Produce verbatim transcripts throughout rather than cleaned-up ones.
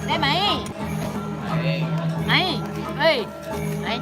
Đây mày. Mày. Ê. Đấy.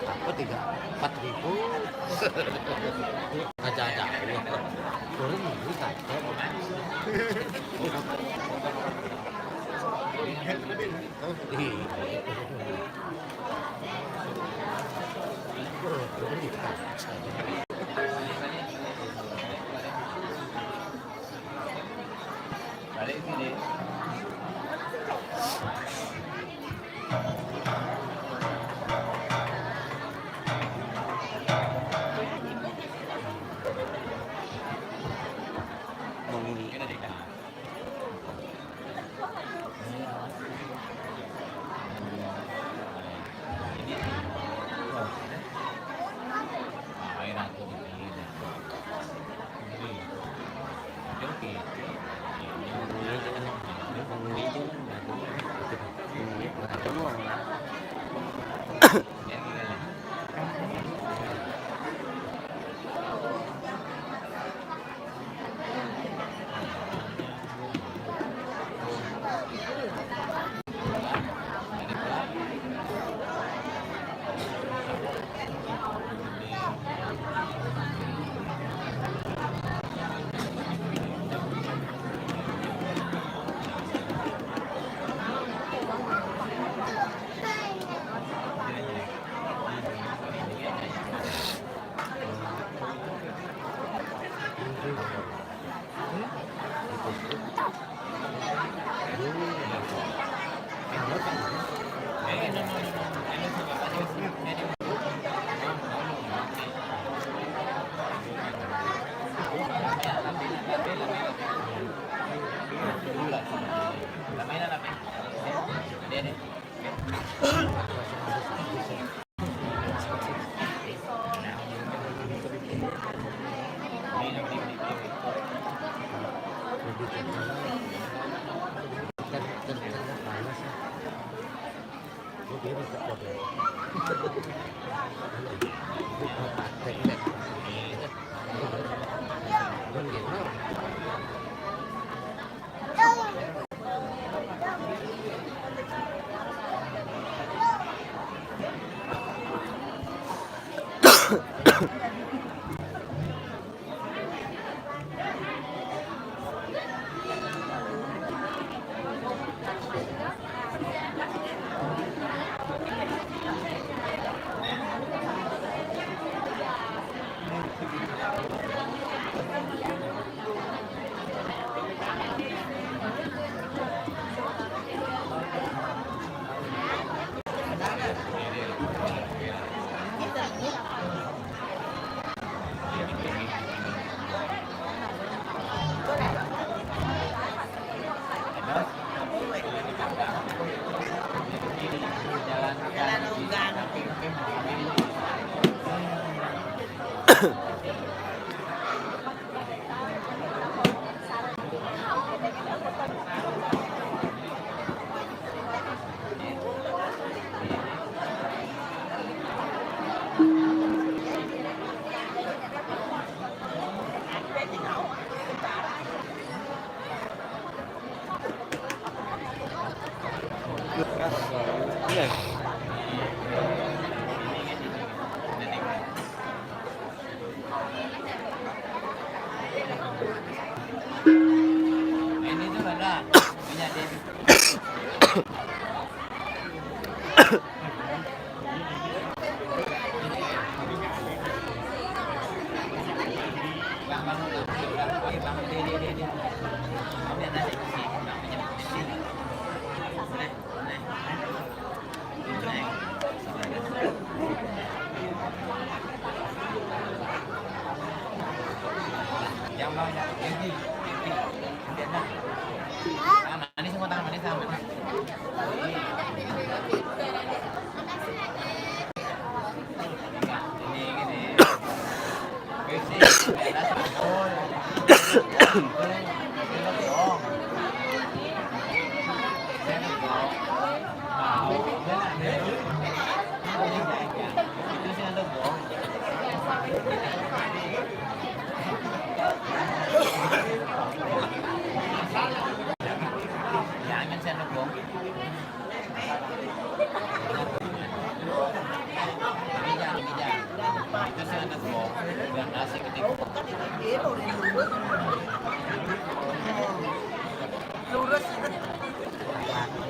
Apa tiga? Empat ribu. Ada-ada. Turun ini kata. Iya. Balik sini. Mau ini.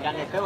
Yang itu,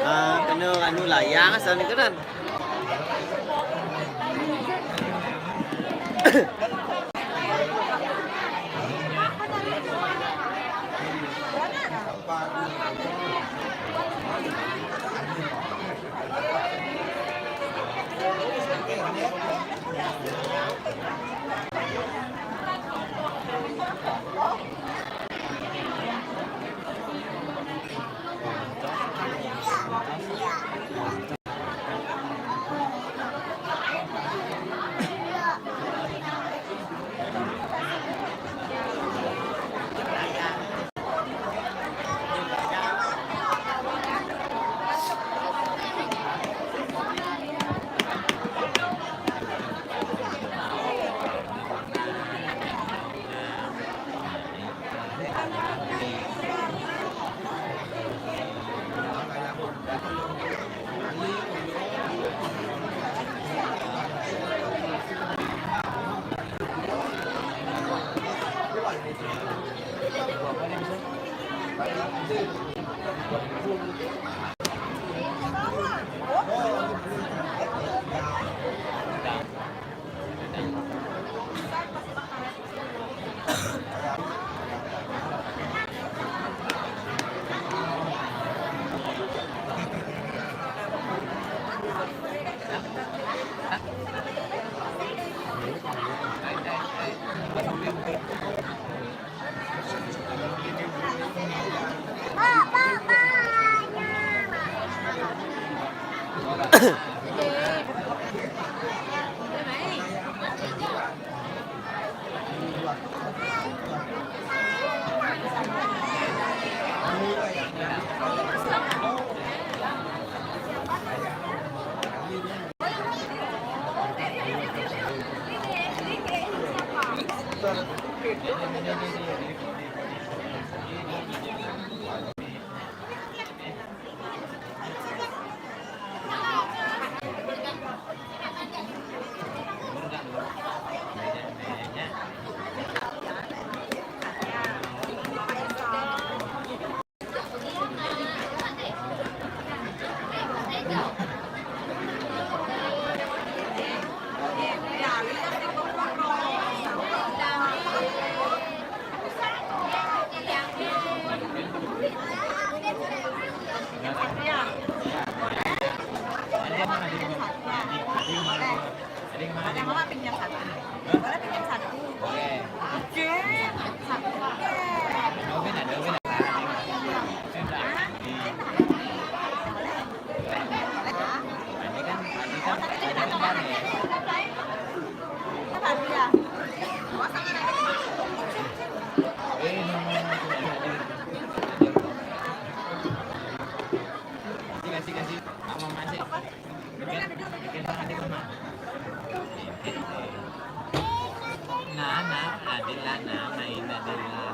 ah, kena anu layang asal ni kan. Ada mama pinjam satu. Boleh pinjam satu. Oke. Satu. Oke. Nah, nah, Adila, nah, main Adila.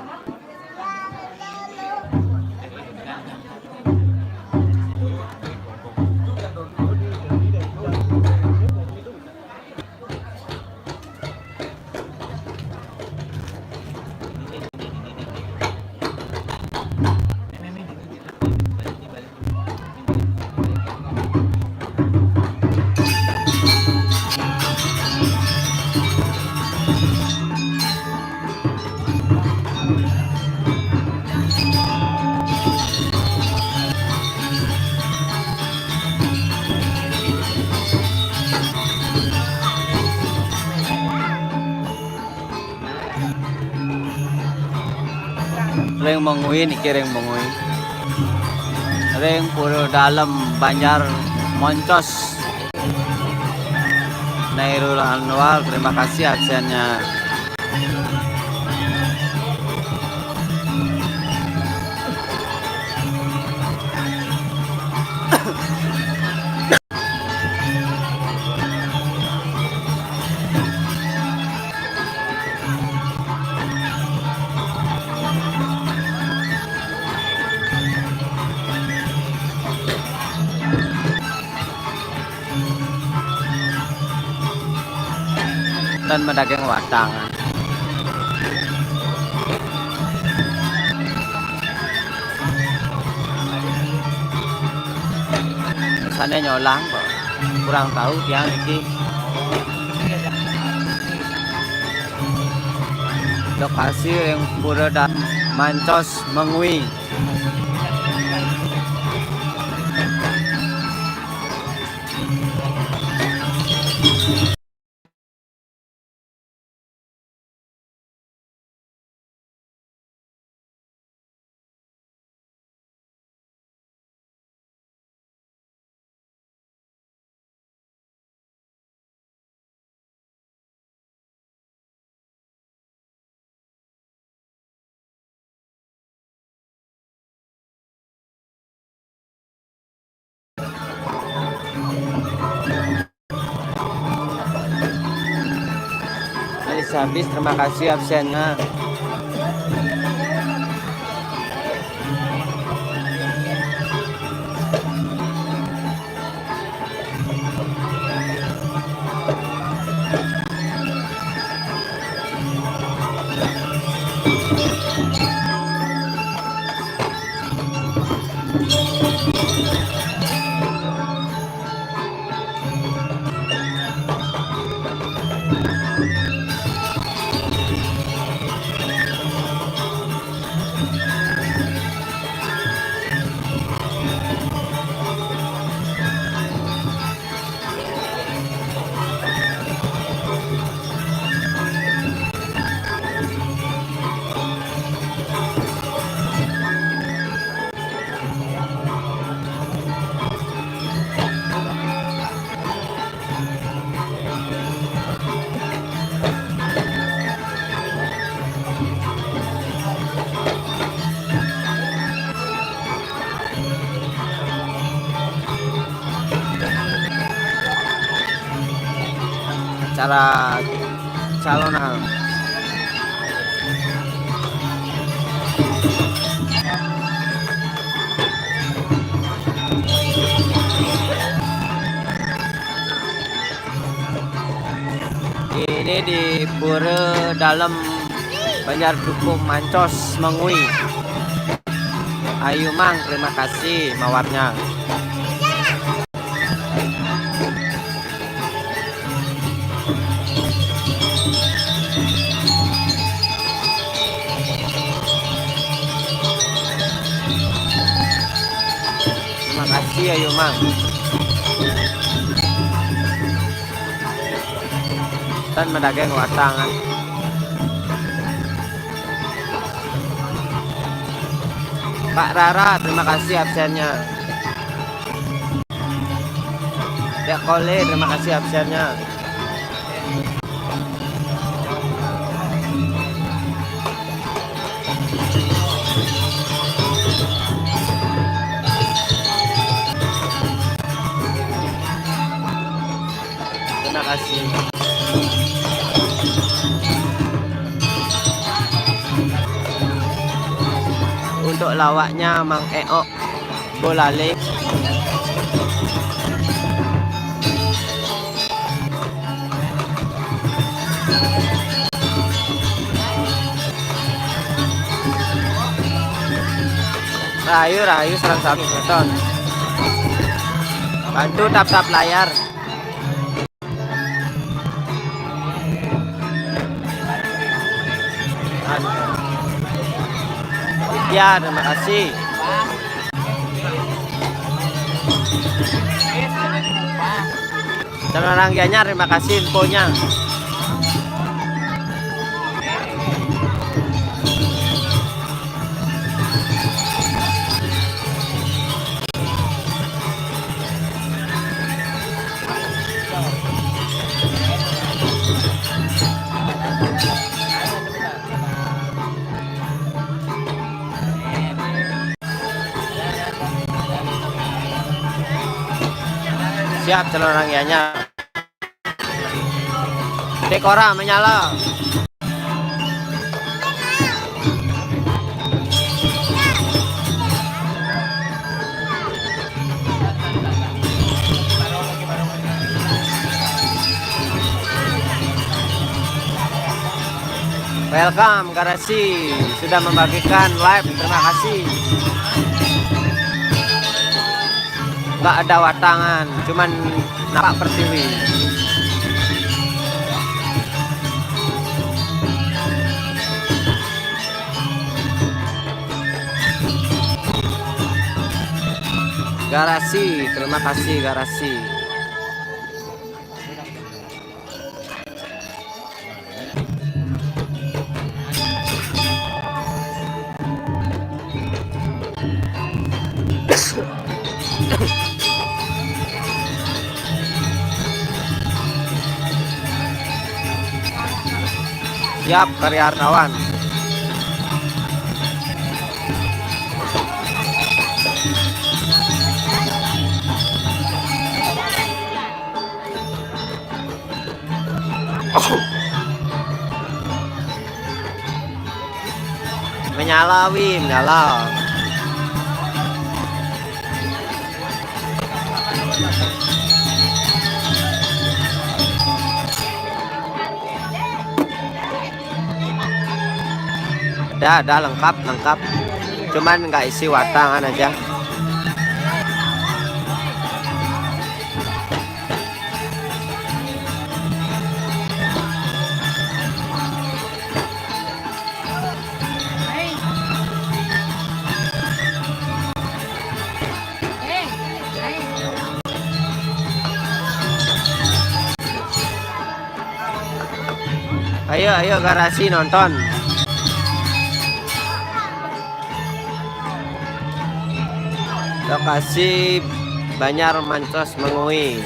Ring Mengwi niki, ring Mengwi. Ring Pura Dalem Banjar Moncos. Nairul Anwar, terima kasih absennya. Dan madaging watang. Sane nyolang kok. Kurang tahu tiang iki. Lokasi ring Pura Dalem Mancos Mengwi. Habis, terima kasih absennya. Acara calonan. Ini di Pura Dalem, Banjar Dukuh, Mancos, Mengwi. Ayu, Mang, terima kasih mawarnya. Terima kasih, Ayu, Mang. Tan madageng watangan. Kak Rara, terima kasih absennya. Dek Kole, terima kasih absennya. Terima kasih. Untuk lawaknya, Mang Eok Bolale. Rahayu, rahayu, sareng sami semeton. Bantu tap-tap layar. Ya, terima kasih. Calon orang Gianyar, terima kasih infonya. Siap, calon orang Gianyar. Dekora menyala. Welcome, Garasi sudah membagikan live. Terima kasih. Nggak ada watangan, cuman nampak pertiwi. Garasi, terima kasih, Garasi. Siap, karya hartawan. Menyala, Wi, menyala. Ada, ada, lengkap, lengkap. Cuman nggak isi watangan aja. Ayo, ayo, Garasi nonton. Lokasi Banjar Mancos, Mengwi.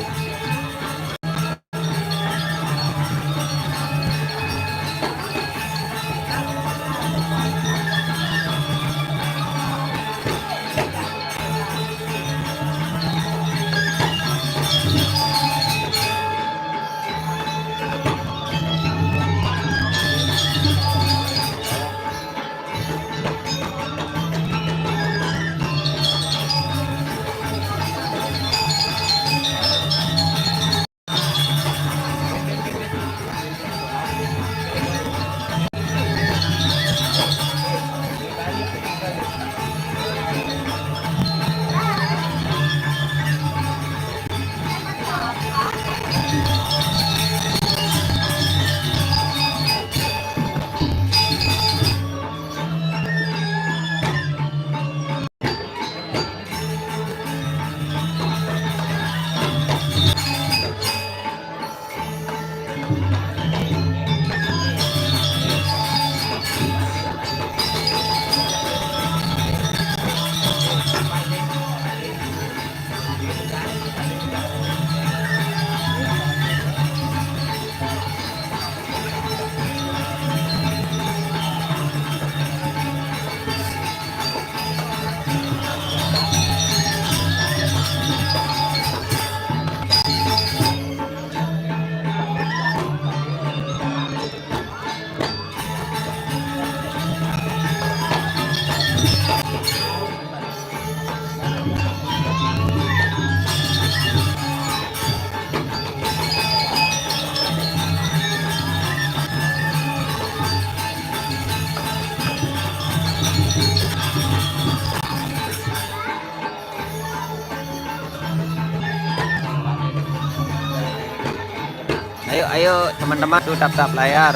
Ayo, ayo, teman-teman, tuh, tap-tap layar.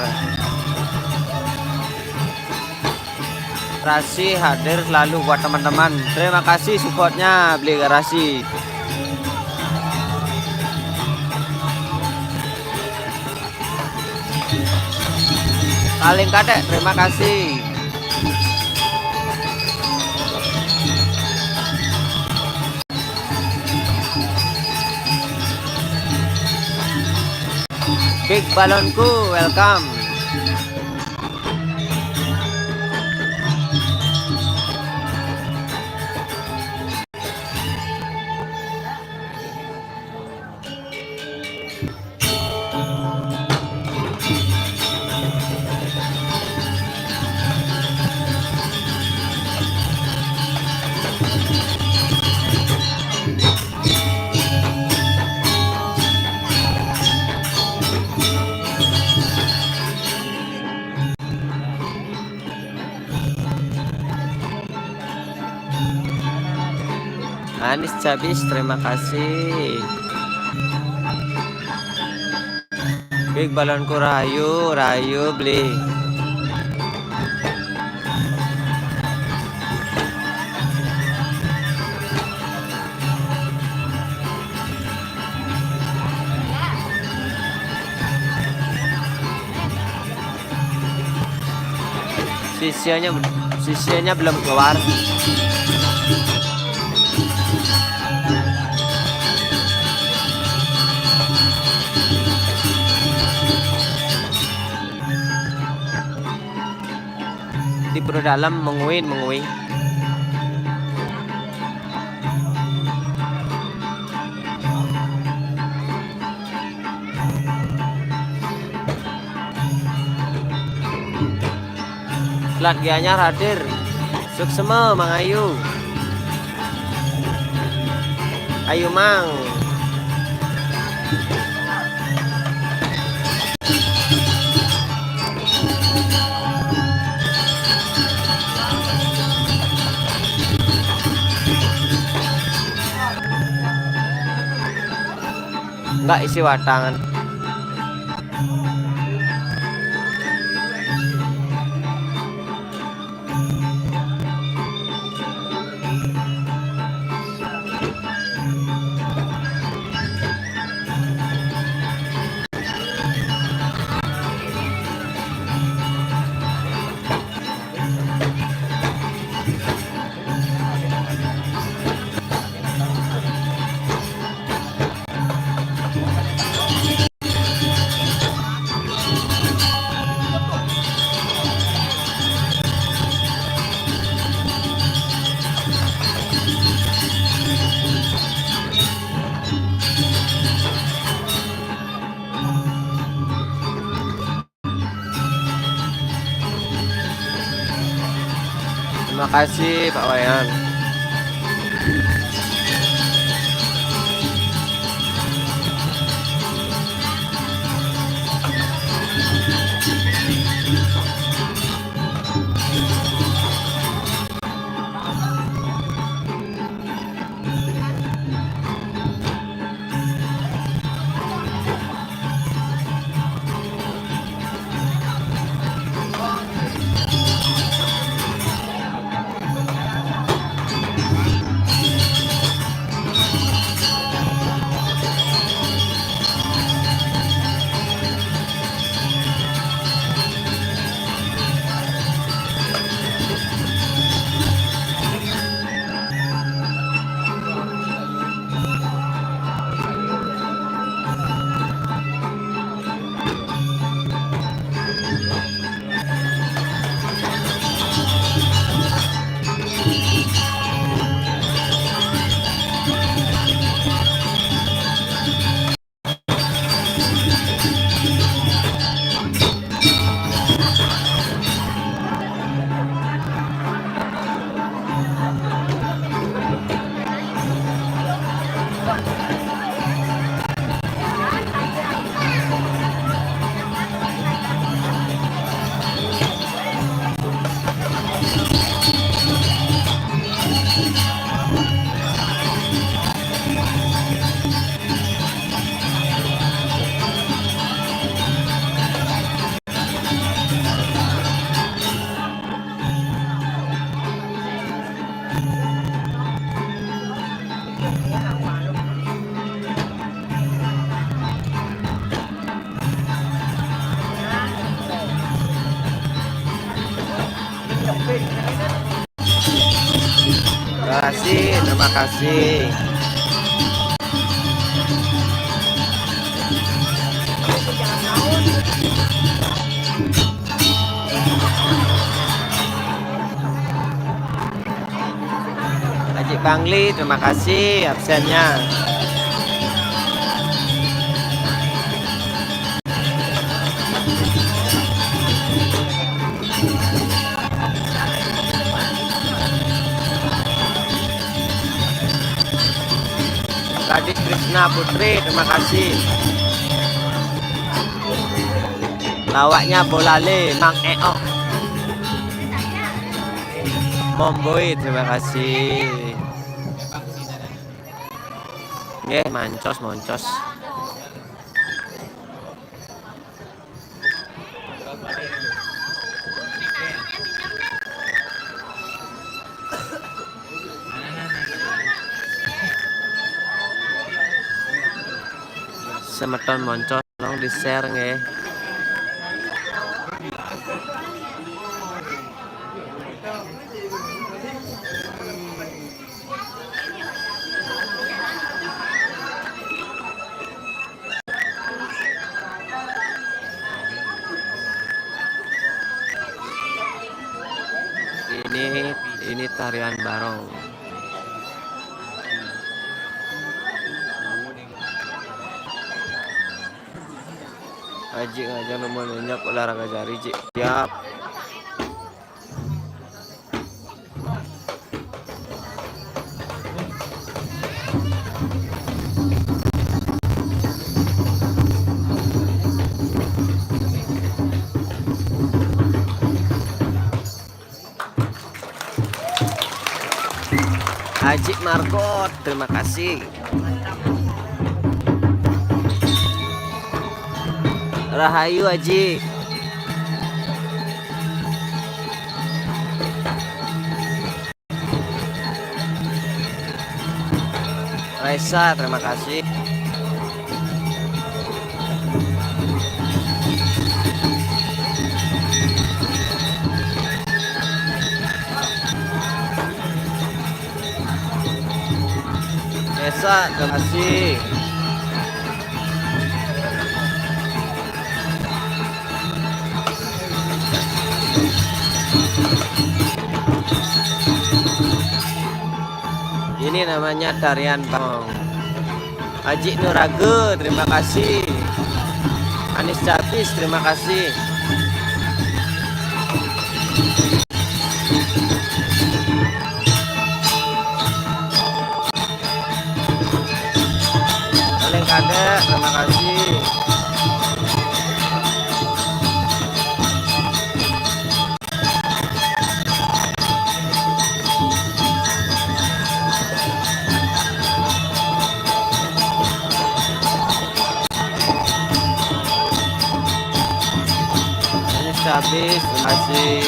Rasi hadir selalu buat teman-teman. Terima kasih supportnya, Beli Garasi. Paling kadek, terima kasih. Big Balonku, welcome. Anis Cabis, terima kasih. Big Balonku, rahayu, rahayu, Beli. Sisianya, sisianya belum keluar. Di perut dalam menguin, menguin. Selat Gianyar hadir. Suksema, Mang Ayu. Ayu, Mang. Enggak isi watangan. Terima kasih, Pak Wayan. Makasih. Haji Bangli, terima kasih absennya. Radit Krishna Putri, terima kasih. Lawaknya Bolale, Mang Eok. Momboy, terima kasih. Nggih, mancos, moncos. Semeton monco, tolong di-share nggih. Ini, ini tarian barong. Aji ngajak nomor banyak olahraga jari, Cik. Siap. Haji Margot, terima kasih. Rahayu Haji. Raisa, terima kasih. Raisa, terima kasih. Ini namanya tarian bangong. Haji Nuraga, terima kasih. Anis Cabis, terima kasih. Paling kadek, terima kasih. Ini habis, terima kasih.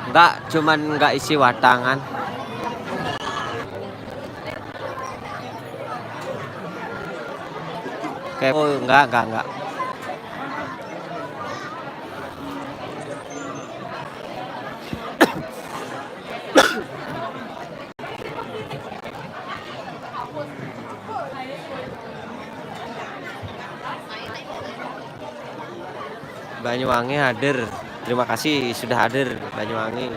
Enggak, cuman enggak isi watangan. Oke, oh, enggak, enggak, enggak. Banyuwangi hadir. Terima kasih sudah hadir, Banyuwangi.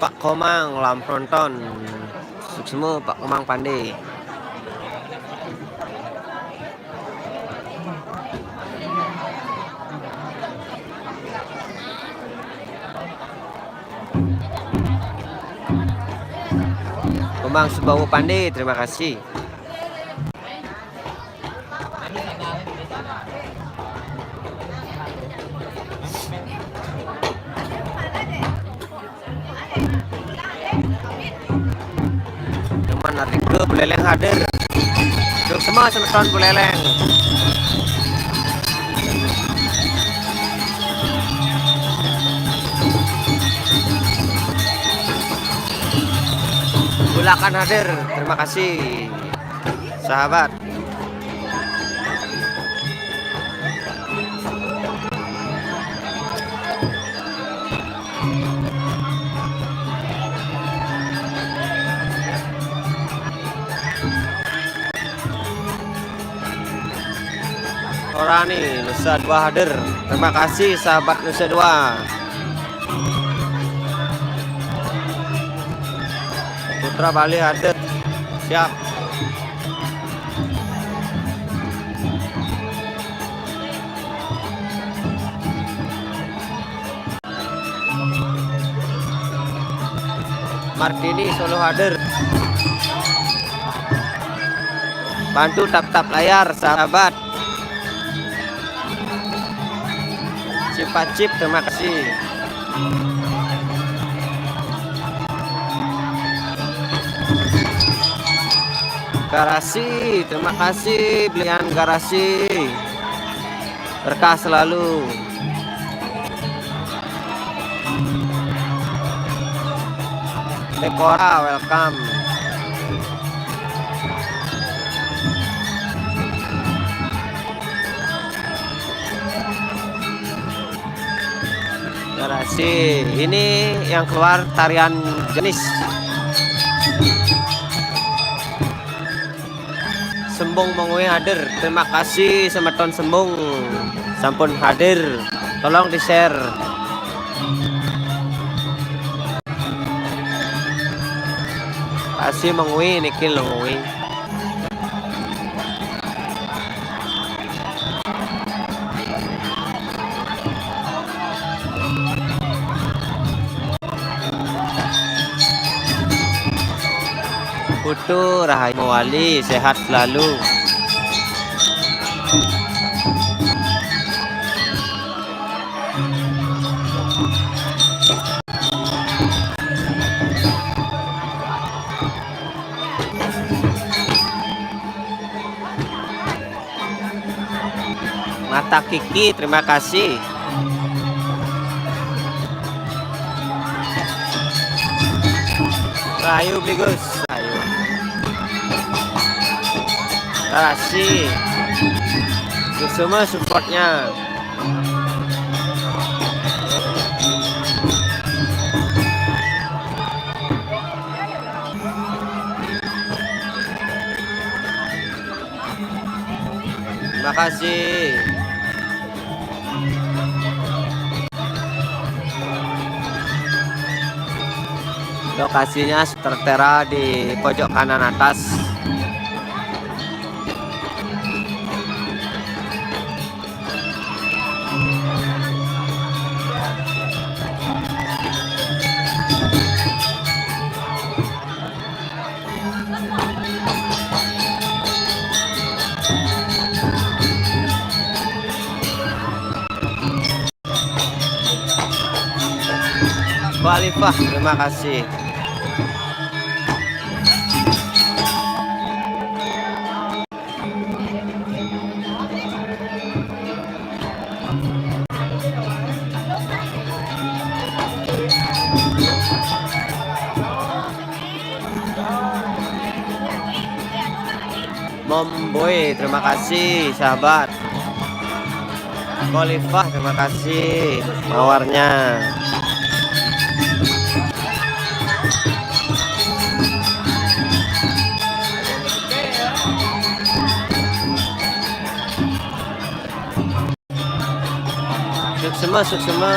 Pak Komang, lam penonton. Suksma Pak Komang Pande. Komang Subawa Pande, terima kasih. Cuman hari ke Buleleng hadir. Suksma semeton Buleleng. Bulakan hadir. Terima kasih, sahabat. Orani, Nusa Dua hadir. Terima kasih, sahabat Nusa Dua. Putra Bali hadir. Siap. Martini Solo hadir. Bantu tap-tap layar, sahabat. Cipacip, terima kasih. Garasi, terima kasih, belian garasi. Berkah selalu. Dekora, welcome. Garasi ini yang keluar tarian jenis. Sembung Mengwi hadir. Terima kasih semeton Sembung sampun hadir. Tolong di-share. Kasih Mengwi niki Lengwi. Putu Rahayu Mawali, sehat selalu. Mata Kiki, terima kasih. Rahayu, Bli Gus. Rahayu. Terima kasih. Suksma supportnya. Terima kasih. Lokasinya tertera di pojok kanan atas. Khalifah, terima kasih. Momboy, terima kasih, sahabat. Khalifah, terima kasih mawarnya. Suksma, suksma.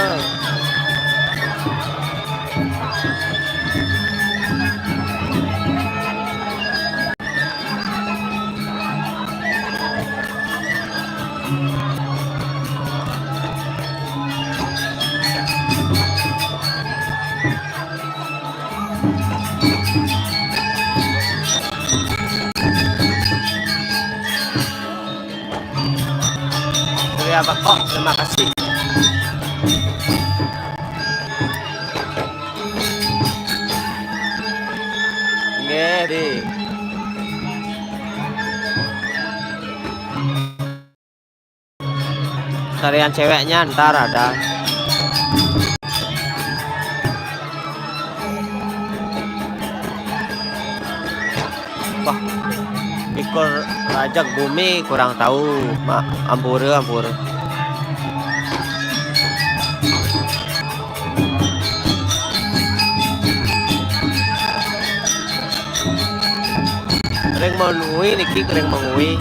Bakok, terima kasih. Nggih, Dik. Sekalian ceweknya ntar ada. Wah, Bikul Rajak Bumi kurang tahu, Mak. Ampura, ampura. Ring mengui niki, ring mengui.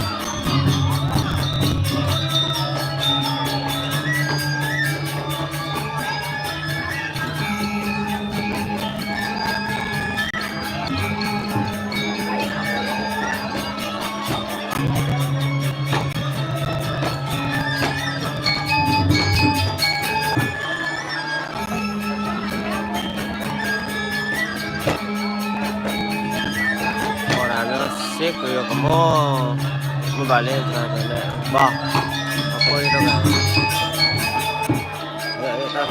Ora resik ya kemo. Mubalik, nah, balik. Bah. Apa itu, kan? Ya, ya, dah.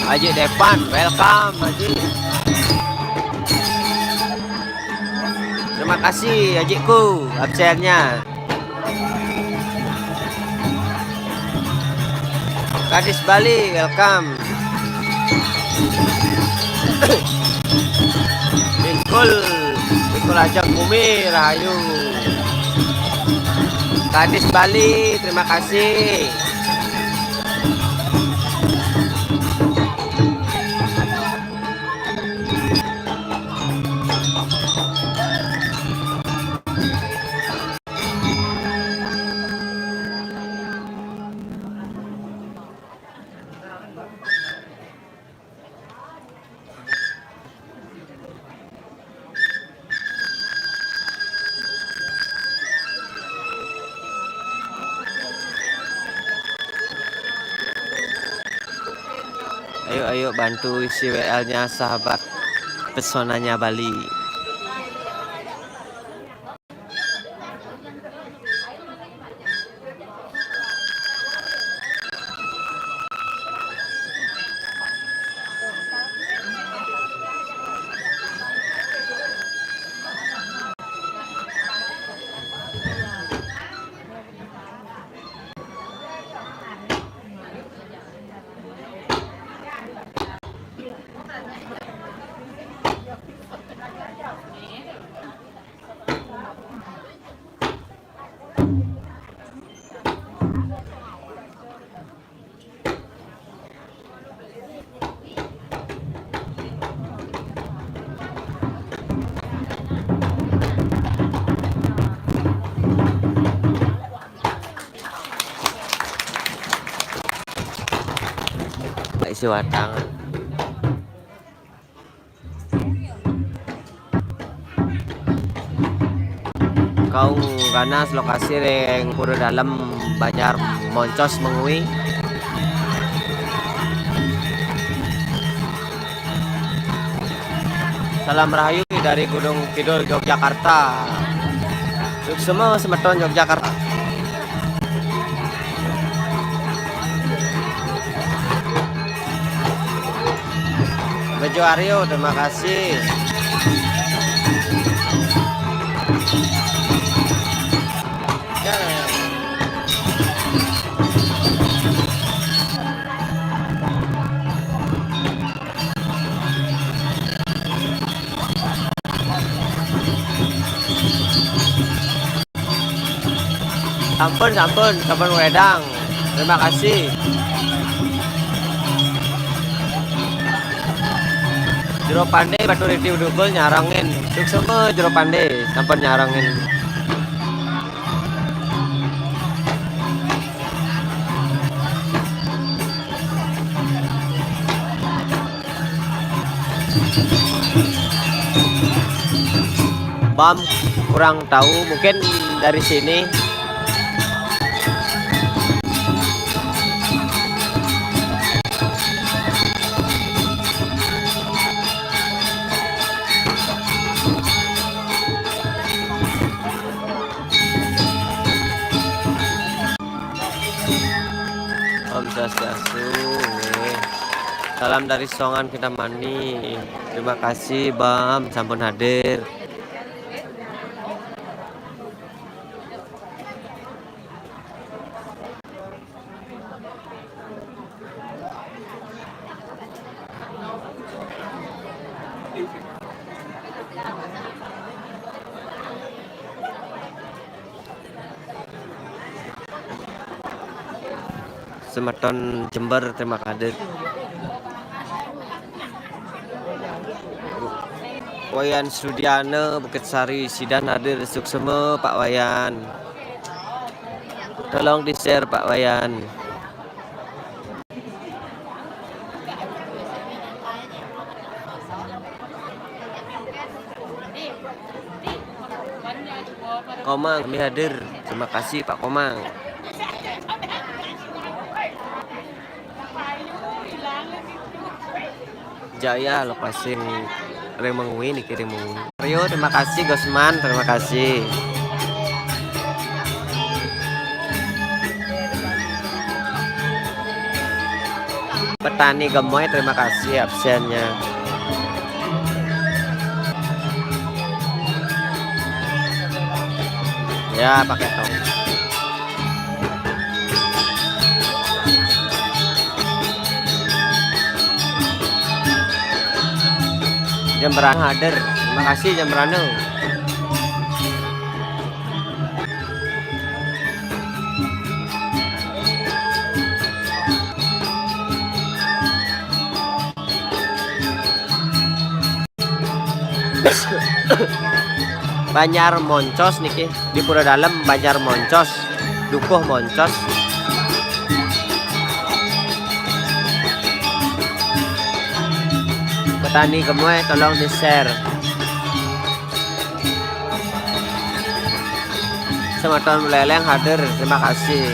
Aji Depan, welcome, Aji. Terima kasih, Ajiku, absennya. Kadis Bali, welcome. Bikul, Bikul Rajak Bumi, rahayu. Kadis Bali, terima kasih. Ayo, ayo bantu isi W L-nya sahabat pesonanya Bali. Isi watang. Kaung ganas lokasi ring Pura Dalem, Banjar Moncos Mengwi. Salam rahayu dari Gunung Kidul, Yogyakarta. Suksma semeton Yogyakarta. Bejo Aryo, terima kasih. Sampun, sampun, sampun wedang. Terima kasih. Jero Pande, Batu Riti Udukul nyarengin. Suksma Jero Pande, sampun nyarengin. Bam, kurang tahu, mungkin dari sini. Om Swastiastu. Salam dari Songan Kintamani. Terima kasih, Bam, sampun hadir. Semeton Jember, terima kasih. Wayan Sudiana, Bukit Sari, sidan hadir, suksema, Pak Wayan. Tolong di-share, Pak Wayan. Komang, kami hadir. Terima kasih, Pak Komang. Jaya, lokasi ring Mengwi niki, ring Mengwi. Rio, terima kasih, Gosman, terima kasih. Petani Gemoy, terima kasih absennya. Ya, pakai tong. Jembrano hadir. Terima kasih, Jembrano. Banjar Moncos niki, di Pura Dalem, Banjar Moncos, Dukuh Moncos. Petani Gemoy, tolong di-share. Semeton Buleleng hadir, terima kasih.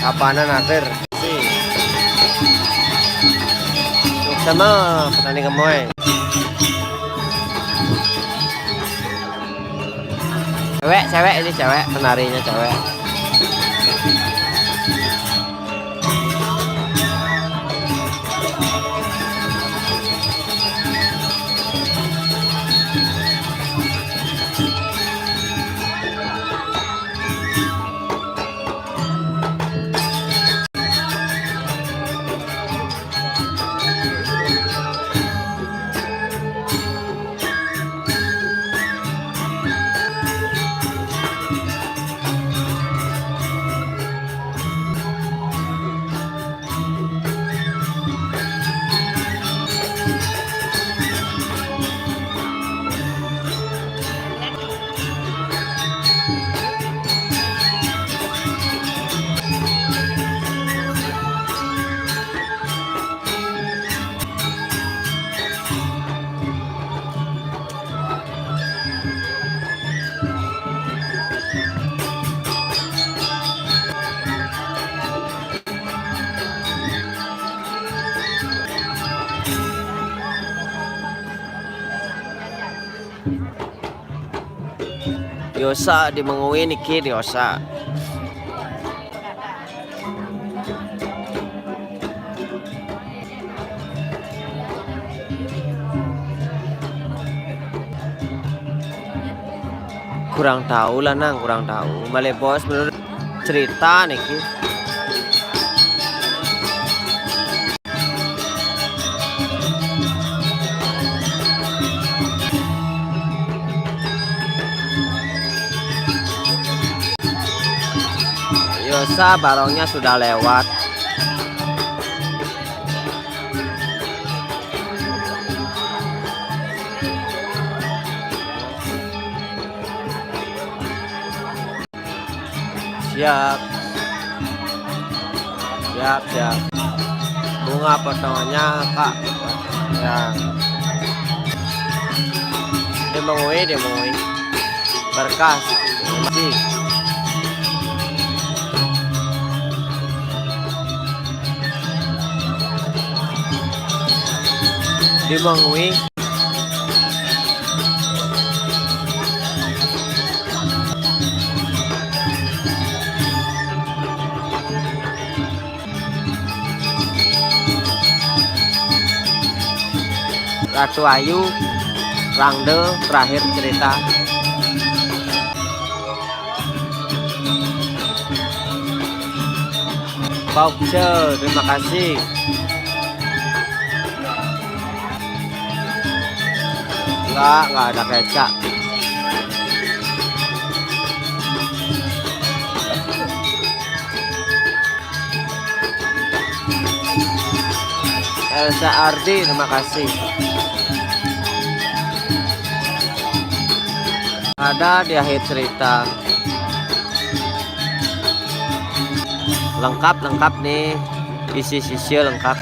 Kapanan hadir. Sama Petani Gemoy. Cewek, cewek ini cewek, penarinya cewek. Diosak di Mengwi niki, diosak. Kurang tahu lah, Nang, kurang tahu. Balik bos, menurut cerita niki. Yosa, barongnya sudah lewat. Siap. Siap, siap. Bunga potongannya, Kak. Ya. Dia mengui, dia mengui. Berkas. Masih. Dia mengui. Ratu Ayu, Rangde, terakhir cerita. Pak Ucel, terima kasih. Enggak, enggak ada kecap. Elsa Ardi, terima kasih. Ada di akhir cerita. Lengkap, lengkap nih. Isi sisi lengkap.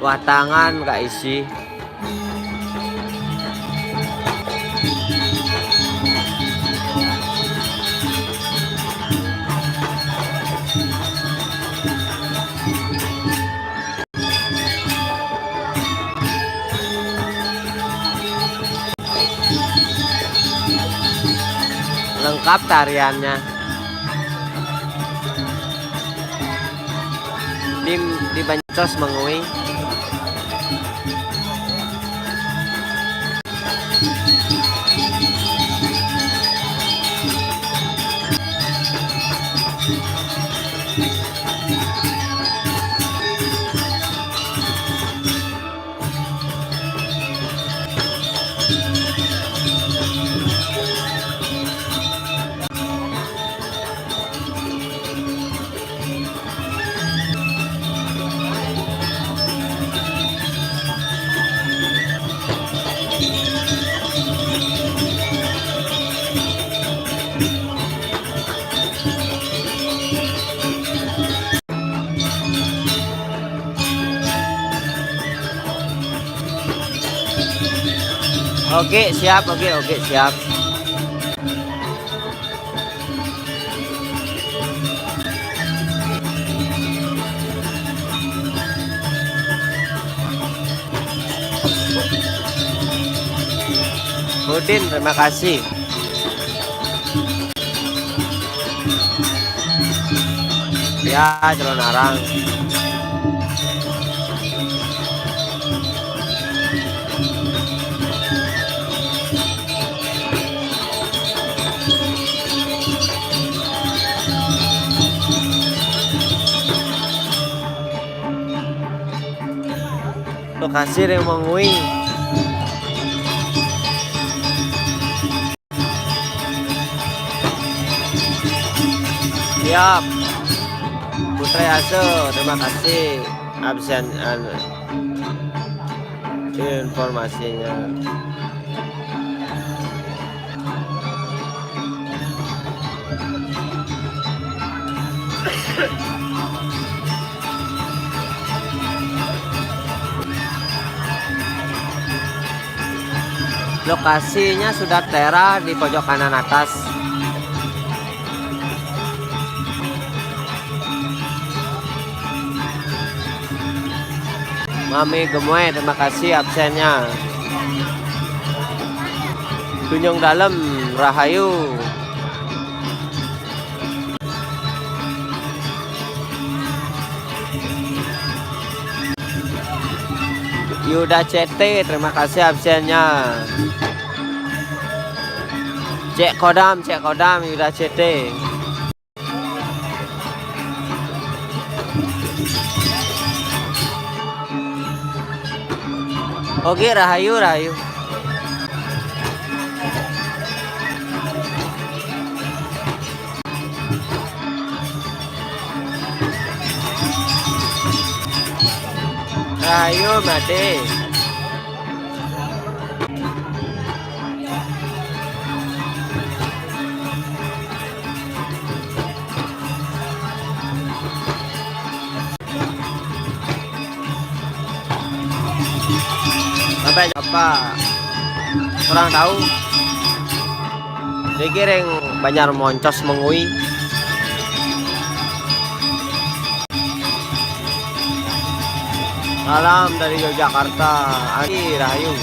Watangan gak isi. Lengkap tariannya. Di, di Bancos mengui. Oke, siap, oke, oke, siap. Udin, terima kasih. Ya, calon arang. Lokasi yang mengui. Siap. Putra Yaso, terima kasih absen, anu, informasinya. Lokasinya sudah tera di pojok kanan atas. Mami Gemoy, terima kasih absennya. Tunjung Dalem, rahayu. Yuda C T, terima kasih absennya. Cek Kodam, Cek Kodam, Yuda C T. Oke, rahayu, rahayu. Ayo, mati. Sampai apa? Kurang tahu. Niki ring Banjar Moncos Mengwi. Salam dari Yogyakarta. Adi Rahayu.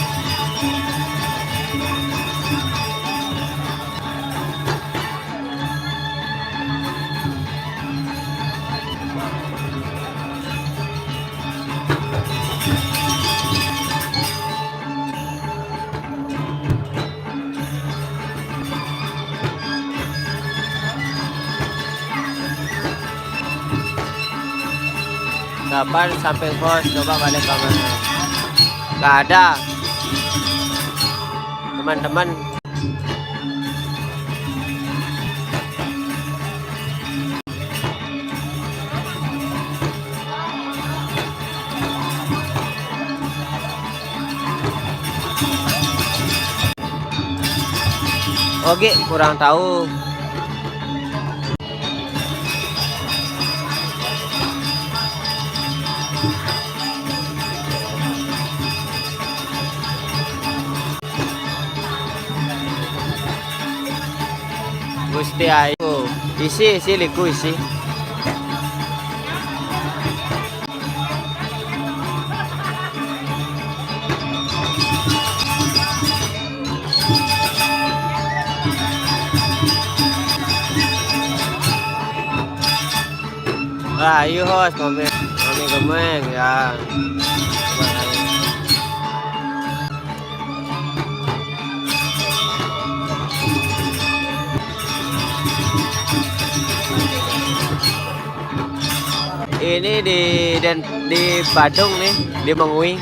Kapan sampai kos, coba balik kamar. Nggak ada. Teman-teman. Oke, kurang tahu. Gusti Ayu, isi, isi, liku, isi. Wah, ayo, host, mami, mami gemeng, ya. Ini di Den-, di Badung nih, di Mengwi.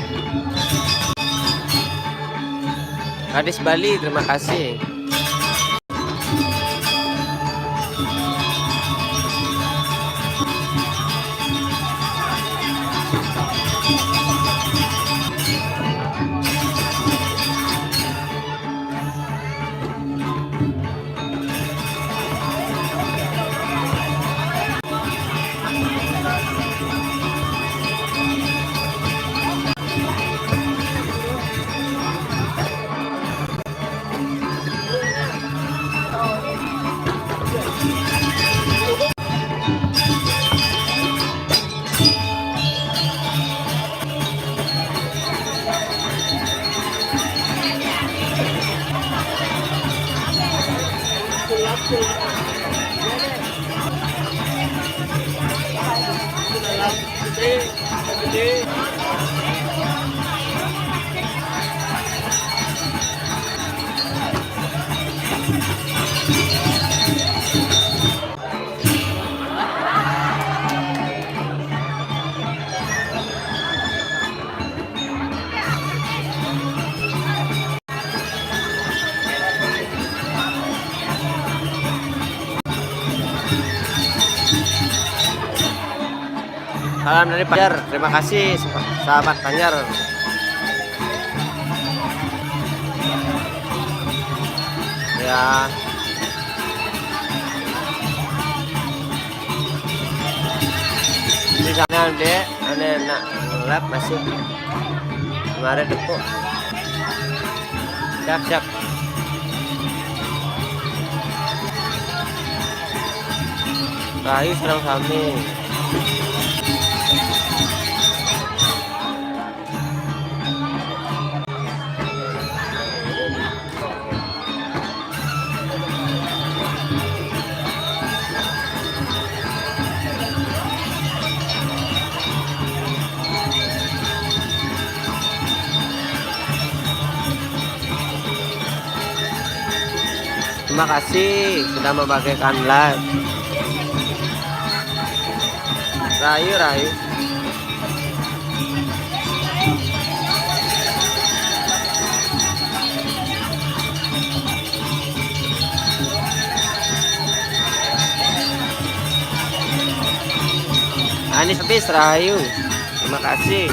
Gadis Bali, terima kasih. Salam dari Banjar. Terima kasih, sahabat Banjar. Ya. Di sana, Dek, ane nak ngelap masih. Kemarin tepuk. Siap, siap. Rahayu sareng sami. Terima kasih sudah membagikan live. Rahayu, rahayu. Anis Bis, rahayu. Terima kasih.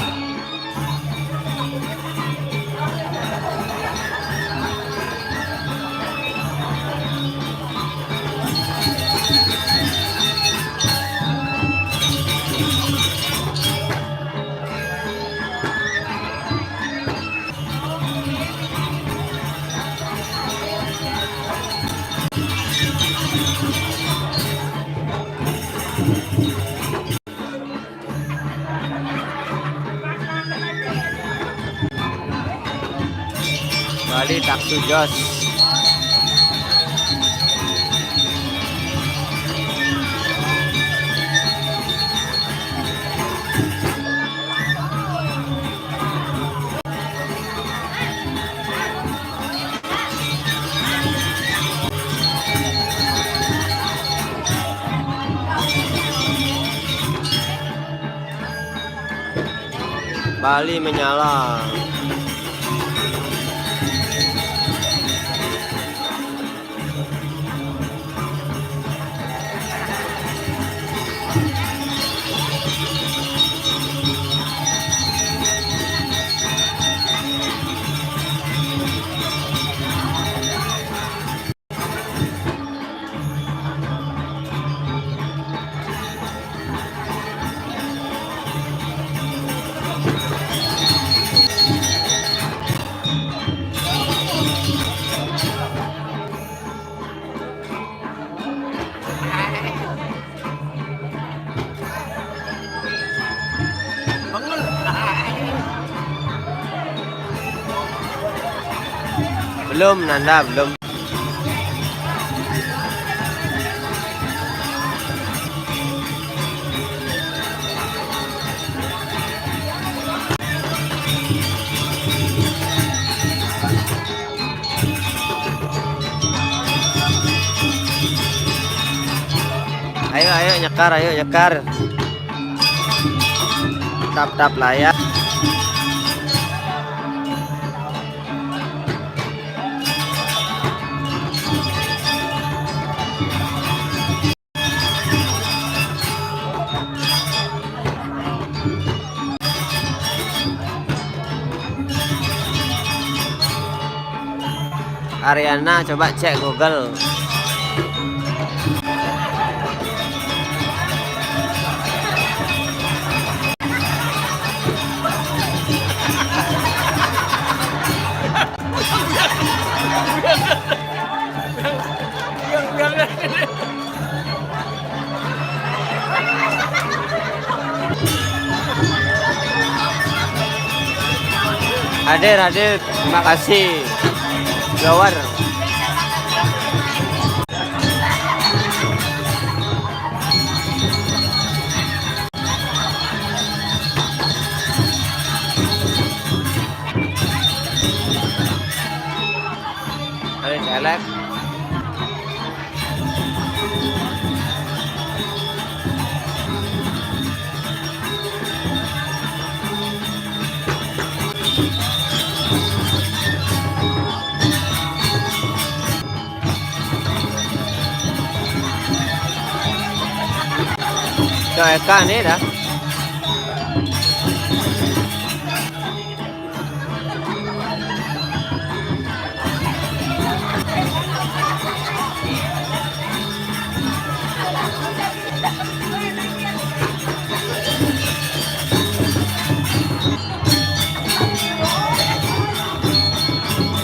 Bali taksu jos. Bali menyala. Belum, Nanda, belum. Ayo, ayo, nyekar, ayo, nyekar. Tap-tap layar. Ariana, coba cek Google. Hadir, hadir. Terima kasih. Blower. Ayo, celek. Tuh, Eka nih dah.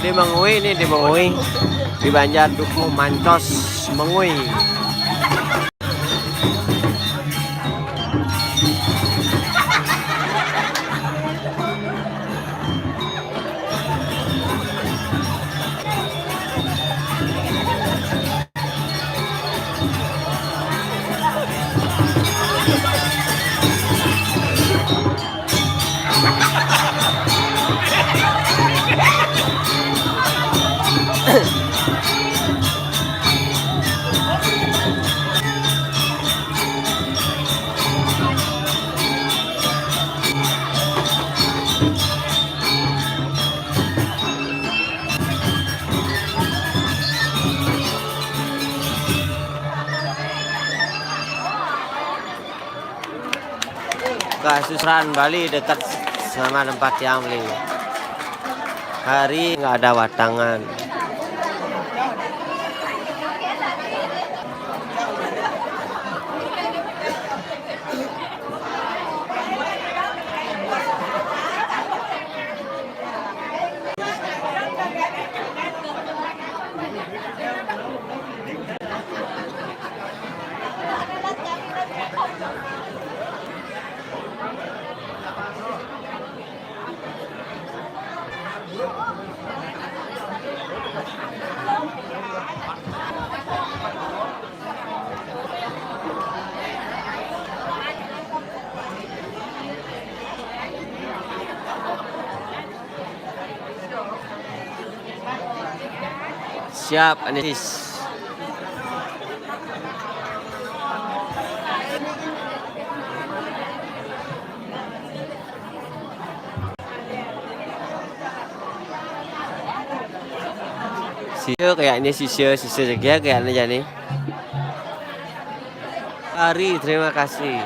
Di Mengwi nih, di Mengwi. Di Banjar Dukuh Mancos, Mengwi. Kasusahan Bali dekat sama tempat yang beli. Hari nggak ada watangan. Siap, Anisis. Sisya kayaknya, sisya, sisya juga kayaknya jadi. Ari, terima kasih.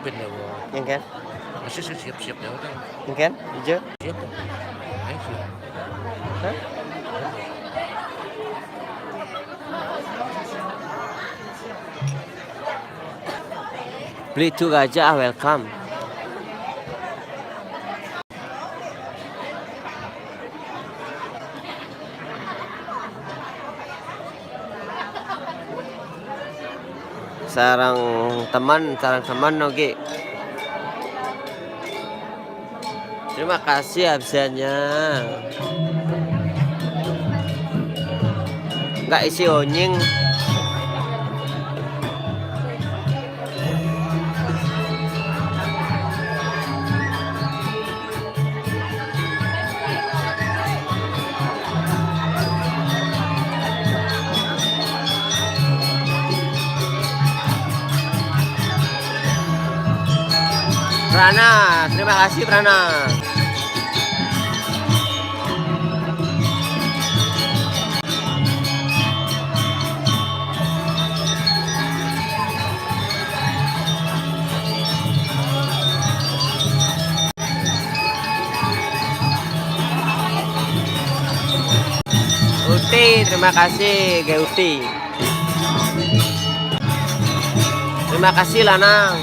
Pin ya, Bang. Yang kan? Masih sih siap-siap ya, udah. Yang kan? Ijo? Siap, Bang. Ayo, siap. Hah? Beli tu raja, ah, welcome. Sarang teman, sarang teman, oke. Terima kasih absennya. Nggak isi onying. Prana, terima kasih, Prana. Uti, terima kasih, Ge Uti. Terima kasih, Lanang.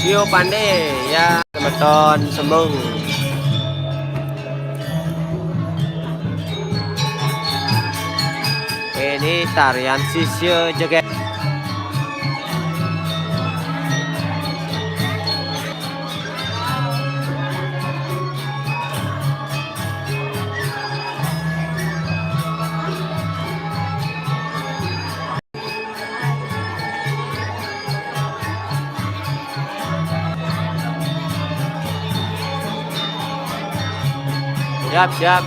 Yo, Pande, ya, semeton Sembung. Ini tarian sisya joget. Siap, siap.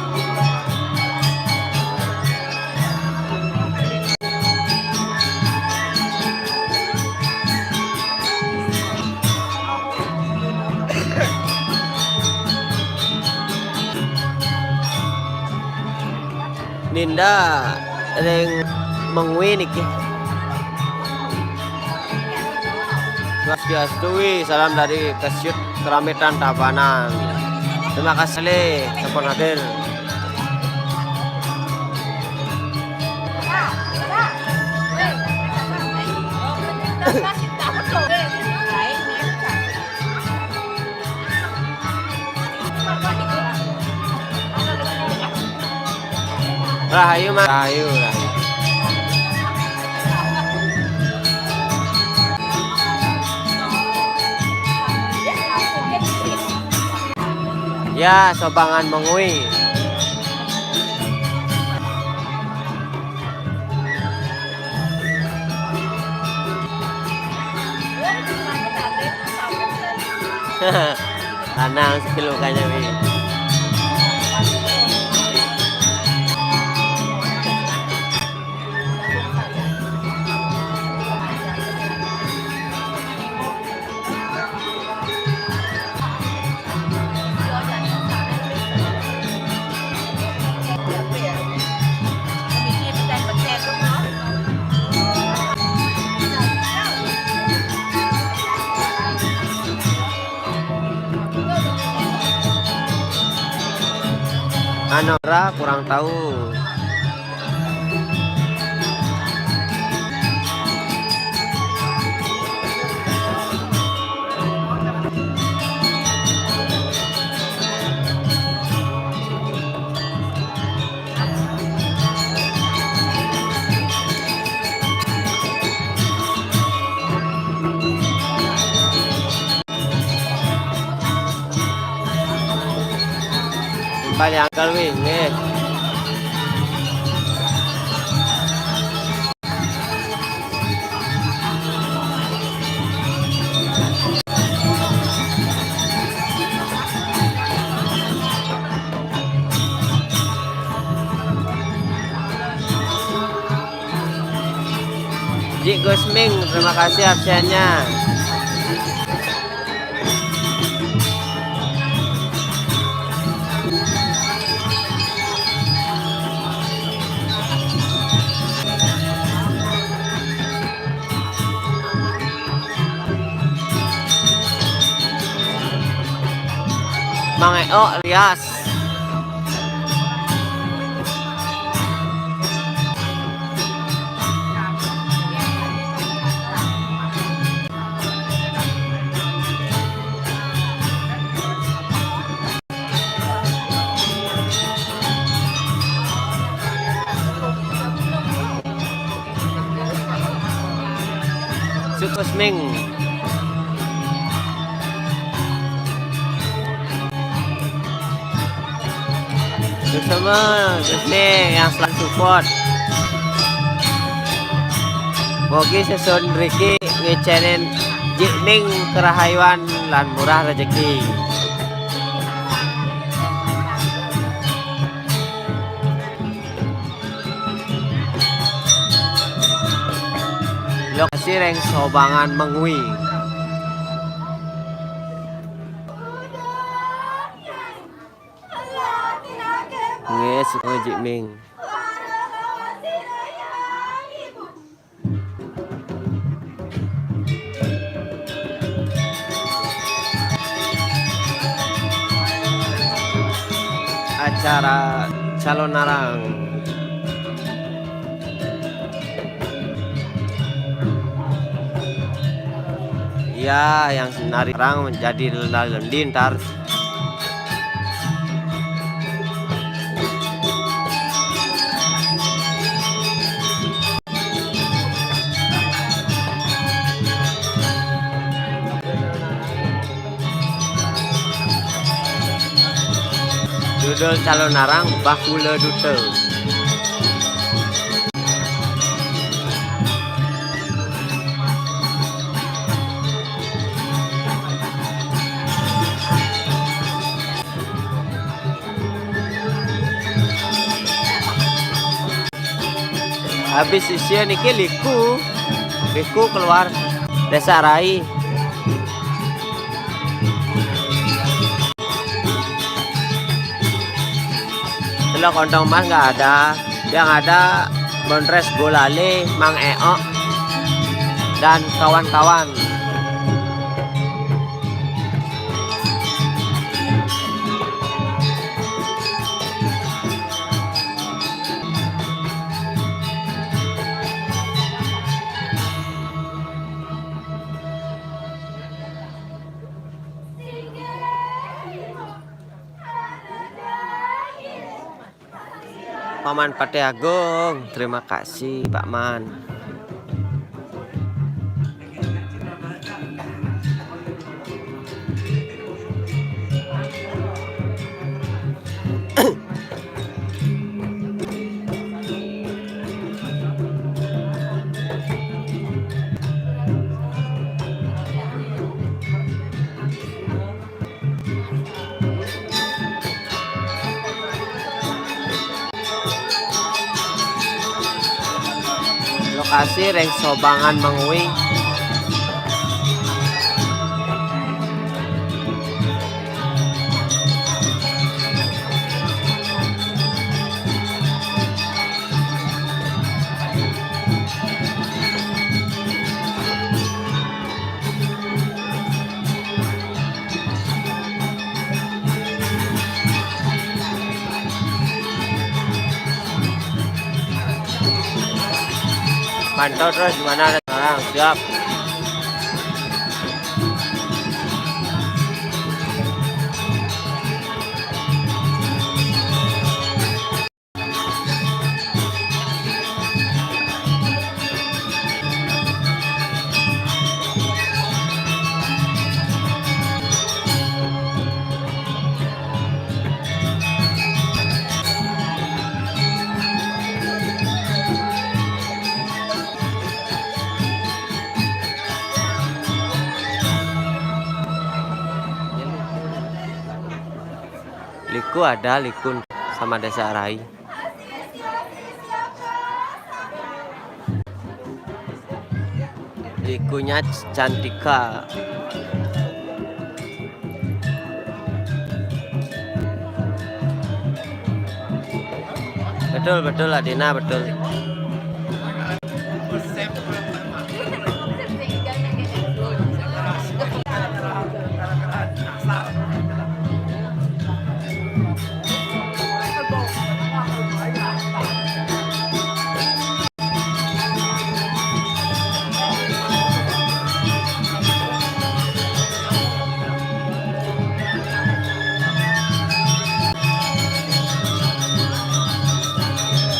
Ninda ring Mengwi niki. Swastiastu, salam dari Kesyut Keramitan Tabanan. Terima kasih, Le, sampun hadir. Rahayu, Mas. Rahayu, rahayu. Ya, sobangan Mengwi. Lanang sekilo kanya wi. Anu, ora, kurang tahu. Panjang kalwi, nggih. Jik Gusming, terima kasih absennya. Mang Eo Rias. Sukus Ming. Terus sama, terus nih yang selalu support. Mogi sesun Riki ngecenen Jik Ming kerahayuan lan murah rezeki. Lokasi ring Sobangan Mengwi. Nggih, suka Jik Ming. Acara calon narang. Ya, yang nari orang menjadi lenda-lendi ntar. Judul calon narang Bakula Duta. Habis sisia niki Liku, Liku keluar Desa Rai. Telok Ontong Mas nggak ada, yang ada Bondres Bolale, Mang Eok, dan kawan-kawan. Paman Patih Agung, terima kasih Pak Man. Lokasi ring Sobangan Mengwi. Pantau terus gimana sekarang? Siap. Liku ada, Liku sama Desa Rai. Likunya Cantika. Betul, betul, Adina, betul.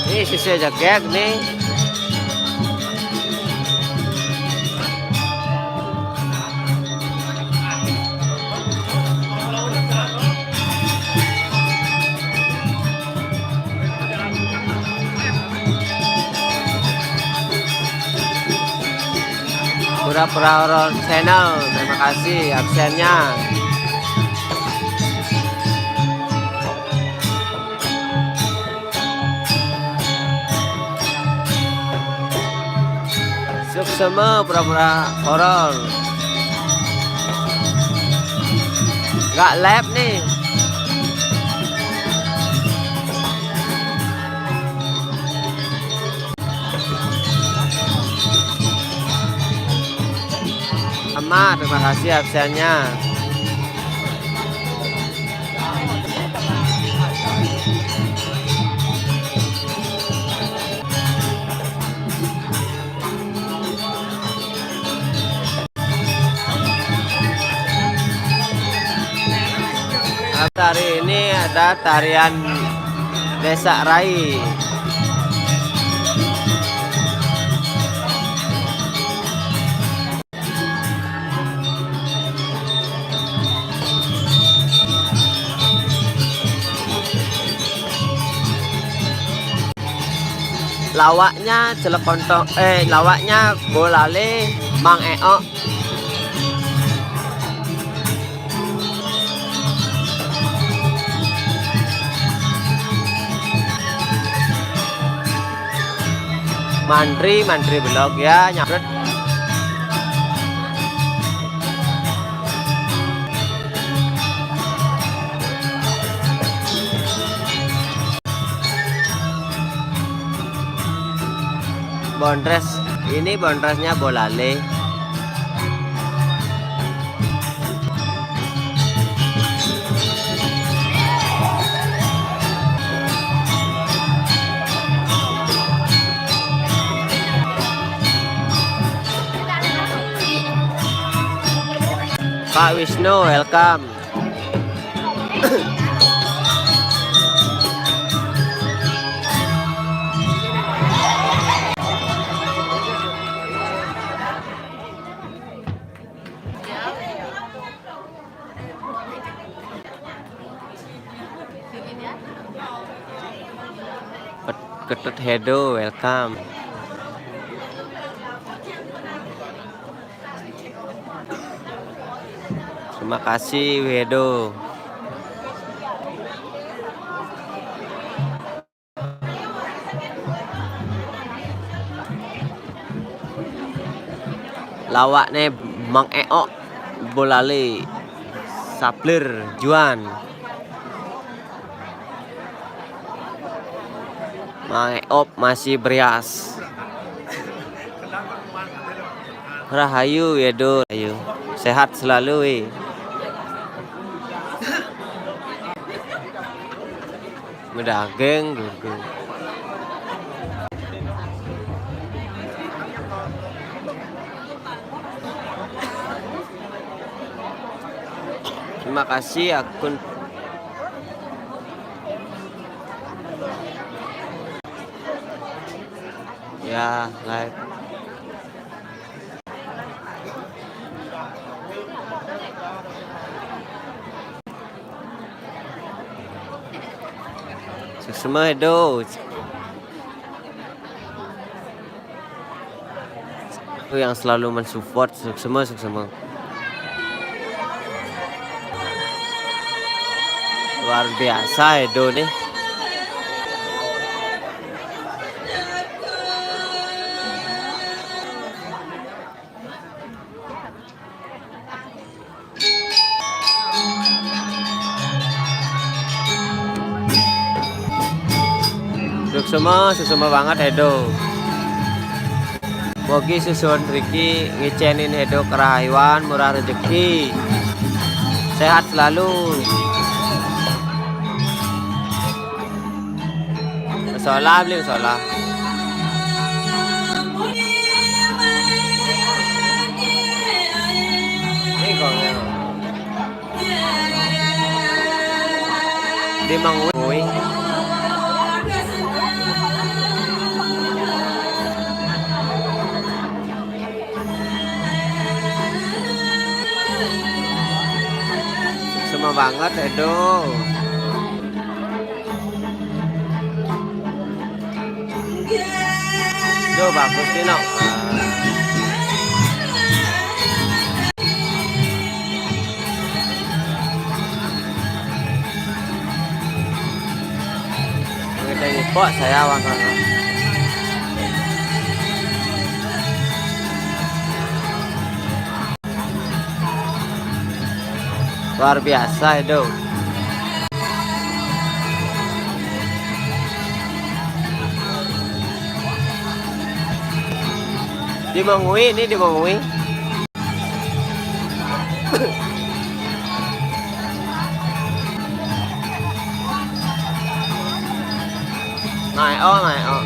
Ini sisi jegeg nih. Pura-pura Horor Channel, terima kasih absennya. Suksema pura-pura horor. Nggak live nih. Sama, terima kasih absennya. Hari ini ada tarian Desa Rai. Lawaknya Jelek Kontong, eh, lawaknya Bolale Mang Eok. Mantri, mantri belok ya, nyabret. Bondres, ini bondresnya Bolale. Pak Wisnu, welcome. Ketut Hedo, welcome. Terima kasih, Wedo. Lawakne Mang Eok, Bolale, Sabler, Juan. Mang Eok masih berias. Rahayu ya, Dul. Ayu. Sehat selalu, wi. Medageng dulu. Terima kasih akun. Ya, like. Suksma do. Aku yang selalu mensupport, suksma, suksma. Luar biasa Edo nih. Suksma, suksma banget Edo. Mugi susun riki ngicénin Edo kerahayuan, murah rezeki. Sehat selalu. Solah, beli solah. Ini gongnya. Di Mang Uing. Sama banget, aduh. Duh, bagus nih, Nok. Kita ipok saya, Bang. Luar biasa itu. Di Mengwi, ini di Mengwi. Naik, oh, naik, oh.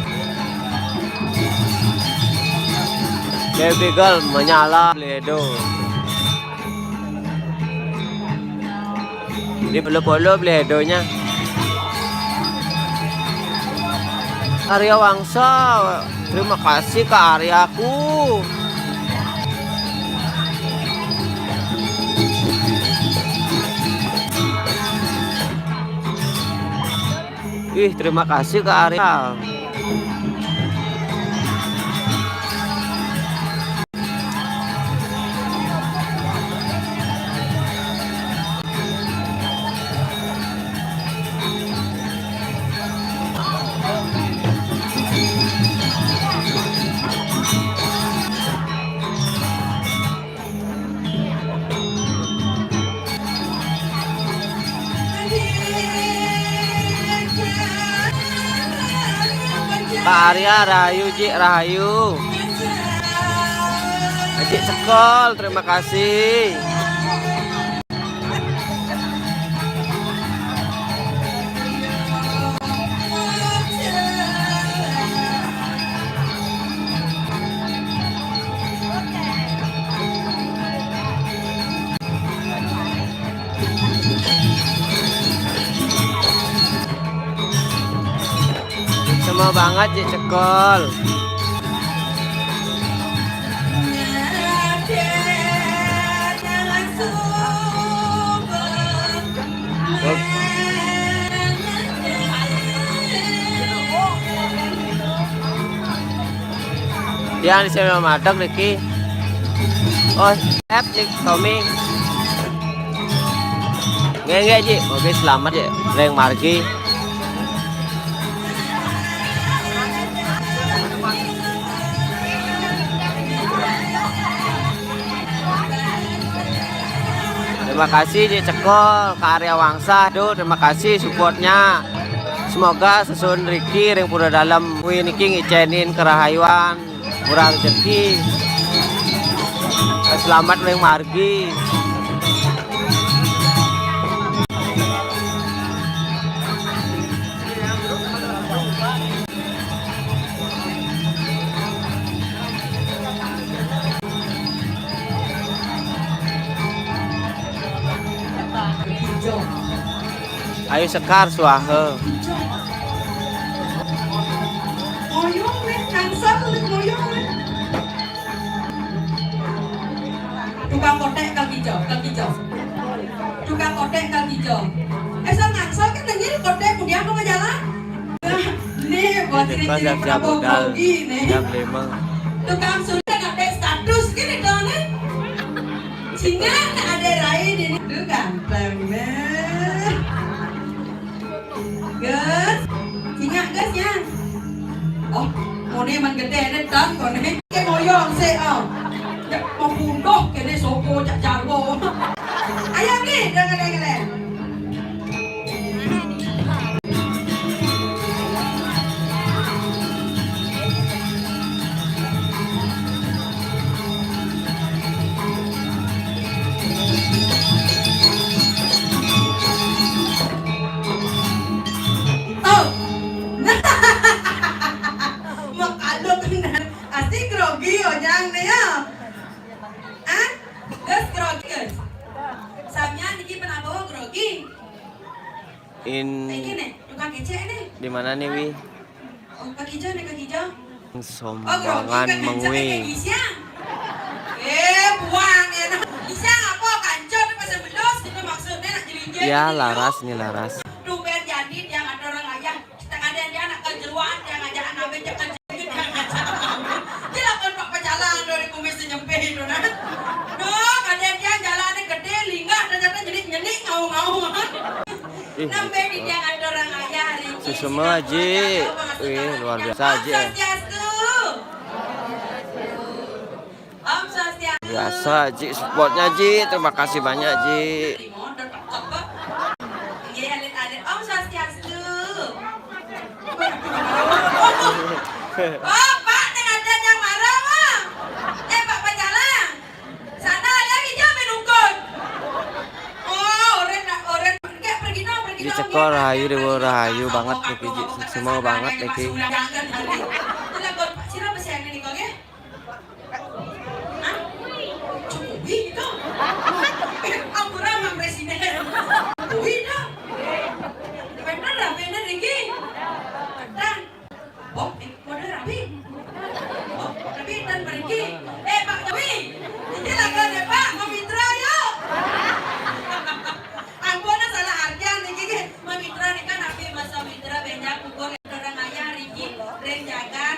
Baby girl menyala, Bledo. Di polo-polo, Bledonya. Arya Wangsa, terima kasih ke Aryaku. Ih, terima kasih ke Arya. Kak Arya, rahayu, Cik, rahayu. Cik Sekol, terima kasih. Sama banget, Cik Sekol. Yang saya matok niki. Oh, F nih, Tommy. Nggih, nggih, Ji. Oke, selamat, Ji. Ring margi. Terima kasih, Ji Cekol, Kak Arya Wangsa. Aduh, terima kasih supportnya. Semoga sesuun riki ring pura dalem kuwi niki ngicénin kerahayuan. Murah rezeki. Selamat ring margi. Ayu Sekar swaha. Ngoyong nih, Tangsel nih, ngoyong nih. Tukang koték kaki jo, kaki jo. Tukang koték kaki jo. Eh, sang Tangsel kan nanya koték kemudian mau jalan. Nih, buat ini siap-siap modal. Jam lima. Tukang sudah ada status gini dong nih. Singa ada lain ini. Tuh ganteng nih. Gus, cingak Gus ya. Oh, mone man gede ne tang kone. Ke moyong se, oh. Ya, mau pundoh kene sopo cak jarwo. Ayo, Bli, dengar, dengar. Oh. Makaluk bener. Asik grogi onyang nih ya. Ah? Gus grogi, Gus. Samnya niki pernah bawa grogi. In Iki nih, tukang kecek nih. Di mana nih, Wi? Oh, Kak Ijo nih, Kak Ijo. Oh, grogi Sombangan kan ngancak mengwe. Kayak Isyang. Eh, buang ya. Nah. Isyang apa? Kancur nih pasal belos gitu maksudnya nak jelinjir Ya, gitu. Laras nih, Laras. Tumben jadi dia ngatur orang ayah. Kita kadang dia anak kejeruan, dia ngajak anak becek kejeruan, dia ngajak anak. Dia lakukan pak pecalang dari kumis nyempe itu, nah. No, kadang dia jalannya gede, linggah, ternyata jadi nyenik, ngau-ngau. Ih, Nambah di dia ngatur orang ayah, hari ini. Sesama, Ji. Wih, luar biasa, Ji. Om Swastiastu. Om Swastiastu. Biasa, Ji, supportnya, Ji. Terima kasih banyak, Ji. Iya, alit-alit. Om Swastiastu. Oh, Pak, nih ada yang marah, Pak. Eh, Pak Pacalang. Sana ada hijau menungkut. Oh, oren, oren. Kayak pergi no, pergi Ji no, Ceko ya. Rahayu, Dewa Rahayu banget niki, Ji. Semua banget niki. Jangan hari. Itulah, Pak. Sira besi yang ini, kok, ya? Hah? Jokowi itu? Ampura sama presiden. Jokowi itu? Bener lah, bener iki. Dan, oh, eh, kode rapi. Oh, tapi dan pergi. Eh, Pak Jokowi, ini lagu deh, Pak, mau mitra, yuk. Ampun, salah artian iki, nggih. Mau mitra nih kan, tapi bahasa mitra banyak ukur orang ayah, Riki, Ren Jagan.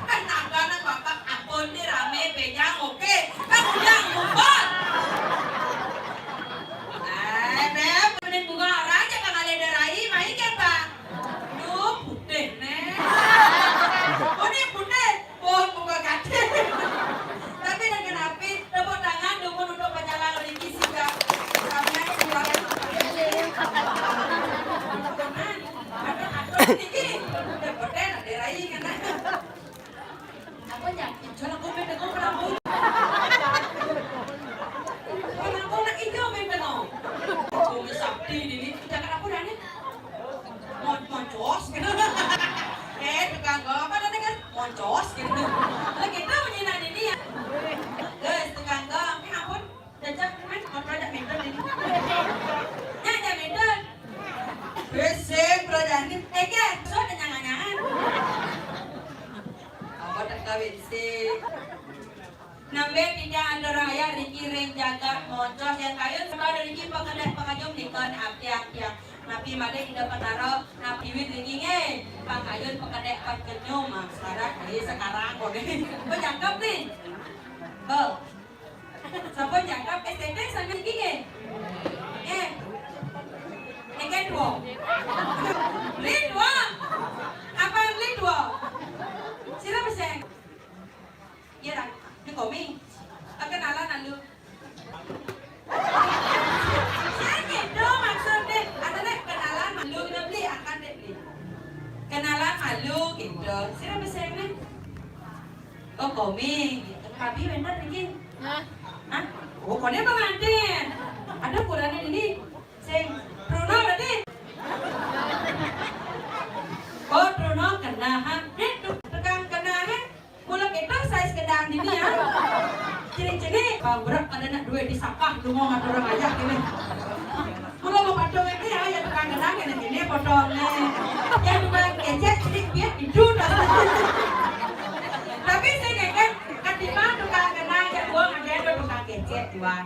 Kan tambah nang bapak ampun nih rame bejang oke. Kan udah ngumpul. Eh, Beb, mending bunga orang aja kang ale derai, mai kan, Pak? Duh, putih, nih. Oh, ini putih. Wah, muka gede. Tapi dengan api, tepuk tangan dukung untuk pecalang Riki sih, Kak. Sampean silakan. Ada atur niki. Dapetnya nanti rai kan. Apa ya? Jual aku beda kok pernah mau. Pernah mau nak hijau beda no. Kau sakti ini. Jangan aku dah nih. Mon-, moncos gitu. Eh, tukang gong apa tadi kan? Moncos gitu. Lah kita menyinak ini ya. Guys, tukang gong. Eh, ampun. Jajak, kan? Motor ajak minter ini. Ya, ajak minter. Besek, bro, jangan. Eh, kan? So, ada nyangan-nyangan. Apa tak kawin sih? Nambah tidak ada raya, Riki ring jagat moncos yang kayu, sebab Riki pekedek penganyum nikon apiang-piang. Napi made ida petaro, napi wit Riki nge. Pangkayun pekedek perkenyum, nah, sekarang, eh, sekarang kok deh. Kok jangkep nih? Bo. Sampun jangkep S T P sama Riki nge. Eh. Nge dua. Rin dua. Apa Rin dua? Sira peseng. Iya, Ran. Ini Komi. Kenalan alu. Saya gitu maksudnya. Atau nek kenalan alu, kita beli, angkat deh, beli. Kenalan alu gitu. Sira pesene. Oh, Komi. Tapi bener iki. Hah? Oh, kone pengantin. Ada ukurannya ini. Sing Bruno berarti. Oh, Bruno kena, ha? Nek tukang kena, ha? Mula kita size kendang dini ya. Ciri-ciri pabrak ada nak duit disakah, lu mau ngatur orang aja gini. Mula mau patung itu ya, ya tukang kendang ini, ini potongnya. Ya tukang kecek, ciri biar itu dah. Tapi saya kan, ketimbang tukang kendang, ya gua ngajarin tukang kecek, Tuan.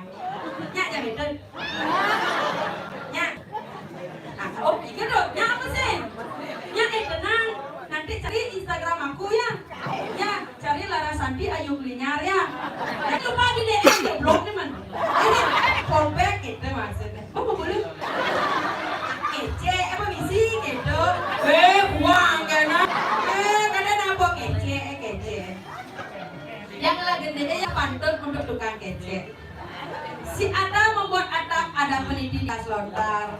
Nyak jam itu. Nyak. Nah, oh, iki lho, nyak apa sih? Nyak, eh, tenang. Ini lupa di D M, goblok nih, man. Ini fallback gitu maksudnya. Apa boleh? Kecek, apa misi gitu? Eh, buang kena. Eh, kadang apa kecek, eh, kecek. Yang lagi dia ya pantun untuk tukang kecek. Si Adam membuat atap, ada peniti di atas lontar.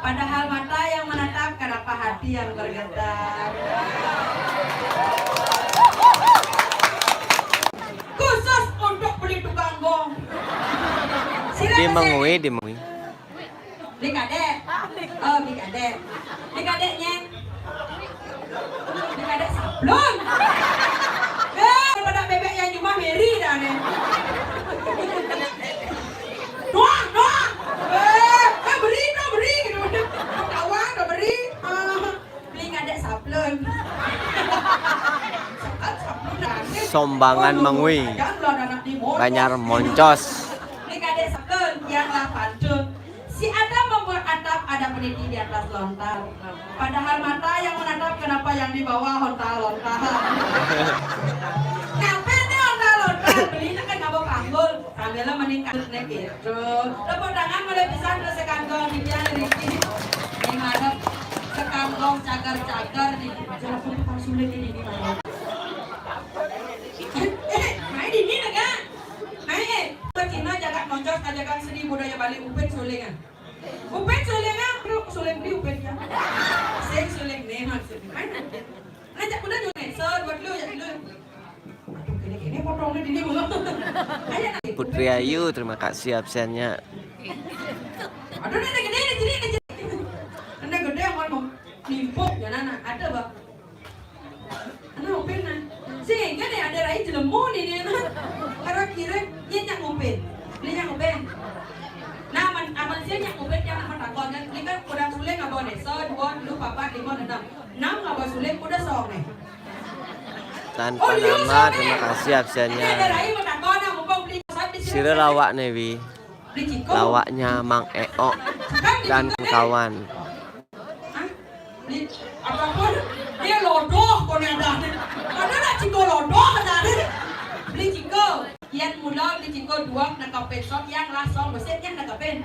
Padahal mata yang menatap, kenapa hati yang bergetar? Khusus untuk beli tukang gong. Sira Di mesen. Mengwi, di Mengwi. Beli kadek. Oh, beli kadek. Beli kadeknya. Beli kadek sablon. Eh, pada bebek yang cuma beri dah nih. Doang, doang. Eh, eh, beri, doang, beri gitu. Kawan, doang, beri. Ah, beli kadek sablon. Sombangan Mengwi. Banjar Moncos. Beli kadek sablon, yang lah pantun. Si Adam membuat atap, ada peniti di atas lontar. Padahal mata yang menatap, kenapa yang di bawah onta-lonta? Ngapain nih onta-lonta? Belinya kan ngapa panggul? Sambil meningkat nih gitu. Tepuk tangan mulai pisan ke sekanggong di Pian Riki. Ini ngadep sekanggong cagar-cagar di jalan tukang sulit ini, ini malam. Eh, main di sini kan? Main, eh. Cina jagat Moncos, jagat seni budaya Bali, Upin Sulingan. Upin Sulingan, bro, suling di Upin ya. Sing suling nih maksudnya. Main. Ngajak udah dulu, so, buat lu, ya dulu. Aduh, gini-gini potongnya di dia, Bang. Ayo, nanti. Putri Ayu, terima kasih absennya. Aduh, nanti gede, nanti gede, nanti gede. Nanti gede, mau nimpuk, ya, Nana. Ada, Bang. Anu, Upin, nah. Sing, kan ya, ada rai jelemu nih, nih, nah. Kira-kira, iya, nyak Upin. Ini nyak Upin. Nah, man, aman sih nyak Upin, yang nama takon, kan? Ini kan kurang suling, abang desa, dua, dulu, papat, lima, enam. Enam, abang suling, udah song, nih. Tanpa nama, terima kasih absennya. Sira lawak nih, Wi. Lawaknya Mang Eo dan kawan. Apapun dia lodoh, kau nih ada. Ada nak ciko lodoh, ada. Beli ciko, yang mula beli ciko dua, nak kapet sok, yang lah song, mesin yang nak kapet.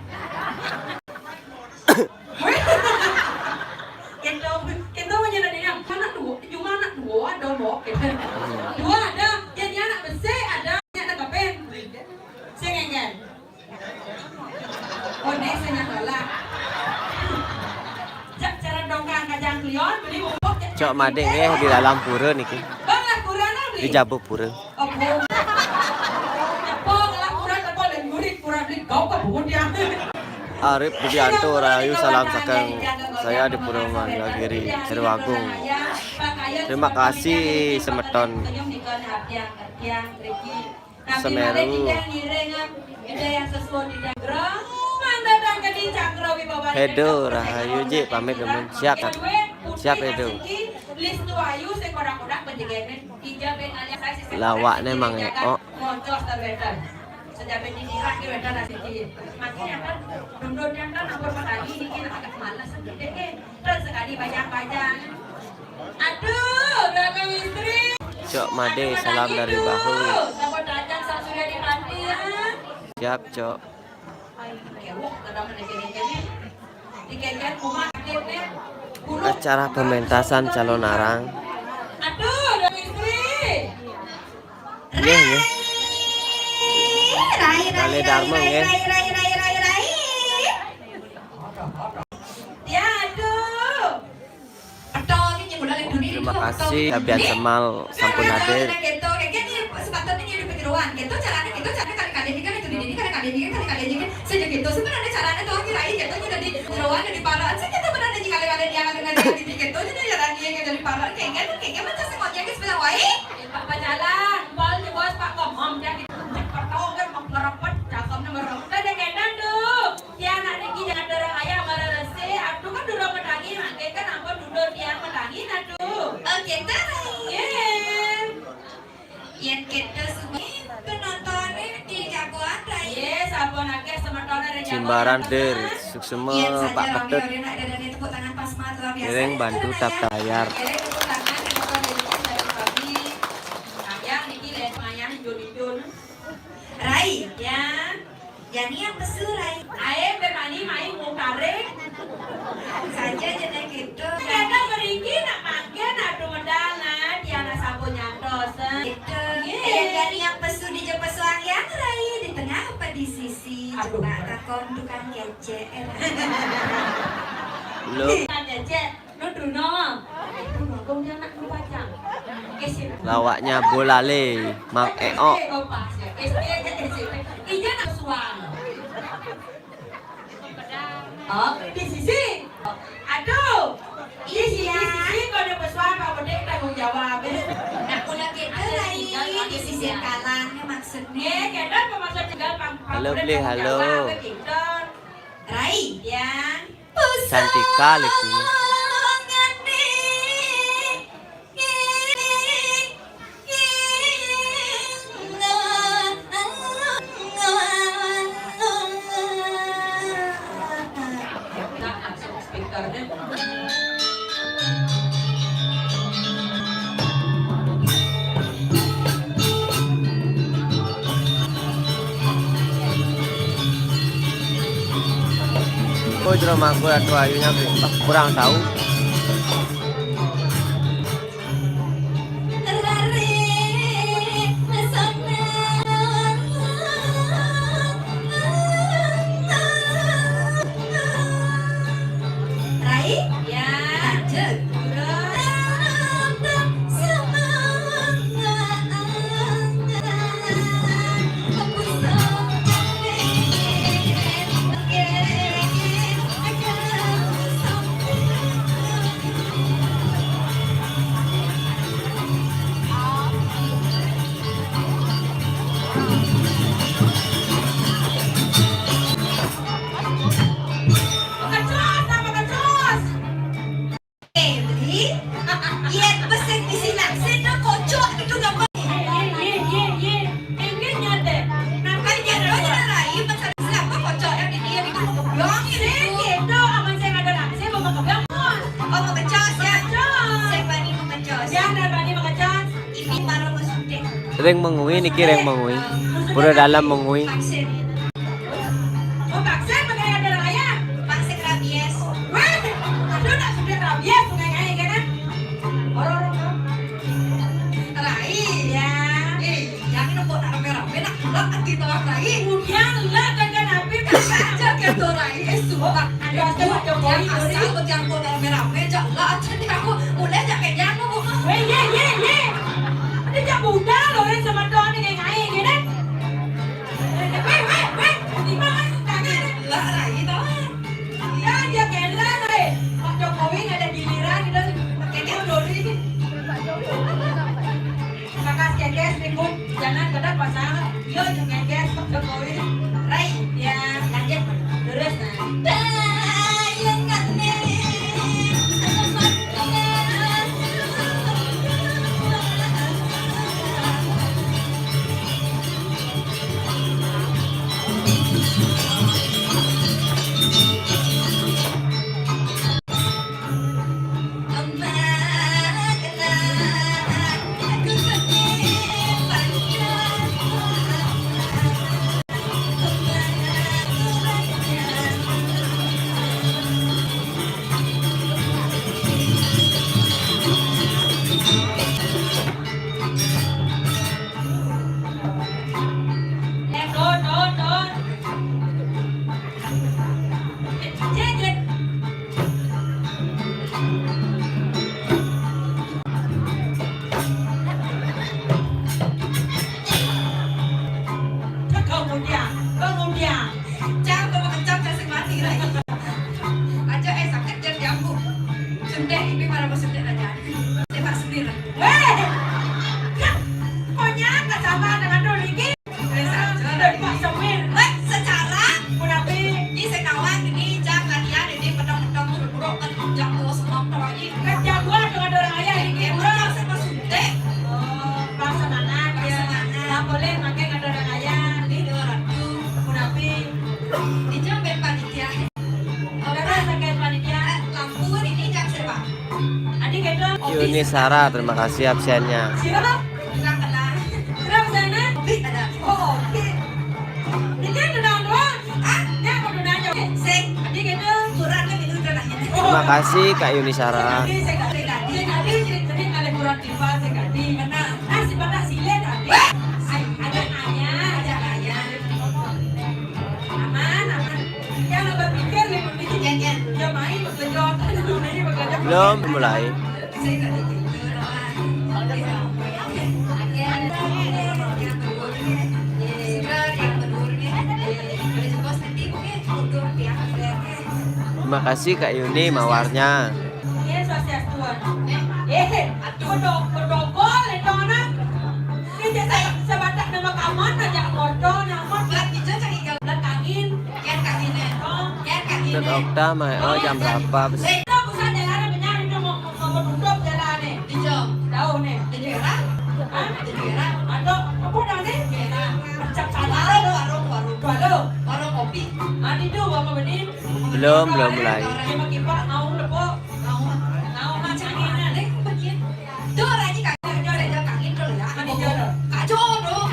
Kento, kento menjadi yang mana dua, cuma anak dua ada, Mbok. Dua ada, jadi anak besar ada, anak kapan? Sing enggak? Oh, nek sing nyolah. Jak cara dongkang kajang klion, beli Mbok. Cok mading eh di dalam pura niki. Bang lah pura nang beli. Di Jabuk Pura. Arif Budianto, Rahayu, salam saking saya di Purwomanyagiri, Seru Agung. Terima kasih semeton Semeru. Hedo, Rahayu, Jik, pamit dulu. Siap, siap, Hedo. Lawakne Mang Eo. Moncos ta wétan. Sejak bini dirah ki wétan nasi ki. Makanya kan dundun yang kan ampun petani ini kan agak males sedikit ke. Terus sekali banyak-banyak. Aduh, belakang istri. Cok Made, salam dari Bahu. Sama datang sang Surya di Pati ya. Siap, Cok. Acara pementasan calon arang. Nggih, nggih. Rai, rai, Bale Dharma, nggih. Rai, rai, rai, rai, rai. Ya, aduh. Terima kasih, Abian Semal sampun hadir. Tiang nak niki jangan dorong ayam marah resik, aduh kan dorong metangi, mangke kan ampun duduk tiang metangi, aduh. Oke, tarik. Nggih. Yen kita semua penontonnya di jagoan, Rai. Nggih, sampun akeh semeton ada jagoan. Jimbaran der, suksema Pak Petut. Yen saja rame-rame nak dadane tepuk tangan pas mat luar biasa. Dereng bantu tap layar. Dereng tepuk tangan, tepuk tangan dari kami. Ayah niki les mayah jun-jun. Jani yang pesu, Rai. Ae, be mani mai mau karek. Saja jeneng gitu. Kadang mriki nak mangke nak dumedalan, tiang nak sampun nyantos, eh. Gitu. Nggih. Ya, jani yang pesu di jepes wayang, Rai, di tengah apa di sisi? Aduh. Coba takon tukang kecek, eh, Rai. Belum. Tukang kecek. Lawaknya bolale, Mang Eok. Oh, di sisi. Aduh. Di sisi, di sisi, kok ada pesuara, Pak Bodik tanggung jawab. Nak kula gitu, Rai, di sisi kalang, maksudnya. Nggih, kita pemaksud tinggal Pak, Pak Bodik tanggung jawab, gitu. Halo, Bli, halo. Rai. Ya. Cantik kali kuwi. Oh, drama aku Ratu Ayunya, ah, kurang tahu. Rai? Ya. Lanjut. Bekecos, tambah bekecos. Eh, Bli, yen wis sing isi naksir, nek kocok itu gampang. Ye, ye, ye, ye, ye. Inggih nyate. Napa kan yen kira ora rai, mencari siapa kocok yang ini, yang itu mau keblong, ini. Sing itu, amun sing ada naksir, mau keblong, Mas. Oh, bekecos, ya? Bekecos. Sing bani bekecos. Ya, nek bani bekecos. Ini baru mau suntik. Ring mengui niki, ring mengui. Pura dalam mengui. Vaksin. Oh, vaksin pakai ada rai ya? Vaksin rabies. Weh, aduh, nak sudah rabies, pakai kayak gini. Orang-orang. Rai. Ya. Eh, yang ini kok nak rame-rame, nak pulang kan kita orang rai. Udah lah, kan, kan, habis. Saja gitu, rai. Eh, sumpah. Aduh, aduh, aduh, aduh, aduh. Yang asal, yang kok rame-rame, jak lah, jadi aku mulai jak kayak jamu, Bu. Weh, ye, ye, ye. Ada jak muda loh, yang sama tuan ini kayak gini. Weh, weh, weh, di mana tangan? Lah, rai, tahu. Ya, dia kena, rai. Pak Jokowi nggak ada giliran, udah. Kayaknya udah ini. Kakas kekes ribut, jangan kedap pasang. Yo, juga kekes, Pak Jokowi. Rai, ya, lanjut. Terus, nah. Kemudian, kemudian. Cang, kok mau kencang, cang sing mati lagi. Aja, eh, sakit, jangan diambu. Sendek, ini malah mau sendek aja. Tembak sendiri. Weh! Konyol, sama dengan dulu ini. Weh, secara, ini sing nawang, ini jam latihan, ini petong-petong, buruk-buruk, kan jam dua setengah, kan jam dua dengan orang ayah, ini buruk. Saya pas suntik. Oh, pelaksanaan, ya. Pelaksanaan. Nggak boleh pakai dengan orang ayah. Ini dua ratus. Munafi. Ini jam panitia. Ora saking panitia. Lampu ini jam sira? Adi kedo. Yuni Sarah, terima kasih absennya. Sira? Kurang kenal. Sira absennya? Oke, ada. Oh, oke. Ini udah doang. Makasih Kak Yuni Sarah. Belum mulai. Terima kasih Kak Yuni mawarnya. Iya, swastiastu. Eh, bedo-, bedogol itu anak. Ini saya sebatas nama kaman aja, ordo, nama. Belakangin. Lihat Kak Ine. Oh, lihat Kak Ine. Dokter Okta, ma-, oh, jam berapa? Bes- Kita pusat jalan benar itu mau, mau menutup jalan nih. Di jam. Tahu nih. Di daerah? Hah? Di daerah? Atau apa namanya? Daerah. Macam sana. Warung, warung, warung. Warung. Warung kopi. Ah, itu apa benih? Belum, belum mulai. Kipak, kipak, mau lepo. Mau, mau macam mana? Dek, begini. Tuh, lagi kagak ada, ada kangin dulu ya. Ada jodoh. Kak jodoh.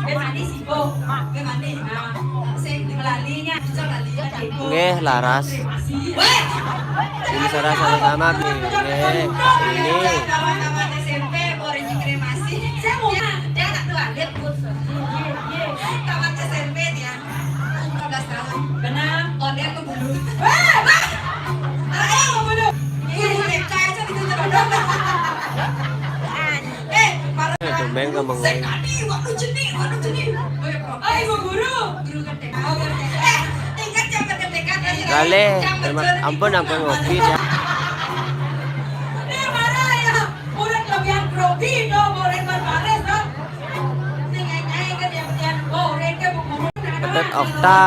Gue mandi sibuk. Gue mandi. Nah, sing melalinya, bisa melalinya sibuk. Nggih, laras. Weh! Ini saudara sama-sama, nggih. Nggih. Ini. Tamat S M P, mau rezeki masih. Saya mau, dia anak tua, dia pun. Tamat S M P dia. Lima belas tahun. Benar. Konten ke bulu. Wah! Ada yang mau bulu. Guru T K aja gitu, coba dong. Eh, parah. Eh, tumben kamu ngomong. Sekali, waktu jenih, waktu jenih. Oh, ya, Prof. Oh, Ibu Guru. Guru kan T K. Oh, guru T K. Eh, tingkat zaman T K kan. Kali, jam terima, berjalan ampun, ampun, ngopi ya. Dia marah ya. Urut lebihan grogi, do, goreng berbaris, do. Sing nyai kan dia, dia goreng ke Bu Guru. Betul, Okta,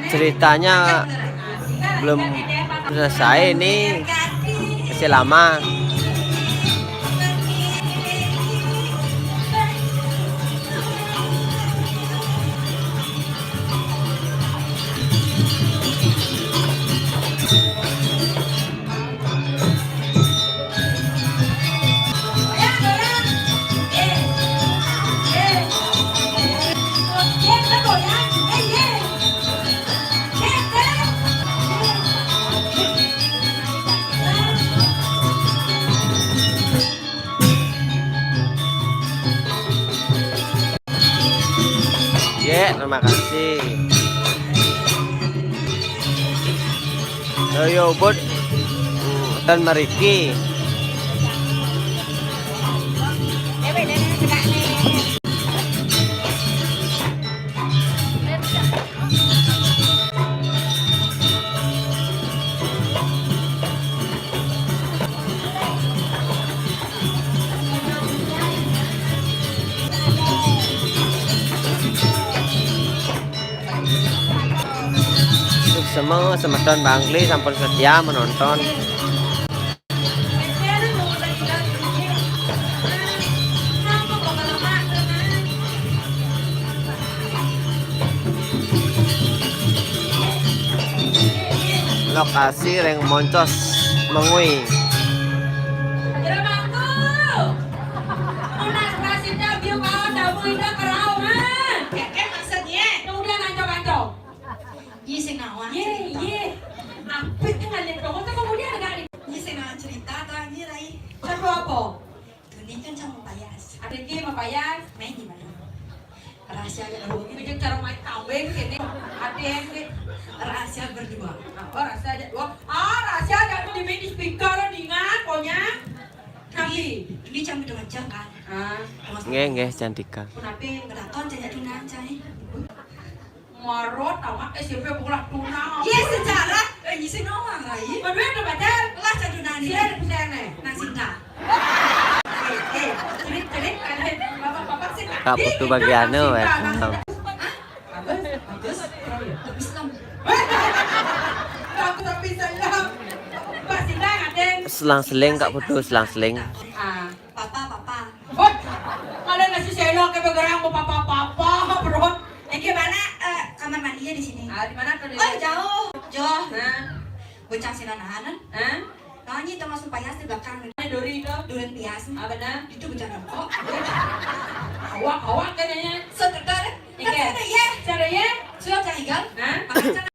ceritanya belum selesai nih, masih lama. Ya, terima kasih. Ayo, Bud. Tan mariki. Suksma semeton Bangli sampun setia menonton. Lokasi ring Moncos Mengwi. Iya, sing nawang. Iya, cerita. Iya, sing nawang cerita, Tangi, Rai. Satu apa? Tuni kan sama Payas. Ada game apa, Yas? Main di mana? Rahasia ya, lu. Ini cara main kawin, ini. Ada yang ini. Rahasia berdua. Apa rahasia aja? Wah, ah, rahasia aja tuh di mini speaker, lo dingan, pokoknya. Tapi ini jam itu aja kan. Ah. Nggih, nggih, Cantika. Kenapa ngerakon cahaya tunangan, cahaya? Marot amat S M P bola tuna. Iya, sejarah. Eh, ngisi nawang, Rai. Padahal ada pacar. Lah, cadunan ini. Sila ada pacar, nih. Nang Sinta. Eh, eh, cerit, cerit, ada bapak-bapak sih. Kak Putu bagian, weh. Hah? Bagus, bagus. Islam. Aku tapi Islam. Pak Sinta, ada. Selang-seling, Kak Putu, selang-seling. Ah, papa, papa. Hot. Kalau nasi selok ke begerang mau papa-papa, perut. Yang gimana, eh, kamar mandinya di sini? Ah, di mana tuh? Oh, jauh. Jauh. Nah. Bocah sinanan. Hah? Nonyi tuh masuk payas di belakang. Eh, Dori itu. Duren pias. Ah, benar. Itu bocah rokok. Awak, awak katanya. Sekedar. Iya. Kan sudah ya. Sudah ya. Sudah cari gal. Hah? Makan sana.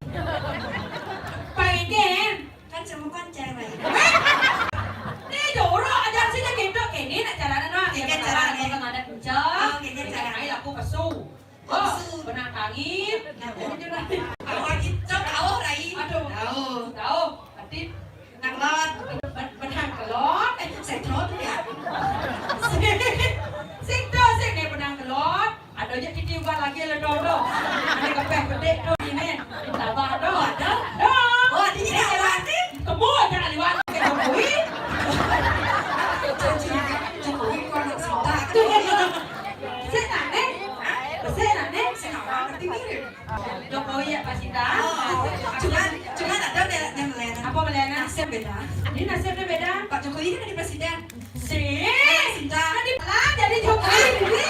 Jokowi ya Pak Sinta. Oh, cuman, cuman ada beda yang lain. Apa beda? Nasib beda. Ini nasibnya beda. Pak Jokowi kan jadi presiden. Sih. Sinta. Kan di pecalang jadi Jokowi ini.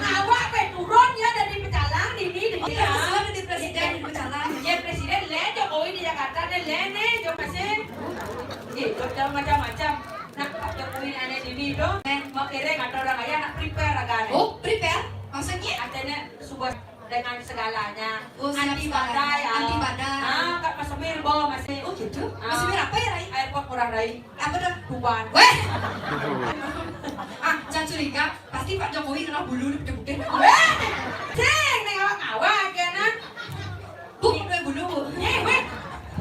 Awak pe turun ya dari pecalang ini. Iya, maksudnya di presiden, di pecalang. Ya presiden le Jokowi di Jakarta deh le nih Jokowi sih. Gitu, jangan macam-macam. Nah, Pak Jokowi aneh dini itu, eh, mau kira kata orang kaya nak prepare agak. Oh, prepare? Maksudnya? Katanya sebuah dengan segalanya. Oh, siap anti segalanya. Badai, ah. Anti badai. Ah, Kak Mas Semir, bo, masih. Oh, gitu? Ah. Mas Semir apa ya, Rai? Airport Ngurah Rai. Apa tuh? Tuban. Weh! Ah, jangan curiga. Pasti Pak Jokowi kena bulu di putih. Weh! Ceng, nih awak-awak, ya, nah. Bu, kena bulu, Bu. Eh, weh.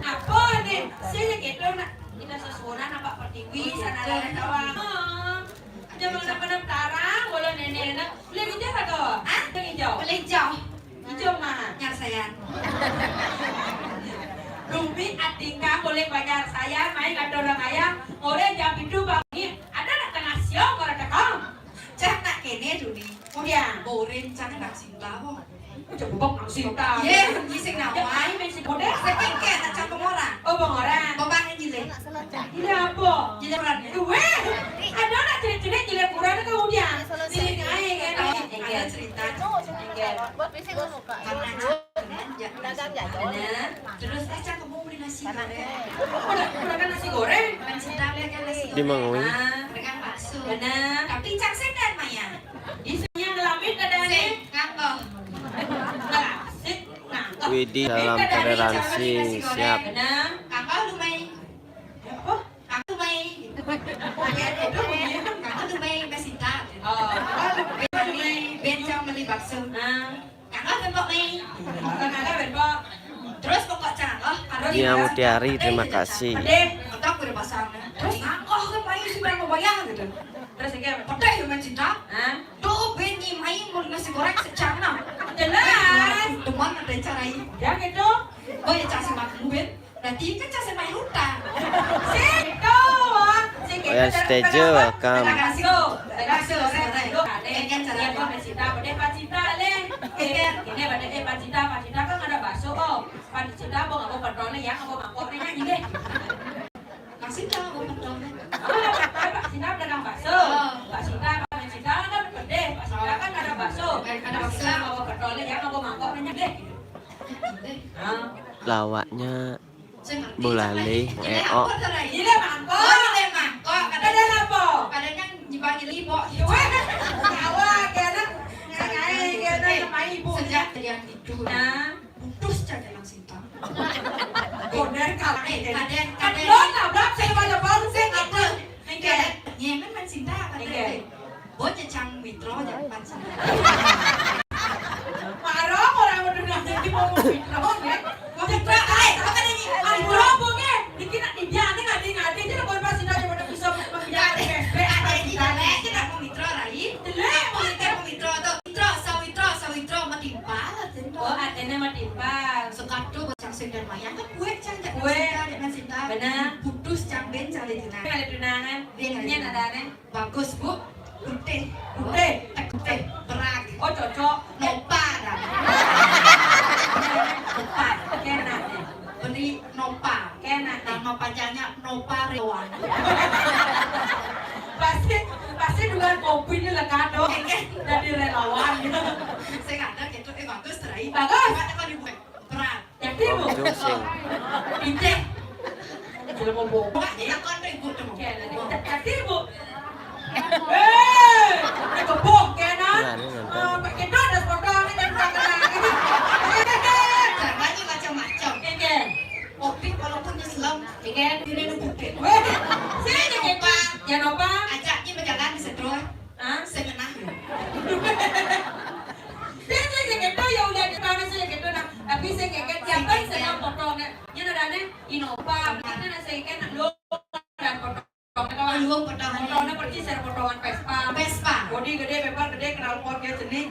Apa nih? Sini gitu, nak. Kita sesuunan apa Pertiwi, oh, sana gitu. Ada kawan. Oh. Aja mau nak pendaftaran, bola nenek nak. Boleh hijau tak kau? Hah? Boleh hijau. Boleh hijau. Hijau mah. Nyar sayang. Dumi atika boleh bayar sayang, main kata orang ayah. Oleh jam itu bangun. Ada nak tengah siang, orang tekang. Cak nak kene dulu. Kemudian. Boring, cak nak Sinta, boh. Cebok nang Sinta. Ye, ngising nawai. Ai, main si bodoh. Saking ke, nak cakap orang. Oh, bang orang. Bapaknya jilid. Jilid apa? Jilid Quran. Weh, ada nak cerita-cerita jilid Quran ke udah? Jilid air kan? Ada cerita. Enggak. Karena cakap, ya. Nah, terus, eh, cakap mau beli nasi goreng. Udah, udah kan nasi goreng? Main Sinta beli kan nasi goreng. Di Mangui. Ah, dengan bakso. Benar. Tapi cak sedar, Maya. Isinya ngelamit ada nih. Sing, ngangkong. Nah, sik, ngangkong. Widih, dalam toleransi, siap. Benar. Ngangkong lu, Mai. Apa? Ngangkong, Mai. Oke, itu bunyinya. Ngangkong lu, Mai, Mbak Sinta. Oh, ngangkong lu, Mai. Bencong beli bakso. Ah. Ngangkong, Mbak Mai. Ngangkong, Mbak. Terus pokok cara, kalau Nia Mutiari, terima kasih. Pedih, otak udah pasang. Terus ngangkong, Mai, sudah mau bayar gitu. Terus ini apa? Pedih, Mbak Sinta. Hah? Tuh, Benny main mau nasi goreng secana. Jelas. Teman ada cara ini. Ya gitu. Oh ya, cak simak mubin. Berarti kan cak simak hutan. Situ, wah. Oh ya, stage welcome. Terima kasih, oh. Terima kasih, oh. Ini kan cara dia. Mbak Sinta, pada Pak Sinta, le. Ini pada, eh, Pak Sinta, Pak Sinta kan ada bakso, oh. Pak Sinta, mau nggak mau petrolnya ya, nggak mau mangkok nih, nyanyi deh. Pak Sinta, mau petrolnya. Oh, Pak Sinta pedagang bakso. Oh. Pak Sinta, Pak Sinta kan pedih. Pak Sinta kan ada bakso. Ada bakso. Pak Sinta mau petrolnya ya, nggak mau mangkok nih, nyanyi deh. Lawaknya Bulali, eh, oh. Ini mangkok. Oh, ini mangkok. Ada apa? Kadang nyibang ini, Pok. Wah, awak kena ngai kena sama ibu. Sejak yang itu. Nah, putus cak dalam Sinta. Koder kalah. Eh, kadang, kadang. Lo tabrak saya pada bang saya apa? Enggak. Nyemen main Sinta, kadang. Bocah cang mitro, jangan pancing. Marah orang udah nggak jadi mau mitro, ya. Mau mitro, eh, apa tadi? Mitro, bunge. Dikit nak dia nih ngadi-ngadi aja, bukan pasti aja pada bisa membiarkan P S B. Ada di dalam, kita mau mitro, Rai. Jelek, mau mitro, mau mitro, tuh. Mitro, sawitro, sawitro, matimpal, sawitro. Oh, artinya matimpal. Sekatu, cang sing dan mayang, kan kue, cang, cang, kue. Cang, cang, cang, benar. Putus, cang ben, cang, tunangan. Ada tunangan. Dia nggak ada. Bagus, Bu. Putih. Putih. Putih. Berat. Oh, cocok. Nopa, dah. Nopa. Kena, nih. Beli Nopa. Kena, nih. Nama panjangnya Nopa Rewan. Pasti, pasti dengan kopi ini lekat, dong. Iya. Jadi relawan, gitu. Saya nggak ada, gitu. Eh, bagus, terakhir. Bagus. Coba, coba dibuka. Berat. Jadi, Bu. Ijeh. Sudah mau bongkar. Bukan, ini aku antar ibu tuh. Oke, nanti kita jadi, Bu. Eh, ini kebok, ya, nah. Nah, ini nonton. Eh, pakai doa dan foto, ini kan bukan kena, ini. Caranya macam-macam. Oke. Kopi walaupun nyelam, oke. Ini nunggu. Weh, sini, Nova. Ya, Nova. Ajaknya berjalan di setrol. Hah? Sing ngenah ya. Dia sing gitu ya udah di mana sih gitu nah. Tapi sing gitu siapa yang sedang potongnya? Ini ada nih Innova, ini ada sing kan lu dan potong. Lu potong. Potongnya persis dari potongan Vespa. Vespa. Bodi gede, bemper gede, knalpot dia jenih.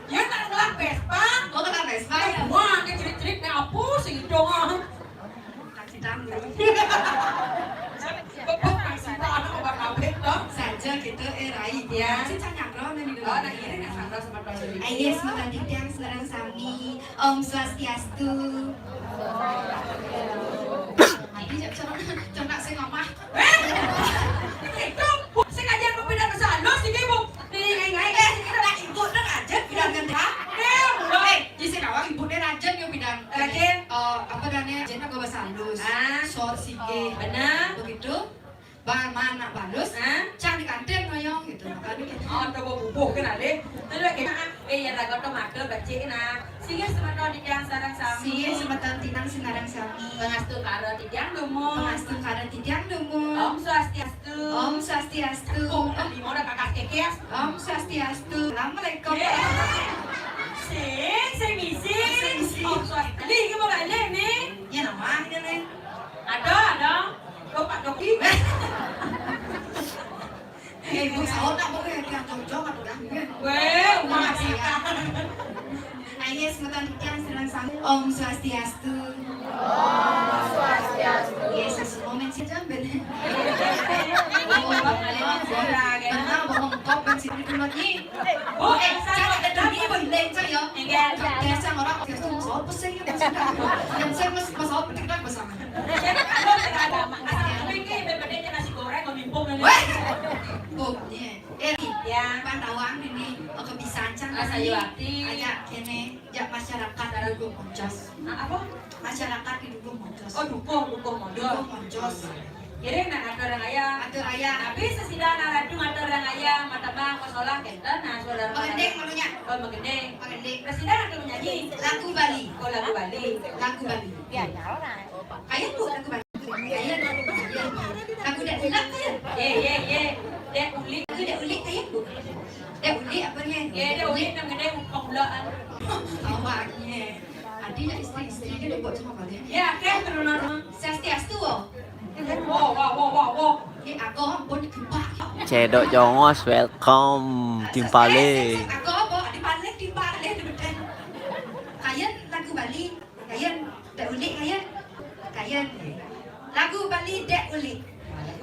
Ya tak ngelak Vespa. Oh, kena Vespa ya? Wah, dia cerit-cerit kayak apa sih gitu. Kasih tahu. Bebek kasih tahu anak obat kabeh toh. Saja gitu, eh, Rai. Ya. Si cang nyangkro nih di. Oh, nah, ini nggak sangkro. Ayo, semeton titiang sareng sami. Om Swastiastu. Adi cok cok cok sing amah. Itu sing aja aku pindah ke sana sih, Bu. Nih, ngai ngai eh, kita nak ibu dong aja pindah ke. Eh, di sing awal ibu deh aja yang pindah. Rajen. Eh, apa namanya? Jenna gue bahasa halus. Ah. Sor sige. Benar. Begitu. Ba mana balus? Hah? Cang di kantin ngoyong gitu. Makanya gitu. Oh, coba bubuh kan ada. Terus lagi, eh, ya lagu tuh matur becik nah. Singgih semeton titiang sareng sami. Singgih semeton titiang sareng sami. Pangastu karo titiang dumun. Pangastu karo titiang dumun. Om Swastiastu. Om Swastiastu. Oh, lima udah kakas kekes. Om Swastiastu. Assalamualaikum. Eh. Sing, sing misi. Sing misi. Om Swastiastu. Lih, iki mau balik nih. Ya nama ini nih. Ada, ada. Kok Pak Jokowi? Eh, ibu sahur tak boleh, dia jongkok atau dah. Weh, masih ya. Ayo, semeton titiang sareng sami. Om Swastiastu. Om Swastiastu. Yesus, komen sih, jam bener. Oh, bener, bener, bohong kok, ben sih, dulu nih. Oh, eh, cara ada dunia, bang, lencang ya. Enggak. Biasa orang, biasa, sopo sing, biasa. Yang saya mas, mas, sopo, kita bersama. Weh! Buknya. Eh, ya. Pantauan ini, oke, bisa ancang. Rasa ini. Yuati. Aja, kene, ya, masyarakat dukung moncos. Nah, apa? Masyarakat dukung moncos. Oh, dukung, dukung moncos. Dukung moncos. Jadi, nak atur yang ayah. Atur ayah. Tapi sesida nak radu atur yang ayah, matebang, kosolah, kenten, nah, saudara. Pengending, menunya. Oh, pengending. Pengending. Presiden atau menyanyi? Lagu Bali. Oh, lagu Bali. Lagu Bali. Ya, ya, orang. Kayak bu, lagu Bali. Iya, iya. Lagu Dek Ulak kan? Ye, ye, ye. Dek Ulik. Lagu Dek Ulik kan, Bu? Dek Ulik apa nih? Ye, Dek Ulik nang gede pembulaan. Awaknya. Adi nak istri-istri dia buat cuma balik. Ya, kan, turunan. Swastiastu, oh. Wow, wow, wow, wow, wow. Ye, aku pun kebak. Cedok Jongos, welcome. Timpale. Aku apa? Di balik, di balik, di balik. Kayen lagu Bali. Kayen, Dek Ulik, kayen. Kayen. Lagu Bali Dek Ulik.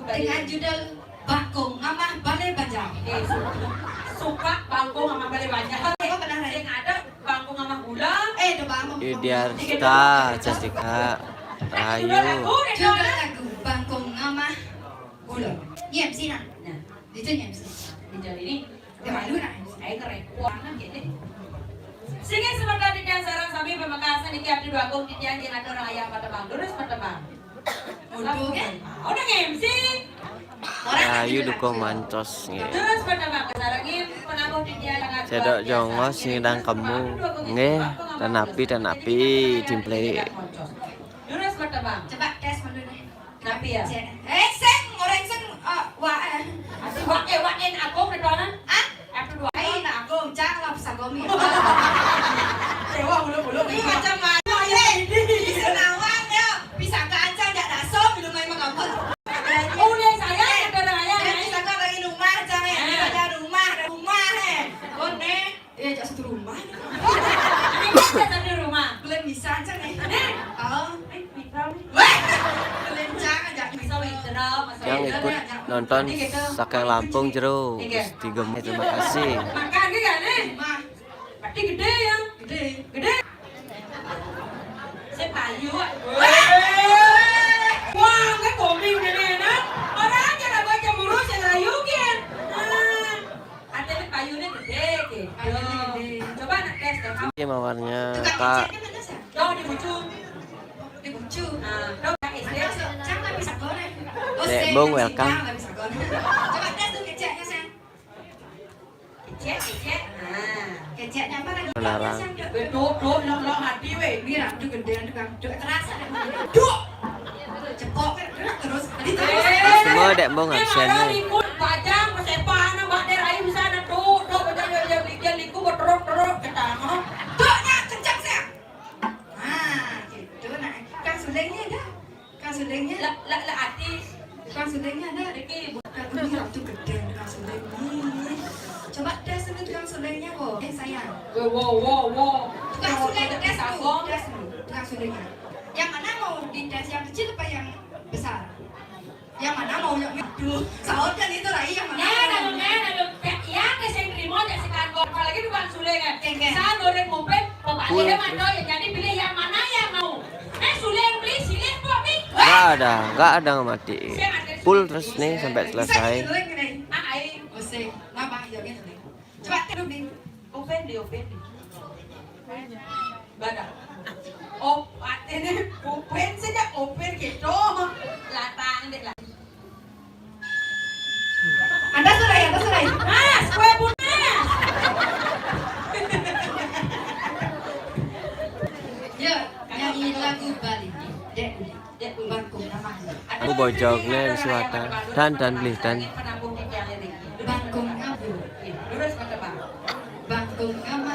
Dengan judul Bangkung Ngamah Balai Banjar. Eh, su-, suka Bangkung Ngamah Balai Banjar. Apa pernah, Rai? Sing ada Bangkung Ngamah Gula. Eh, ada Bangkung. Idiarta Cantika. Ayo. Judul lagu Bangkung Ngamah Gula. Iya, M C nah. Nah, itu M C. Itu ini. Ya, malu nah. Ayo ngerepot anak gitu. Singgih semeton titiang sareng sami pamekasan niki abdi Dwagung titiang jenengan orang ayah matebang. Terus matebang. Udah, kan? Oh, udah M C. Ayo dukung mancos nggih. Terus matebang kesarengin pengaku titiang sangat. Cedok Jongos ngidang kemu. Nggih, tanapi, tanapi, timple. Terus matebang. Coba tes dulu nih. Napi ya? Eh, sing, orang sing, eh, wa, eh. Aduh, wa, eh, wa, eh, aku ketuanan? Ah? Aku dua. Ai, nak aku, cang lah, bisa gomi. Dewa, bulu, bulu. Ini macam mana? Eh, di Senawang, ya. Bisa ke Ancang, jak daso, belum main mengambut. Udah saya, eh, ada orang ayah, eh, eh. Bisa ke lagi rumah, cang, eh. Eh. Ada rumah, ada rumah, eh. Kone. Eh, jak satu rumah. Ini kita satu rumah. Belum bisa, cang, eh. Eh. Oh. Eh, Wah, kelencang aja. Bisa withdraw, masa Yang withdraw ikut ya, nonton Nanti gitu. Saking Lampung jero. Iya. Tiga menit, terima kasih. Makan ki kan, eh? Mah. Berarti gede ya? Gede. Gede. Saya payu, ah. Wah, nggak koming gede, nah. Orang aja lah baca mulu, saya rayu, kan. Nah. Atene payune gede, gitu. Payune gede. Coba nak tes deh. Ini mawarnya, Kak. Dong, di bucu. Di bucu. Nah, dong, Kak, S D. Mana, Cang, nggak bisa goreng. Oh, Dek Bung, welcome. Nggak bisa goreng. Coba tes tuh keceknya, Sang. Kecek, kecek. Nah. Keceknya apa lagi? Beneran. Sang, dok. Weh, dok, dok, dok, dok, hati, weh. Ini ratu gede, tukang, dok, terasa. Dok. Cepok kan, terus, tadi terus. Semua dek mau ngabsen nih. Bajang, pesepan, bak dek rai bisa, nah, tuh, tuh, bajang, bajang, bajang, liku, berteruk, teruk, kita, oh. Tuh, nah, kencang, saya. Nah, gitu, nah. Kang Sulengnya ada? Kang Sulengnya? Lah, lah, lah, artis. Kang Sulengnya ada? Riki, bu- Kang, ini waktu gede, Kang Suleng. Ih. Coba tes dulu Kang Sulengnya, kok. Eh, sayang. Wo, wo, wo, wo. Tukang Suleng, tes dulu, tes dulu. Tukang Sulengnya. Yang mana mau dites, yang kecil apa yang besar? Yang mana mau yang itu? Saut kan itu, Rai, yang mana? Nah, mau? Nah, nah, nah, nah, ya, tes yang terima, tes yang kan, apalagi tukang Suleng. Sa nurin ngumpet, pepalih mata ya, jadi pilih yang mana yang mau. Eh, suling beli, silih kok, Bing. Nggak ada, nggak ada yang mati. Full terus nih sampai selesai. Ah, ai. Usik. Nambah ya gitu nih. Coba tiru, Bing. Open di, open di. Bada. Oh, ini open saja, open gitu. Latang deh lah. Anda sudah ya, Anda sudah ya. Mas, kue punas. Ya, nyanyi lagu Bali. Dek, dek, bangkung nama. Aku bojog nih, wis wadah. Dan, dan, beli, dan. Bangkung apa? Terus kata Bang. Bangkung apa?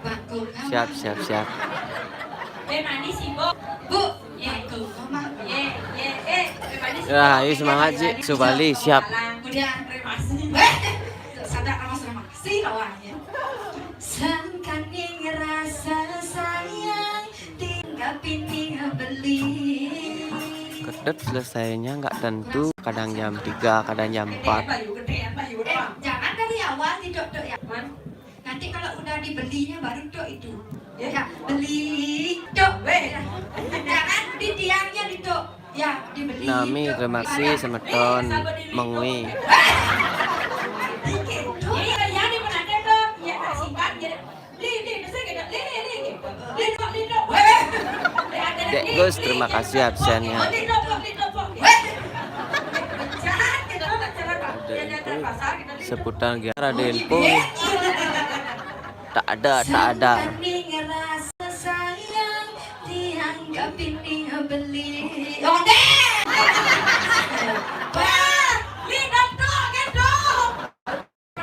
Bangkung apa? Siap, siap, siap. Teh manis, Ibu. Bu, ye, bangkung apa? Ye, ye, eh, teh manis. Ya, ayo semangat, Cik. Subali, siap. Udah, terima kasih. Sadar sama, terima kasih, lawannya. Sangkaning rasa sayang, tinggal pining beli. Kedep selesainya nggak tentu, kadang jam tiga, kadang jam empat. Gedean, Bayu, gedean, Bayu, eh, doang. Jangan dari awal nih, Dok, Dok, ya. Man. Nanti kalau udah dibelinya baru, Dok, itu. Ya. Ya, beli, Dok. Weh. Jangan di tiangnya, di, Dok. Ya, dibeli, Dok. Nami, terima kasih, semeton, mengui. Dikit, Dok. Iya, iya, ini menandakan, Dok. Iya, kasihkan, ya. Dek Gus, terima kasih absennya. Ada info seputar Raden Pung. Tak ada, tak ada.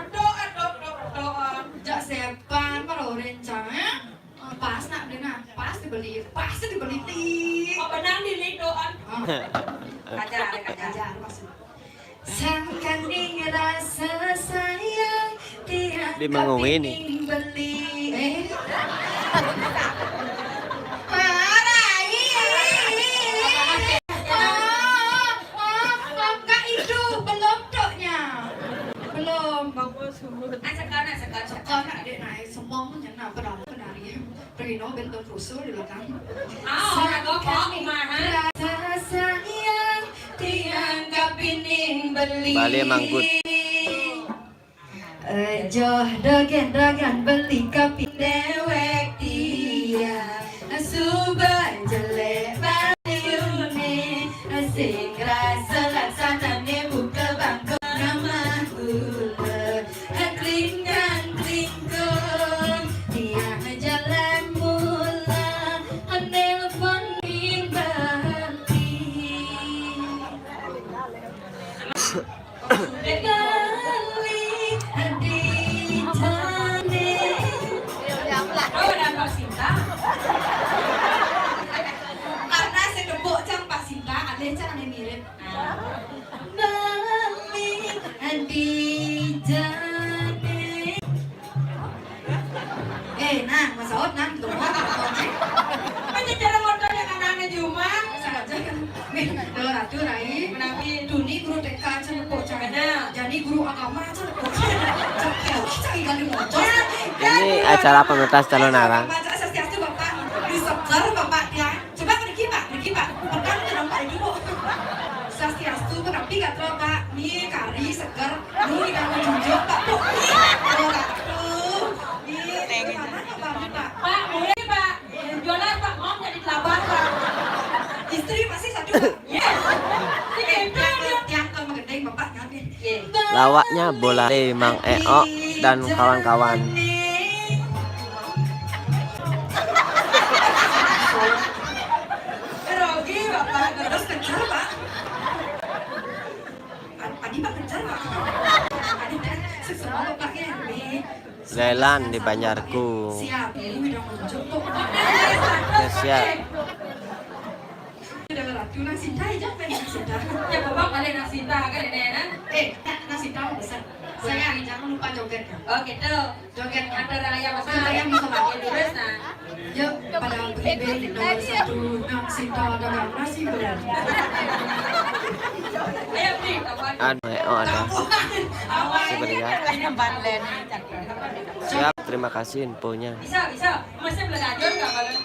Doan, doan, doan, doan. Jak sepan, maro rencana. Ah, pas nak beli nah, pas dibeli, pas dibeli ti. Oh, benar dibeli doan. Ah. Kajar, kajar. Kajar, maksud. Sangkaning rasa sayang, tiang. Dia mengawini. Beli. Eh. Marai. Oh, oh, oh, enggak itu, belum toknya. Belum. Bagus. Sekarang, sekarang, sekarang. Sekarang, Dek, naik semua punya, nah, pedang, pedari. Pergi no, bentuk rusuh di belakang. Ah, orang kok, kumaha? Rasa sayang, tiang kapining beli. Balik manggut. Ejoh dogen-dogen beli kapi dewek dia. Suba jelek baliune, sing rasa laksanane buka bangku nama kula. Klingkang klingkung, tiang jalan mula, nelpon ning bali. Bali di jane. Oh, ada Pak Sinta. Karena saya tepuk cang Pak Sinta, ada cang ada mirip. Bali di jane. Eh, nah, Mas Saud, nah, gitu. Apa cara motornya kan ane di rumah? Sengaja kan. Nih, dua ratus, Rai. Menawi Duni guru T K aja nepuk, Cak. Benar. Jadi guru agama aja nepuk. Cak, ya, Cak, ikan di motor. Ini acara pementasan calon arang. Agama aja, swastiastu, Bapak. Diseger, Bapak, ya. Coba pergi, Pak, pergi, Pak. Petang di tempat itu, Bu. Swastiastu, menawi gatra, Pak. Nih, kari, seger. Lu kita mau junjung, Pak, Bu. Nih, dua ratus. Nih, gimana, Pak, Pak? Pak, boleh, Pak. Jualan, Pak, mau jadi telabar, Pak. Istri masih satu, Pak. Yes. Tiang ke, tiang ke Megedeng, Bapak, ngambil. Lawaknya Bolale, Mang Eok, dan kawan-kawan. Grogi, Bapak. Terus kejar, Pak. Tadi, Pak, kejar, Pak. Tadi, Pak, semua bapaknya, nih. Lelan di Banjarku. Siap, ini udah muncul, kok. Ya, siap. Udah berlaku, nang Sinta aja, apa nang Sinta? Ya, Bapak balik nang Sinta, kan, ini, ya, kan? Eh, nang, nang Sinta mau pesan. Saya jangan lupa joget, ya. Oh, gitu. Joget. Ada raya, Mas. Ada raya, Mas. Terus, nah. Yuk, pada Nomor satu, Nang Sinta dagang nasi goreng. Anu, oh, ada. Coba lihat. Siap, terima kasih infonya. Bisa, bisa. Masih belajar nggak, Bang?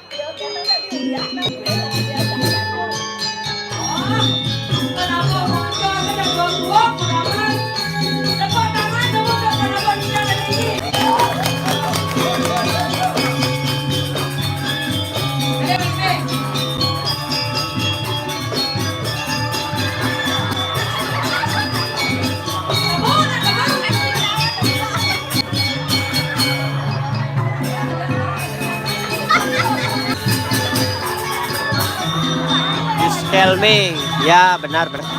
Just tell me. Ya, benar, benar.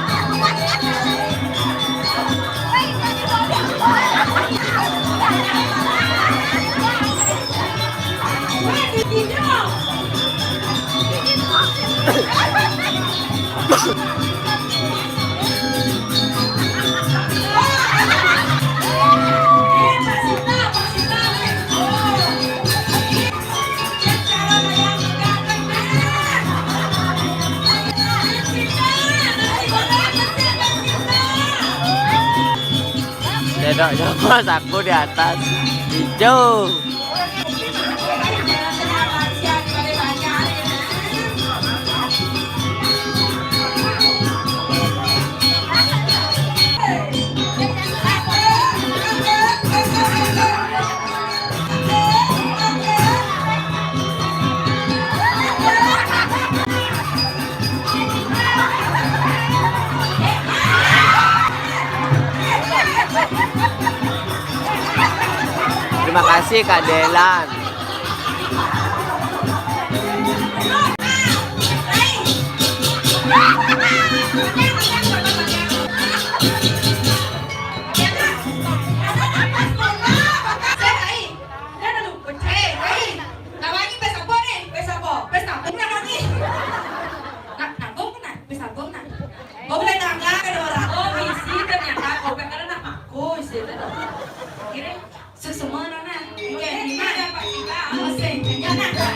Dedok Jongos, aku di atas. Hijau. Terima kasih, Kak Delan. Nah, nanggung kena, wis apa? Nah, oh, boleh tangga kan orang. Oh, isi ternyata, oh, kan anak aku, isi ternyata. Kira susu mana, nah? Oke, lima. Apa sih, Kak? Apa sih? Ternyata.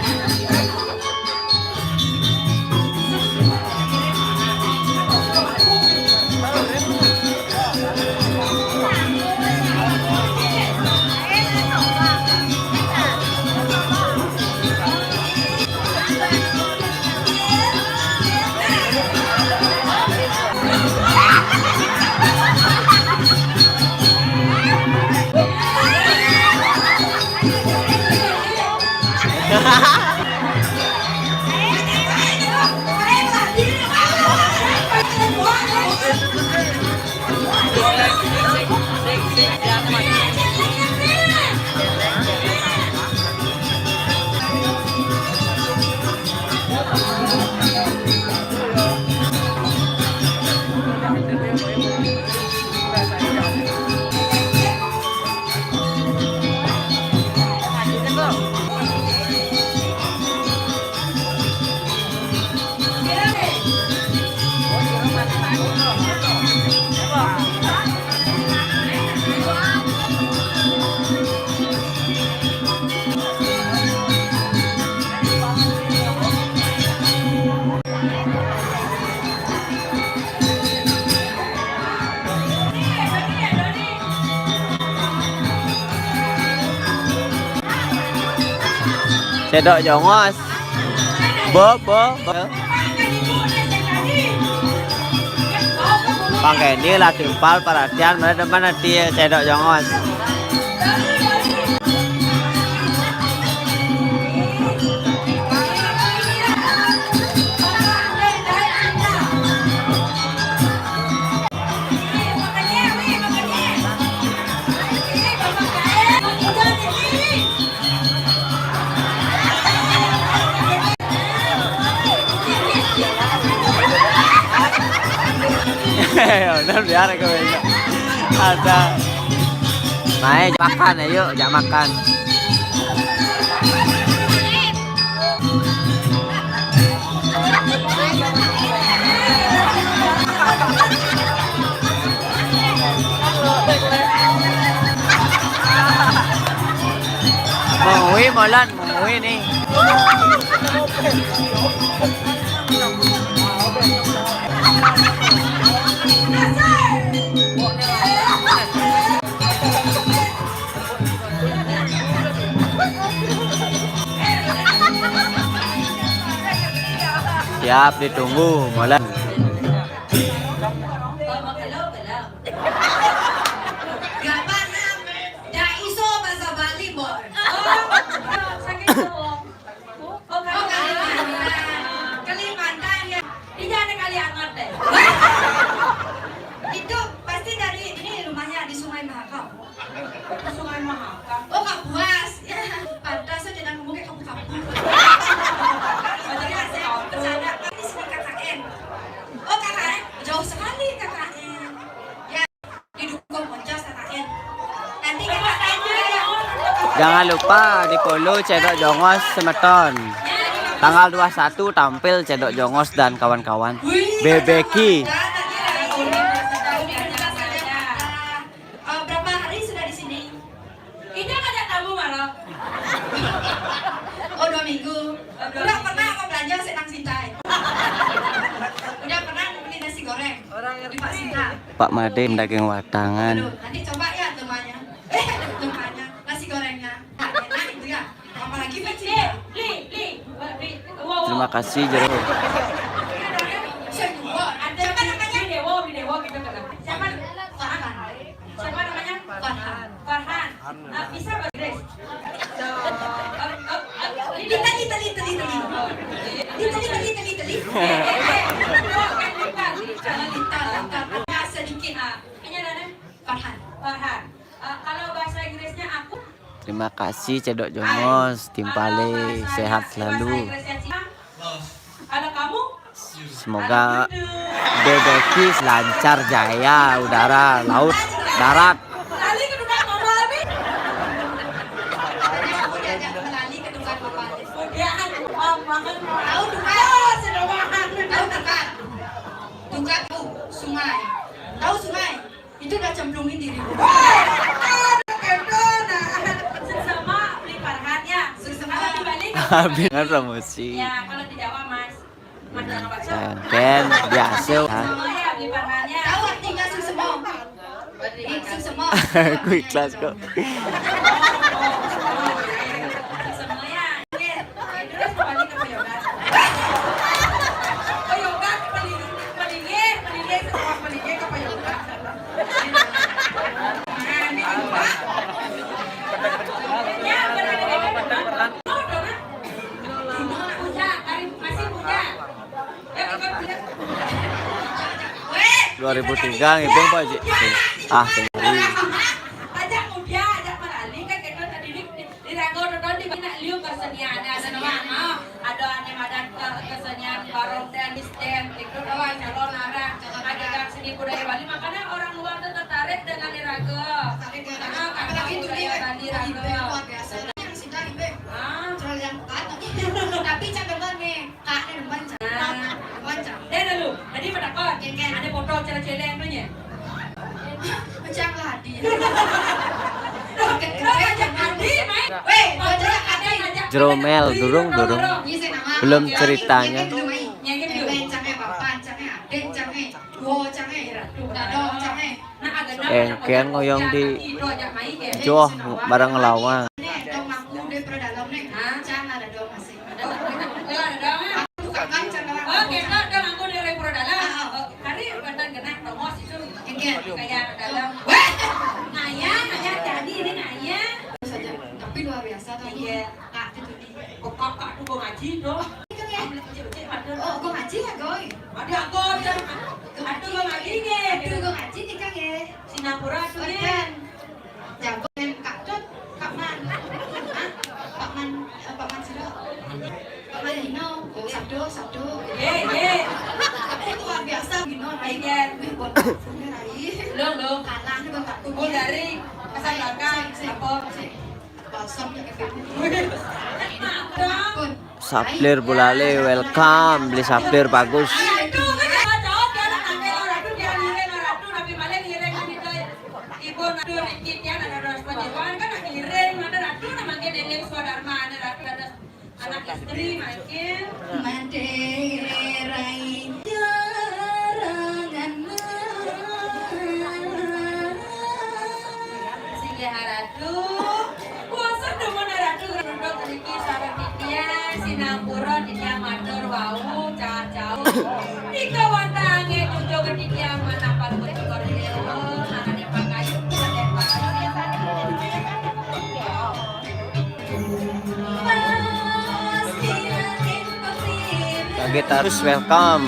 Sendok jongos. Bo, bo, bo. Pangkeni lah timpal perhatian mana teman nanti sendok jongos. Bener biar aku bisa. Ada. Mai makan, ayo, jak makan. Mengui, Molan, mengui nih. Siap, ditunggu, Molan. Gak paham. Dak iso bahasa Bali, Mbok. Oh, sakit tuh. Oh, Kalimantan. Kalimantan ya. Ini ada Kali Anget deh. Itu pasti dari ini rumahnya di Sungai Mahakam. Sungai Mahakam. Oh, Kapuas. Ya, pantas aja dan ngomong kayak kampung-kampung. Jadi rasanya bercanda. Ini sini K K N. Oh, K K N. Jauh sekali K K N. Ya, didukung Moncos K K N. Nanti K K N juga ya. Jangan lupa di-follow Cedok Jongos semeton. Tanggal dua satu tampil Cedok Jongos dan kawan-kawan. Bebeki. Eh, berapa hari sudah di sini? Kita ngajak tamu malam. Oh, dua minggu. Udah pernah apa belanja senang sintai? Udah pernah beli nasi goreng di Pak Sinta? Pak Made daging watangan. Belum. Nanti coba ya tempatnya. Eh, tempatnya. Nasi gorengnya. Enak itu ya. Apalagi Pak Sinta. Terima kasih, Jero. Saya juga. Siapa namanya? Dewa, Dewa gitu kan. Siapa? Farhan. Siapa namanya? Farhan. Farhan. Ah, bisa bahasa Inggris? Little, little, little, little. Little, little, little, little. Jangan little, little. Sedikit. Ah, ini ada, ada? Farhan. Farhan. Ah, kalau bahasa Inggrisnya aku. Terima kasih, Cedok Jongos, timpale, sehat selalu. Kalau kamu? Semoga Bebekis lancar jaya udara, laut, darat. Lali ke tukang mama, Abi. Lali ke tukang mama. Udah, aman. Tahu tukang? Oh, sudah makan. Tahu tukang? Tukang, tahu sungai. Tahu sungai? Itu udah cemplungin diri. Wah, aduh, gitu, nah. Sesama beli Farhan ya. Sesama. Kalau dibalik, Habis dengan promosi. Ya, kalau di Jawa, Mas. Mas jangan bakso. Ken, biasa. Sesama ya, beli Farhan ya. Tahu artinya sesama? Sesama. Aku ikhlas kok. Sesama ya. Oke. Terus kembali ke Pak Yoga. Pak Yoga, paling, paling, paling, setelah paling ke Pak Yoga. Nah, ini juga. Ya, benar, benar, benar. Oh, Dona. Puja, Karim, masih puja. Ya, kita puja. Weh, dua ribu tiga ngibing, Pak Ji. Ah, sendiri. Ajak muda, ajak merali, kan kita tadi di Di raga udah tahu di mana liu kesenian, ada nama, ah, ada ane madan ke kesenian barong dan distem, itu doang calon arah, ada seni budaya Bali, makanya orang luar tuh tertarik dengan iraga. Tertarik dengan, ah, karena apalagi itu budaya dia, Bali, raga. Luar biasa. Yang sudah, Ibe. Ah. Terlalu yang pekat. Tapi cakep banget nih. Kak, ini demen, Cak. Nah. Demen, Cak. Deh, lalu, tadi pada kau, ada foto cara celeng tu nya. Macam lah, Adi. Weh, Jero Mel, durung, durung. Belum ceritanya. Engken ngoyong di joh bareng ngelawang. Hari bantan genah tongos itu. Kayak dalam. Weh! Ngayah, ngayah, jadi ini ngayah. Saja. Tapi luar biasa tuh. Iya. Kak itu nih. Kok kakak tuh gua ngaji tuh. Itu ya. Cek, cek, ada. Oh, gua ngaji ya, Goy? Ada aku, ada. Aduh, gua ngaji nih. Aduh, gua ngaji nih, Kang, ya. Singapura tuh, nih. Jago kan Kak Tut, Kak Man. Hah? Pak Man, eh, Pak Man Siro. Pak Man Dino, Sabdo, Sabdo. Ye, ye. Tapi itu luar biasa, Dino, Rai. Iya. Wih, buat Sabdo, Rai. Lo, lo. Kalah nih, Bang, Kak Tut. Oh, dari pasar belakang. Sik, sik, apa? Sik. Balsam ya, Kak Tut. Maaf, Bang. Saplir bulale, welcome. Beli saplir bagus. Aduh, kan sama cowok, dia anak angkel, orang tuh dia ngiring, orang tuh nabi malah ngiring kan itu. Ibu, aduh, Riki, dia anak orang sepuluh jiwaan, kan ngiring, mana ratu, nama dia ngiring. Swadharma anak istri mangkin. Madé rai jarangan. Singgih Ratu. Kuasa demen Ratu ngrunduk niki sareng titiang sinampura titiang matur wau cah-cah. Nika wantah anggé tunjuk titiang manah paluhur cokor dewa, manah dek pakayu, manah dek pakayu. Kaget harus welcome.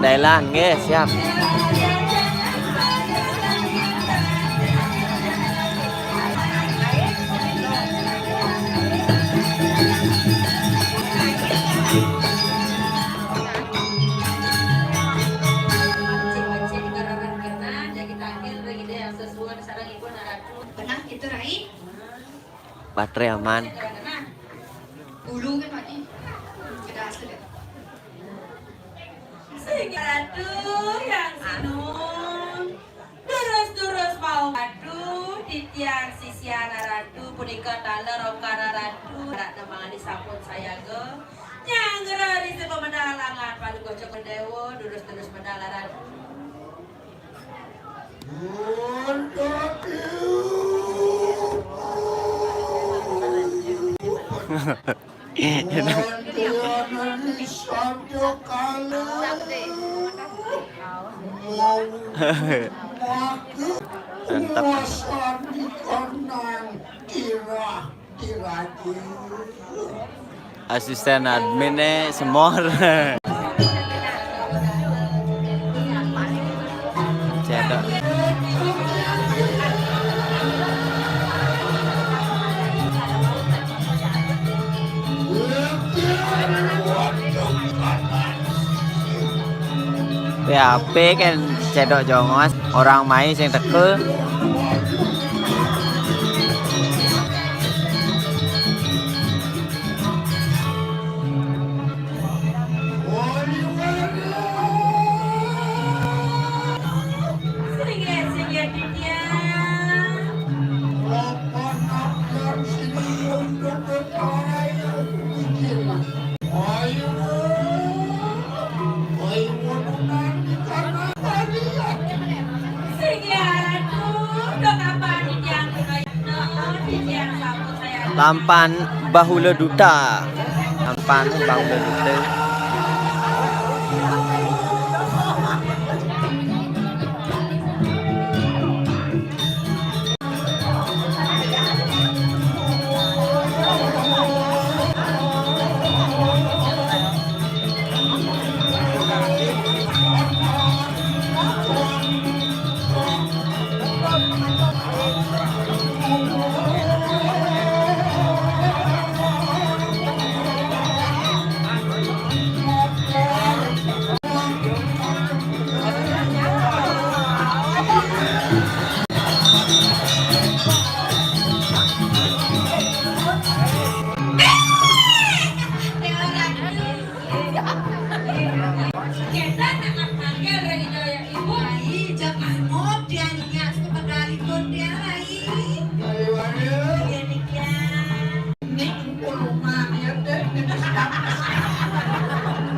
Dailan, nggih, siap. Benah gitu, Rai. Baterai aman. Bulu kan, Pak Ji? Kedas sudah. Sehingga Ratu yang sinun. Durus-durus mau Ratu, titiang sisian Ratu, punika taler rongkar Ratu, rak nemali sampun sayaga. Nyanggra risa pemedal angat palu gocok dewa, durus-durus medal Ratu. Mantap. Asisten adminnya semor. Cedok. P H P kan cedok jongos, orang mai sing teka. Lampan Bahula Duta. Lampan Bahula Duta.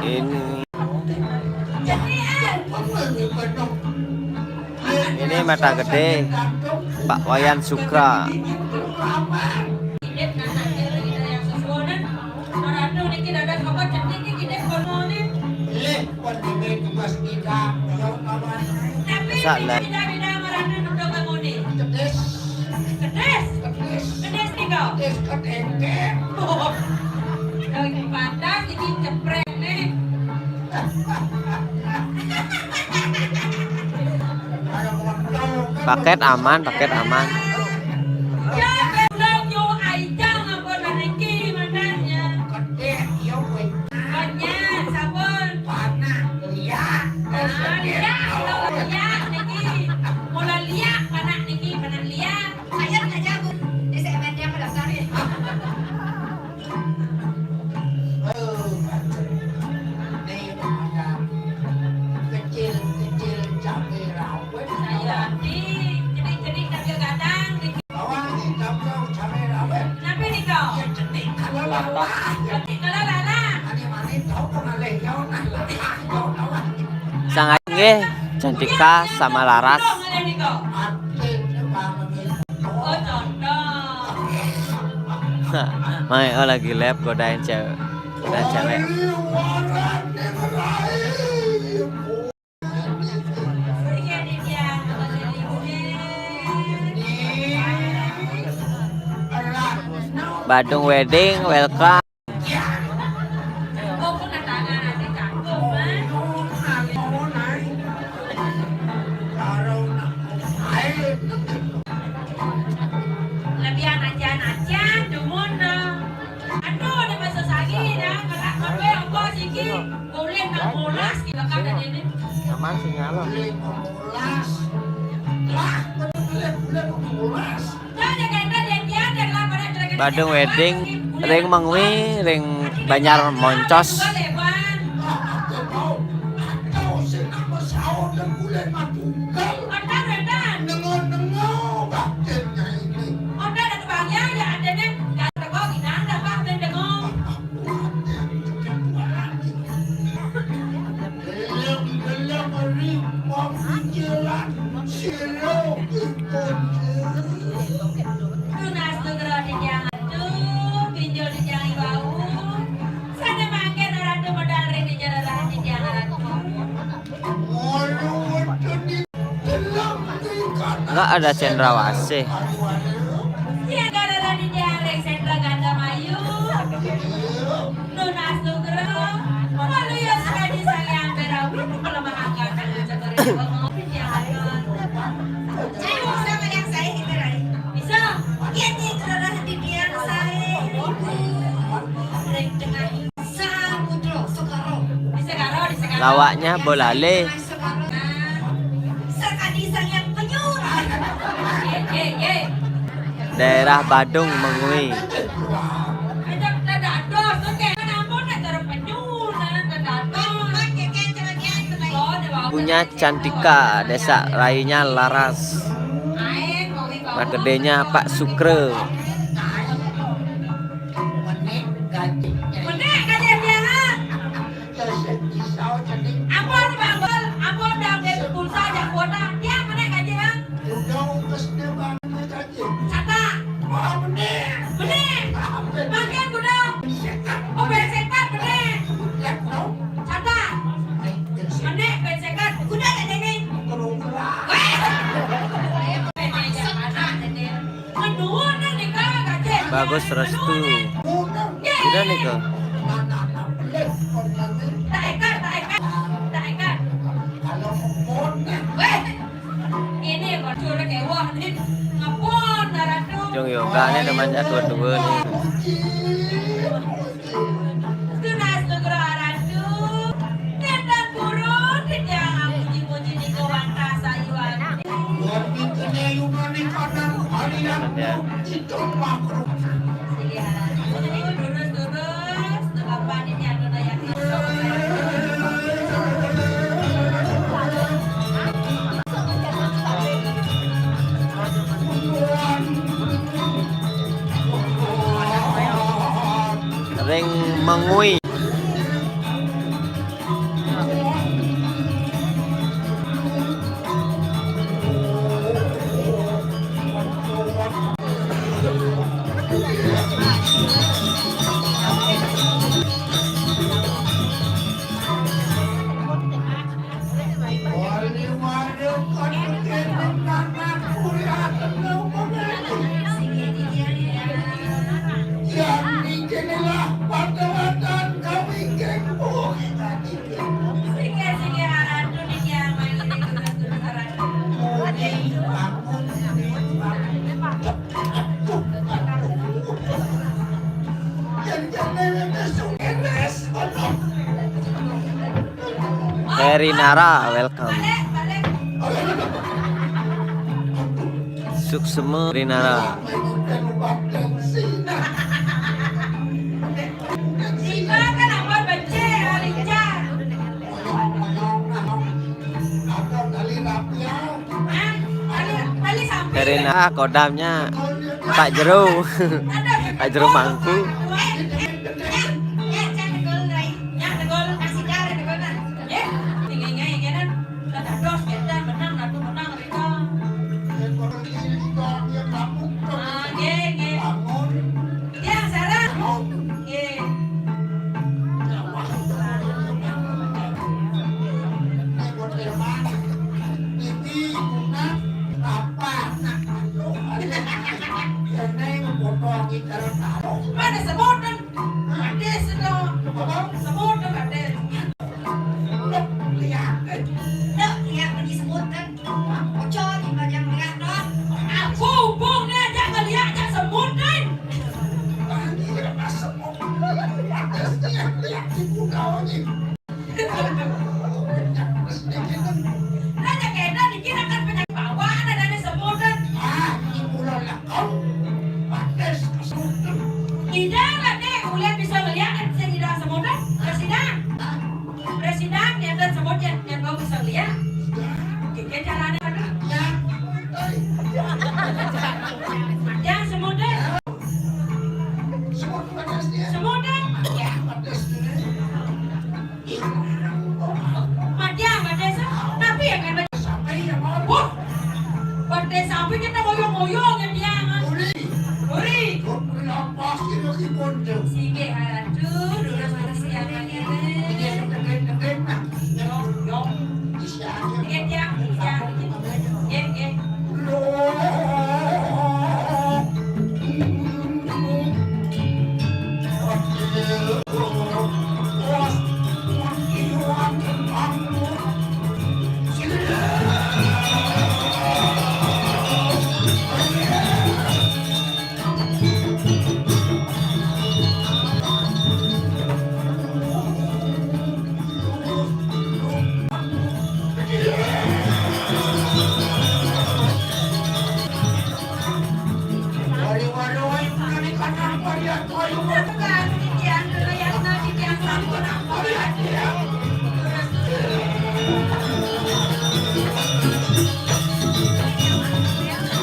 Ini, ini Mata Gedé, Pak Wayan Sugra. Sak lah. Kedis. Kedis. Kedis nih kau. Kedis ketengkeng. Lagi pantas ini ceprek nih. Paket aman, paket aman. Ya, belum yo aijang apa nanti mananya. Kedis yo. Banyak sabun. Panak liak. Ah, liak, kalau liak niki. Mula liak, panak niki, panak liak. Saya nggak jago. Ini saya main dia mendaftar. Ini namanya kecil-kecil cabai rawit. Saya di, jadi, jadi, tapi kadang di Bawang hitam, cabai rawit. Kenapa nih kau? Ya, cenik kalau lalah. Cenik kalau lalah. Mani-mani tahu pengalih yo, nah, lalah yo, lawan. Sangat nggih, Cantika sama Laras. Mai, oh, lagi live godain cewek, godain cewek. Badung Wedding, welcome. Lebihan acan-acan, dumun, nah. Aduh, ada bahasa sagi, nah. Kata kowe, ongkos iki, kulit nang molas, kira kan ada ini. Aman sinyal lo. Kulit nang molas. Lah, kulit, kulit nang molas. Badung Wedding, ring Mengwi, ring Banjar Moncos. Tunas nugra titiang Ratu, pinjul titiang iwau. Sané mangkin Ratu medal ring dija rerah titiang Ratu. Enggak ada cendrawasih. Tiang rerah titiang ring Sendra Gandamayu. Nunas nugra, malu ya sakadi Sang Hyang Berawi, pelemahan kata ucap dari Bang Opi, ya, ayo. Saya bisa ngajak saya itu, Rai. Bisa. Iya, nih, kerana di dia saya, Ibu. Ring tengah samudra Sekaro. Di Sekaro, di Sekaro. Lawaknya bolale. Sekadi Sang Hyang Penyur. Ye, ye, ye. Daerah Badung Mengwi. Punya Cantika, desa rayunya Laras. Gedenya Pak Sukre. Ampun, Bang Bel. Ampun, dah ambil pulsa, dah kuota. Dia mana gaji, Bang? Udah ungkes dia, Bang, gaji. Sata. Wah, bener. Bener. Makan kuda. Sekat. Oh, ben sekat, bener. Lihat, tau. Sata. Bener, ben sekat. Kuda tak jadi. Kerungkelan. Weh. Bagus Restu. Sudah nih, Kak. Jong Yoga nih namanya dua-dua nih. Tunas nugra Ratu, nénten purun titiang muji-muji nika wantah sayuwakti. Wan pikene yumaning kadang kalian kita makruh. Durus-durus, Bapak ini anu dayang. Ring Mengwi. Rinara, welcome. Suksma Rinara. Rinara kodamnya Pak Jero. Pak Jero mangku. Nggih, nggih. Nggih, Sarah. Nggih. Mana sebutan? Ada sedang. Sebutan ada. Lihat. Lihat lagi sebutan. Ojo, di bagian merah, Don. Aku hubungnya aja ngeliatnya semut, Don. Anjir, pas semut. Lihat, lihat, di punggungnya. Nanya kena dikira kan penyakit bawaan, ada di semut, Don. Ah, di pulau Lakau. Pakai semut, Don. Tidak lah, Dek. Ulian bisa ngeliat, kan, sing tidak semut, Don. Terus tidak. Presiden, nyata semut, ya, yang bagus, ya. Oke, caranya, aduh. Ya, semudah. Semudah. Mati apa desa? Tapi ya kan, wah, pada sampai kita ngoyong-ngoyong ya, dia, kan? Uri. Uri. Uri apa sih, Uri Bondo? Sige, aduh, dulu masih siangan ya, Bang. Iya, deg-deg, deg-deg, nah. Yo, yo. Sige, tiang, tiang. Nggih, nggih.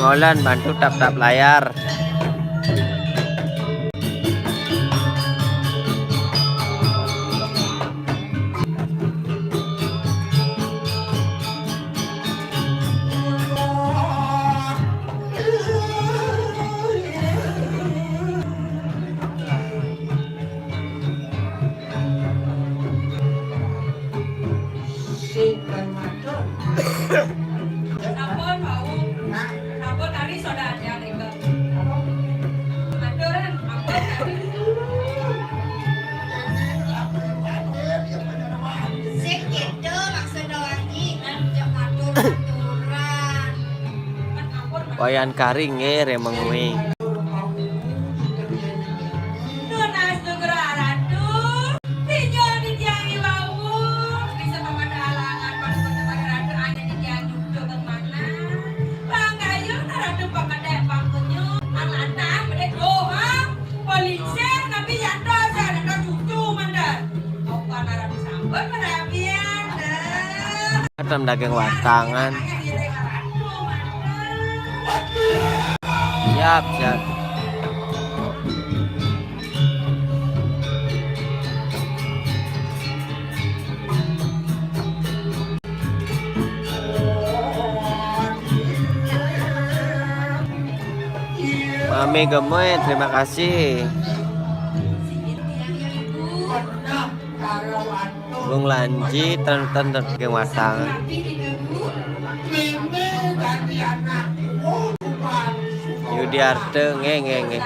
Molan bantu tap-tap layar. Sing matur. Sampun, wau. Nah. Sampun, tadi soda ada, Rika. Aturan, ampun, tadi. Sing gitu, maksud doang, Ji. Kan jam atur-aturan. Kan ampun, Wayan Karing, eh, Remeng Wing. Tunas nugra ratu, pinjol di tiang iwau, bisa pamada alangan, padu kota pada ratu, anya di tiang jukjo bang mana. Pangkayun ratu pakedek pangkunyuk, alantang bedek doha, polingsir nabi yanto, saya nanda cucu mandar. Opa ratu sambut merabian, dah. Atam daging watangan. Siap, siap. Mami Gemoy, terima kasih. Bung Lanji, ten, ten, ten, geng watang. Yudi Arte, nge, nge, nge.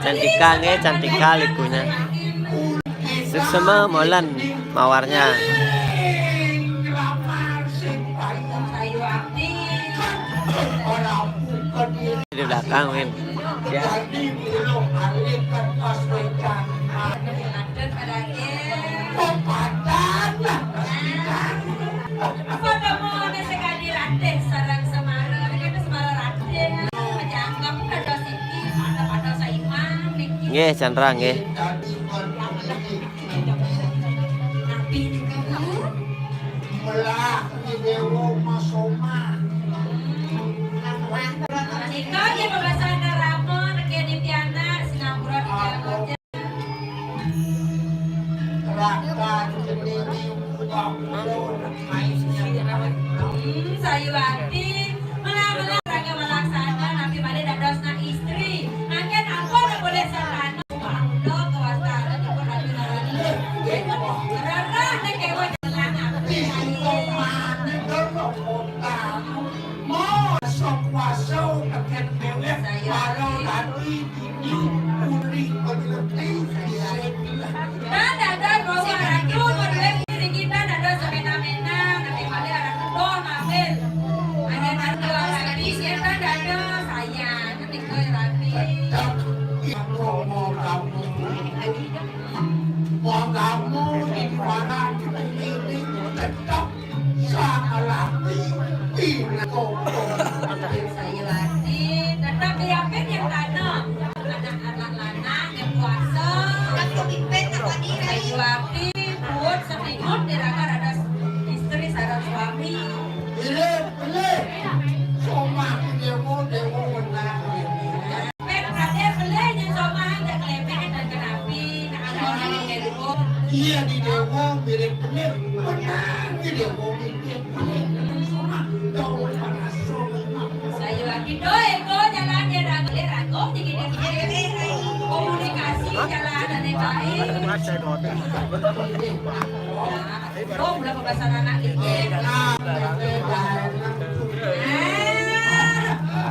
Cantika, nge, cantika likunya. Suksma molan mawarnya. Di belakang, Min. Ya. Nggih, Chandra nggih. Melah di Dewa Masoma. Nika nggih pembahasan Rama, niki Nitya, sinampuran. Raka jenenge Wapura Maisnya. Hmm, sayuwati, melah-melah raga malaksana, napi malih dados nak istri. Mangkin ampun boleh sarana, pamula kewastara dipun ratu narana. Rereh niki wajah nak. Mau sok kuasa teken dewek, walau tadi ini uli pengerti. Nah, dados bahwa ratu berduit niki, nah, dados semena-mena, tapi malih anak kedua ngambil. Hanya nanti lagi kita dados sayang, nika rapi. Tetap ibu mau kamu, mau kamu di mana di bumi ini, tetap Sakalati pinakoko. Sayuwati, tetep diapin yang tana. Anak-anak lanang yang puasa. Tetep diapin, tetep dirai. Sayuwati, buat seminggu dirangkar ada istri sareng suami. Pilih, pilih. Somah dewa, dewa menang. Pek ade pelih nyen somah ndak kelemek dan kenapi, nak angkor angkor dewa. Iya, di dewa mirip pelih, menang di dewa mirip pelih. Somah, tahu panas somah. Sayuwati, do ego jalan dia ragu, dia ragu, dikit-dikit. Komunikasi jalan ane baik. Nah, Om, lah pembahasan anak dikit. Ah,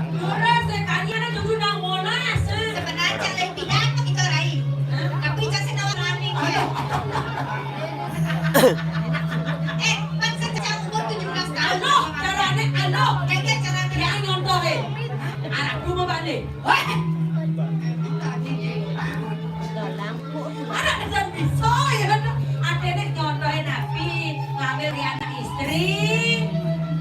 terus sekali ada dulu nang Monas. Sebenarnya cak lain pidato kita, Rai. Hah? Tapi cak sing nawar rani, ya. Eh, kan sejak umur tujuh belas tahun. Alo, carane, alo. Kagak carane. Ya, nyontoh, eh. Anakku mau balik. Wah. Anak kesan bisa ya, kan? Adene nyontohin napi, ngambil di anak istri.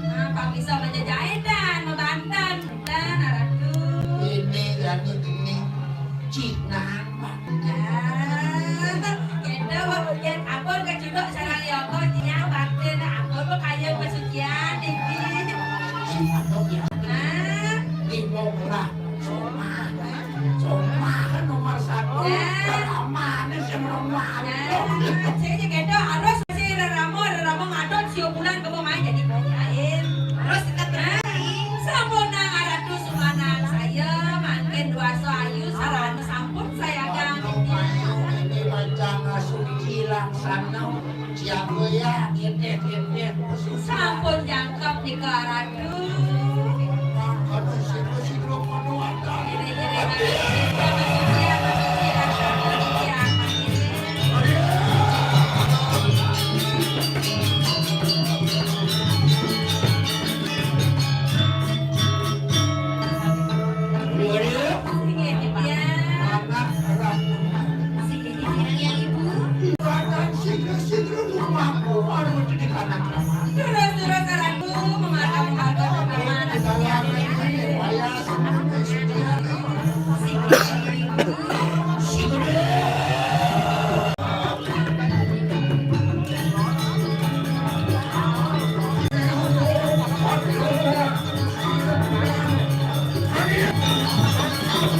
Nah, pang bisa menjejaitan, membanten. Dan aratu. Ini, dan ini. Cina. Ah, kena, yen ampun kecunduk sarang yoko, nyang bakti, nah, ampun, kok kaya pesucian, iki. Nah. Lima belas. Somah, somah kan nomor satu. Ya. Ramane sing nomor. Nah, sing gitu harus si reramo, reramo ngadon sio bulan kemo main jadi lain. Terus tetap berani. Sampun nang aratu sumanan saya, mangkin dewasa ayu, sarana sampun saya ganti. Ini wacana suci laksana. Siapa ya? Ini, ini, khusus. Sampun jangkep nika, Ratu. Aduh, situ, situ, aduh, ada. Ini, ini, ini, ini, ini, ini, ini, ini. Waduh. Ini, ini, ini. Anak Ratu. Iya, Ibu. Terus, terus, Ratu, mengatakan, mengatakan, mengatakan.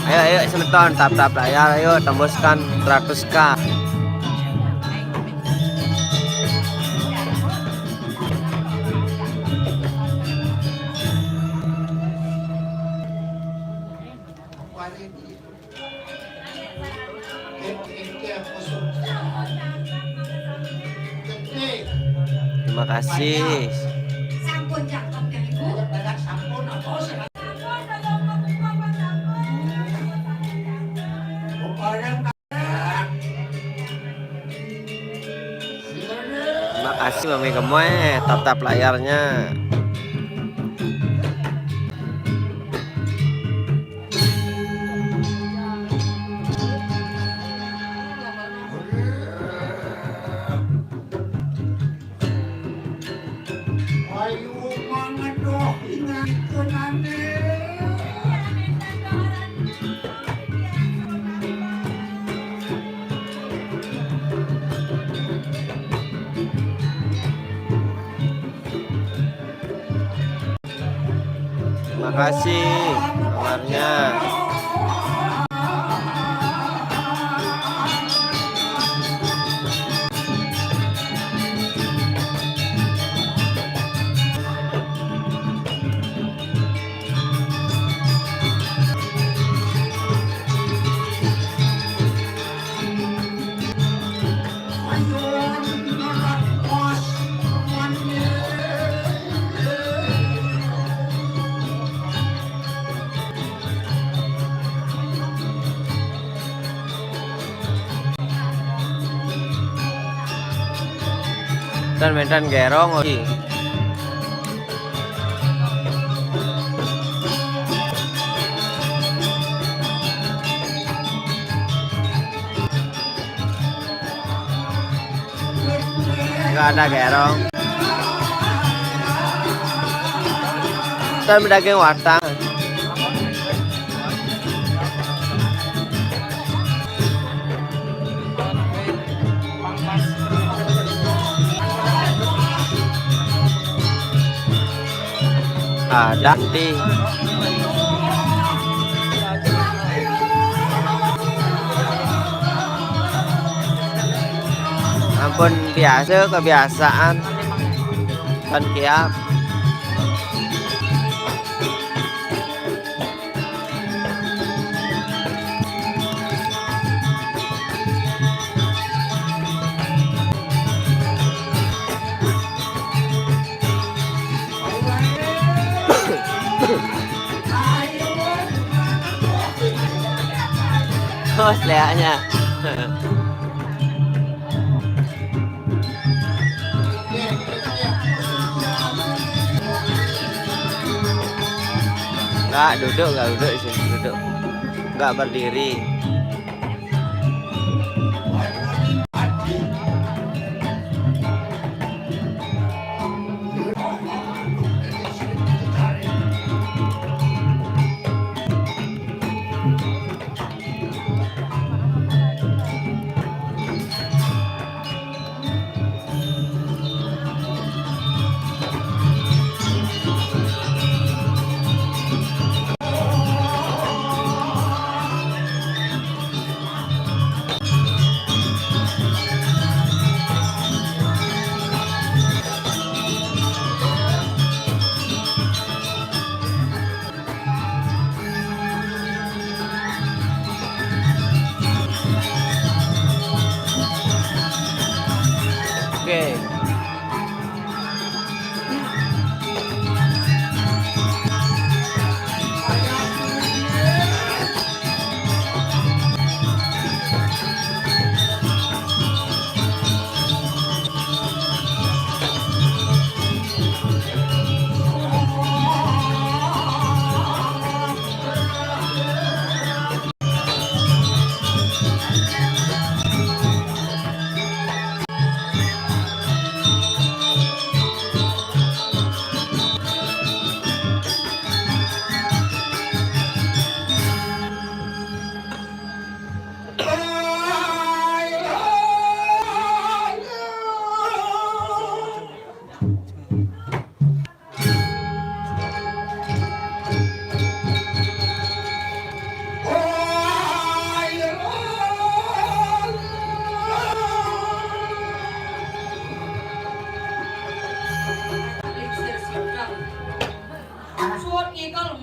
Ayo, ayo, semeton, tap-tap layar, ayo, tembuskan seratus K. Terima kasih. Sampun cakep ya, Ibu. Terima kasih Mami Gemoy, tap-tap layarnya. Kasih kamarnya. Dan mentan gerong lagi. Enggak ada gerong. Dan daging wartang. Ada di ampun, biasa kebiasaan. Kan kiap. Bos leaknya. Enggak duduk, enggak duduk di sini, duduk. Enggak berdiri. Oke.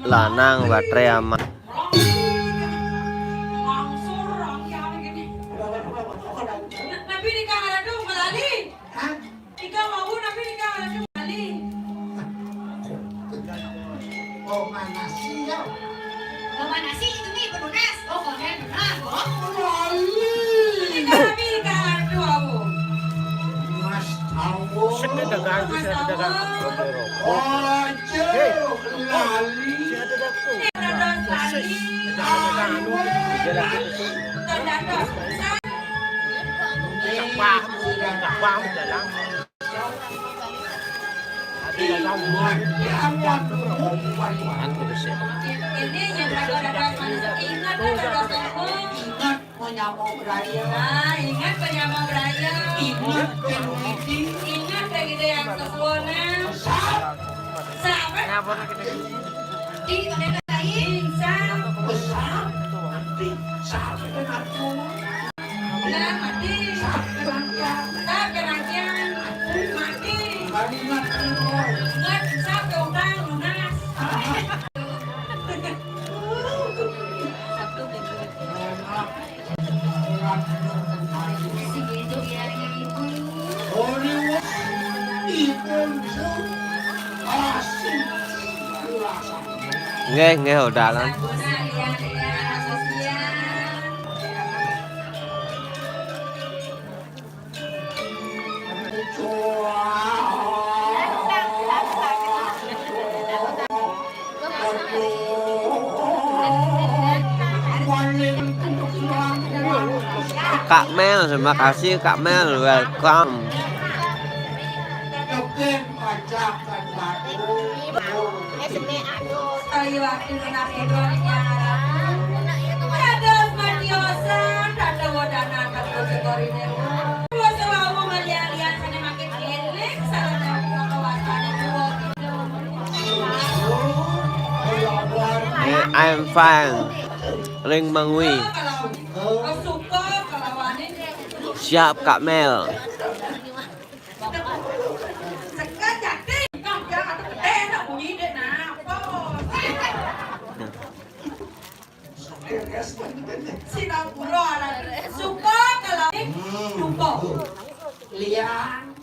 Lanang baterai aman. Langsung orang yang gini. Tapi di kamar itu melali. Ika mau, tapi Ika ada kembali. Oh, mana sih ya? Oh, mana sih itu nih, penunas? Oh, konen benar. Oh, lali. Ika, tapi Ika ada dua, Bu. Mas tahu. Saya dagang, saya dagang. Oh, jauh, lali. Saya ada dagang. Saya ada dagang. Aduh. Saya ada dagang. Saya ada dagang. Saya ada dagang. Ini yang kagak ada manis. Ingat, kagak ada manis. Ingat, menyamuk raya. Nah, ingat menyamuk raya. Ingat, ingat, ingat, kayak gitu yang kesuonan. Siapa? Mati, mati, mati. Besar, mati, besar, mati. Lah, mati. Besar, mati. Besar, mati. Mati. Mati, mati. Ingat, besar, utang, lunas. Nggih, nggih, udalan. Kak Mel, terima kasih Kak Mel, welcome. Eh, I'm fine. Ring Mangwi. Siap, Kak Mel. Singapura lah. Suka kalau suka. Lian.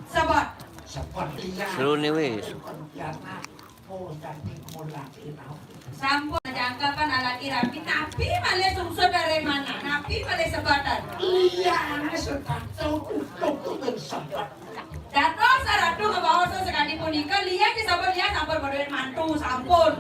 Sebab. Sebab lian. Seru ni wis. Oh, jadi mulai. Sampun jangkapan alaki rapi, napi malih sungsut dari mana? Napi malih sebatan? Lian sebatul utuk tu ben sebat. Dados Ratu ngebaos sakadi punika, lian disebut lian sampun berduit mantu, sampun.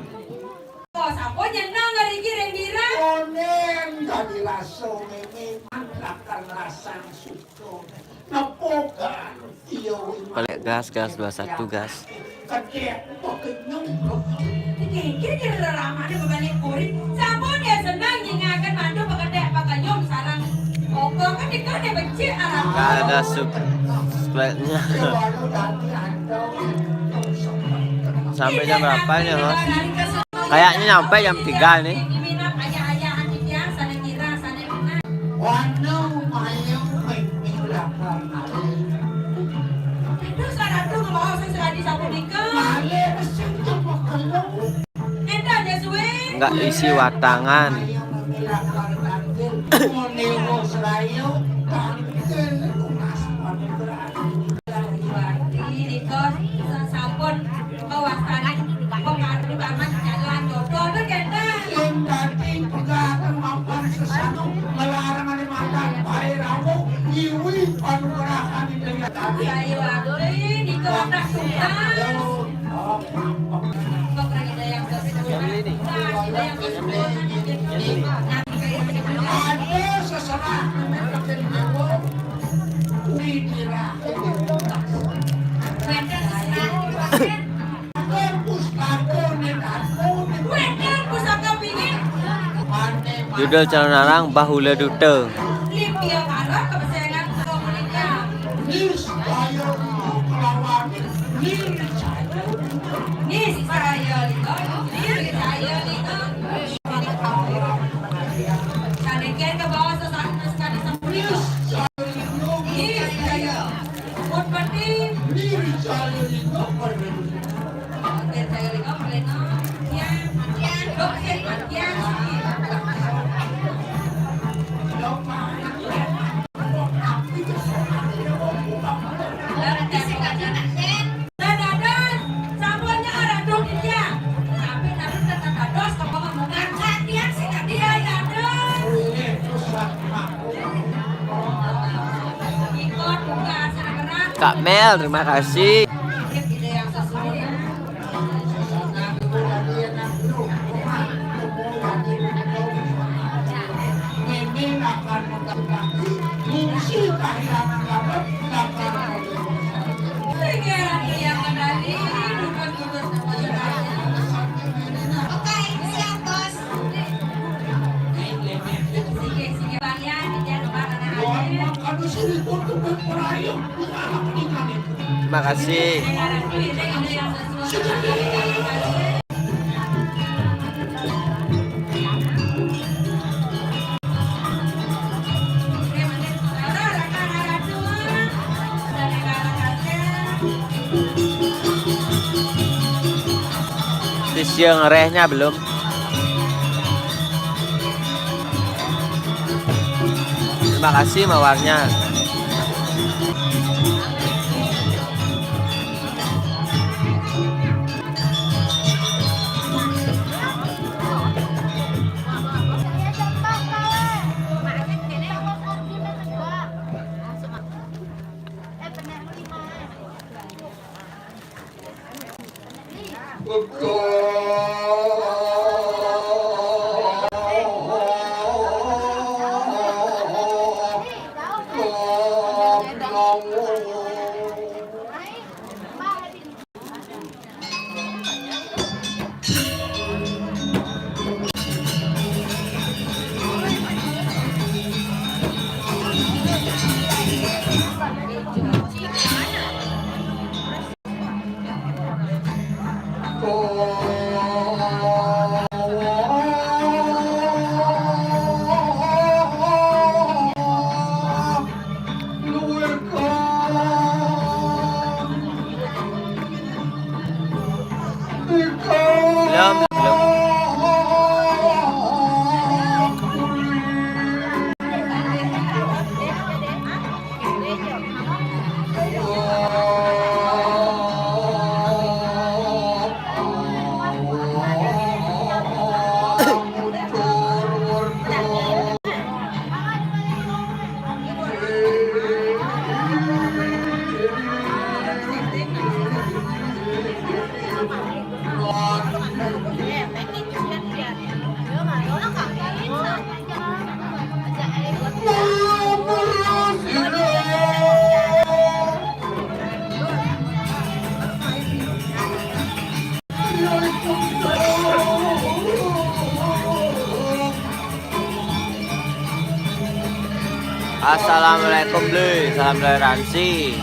Oh, sampun nyeneng ngriki ring girang. Onen dadi rasa meme, mandrakan rasa suka. Nepukan iya. Balik gas, gas dua satu, gas. Kedek pekenyum. Iki kira-kira ramane bebalik kurit. Sampun ya seneng nyingaken mantu pekedek pekenyum sareng. Ogo kan dikene becik arah. Nggak ada subscribe-nya. Sampai jam berapa ini, Mas? Kayaknya nyampe jam tiga nih. Warna mayang pemilakan air. Itu saratu ngebawa sesuai di sapunika. Malih mesin cepekelung. Endah ya suwe. Nggak isi watangan. Sampun kewastane pengadu taman jalan jodoh to kenten. Yen dadi pegaten mapan sesanu melarang ane makan bae rawuh ngiwi panugrahan Ida. Sayu ati nika wadah tunggal. Judul calonarang Bahula Duta. Niscaya lima, niscaya lima. Sanekin ke bawah sesak sekali sembuh. Niscaya. Pun penting. Niscaya lima, niscaya lima, ya, ya, ya. Kak Mel, terima kasih. Terima kasih. Yang rehnya belum. Terima kasih mawarnya. Belum, belum. Assalamualaikum, Bli. Salam toleransi.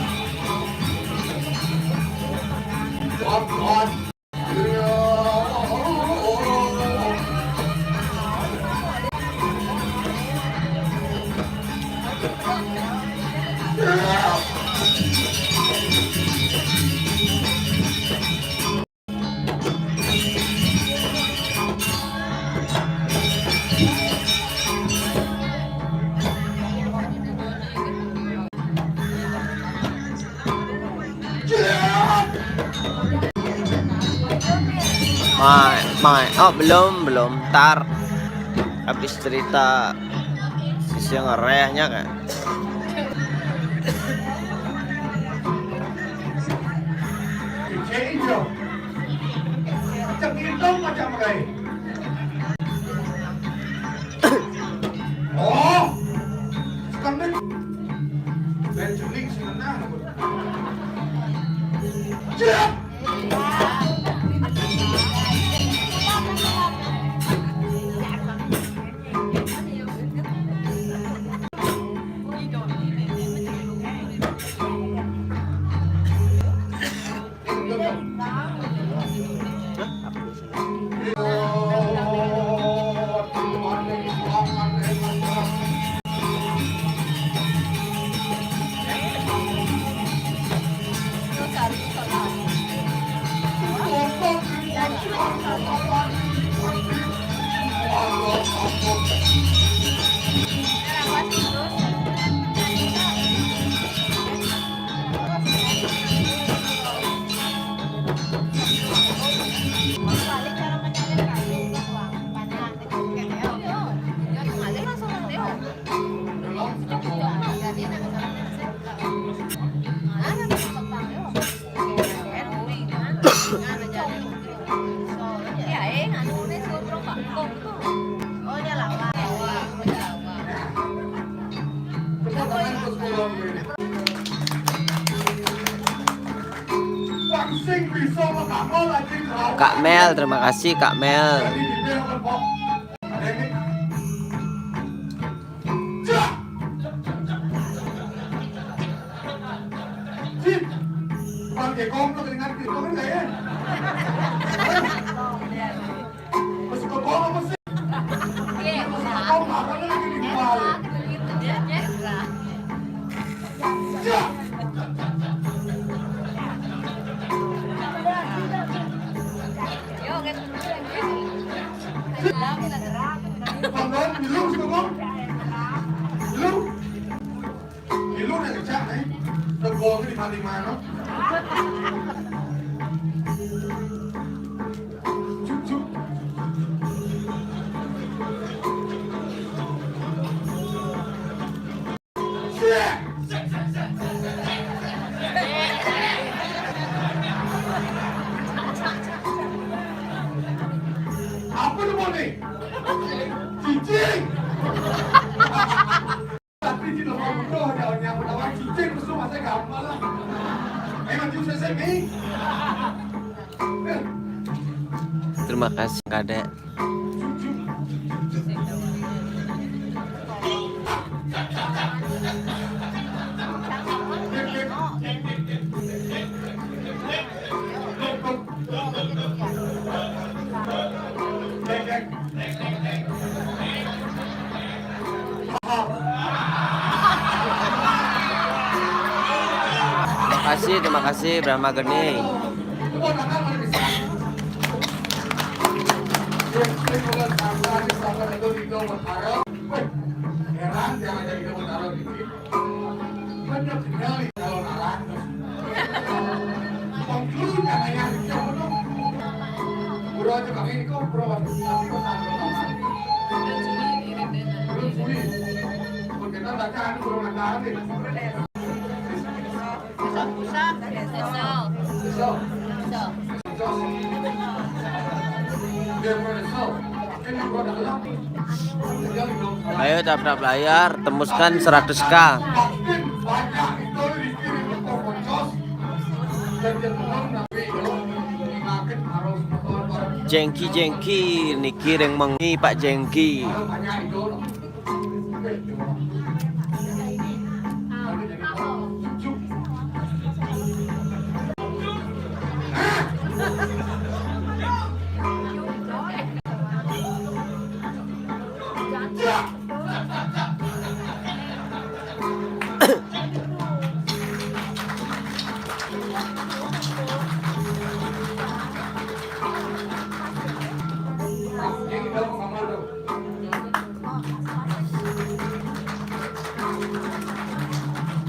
Mai, mai. Oh, belum, belum. Ntar habis cerita sisi ngerehnya, kan. Oh, sekarang ben jeling sih menang. Siap. Kak Mel, terima kasih, Kak Mel. Di mana? Cuk, cuk. Apa nama ni? Cicing. Tapi di dalam muka ada orang yang bernama cicing, musuh masa gampang lah. Memang tu saya sini. Terima kasih, Kadek. Terima kasih, terima kasih, Brahma Geni. Ayo, tap-tap layar, tembuskan seratus K. Jengki, Jengki, niki ring mengi Pak Jengki.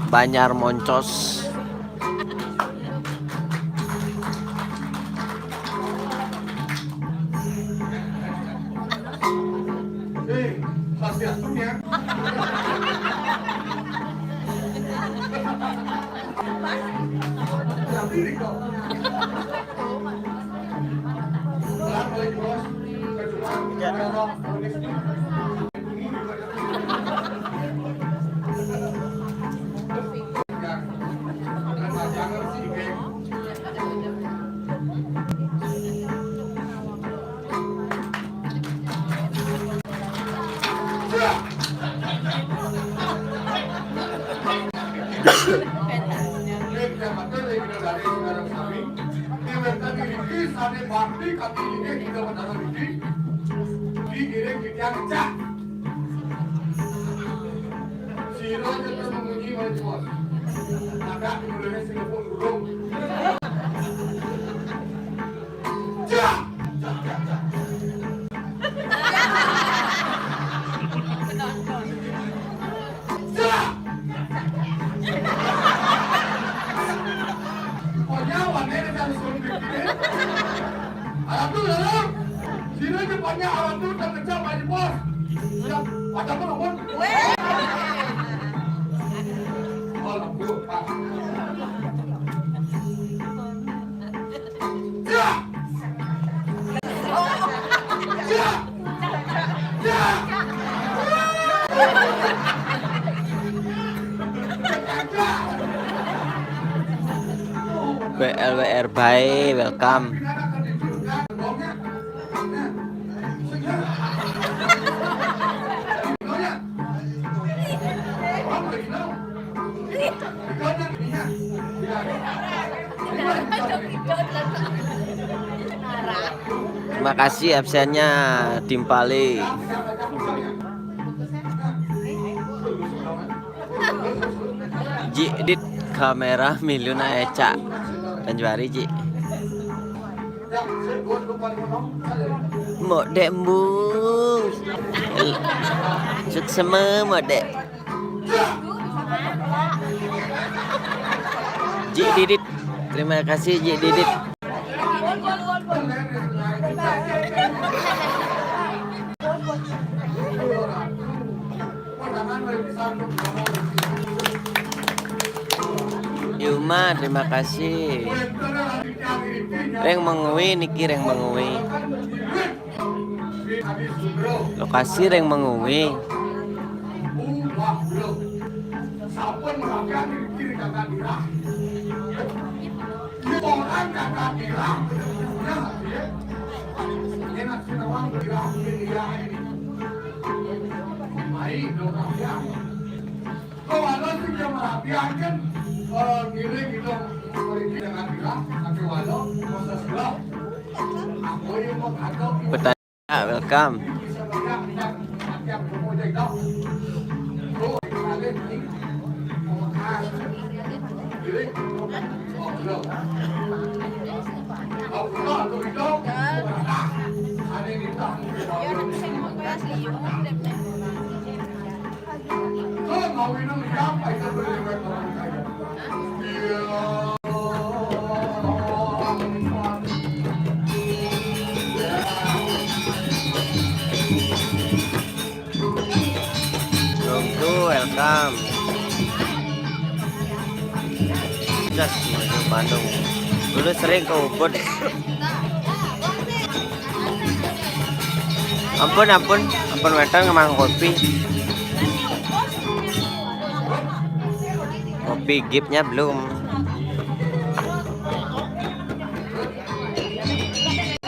Banjar Moncos. Sira aja terus memuji, malah jual. Ada di Indonesia pun burung. Alhamdulillah. Sira je banyak orang tu tak kejam aja bos. Siap. Macam mana pun. W L W R, bye, welcome. Terima kasih absennya, Dimpali. Ji, dit kamera milu na eca. Panjuari, Ji. Modek mbu. Suksema modek. Ji Didit. Terima kasih, Ji Didit. Yuma, terima kasih. Reng Mengwi niki, Reng Mengwi. Lokasi Reng Mengwi. Petani, ah, welcome. Tunggu, welcome. Jas, masuk Bandung. Dulu sering ke Ubud. Ampun, ampun, ampun, wetan ngemang kopi. Kopi gipnya belum.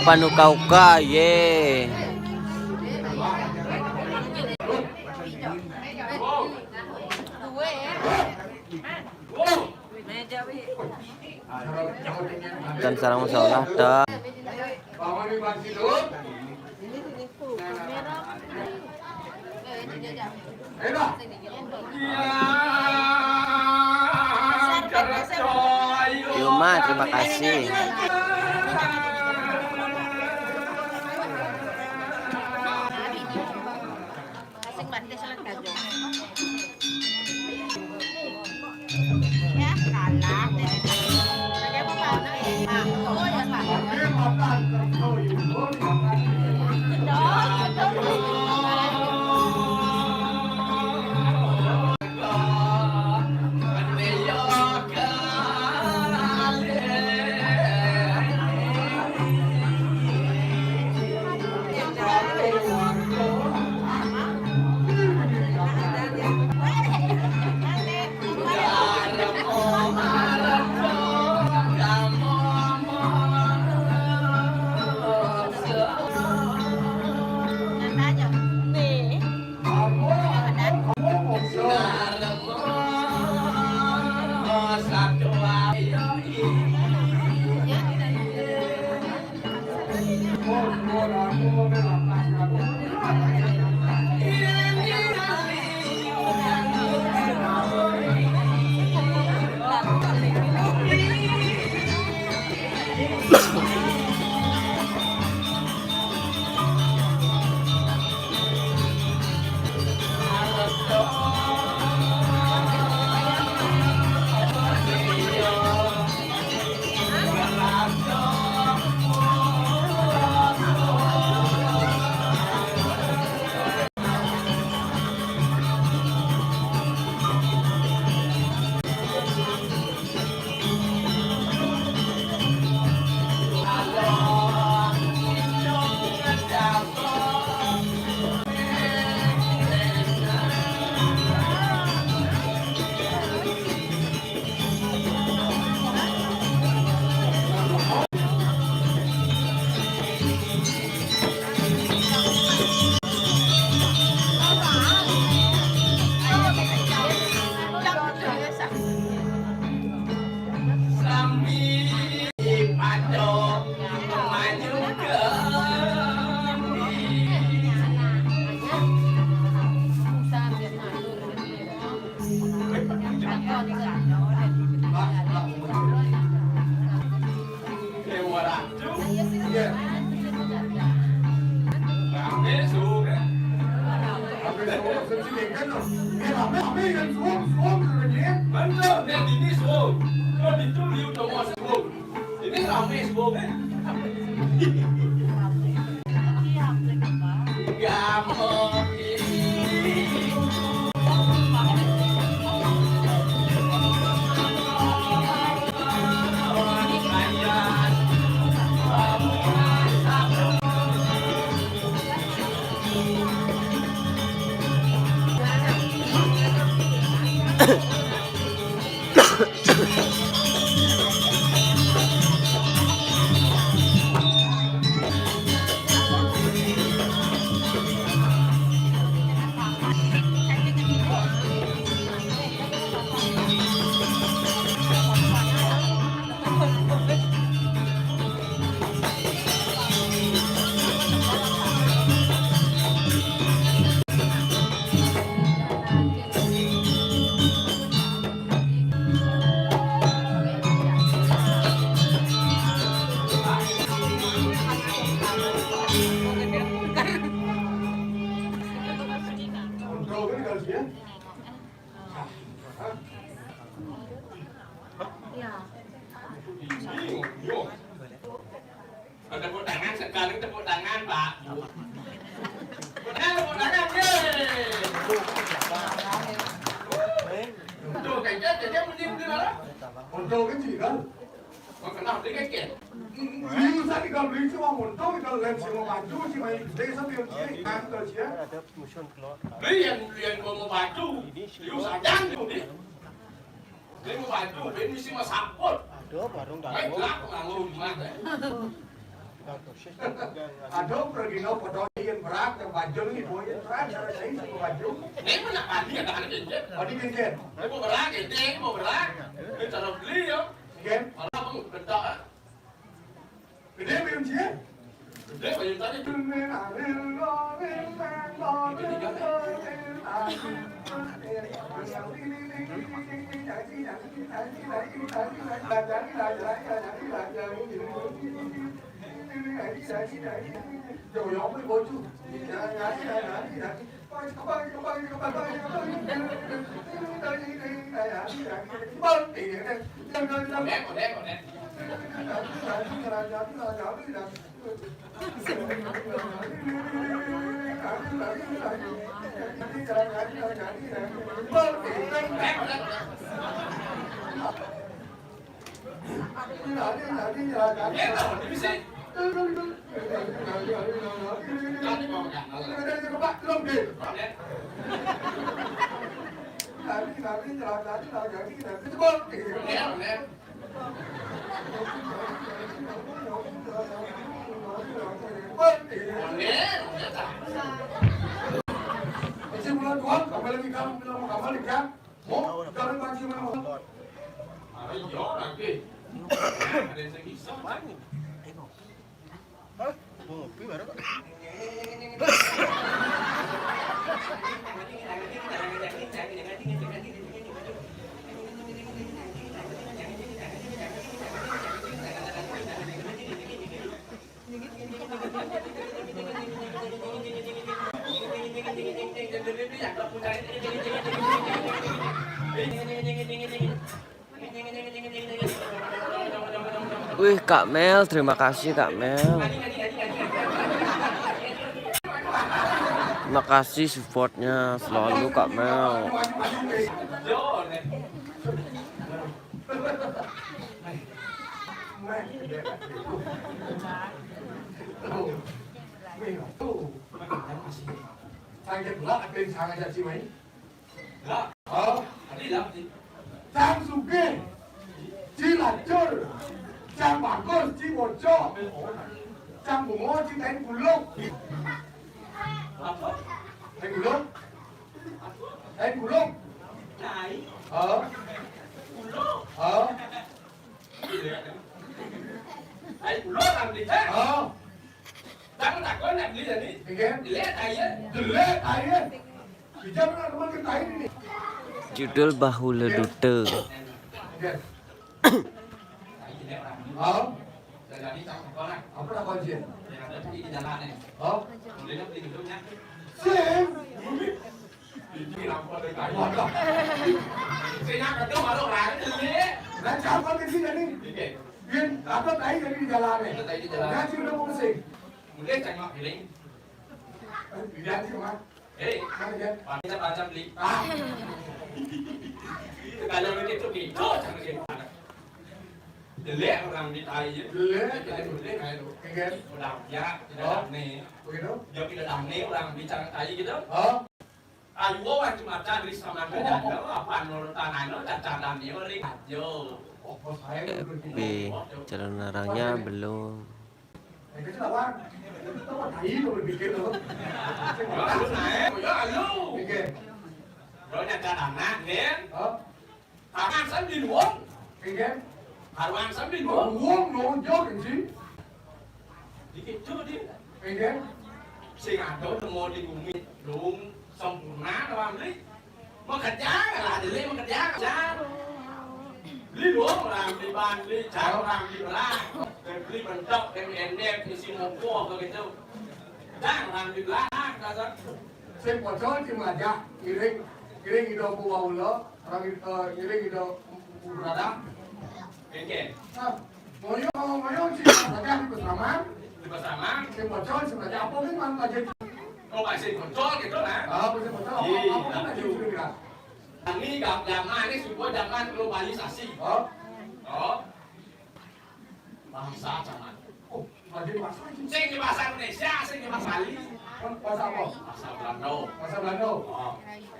Panuka-uka, ye. Dan sarang masalah, dan Yuma, terima kasih. Mau ditulis dong, Mas Wong. Ini rame, Wong. Gampang. Ada tepuk tangan, sekali tepuk tangan, Pak. Tepuk tangan, tepuk tangan, yeay. Tuh, kayaknya dia mending di mana? Untung kan sih, kan? Makan apa dia kayaknya? Liu sa di kalau liu cuma untung, kalau liu cuma maju, cuma itu, dia sampai uji, kan, kalau sih, ya. Ada musuh keluar. Beli yang, yang gua mau baju, liu saja, liu, nih. Beli mau baju, beli mesti mau saput. Aduh, baru nggak. Baik, mau. Lah, aku nggak mau rumah, deh. Aduh, pergi no foto yang berat, yang baju nih, boy, yang berat, cara saya sama baju. Ini mana tadi ada anak ini? Oh, di cincin. Ini mau berat, ini mau berat. Ini cara beli ya. Cincin. Malah aku bentak, ah. Gede belum cincin? Gede, banyak tadi. Isi bulan dua, kembali lagi kamu bilang mau kembali kan? Mau dari panci mana? Ada iya lagi. Ada yang bisa. Hah? Mau ngopi bareng? Wih, Kak Mel, terima kasih, Kak Mel. Terima kasih supportnya selalu, Kak Mel. Saya gelak, apa yang saya ngajak si main? Lah, oh, tadi lah, Ci. Cang sugih, ci lacur. Cang bagus, ci bocok. Cang bungo, ci tain buluk. Apa? Tain buluk? Tain buluk. Tain? Oh. Buluk? Oh. Tain buluk, nanti, ha? Oh. Cang takon, nanti, jadi. Iya. Jelek, tain. Jelek, tain. Judul Bahula Duta. Lah, siapa ke sini tadi? Oke. Dia apa tai tadi di jalan ni? Apa tai di jalan? Dia sih udah pusing. Boleh cakap feeling. Dia sih, Mak. Eh, mana dia? Macam-macam beli. Ah. Kalau begitu, kita jangan dia. Jelek orang di tai je. Jelek, jelek, jelek. Kan? Udah, ya, tidak oh. Dah ni. Begitu? Dia tidak dah ni orang bicara tai gitu. Oh. Ayo, waktu macam di sama kerja, apa nurut tanah, cacaran dia, orang aja. Oh, bos saya. Tapi calon arangnya belum. Eh, kecil awak. Itu mah tai tu berpikir tu. Ya, lu naik, ya, lu. Oke. Bro, nyata anak, kan? Oh. Karuan sambil wong. Oke. Karuan sambil wong. Wong, wong, jauh, kan, sih? Dikit tu dia. Oke. Sing ada nemu di bumi, dong sempurna, doang, beli. Makerja lah, beli makerja, kerja. Beli dong, orang beli ban, beli cat, orang beli belah. Beli bentok, M N F, isi mokok, begitu. Dan orang beli belah, kata. Sing pocol, sing melajah, ngiring, ngiring hidup bawa ulo, orang, eh, ngiring hidup berada. Oke. Nah, moyo, moyo, sing melajah di Pasaman. Di Pasaman. Sing pocol, sing melajah, apa ni, man, melajah? Oh, bahasa pocol gitu, kan? Ah, bahasa pocol. Iya, apa, apa, apa, iya. Apa, apa, apa, apa, apa, Ini gak zaman, ini semua zaman globalisasi. Oh? Oh. Bahasa zaman. Oh, belajar bahasa aja. Sing di bahasa Indonesia, sing di bahasa Bali. Bahasa apa? Bahasa Belanda. Bahasa Belanda. Oh.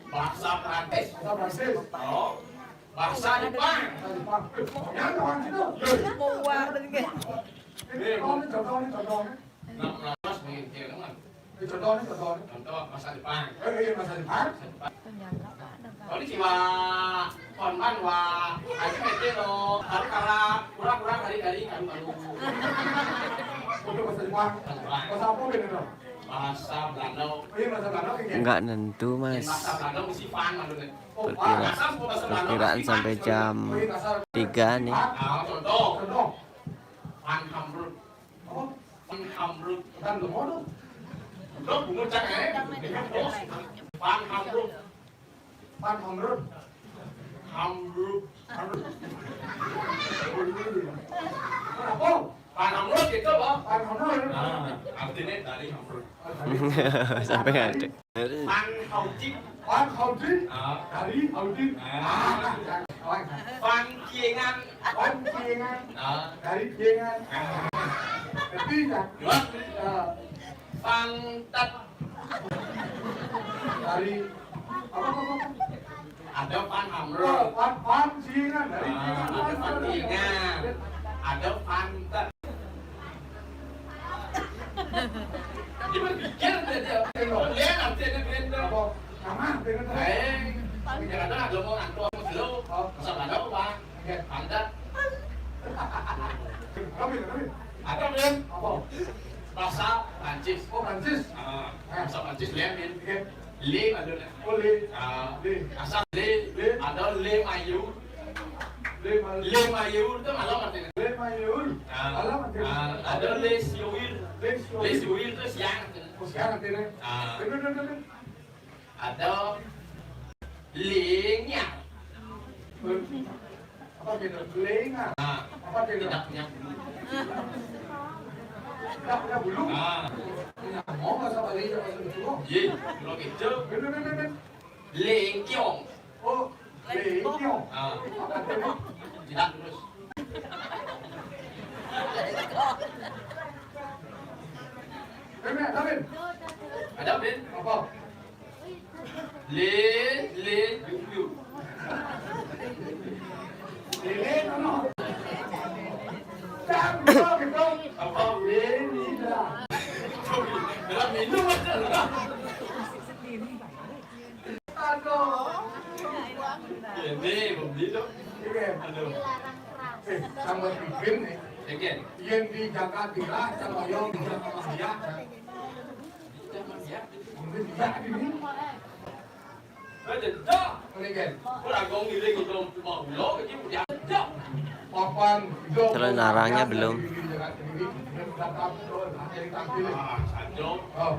Bahasa Prancis. Bahasa Prancis. Oh. Bahasa Jepang. Bahasa Jepang. Yang orang situ. Keluar tadi kan. Ini contoh, ini contoh, ini contoh. Nah, nah, mas, ini, ini, ini. Ini contoh, ini contoh. Contoh bahasa Jepang. Eh, iya, bahasa Jepang. Bahasa Jepang. Oh, ini jiwa korban, wah. Ayo, mete lo. Baru kara, kurang-kurang dari, dari, karu, karu. Untuk bahasa Jepang. Bahasa Jepang. Bahasa apa, Beno? Bahasa Belanda. Oh, iya, bahasa Belanda, oke. Nggak nentu, Mas. Bahasa Belanda mesti pan, maksudnya. Oh, perkira-, bahasa, bahasa Belanda perkiraan mesti sampai pan, jam oh, iya, bahasa tiga nih. Ah, contoh. Contoh. Pan hamrut. Apa? Pan hamrut. Pan hamrut. Lo bungut cak, eh? Pan hamrut. Pan hamrut. Hamrut. Hamrut. Apa? Pan hamrut gitu, Pak. Pan hamrut. Nah, artinya dari hamrut. Sampai ada. Pan haujit. Pan haujit. Ah. Dari haujit. Ah. Ah, kawan. Pan kiengan. Pan kiengan. Ah. Dari kiengan. Ah. Ketiga. Dua. Ah. Pantat. Dari apa, apa, apa? Ada pan hamrut. Oh, pan, pan kiengan. Dari ah, kiengan. Ada pan kiengan. Ada pantat. Dia berpikir dia, dia. Dia nanti ada benda. Apa? Sama, dia kata. Eh, dia kata ada mau ngantuk dulu. Oh. Masa mana, Pak? Iya. Pantat. Kami, kami. Ada, Ben? Apa? Bahasa Prancis. Oh, Prancis. Ah, bahasa Prancis, lihat, Ben. Iya. Le, ada, le. Oh, le. Ah, le. Asal le, le. Ada le mayu. Le mayu. Le mayu itu malam artinya. Le mayu. Ah, malam artinya. Ah, ada le siwil. Le siwil. Le siwil itu siang artinya. Oh, siang artinya. Ah. Betul, betul, betul. Ada le ngiar. Apa beda? Le ngiar. Ah. Apa beda? Tidak punya bulu. Tidak punya bulu? Ah. Punya mau bahasa Bali, bahasa Jawa? Iya, kalau gitu. Bener, bener, bener. Le ngiong. Oh, le ngiong. Ah. Apa itu? Tidak terus. Bener, ada, Ben? Ada, Ben? Apa? Le, le, yu, yu. Le, le, no, no. Jangan gitu, gitu. Apa? Le, le, la. Dalam minum aja lah. Aduh. Ini, belum minum. Oke. Aduh. Eh, sama Pipin nih. Oke. Yang di Jakarta, sama yang di Jakarta. Ini dia ini. Ada dah. Ini kan. Orang kau ngiring itu cuma ulo, ini dia dah. Papan, calon arangnya belum. Ah, saja. Oh.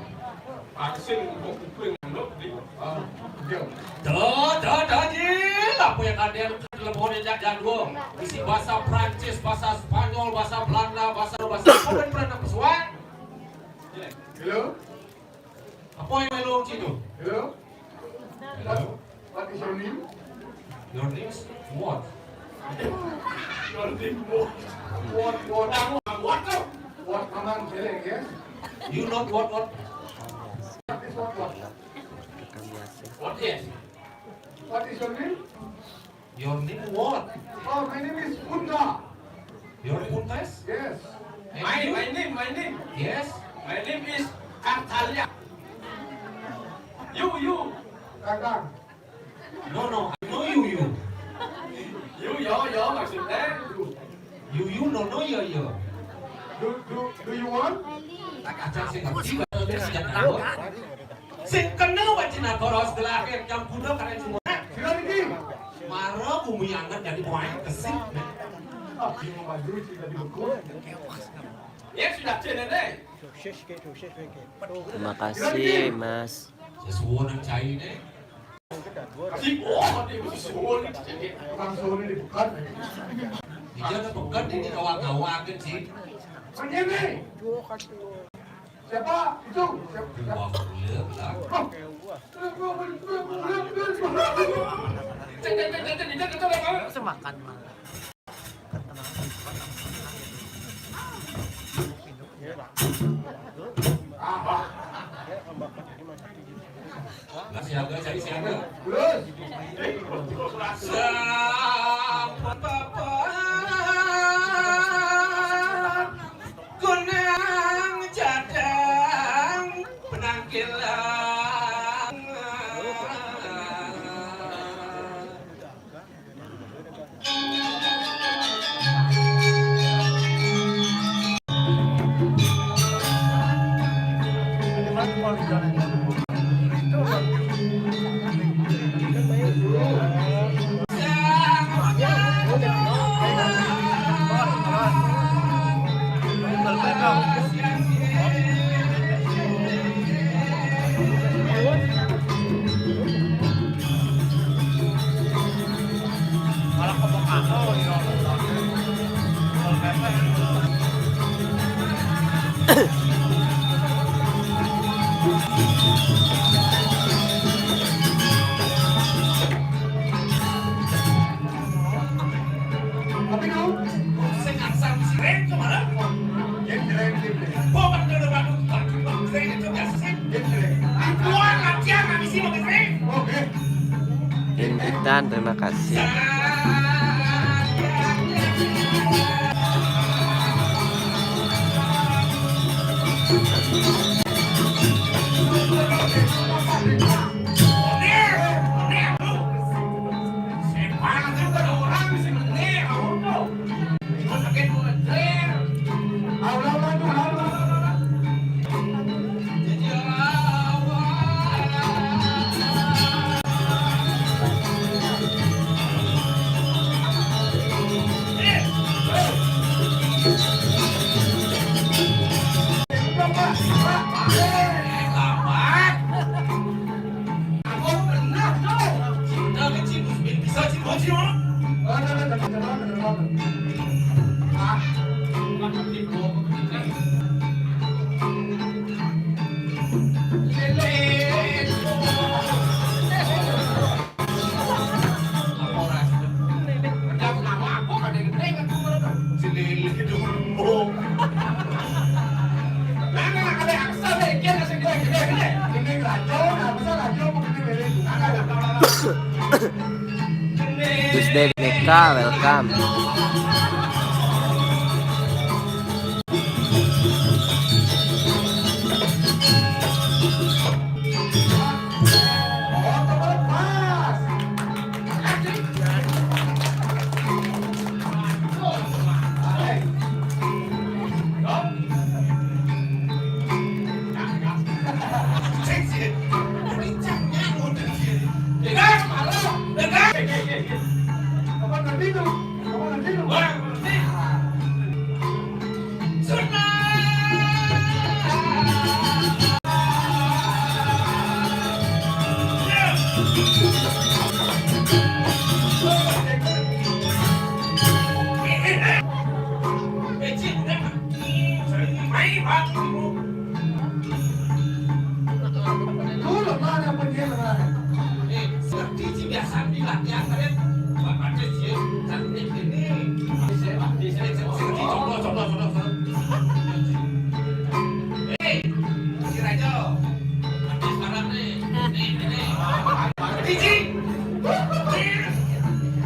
Vaksin untuk kuping, untuk di. Oh, iya. Dah, dah, dah, gila. Apa yang kadén telepon yang jadwal? Isi bahasa Prancis, bahasa Spanyol, bahasa Belanda, bahasa, bahasa apa yang pernah pesuai? Hello? Apa yang main lung situ? Hello? Hello? What is your name? Your name is what? Your name what? What, what? What? What? Come on, tell again. You not what, what? What is what, what? What is? What is your name? Your name what? Oh, my name is Punta. Your Punta is? Yes. My, my name, my name. Yes. My name is Artalia. You, you. Kakak. No, no, I know you, you. You, yo, yo, maksudnya. You, you, no, no, yo, yo. Do, do, do you want? Tak ada sih, ngerti, bahasa Indonesia, nggak tahu. Sing kenal wajib nagara sebelah akhir jam bunuh kalian semua. Sudah ini. Mara bumi anget jadi buaya kesik. Ah, dia mau maju sih tadi beku. Ya sudah cene deh. Terima kasih, Mas. Sesuatu yang cai deh. Kasih bohong deh, sesuatu yang cai. Orang sore di bukan. Dia ada bukan ini kawan-kawan kan sih. Begini. Siapa? Itu. Siapa? Wah, gila, gila. Semakan malah. Nah, siaga, cari siaga. Sampun papa kunang jadang penangkilan. Tapi kau sing asal si Ren kemana? Yang keren sih. Kok kan udah baru lagi bang Ren itu biasa sih. Yang keren. Itu latihan habis ini bang Ren. Oke. Invitan, terima kasih. Gus Dewi Neka, welcome. Biasa dilatih kalian. Bapak Cis, ya, cantik ini. Bisa, Pak. Bisa, bisa. Contoh, contoh, contoh, contoh. Hei, si Rajo. Nanti sekarang nih. Nih, nih, nih. Biji.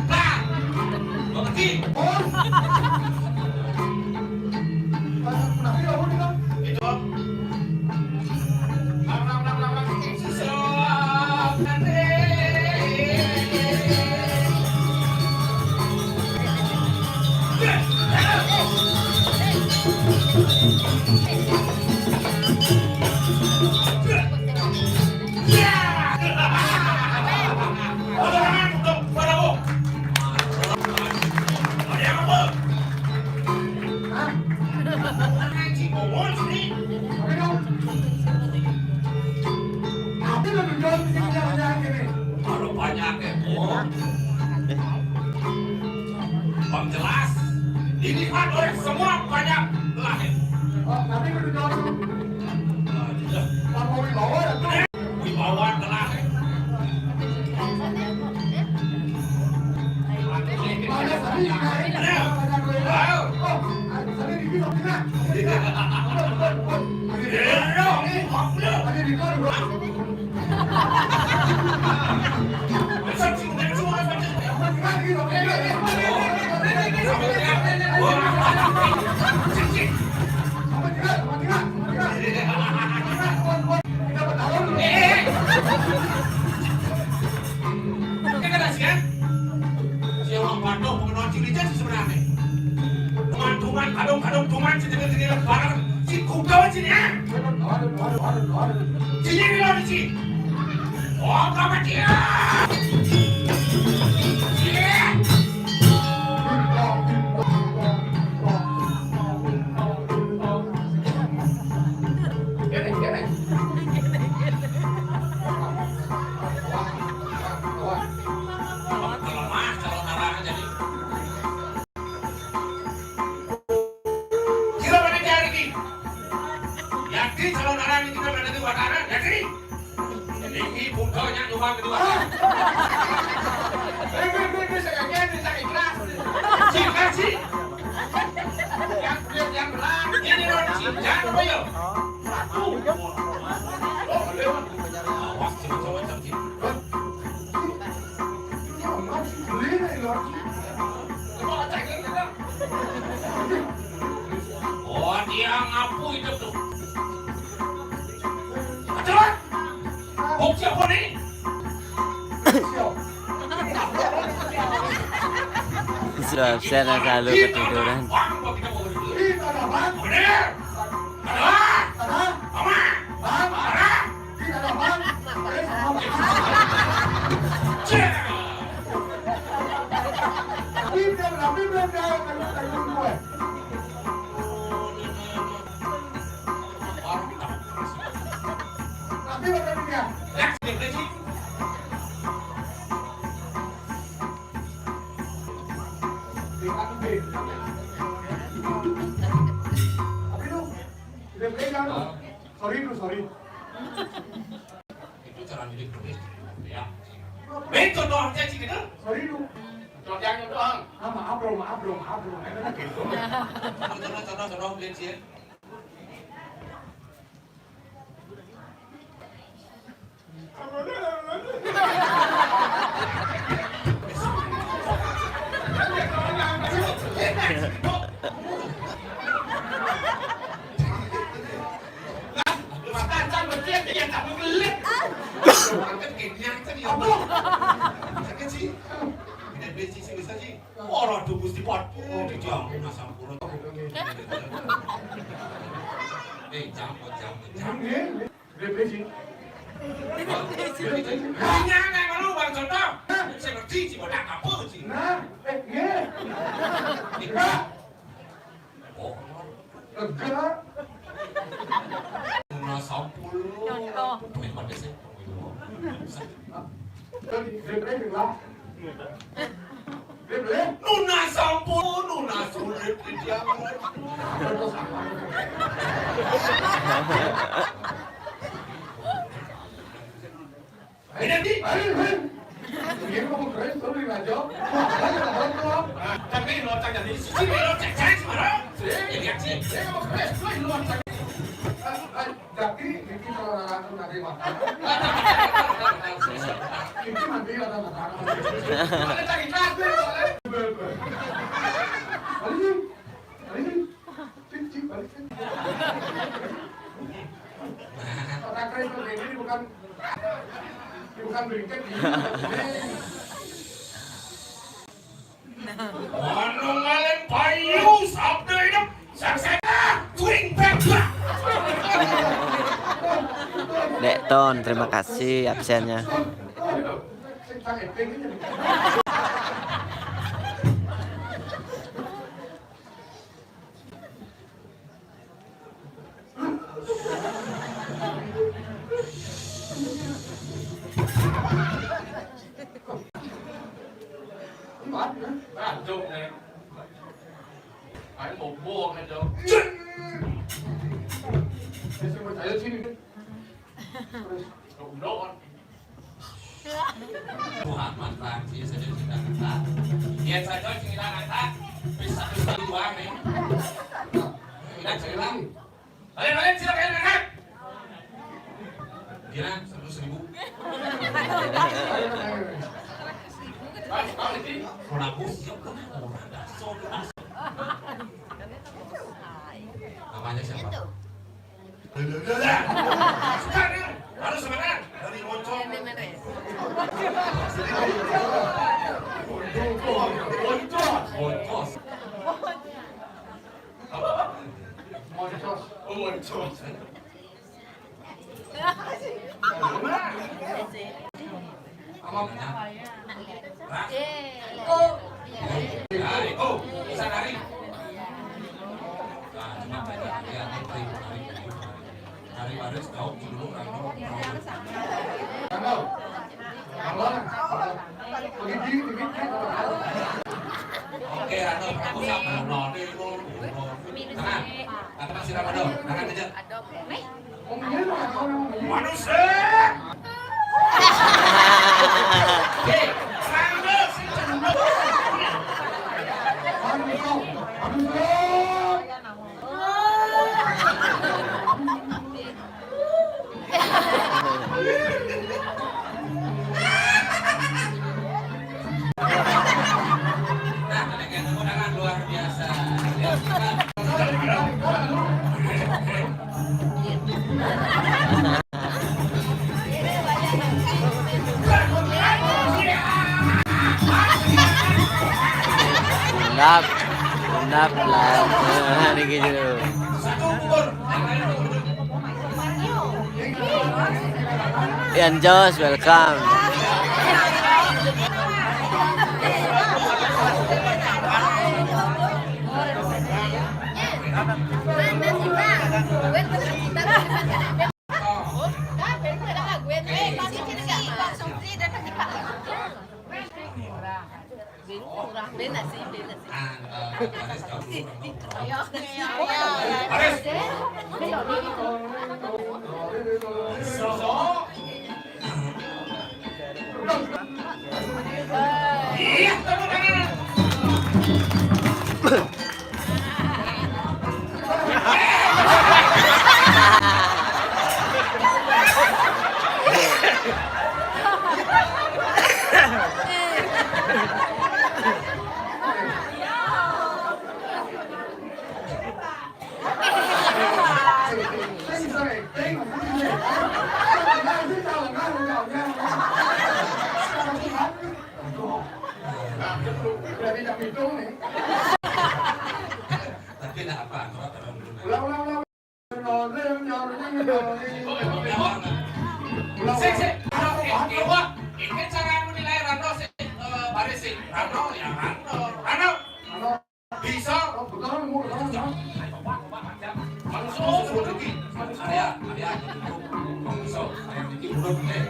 Nah. Mengerti? Itu. Hah? Ngaji bawon sini. Tapi dong. Tapi lo duduk di sini, jangan, jangan gini. Kalau banyak ya, oh. Bang jelas. Dilihat oleh semua banyak lahir. Oh, tapi lo duduk. Nah, sudah. Bang mau bawa ya, tuh. Wibawa telah. Kita bertarung. Eh, eh, eh. Kita kasih kan? Si orang Bandung pengenal ciri jadi sebenarnya. Tuman-tuman, kadung-kadung, tuman, si tinggi-tinggi lebaran, si kuda sini, ah. Sini, sini, sini. Oh, kamu dia. Sini. Lemah, calon arang jadi. Kira mana cari ki? Yakin calon arang ini kita berada di Watara, yakin? Ini bukannya cuma kedua. Hei, hei, hei, hei, saya kaget, saya ikhlas. Cinta sih. Yang, yang, yang benar. Ini orang cinta apa ya? Awas, jangan macam-macam sih. Oh, dia ngapu hidup tuh. Coba. Bukti apa nih? Sudah, saya selalu ketiduran. Bener. Ada. Ada. Ada. Cek. Tapi lu, udah pegang lu. Sorry lu, sorry. Itu cara milik gue. Ya. Betul doang, janji gitu. Sorry lu. Doang, doang. Ah, maaf bro, maaf bro, maaf bro. Contoh, contoh, contoh, contoh, beli sih. Orang tuh mesti pot. Oh, di jam, jam, jam. Eh, jam, jam, jam. Ini anak lu, Bang Soto. Saya ngerti, si botak apa, sih? Nah, eh, iya. Enggak. Oh. Enggak. Nah, sampul. Contoh. Tuh, yang pada saya. Tadi, dia tadi lah. Nuna sampun, nuna sulit di dia. Ini di. Ini mau keren, sorry, Rajo. Wah, saya nggak tahu tuh. Tapi lo cak jadi sisi, lo cek saya sembarang. Sih? Ya, lihat sih. Ini mau keren, sorry, lo cak. Eh, eh, jadi, ini kalau orang aku nanti makan. Ini nanti ada makan. Ada cari cabai, boleh. Boleh sih. Balikin. Cik, cik, balikin. Otak saya seperti ini bukan, bukan berikan. Anu ngalih payu, sabda hidup, saksana, kuring pepla. Dek Ton, terima kasih absennya. Aduh, eh. Ayo, mau buang aja. Saya mau cair sini. Terus, udah. Muhammad Fahmi saja sudah kata. Dia saja cerita kata, bisa-bisa dua nih. Tidak cerita. Balik, balik, silakan, silakan. Gila, seratus ribu. Balik, balik, sini. Orang aku siap, orang dasar. Namanya siapa? Harus semangat dari Moncong. Moncong. Moncong. Apa? Moncong. Oh, Moncong. Oke, Rano, aku sama Rano deh, lo. Tenang, kata Mas Rano, tenang aja. Manusia. Hei, Rano, sing cenderung. Nah, demikian tepuk tangan luar biasa. Undap, undap lah. Nah, ini gitu. Ian Jos, welcome. Beda sih, beda sih. Ah, eh, Baris, jauh dulu, Bang. Ayo. Baris. Iya, tepuk tangan. Udah tidak hitung nih. Tapi nggak apa, Tuhan terang dulu. Ulang, ulang, ulang. Ulang, ulang. Sik, sik. Ini cara menilai Rano sih, eh, Baris sih. Rano, ya Rano. Rano. Bisa. Langsung, Rano. Arya, Arya, bisa. Arya, ini menurut, eh.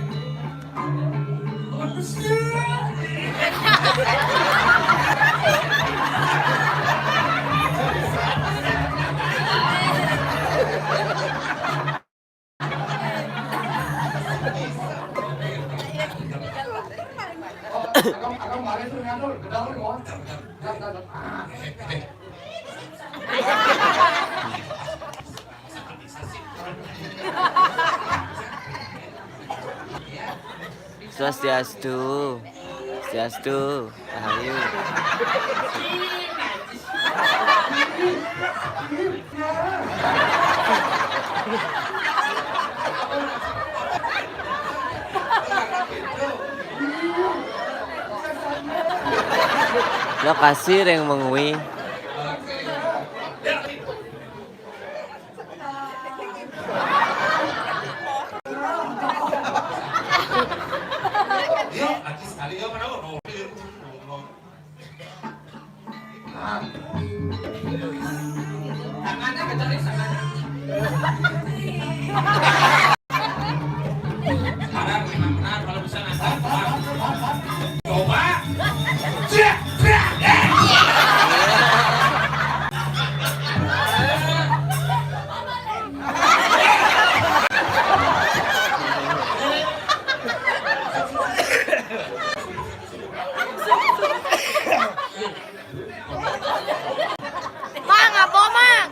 Swastiastu. Swastiastu. Rahayu. Lokasi ring mangui. Tangannya kencengin tangannya. Benar, benar, benar, kalau bisa nanti. Coba. Siap, siap, ya. Mang, apa, Mang?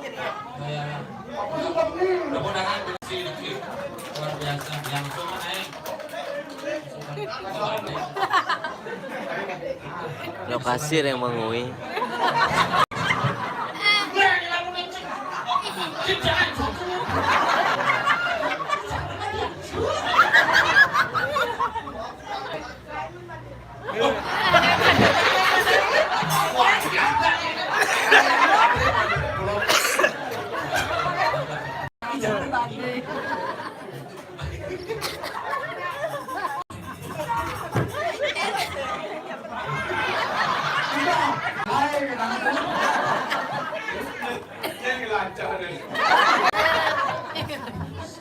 Tepuk tangan, si Lucky. Luar biasa. Yang cuma naik. Lokasi ring mangui.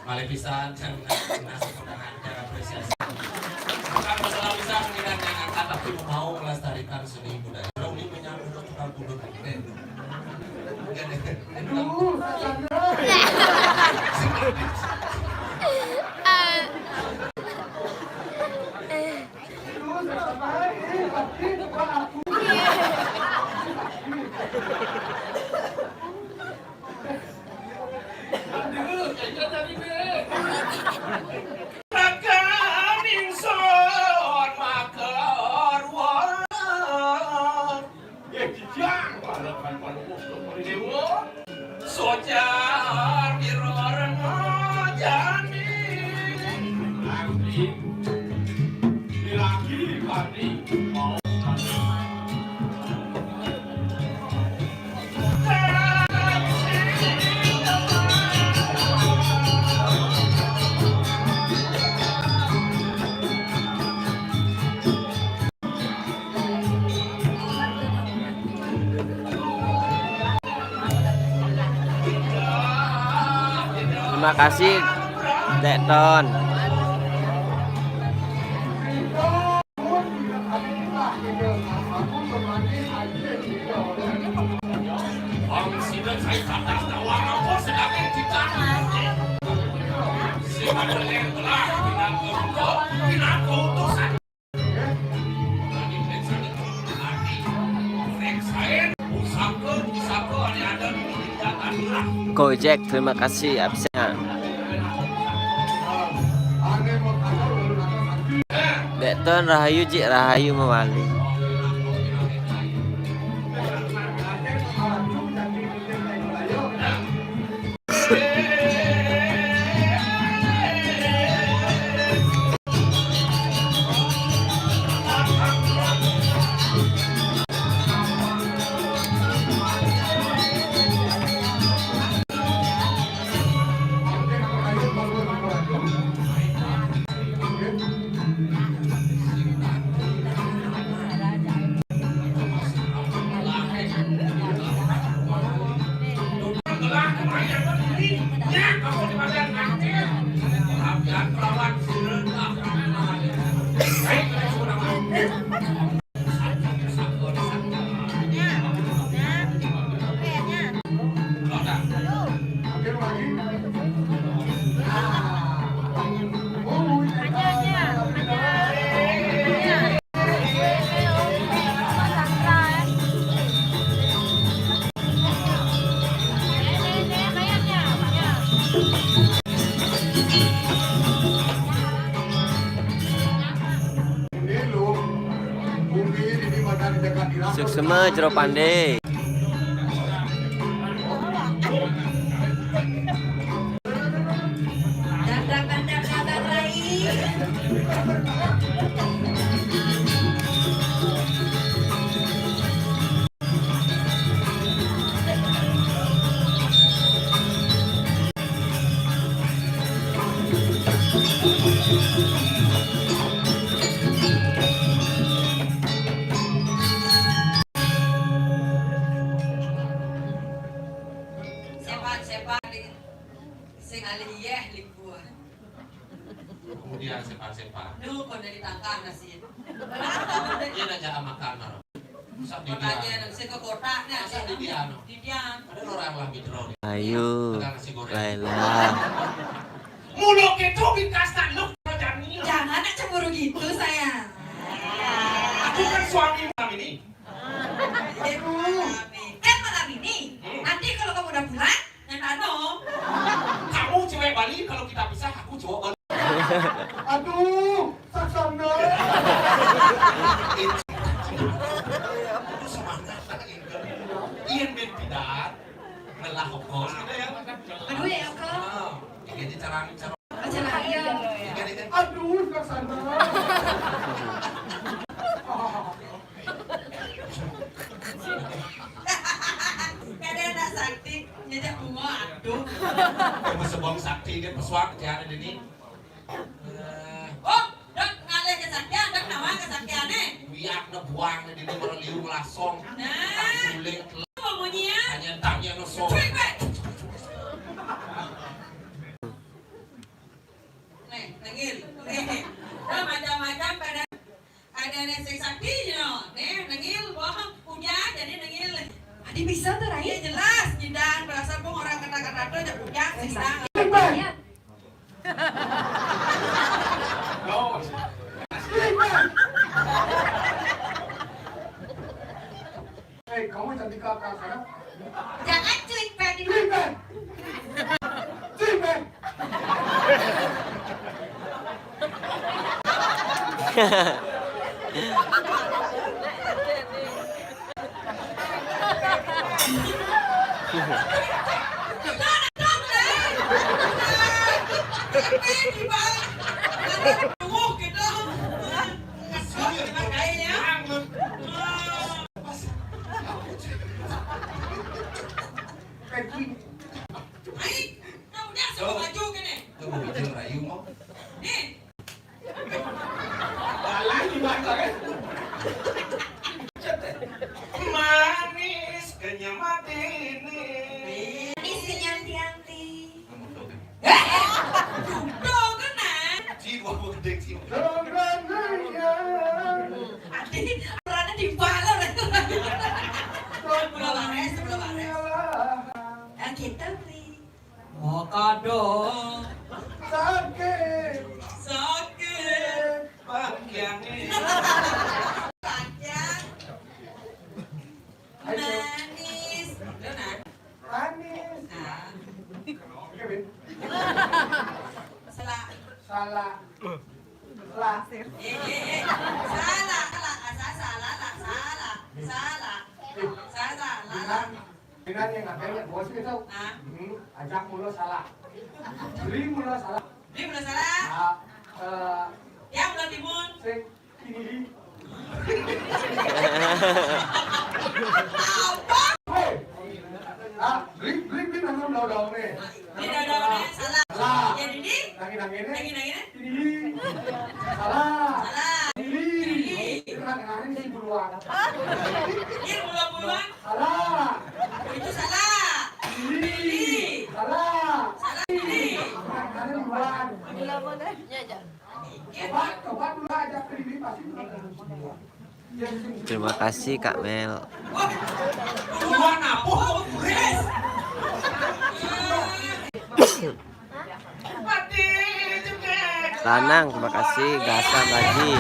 Malih pisan, kang, nasi kudangan, kang, apresiasi. Bukan masalah pisan, tidak nyangka, tapi mau melestarikan seni budaya. Orang ini menyambut tukang kuda. Aduh, Terima kasih, Dek Ton. Gojek, terima kasih absennya. Dek Ton rahayu, Jik, rahayu mawali. Suksma Jero Pandé. Sepan-sepan sing alih iyéh lingkuh. Kemudian sepan-sepan. Duh, kok dari tangkah nasi. Iya, aja makan, Mar. Masa di dia? Makanya, sing ke kota, nah, masa di dia, no? Di dia. Ada orang lah mitro nih. Ayo, pegang nasi goreng. Laila. Mulut itu bintang tanduk, Jani. Jangan nak cemburu gitu, sayang. Aku kan suami malam ini. Ibu, kan malam ini. Hmm. Nanti kalau kamu udah pulang, yang anu. Kamu cewek Bali, kalau kita pisah, aku cowok Bali. Aduh, saksana. Itu semangat, tak ingat. Ian bin Pidat, ngelah kos, gitu ya. Aduh, ya, Kak. Ah, ini cara, cara. Acara iya. Aduh, saksana. Kadang nak sakti, nyejak bunga, aduh. Kamu sebong sakti, dia pesuak, dia ada di ni. Eh. Oh, dok ngalih kesaktian, dok nawa kesaktian, eh. Wiak na buang na di ni, orang liu ngelasong. Nah. Sulit. Apa bunyi, ya? Hanya tanya no so. Cuy, weh. Nih, tengil. Nih. Nah, macam-macam pada ada nih sing sakti, you know. Nih, nengil, boh, punya, jadi nengil. Adi bisa tuh, Rai? Iya, jelas. Jidan, berasa pun orang kata-kata tuh, aja punya, sing. Iya. Hei, kamu cantik kakak, sekarang. Jangan cuek, Pak. Cuek, Pak. Cuek, Pak. Peggy. Ai, kau dah sama baju ke ni? Kau mau bicara Melayu mau? Ni. Jalan di mana, kan? Manis kenyam hati ni. Manis kenyam tiang ti. Kamu tahu kan? Eh, duduk kan, nah. Jiwa gua gede sih. Adi, perannya di bawah. Sebelah baris, sebelah baris. Ah, kita, Pri. Mokado. Sakit. Sakit. Panjang. Panjang. Ayo. Manis. Itu nah. Manis. Nah. Oke, Bin. Salah. Salah. Salah. Eh, eh, eh. Salah, salah. Ah, salah, salah, salah. Salah. Salah, salah. Dengan yang ngapain ya, bos gitu. Ah. Hmm, ajak mulu salah. Beli mulu salah. Beli mulu salah. Ah, eh, yang belum timun. Sing, ini. Apa? Hei. Ah, beli, beli, beli, nanggung daun-daun nih. Beli daun-daun nih, salah. Salah. Jadi ini? Nangin-nangin nih. Nangin-nangin nih. Ini. Salah. Salah. Ini. Ini. Itu kan nangin si buluan. Ini buluan-buluan. Salah. Itu salah. Ini. Salah. Salah. Ini. Ada duluan. Coba, coba dulu aja ke ini, pasti duluan. Terima kasih, Kak Mel. Duluan apa? Guris. Lanang, terima kasih, gasan lagi.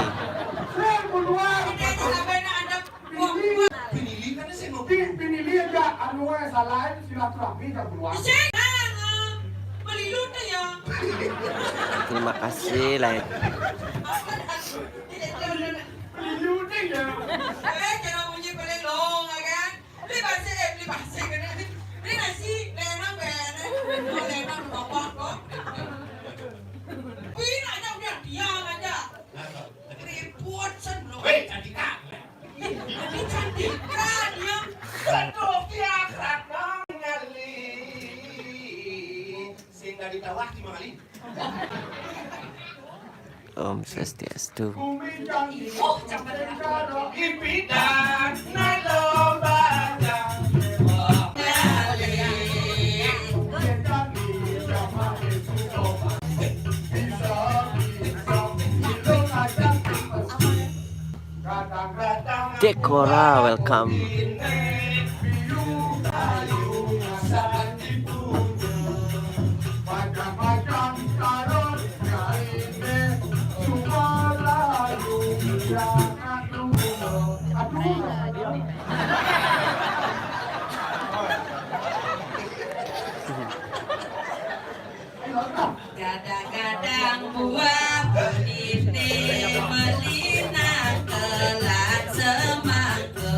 Pinili kan sing ngopi. Pinili aja, anu, eh, salah, silaturahmi aja keluar. Terima kasih, Lai. Pinili udah ya. Om Swastiastu. Dekora, welcome. Kadang-kadang buah beliné melina kelan semangka.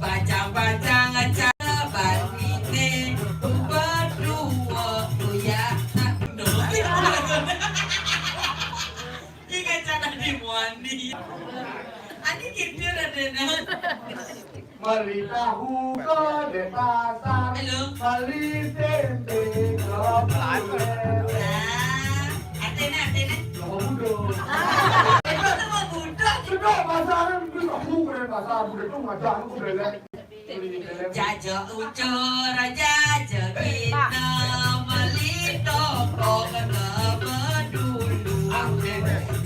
Pacang-pacang cabai beliné berdua ya. Iki cara dimuani. Ani gitu, Raden. Beli tahu ke Denpasar, halo, beli tempe ke Buleleng. Nah, artinya, artinya? Sama budok. Itu sama budok. Sudah, pasaran, itu kamu keren pasar, budok itu ngajar, aku Buleleng. Jaja ucur, jaja kita, beli toko kena bedulu.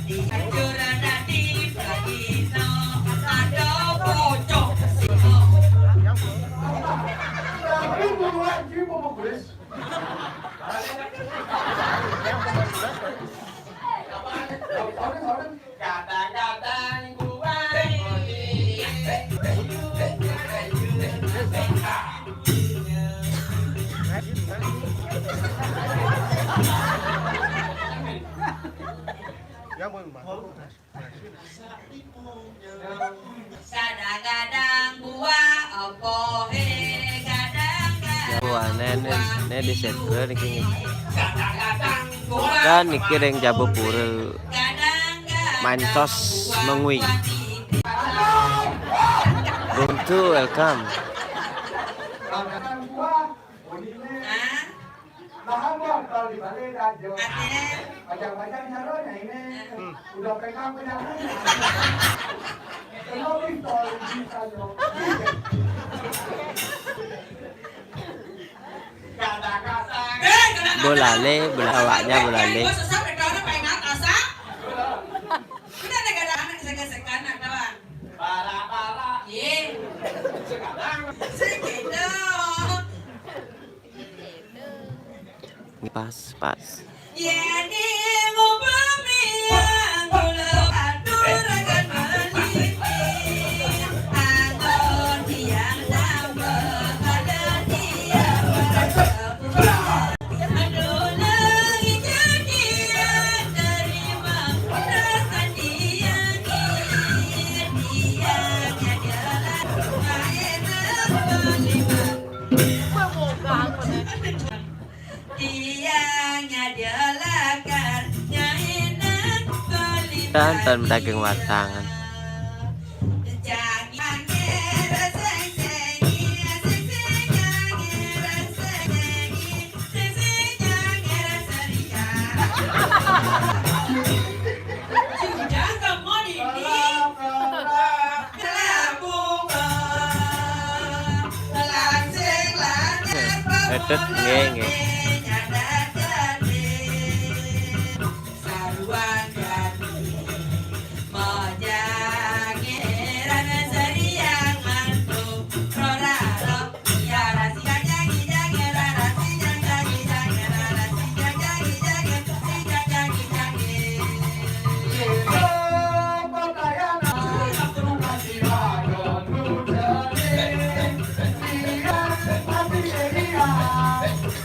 Di ucur ada di Bagina, ada bocok sino. Tapi buruan sih mau beres. Kadang-kadang gua Kadang-kadang buah apa, he, kadang-kadang buah, né, né, né, di center niki. Kadang-kadang buah. Kan niki ring Jabapura. Kadang-kadang mancos mengwi. Guntu, welcome. Kadang-kadang buah. Hah? Nah, hamba kalau dibalik aja. Artinya? Pacang-pacang caranya ini. Hmm. Udah pegang penyakit. Kenapa pistol bisa, Jo? Kata-kata. Eh, kena-kata. Bolalé, bola awaknya bolalé. Gua sesat, ada orang pengen atas, ah? Udah, ada anak, saya kasih anak doang. Para-para. Iya. Sekarang. Segitu. Pas, pas. Tan, tan daging watangan. Ngedet, nggih, nggih.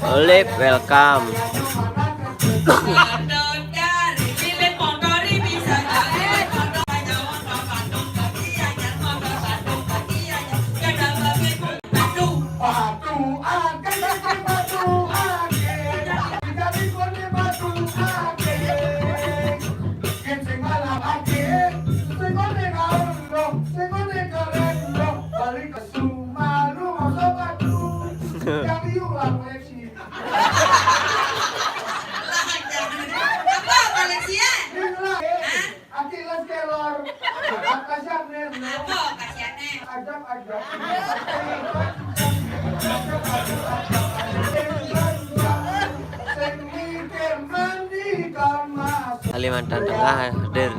Olip, welcome. Apa kasihannya? Kalimantan Tengah hadir.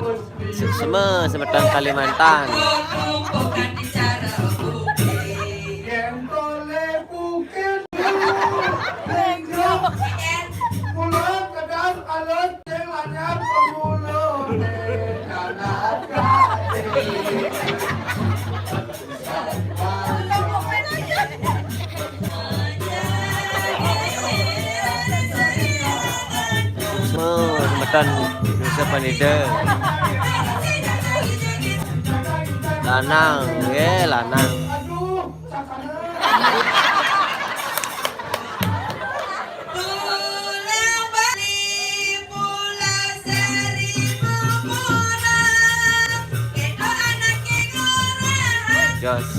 Suksma semeton Kalimantan. Suksma semeton Nusa Penida. Lanang, nggih, lanang. Jos.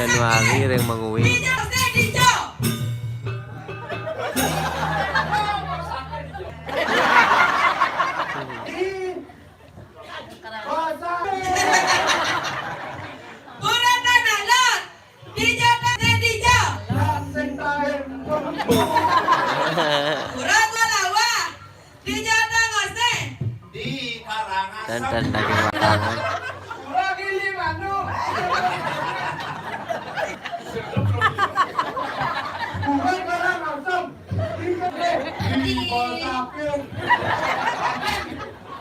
Januari ring Mengwi. Pura Tanah Lot. Dija Tanah Dija. Pura Talawa. Dija Tangoste. Di Karangasem. Dan dan daging watangan. Pura Gili Manuk. Pura Karangasem. Di Kota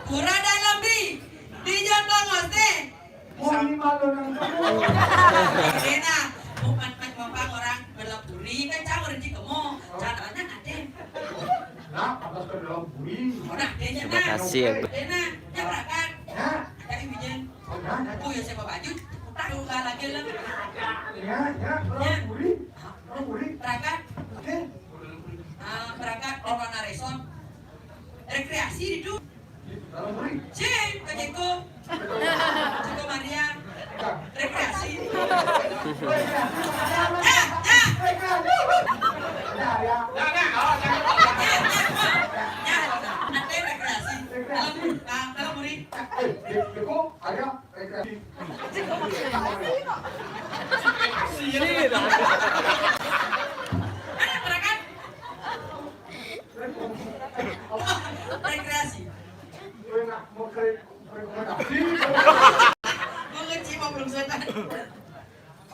Pura Dalam Bi. Dija Tangoste. Muni malu nang kamu. Enak. Bukan main bapak orang belapuri kan caur di kamu. Caranya ada. Nah, atas ke dalam buri. Orang dia Terima kasih ya, Bu. Enak. Ya berangkat. Nah, ada ibunya. Oh, nah, nah. Oh ya, siapa baju? Taruh lah lagi lah. Ya, ya, dalam buri. Dalam buri. Berangkat. Oke. Ah, berangkat ke mana resort? Rekreasi itu. Dalam buri. Cek, ke Jeko. Jeko Maria. Rekreasi. Rekreasi. Ya, ya. Rekreasi. Ya, ya. Nah, nah, oh, jangan. Ya, ya. Nanti rekreasi. Dalam, ah, dalam buri. Eh, Jeko, ada rekreasi. Anak berangkat. Rekreasi. Kowe nak mau kre-, rekomendasi? Mau ngeci mau belum setan.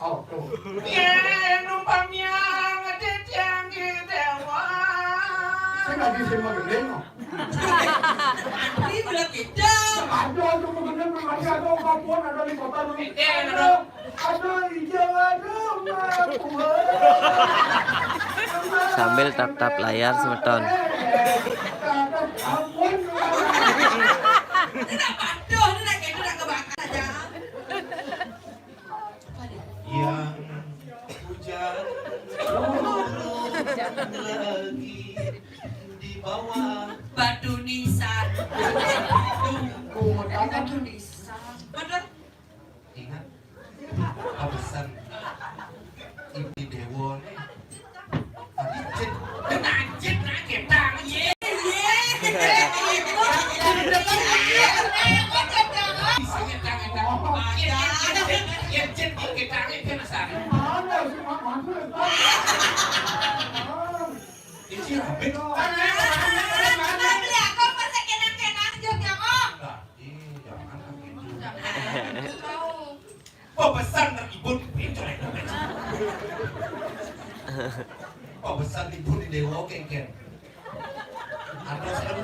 Oh, tuh. Yen umpamia ngedit yang dewa. Saya nggak bisa mau gede, no. Ini belum kita. Ada tuh mau gede, belum ada, ada apapun, ada di kota, no. Iya, ada. Ada hijau, ada mawar. Sambil tap-tap layar, semeton. Ampun. Ini nak patuh, ini nak kena nak kebakar aja. Yang hujan turun lagi di bawah Batu nisan. Kumodakan. Batu nisan. Bener. Ingat pesan Ibu Dewo nih. Tadi cek Anjir, nah kita. Ye, ye. Bisa kita, kita. Ye, ye, ye, ye, ye, kita, kita, kita. Mana sih, Mak? Mana? Ini sih rame. Mana, mana, mana, mana? Beli aku masa kenang-kenang juga, Om. Nah, iya, jangan kan gitu. Pesan teribun, pintu itu. Pesan ibu di Dewa kengken. Atas kan.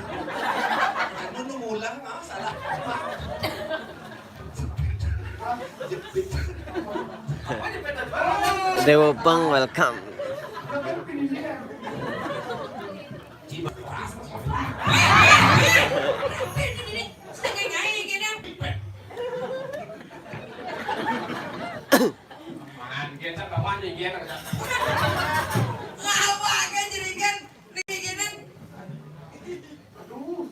Anu nu mulang, ah, salah. Jepit. Dewa Pang, welcome. Lawa kan jerigen, jerigen. Aduh.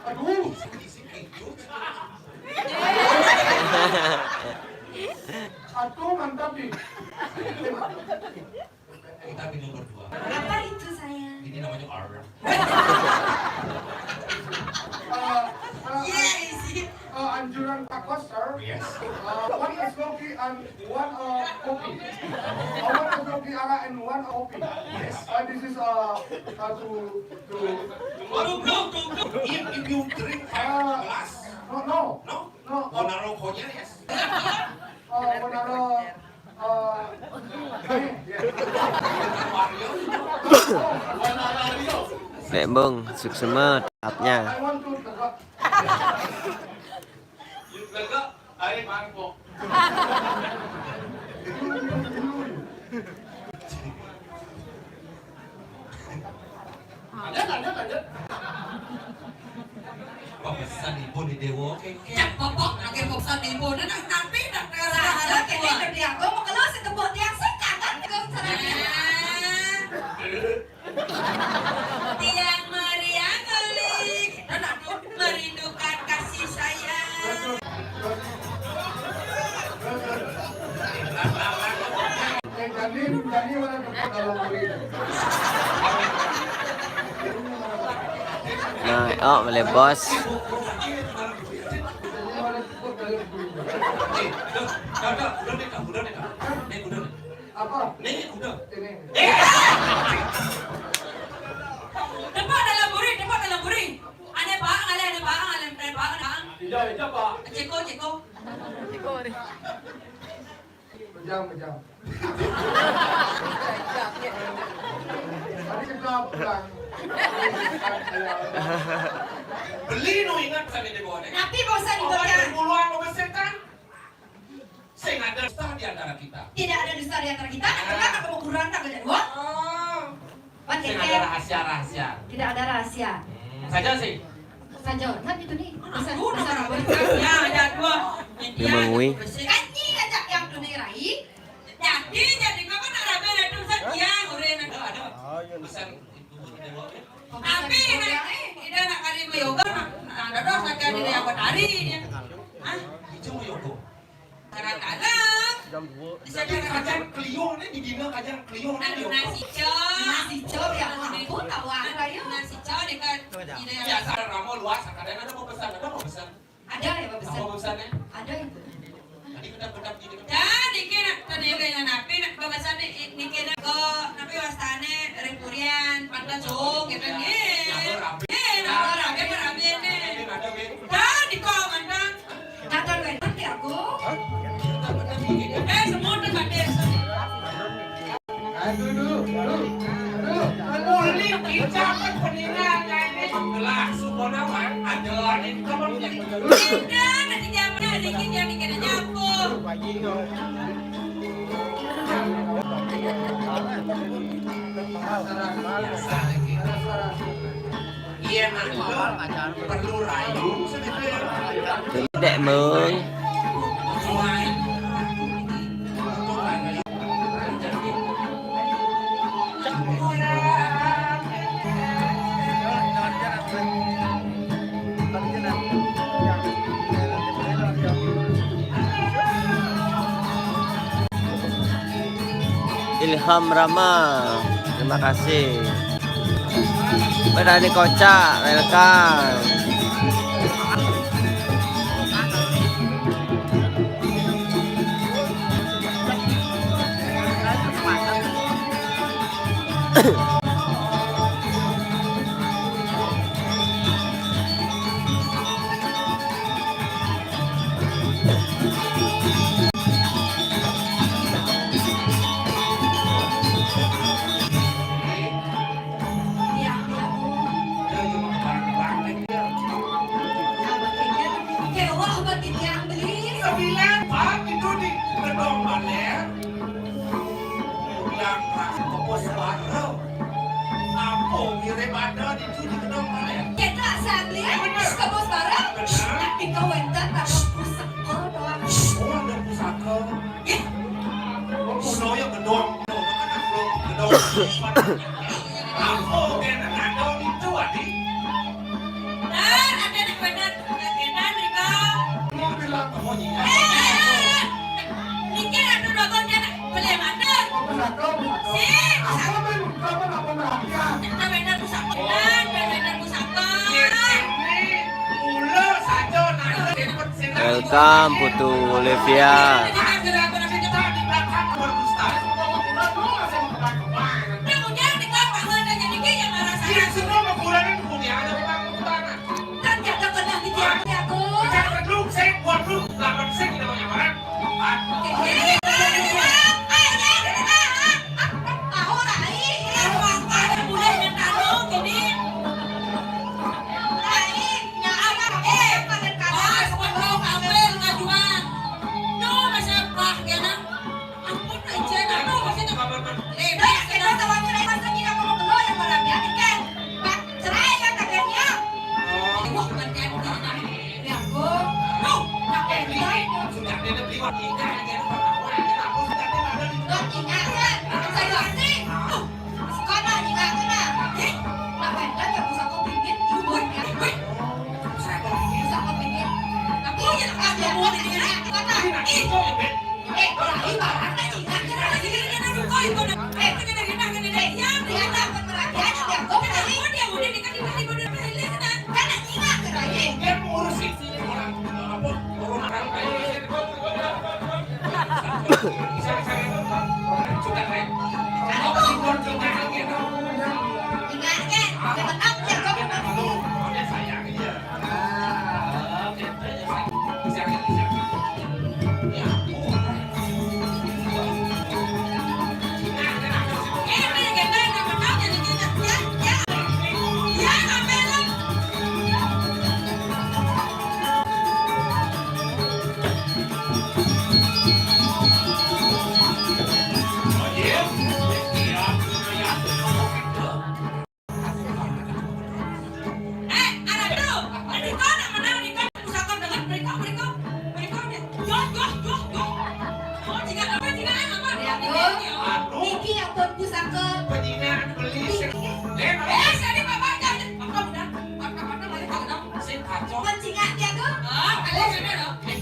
Aduh. Satu mantap nih. Kita minum berdua. Apa itu, sayang? Ini namanya order. Eh, eh, eh, anjuran Pak Kos, sir. Yes. Eh, one es kopi and one, eh, kopi. Eh, one es kopi ara and one kopi. Yes. Eh, this is, eh, uh, to, to, to If, if you drink five glass. No, no. No? No. Bonaro Konya, yes. Eh, Bonaro. Nek Bung, suksema tahapnya. Lanjut, lanjut, lanjut. Pesan ibu di Dewo, kengkeng. Cak popok, lagi pesan ibu. Nah, nah, tapi nak terasa ada kene kerja aku mau keluar sekebok tiang sekarang kan ke sana. Tiang meriang kali. Anak merindukan kasih sayang. Nah, oh, boleh bos. Apa? Ini. Ini. Tepuk dalam buri, tepuk dalam buri. Ada Pak, ada, ada Pak, ada, ada Pak, ada Pak. Iya, iya, Pak. Ceko, ceko. Ceko. Pejam, pejam. Tadi kita pulang. Beli nu ingat sampai di bawah. Tapi bosan di bawah. Puluhan mau besetan. Sing ada dusta di antara kita. Tidak ada dusta di antara kita. Nah, kenapa kamu kurang tak kerja dua? Oh. Sing ada rahasia-rahasia. Tidak ada rahasia. Hmm, saja sih. Saja. Kan itu nih. Pesan, aku udah pesan. Ya, ada dua. Dia mengui. Kan ini aja yang tunai rai. Jadi, jadi kau kan ada beda tuh saja. Udah ada. Pesan. Tapi ini, ini nak kali yoga, nah, ada dong saja di yang bertari dia. Hah? Itu yoga. Kadang-kadang. Bisa jadi kajar Cleo nih, di dina kajar Cleo nih. Nasi cok. Nasi cok, ya ampun, tawa apa, ya? Nasi cok dekat. Biasa ada ramo luas, kadang ada mau pesan, ada mau pesan. Ada ya, Pak Besan? Apa pesannya? Ada, Ibu. Tadi kita pedak gini. Dan niki nak tadi dengan napi nak pembahasan niki nak ke napi wastane Ripurian, Pantai Cung, gitu, nggih. Nggih, nak rapi, rapi nih. Dan di kau mantan. Natal Wedding ya, Bu? Eh, semua tempat desa. Aduh, aduh, aduh, aduh. Uli kita kan peningan ini. Gelah, sumpah nama, ajalan ini kapan beli? Udah, nanti dia punya dikit, dia bikin aja aku. Iya, nah, itu perlu rayu, sebenarnya. Tidak, Mung. Ilham Rama, terima kasih. Berani kocak, welcome. Kewah bagi tiang beli. Sembilan, Pak, itu di gedong Baler. Pulang, Pak, ke pos baru. Apa mirip ada di tu di gedong Baler? Kita asal beli, eh? Bener. Ke pos baru. Bener. Tapi kau enten tak pusaka doang. Oh, ada pusaka. Ih. Gua kuno ya gedong. Gedong. Apa kena ada di tu, Adi? Kam Putu Olivia. Niki ampun pusaka. Pancingan tiaga.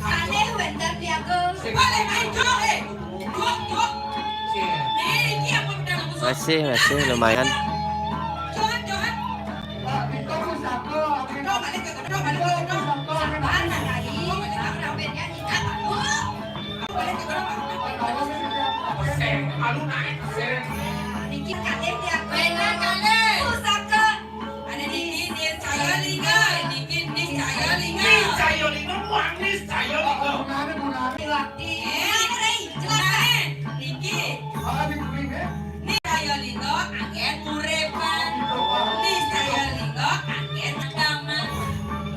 Kalih wénten tiaga. Masih, masih lumayan. Niki kalih tiaga. Wénten kalih. Pusaka. Ada niki Niscaya Lingga, niki Niscaya Lingga. Niscaya Lingga, wah, Niscaya Lingga. Gunane, gunane. Niki, jelaskan. Niki. Ah, di kuning, eh? Niscaya Lingga, anggen uripan. Niscaya Lingga, anggen agama.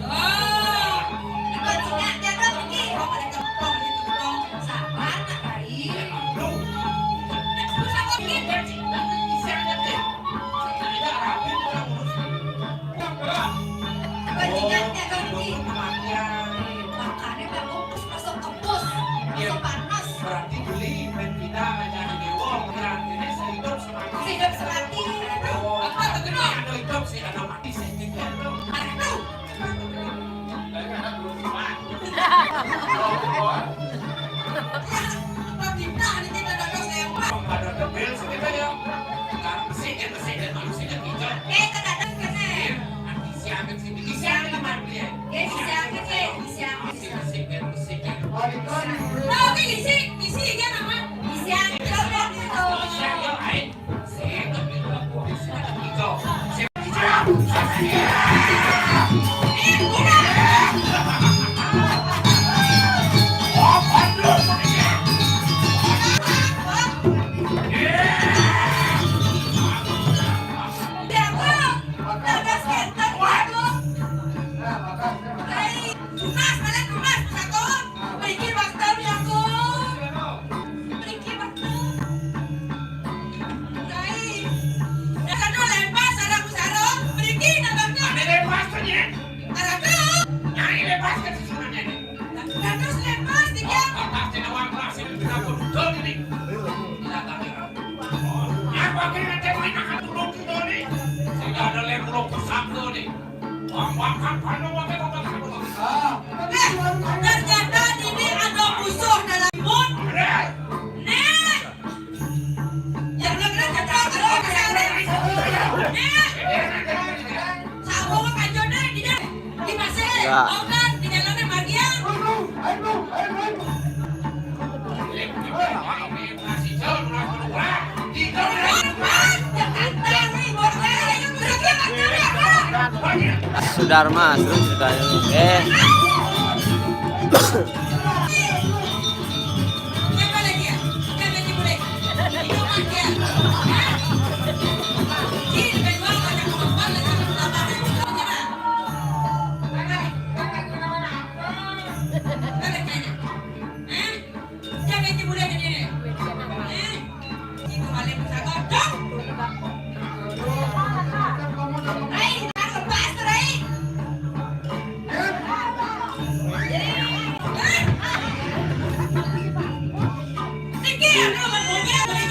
Oh. Niki, niki. Sabar, nak, Rai. Aduh. Pusaka niki. Bajingannya kan ini. Makanya bagus masuk kepus, masuk panas. Berarti beli dan kita aja di dewa, berarti ini sehidup semati. Sehidup semati. Apa tuh, Gendong? Ada hidup sih, ada mati sih. Aduh. Tunas, balik tunas, satu. Mriki waktu ya, Gung. Mriki waktu. Rai. Anu lepas, sarung, sarung. Mriki nang waktu. Ane lepas to, Nyai. Aratu. Nyai lepas ke susunane. Dados lepas, iki. Oh, lepas, dina wangklas, sing dina pun. Dol, ini. Binatang, ya. Apa kira nanti main akan turun ke dol, nih? Tidak ada lem, belum pusat, tuh, nih. Ternyata ini ada musuh dalam timun. Nih. Yang benar-benar cocok, kalau misalnya. Nih. Sama kanjone di, di pasir. Ya. Mau kan? Di dalamnya bagian. Sudarma, seru ceritanya. Eh.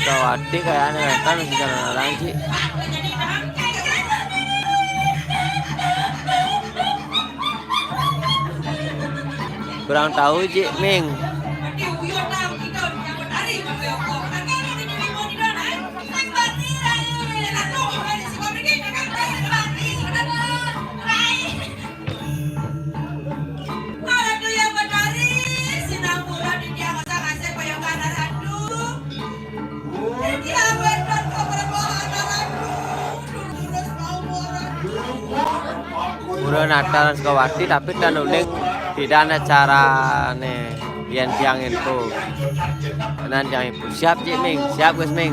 Kawati kayaknya kan masih jalan orang sih. Kurang tahu, Cik Ming. Pura Natal Sukawati, tapi tan uning tidak ada cara nih. Yen tiang info. Nan tiang info. Siap, Cik Ming. Siap, Gus Ming.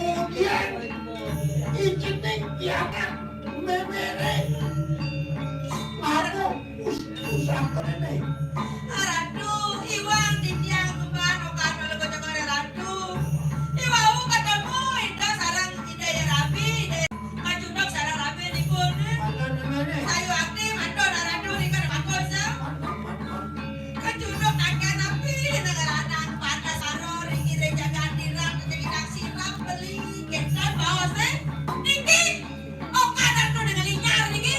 Kemudian ijening pianak memere. Aku usah menene. Ratu, iwang titiang kembang okan oleh bocah kore Ratu. Iwau ketemu Ida sarang Ida ya Rabi, Ida Kacunduk sareng rabi nipun. Sayu ati mantun Ratu nika bagus ya. Kacunduk kakean api dengan anak panas aro ring ire jagat dirang ring inang sirap beli ketan baos eh. Niki okan Ratu dengan linyar niki.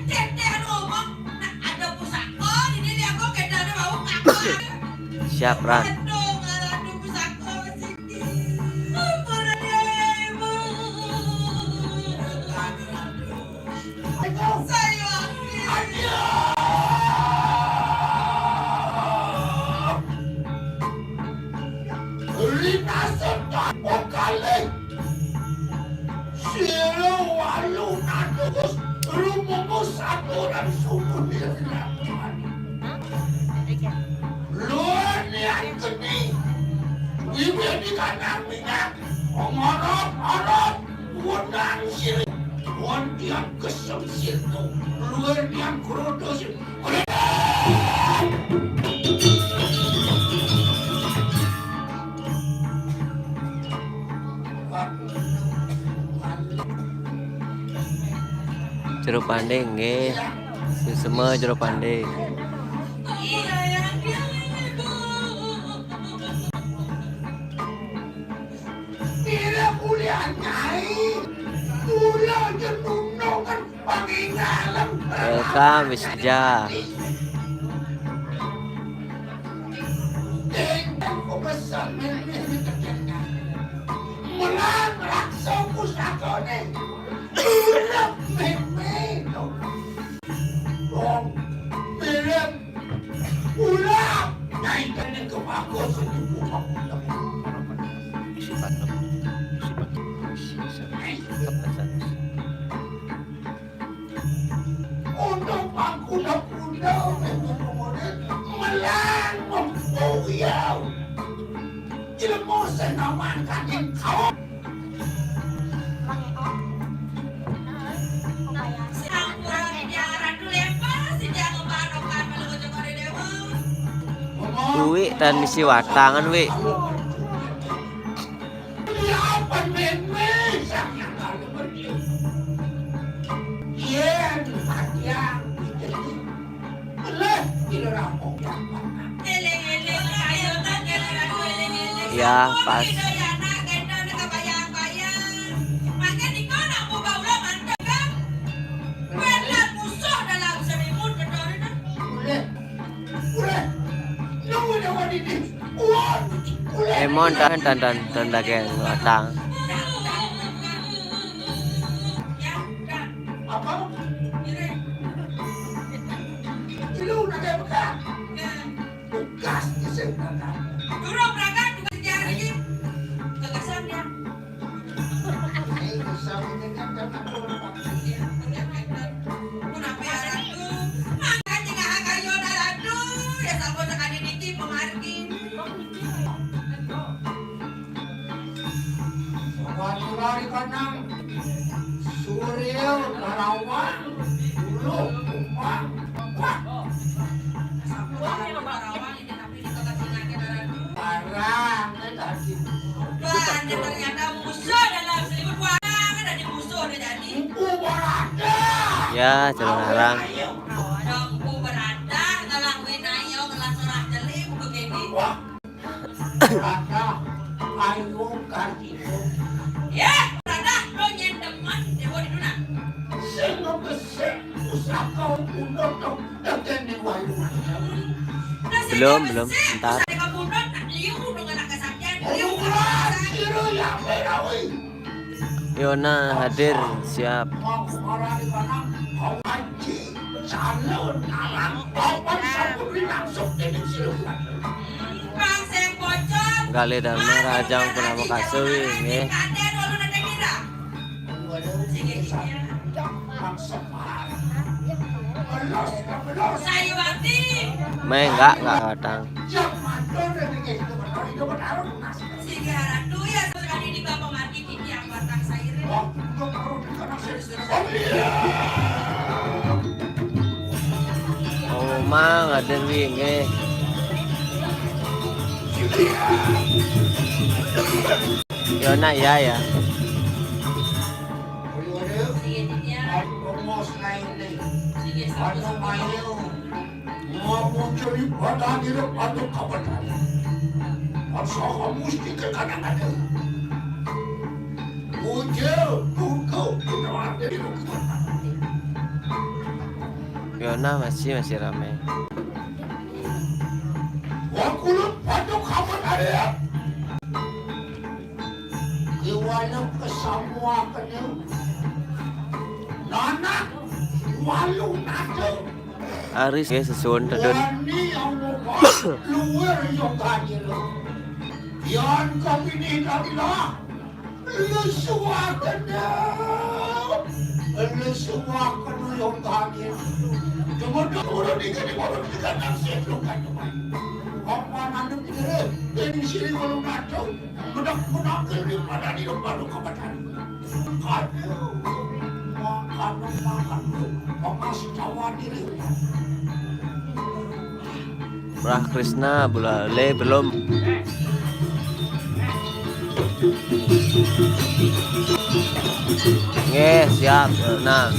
Cete anu omong, nah, ada pusako ini dia kok kedane bau kakak. Siap, Ran. Aduh, Ratu pusako sih. Sira walu natus rumangsa aturan sumuni. Luwih niat geni. Wiwit di kandang minyak. Ngorok-ngorok. Wonang siri. Wontian gesem sirtu. Luwih niat krodo sirtu. Jero Pande nggih. Sesema Jero Pande. Kira kuliah nyai, kula jenengan pangingalan. Welcome, Miss Ija. Ingkang pemesan mimih ditekenan. Melang raksa pusakane. Urip mimih. Wong mirip. Urip. Nyai kene kebagus ibu. Isi pakem. Isi pakem. Isi pakem. Untuk pangkuda-kuda melang mempuyau. Ilmu senaman kaning kaum. Kuwi tan misi watangan, wi. Yen panjang dijeli, eleh kira rampung. Eling-eling kayotan Ya, pas. Emon tan tan tan tan daging watang. Apa? Lu udah kayak bekas. Tugas di sini, kan? Durung berangkat, tugas dia lagi. Gagasan dia. Ini bisa ini kan, kan aku orang. Iya, bener, bener. Kenapa ya, Ratu? Makanya nggak akan Yona, Ratu. Ya, sama sekali niki pemargi. Wali-wali kanang Suryo Karawang, Dulu Kumbang. Wah. Barang, eh, tadi. Wah, ini ternyata musuh dalam seribu barang, ada di musuh, ada jadi. Empu Barada. Ya, jangan ngarang. Ada Empu Barada, kalah winayo, kalah serah jeli, buku kene. Wah. Rada, ayo, Kartino. Ya, Rada, lo nyen demen, dewa di dunia. Sing ngebesik, pusaka pundut, dong, degen di wayu. Belum, belum, ntar. Yona hadir, siap. Kali Dharma Rajang Purnama Kasui, nggih. Meh, enggak, enggak watang. Oh, mang, ada wi, nggih. Yona, ya, ya. Muncul ibadah di depan kabetan. Pasal mesti ke kadang-kadang. Muncul, tunggu, kita ada di rumah. Yona masih, masih ramai. Wa kulut paduk hamat area. Kiwala kesamua kena. Nanak walu nada. Aris, nggih, sesuwun tedun. Wani yang lupa, luar yang ganjil. Yan kami ni kamilah. Lesuaken. Lesuaken uyung kami. Kemudian urut ikan di mulut ikan nasi lukan teman. Apa nanti pikir, ini sini belum ada. Bedak-bedak di mana di depan kapan hari. Aduh, makan, makan, makan, makan, makan, makan, Brah Krishna, bulale belum. Nggih, siap. Nah.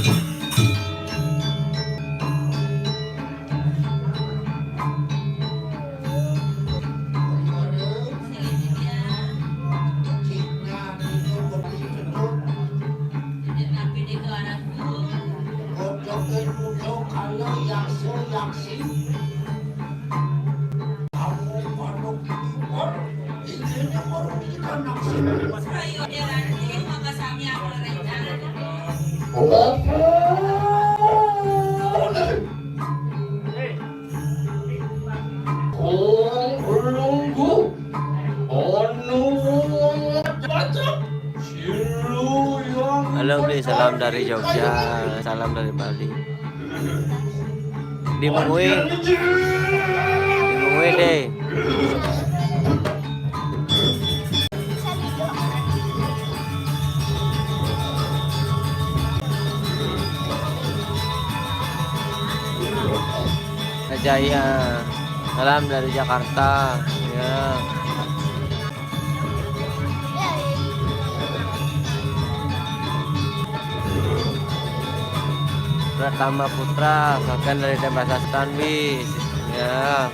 Halo, Bli, salam dari Jogja, salam dari Bali. Dimengui. Dimengui deh. Jaya. Salam dari Jakarta. Ya. Pratama Putra, bahkan dari Denpasar Stanwis. Ya.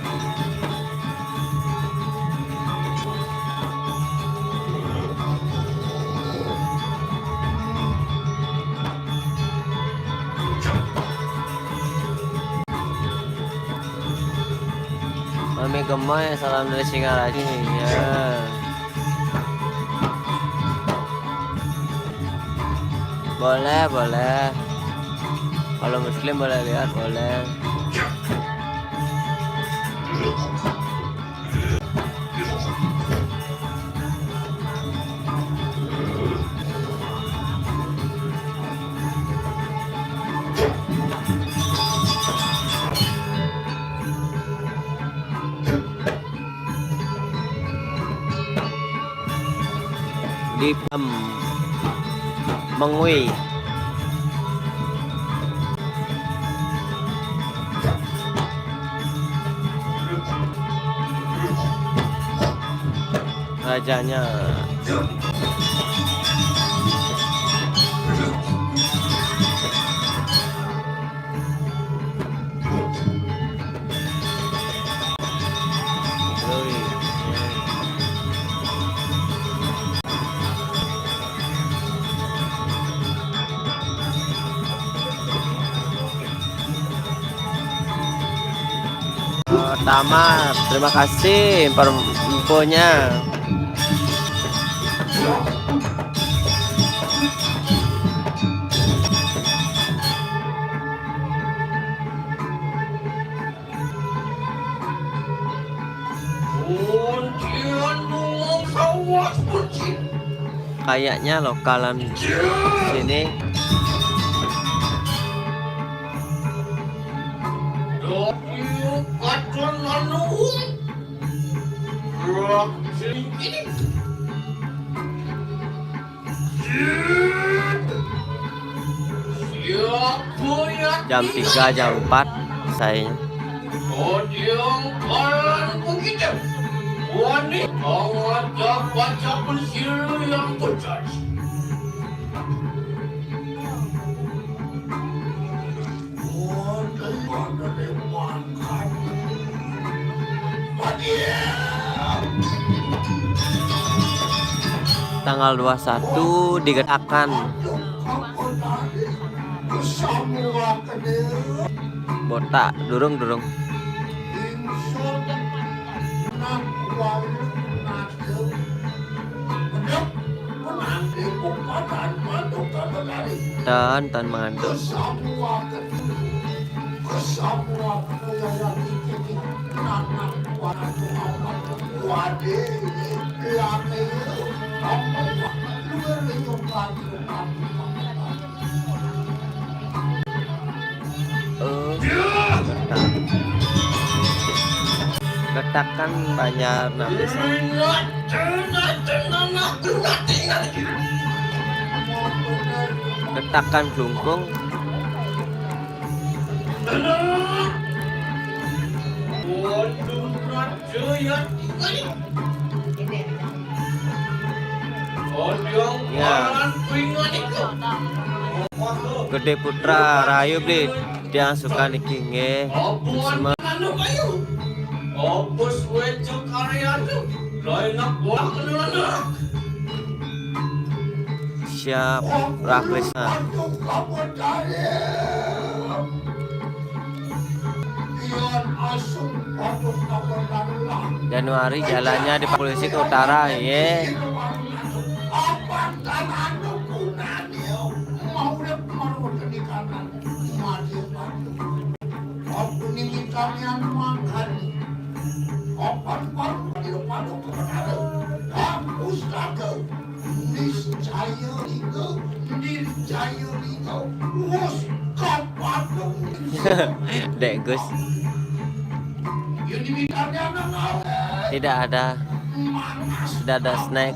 Gemoy, salam dari Singaraja. Ya. Boleh, boleh. Kalau muslim boleh lihat, boleh. Di Pem Mengwi. Rajanya. Tamat. Terima kasih infor-, infonya. Kayaknya lokalan sini. Jam tiga, jam empat, sayanya. Tanggal dua satu digetakan. Botak, durung, durung. Tan, tan mangandut. Oh, getak. Getakan Banjar Napisan. Getakan Glungkung. Ya. Gede Putra, rahayu, Bli. Tiang suka niki nggih. Semua. Siap, Rah Krisna. Januari jalannya di polisi ke utara, ye. Apa niki kalian makan? Apa baru di depan kebenaran? Hapus kata. Niscaya lingga, niscaya lingga. Wus kapadung. Dek Gus. Yang diminta anak. Tidak ada. Tidak ada snack.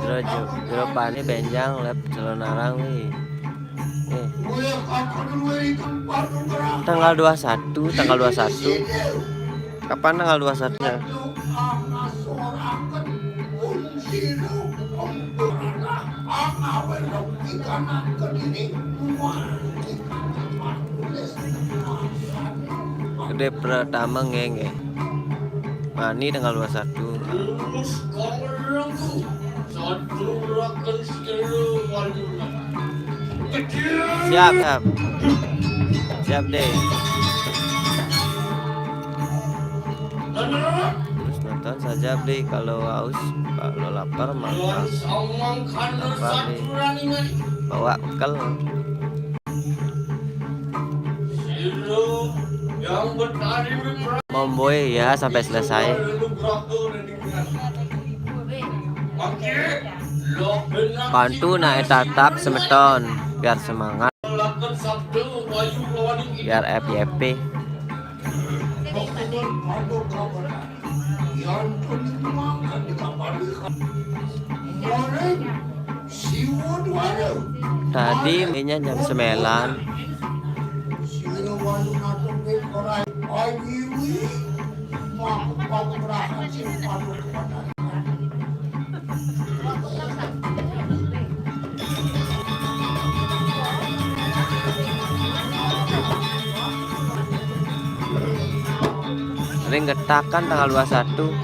Jero, jero pani benjang lep celonarang wi. Eh. Tanggal dua satu, tanggal dua satu. Kapan tanggal dua satu-nya? Gede pertama nggih, nggih. Mani tanggal dua satu. Siap, siap. Siap deh. Terus nonton saja, beli. Kalau haus, kalau lapar, makan. Lapar nih. Bawa bekal. Momboy ya sampai selesai. Bantu naik tatap semeton biar semangat. Biar F Y P. Tadi mainnya jam sembilan. Ring getakan tanggal dua satu.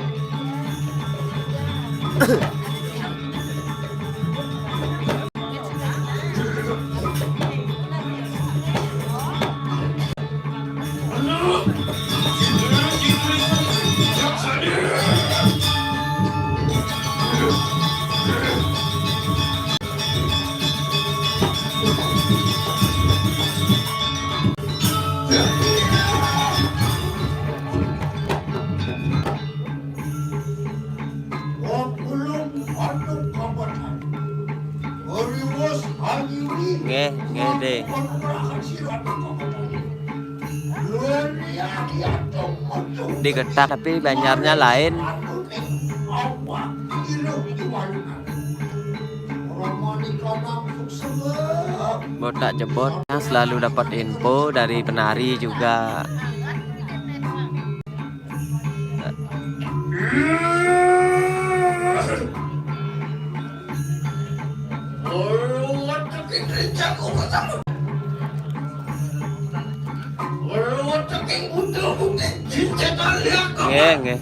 Nggih, nggih, Dek. Digetak tapi banjarnya lain. Botak Jebot yang selalu dapat info dari penari juga. Nggih, nggih.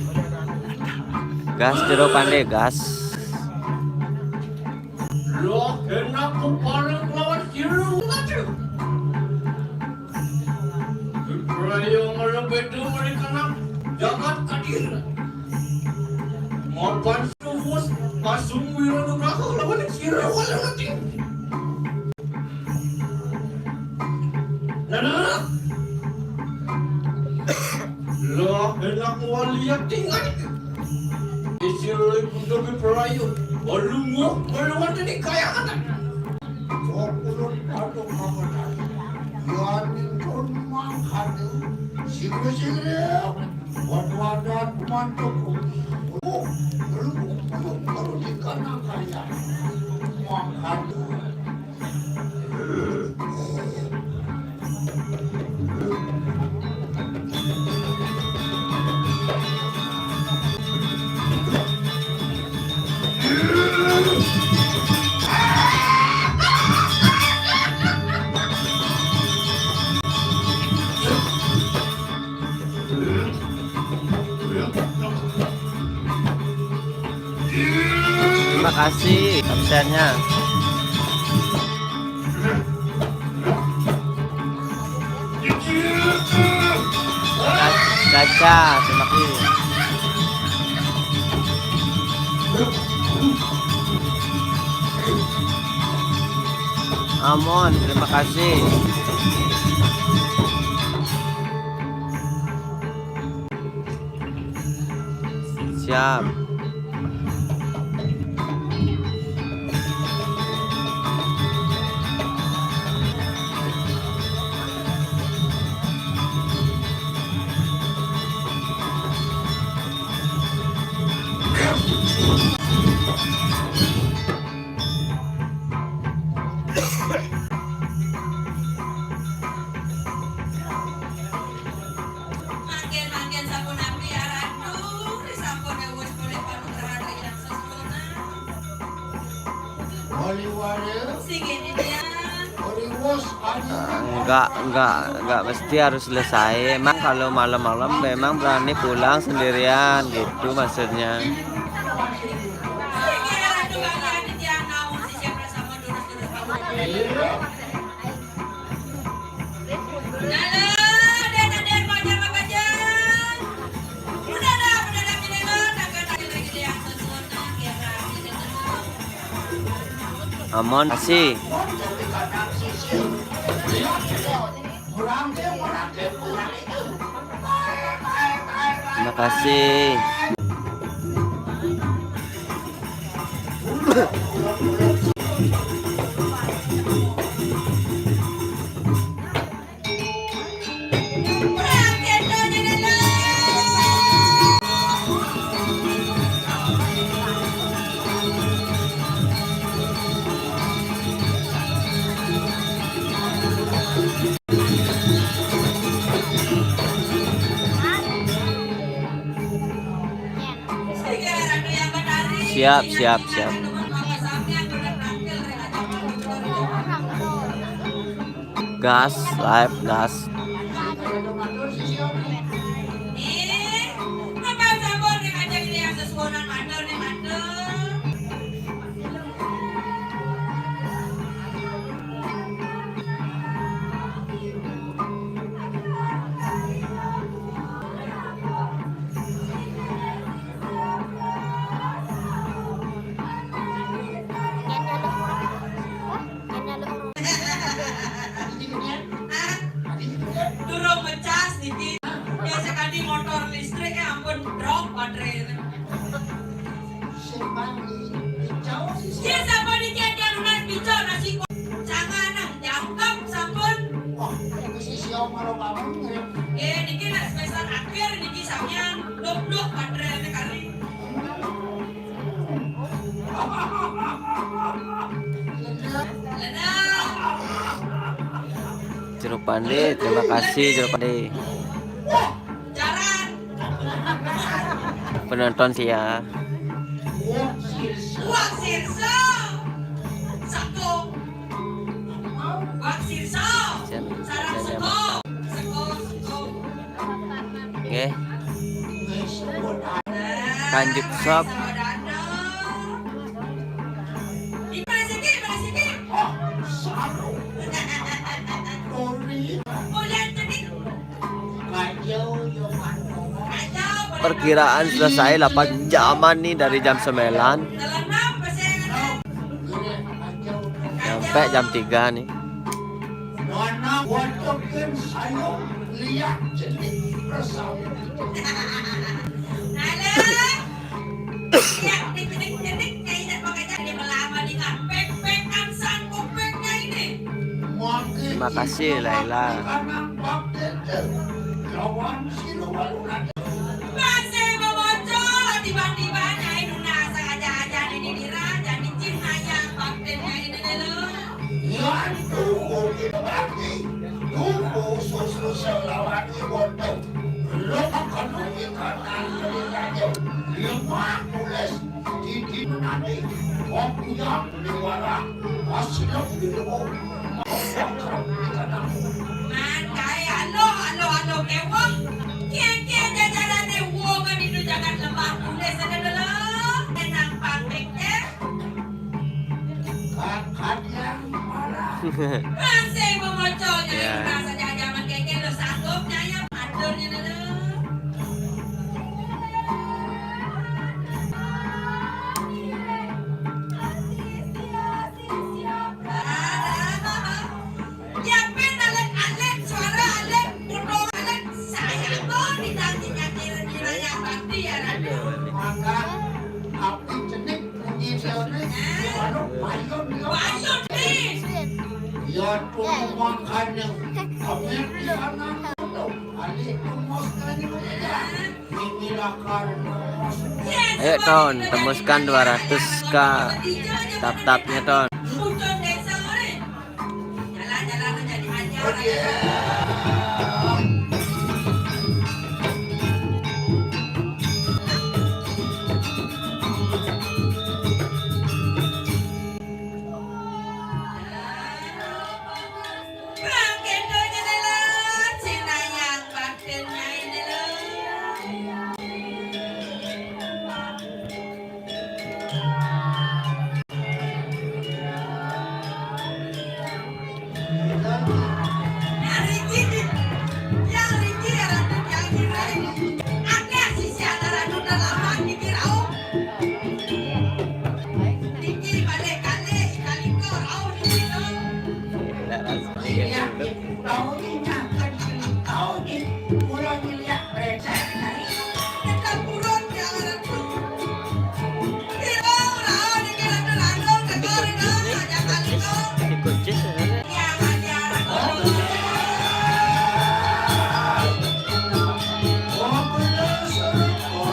Gas jero pande, gas. Lah, enak ku paling lawan sira. Raya ngalebet mereka nang jagat kadir. Mapan sumus pasung wira nugraha lawan sira wala nanti. Nana. Lah, enak waliat tinggal. Isir oleh Gundul Perayu. Balunguh, balungan tadi kaya anak. Kokulun padu kawanan. Yan ningkun mangkadu. Singre-singre. Wadwadan mantuku. Oh, balunguh, balunguh, balunguh, ikan nangkaya. Mangkadu. Terima kasih absennya. Caca, terima kasih. Amon, terima kasih. Siap. Mangkin-mangkin sapunapi, Ratu, sampun wus polih panugrahan ring Sang Sesuna. Enggak, enggak, enggak mesti harus selesai. Emang kalau malam-malam memang berani pulang sendirian gitu maksudnya. Amon, kasih. Terima kasih. Siap, siap, siap. Gas, live, gas. Durung ngecas niki. Ya sekali motor listrik, ya ampun, drop baterai. Sing mani, dicau sih. Ya, sapa niki ade lunas bicara nasi kok. Jangan nang jangkep sampun. Wah, ini si Siau malu bangun, ya. Ya, niki nak semester akhir niki sampeyan blok-blok baterai kali. Jero Pande, terima kasih Jero Pande. Penonton sih ya. Wak Sirso. Seko. Wak Sirso. Sarang seko. Seko, seko. Nggih. Kanjuk sop. Perkiraan selesai delapan jaman nih, dari jam sembilan sampai jam tiga nih. Mana watekin sayur liak jenis bersama. Alah, liak jenis-jenis kayak ini makanya dia melawan dengan pek-pekan sangkupeknya ini. Terima kasih, Laila. Lawan si Luwaluna. Masih bocor, tiba-tiba nyai Nuna sengaja aja ini dira, jadi cinta yang baktinnya ini dulu. Yan tuku kita bakti, tuku susu selawan ibu tu. Lo akan ikan asli raja, lemah tulis, gigi menani, kopi yang di warang, hasil yang di lubuk. Man kae alo, alo, alo kewong. Kie-kie jajarane wong kan itu jagat Lebak Bulus ada dulu. Tenang pamit ya. Kakak yang marah. Masih memoconya. Ya. Ini bahasa jajaman keke lo sanggup nyayap aturnya dulu. Ada apa? Ya, ben alit-alit, suara alit, foto alit. Saya tuh dijanjinya kira-kira yang bakti ya, Ratu. Maka api jenik bunyi daunnya, anu, payun, ya. Payun, nih. Ya, tuh makanya. Api di sana, tuh. Alih tuh, makanya, ya. Ayo, Ton, tembuskan dua ratus K tap-tapnya, Ton. Kula nyilik becek.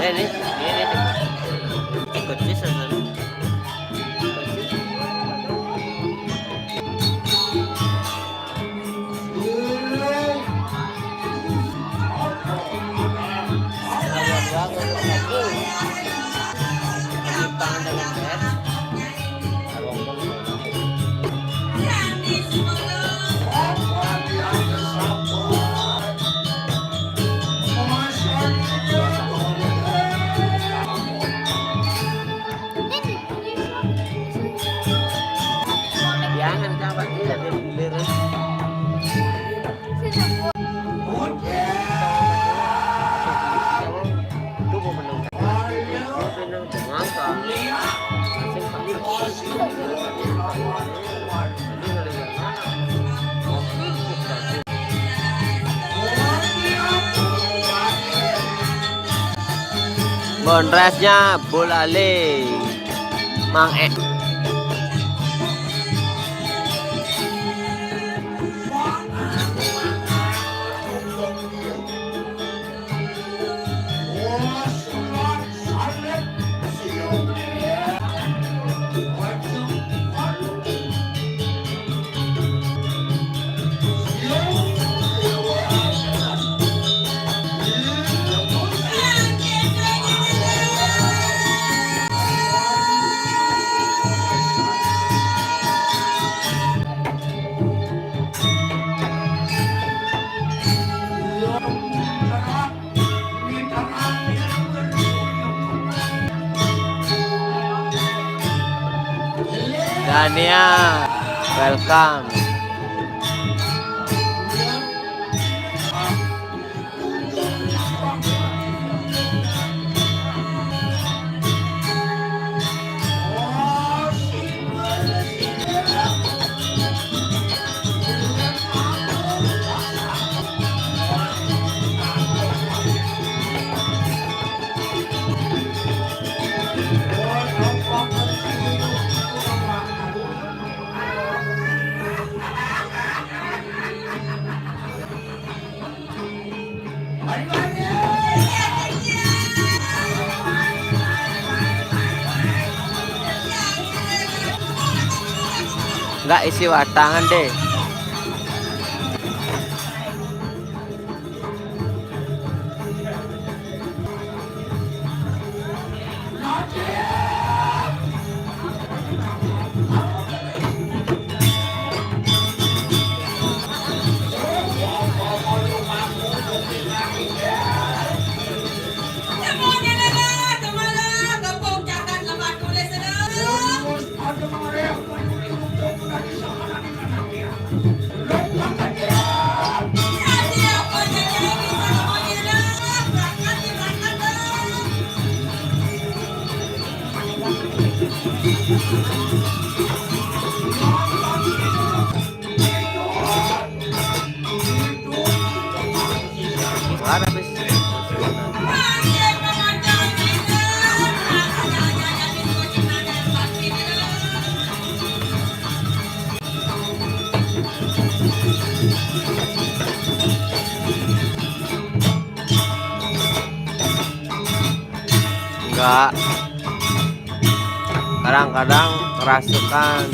Eh, ini, ini, ini. Ikut sih, saudara. Jangan kawan, ini lagi beres. Tuh mau menang. Menang dengan kamu. Bonresnya bolale. Mang E. Dania, welcome. Enggak isi watangan deh. Enggak. Kadang-kadang kerasukan.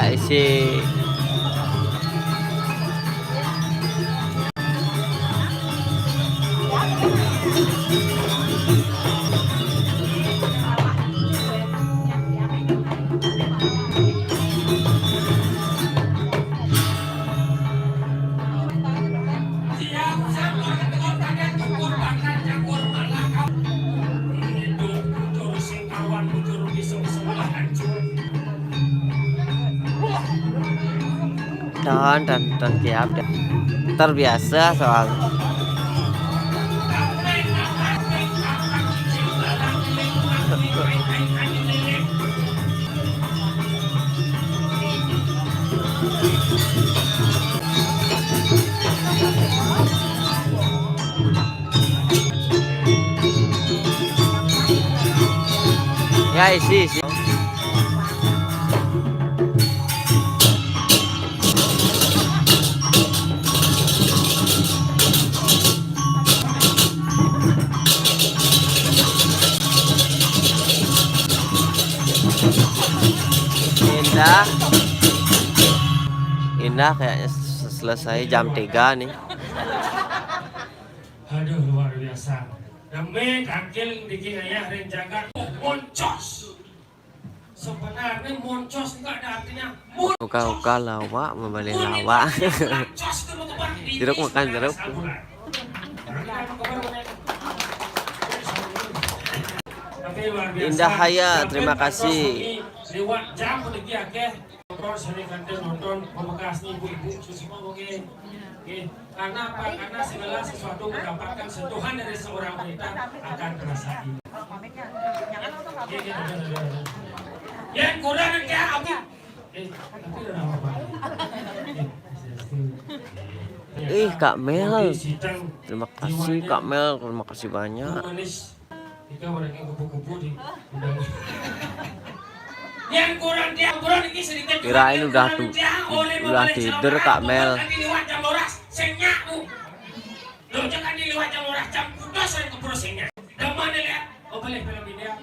Isi. Don, don, don siap, don. Terbiasa soal. Ya, isi, isi. Indah. Indah kayaknya s-, selesai jam tiga nih. Aduh, luar biasa. Demi kangkil diki ayah ring jagat, moncos. Sebenarnya moncos itu ada artinya muncos. Uka-uka lawak, membeli lawak. Jeruk makan jeruk. Indah Haya, terima kasih. Lewat jam lagi akeh. Nonton seni kantor, nonton pamekasnya ibu-ibu, susu mau oke. Oke. Karena apa? Karena segala sesuatu mendapatkan sentuhan dari seorang wanita akan terasa. Oke, oke, oke, oke. Yang kurang nanti apa? Eh, tapi udah apa? Ih, Kak Mel. Terima kasih, Kak Mel. Terima kasih banyak. Kita mereka kupu-kupu di. Yang kurang dia kurang iki sedikit. Kirain udah tu-, udah tidur, Kak Mel. Tapi liwat jam dua belas, sing nyak, Bu. Lho, jangan di liwat jam dua belas, jam putus sing keburu sing nyak. Demen ya, oh, boleh film India.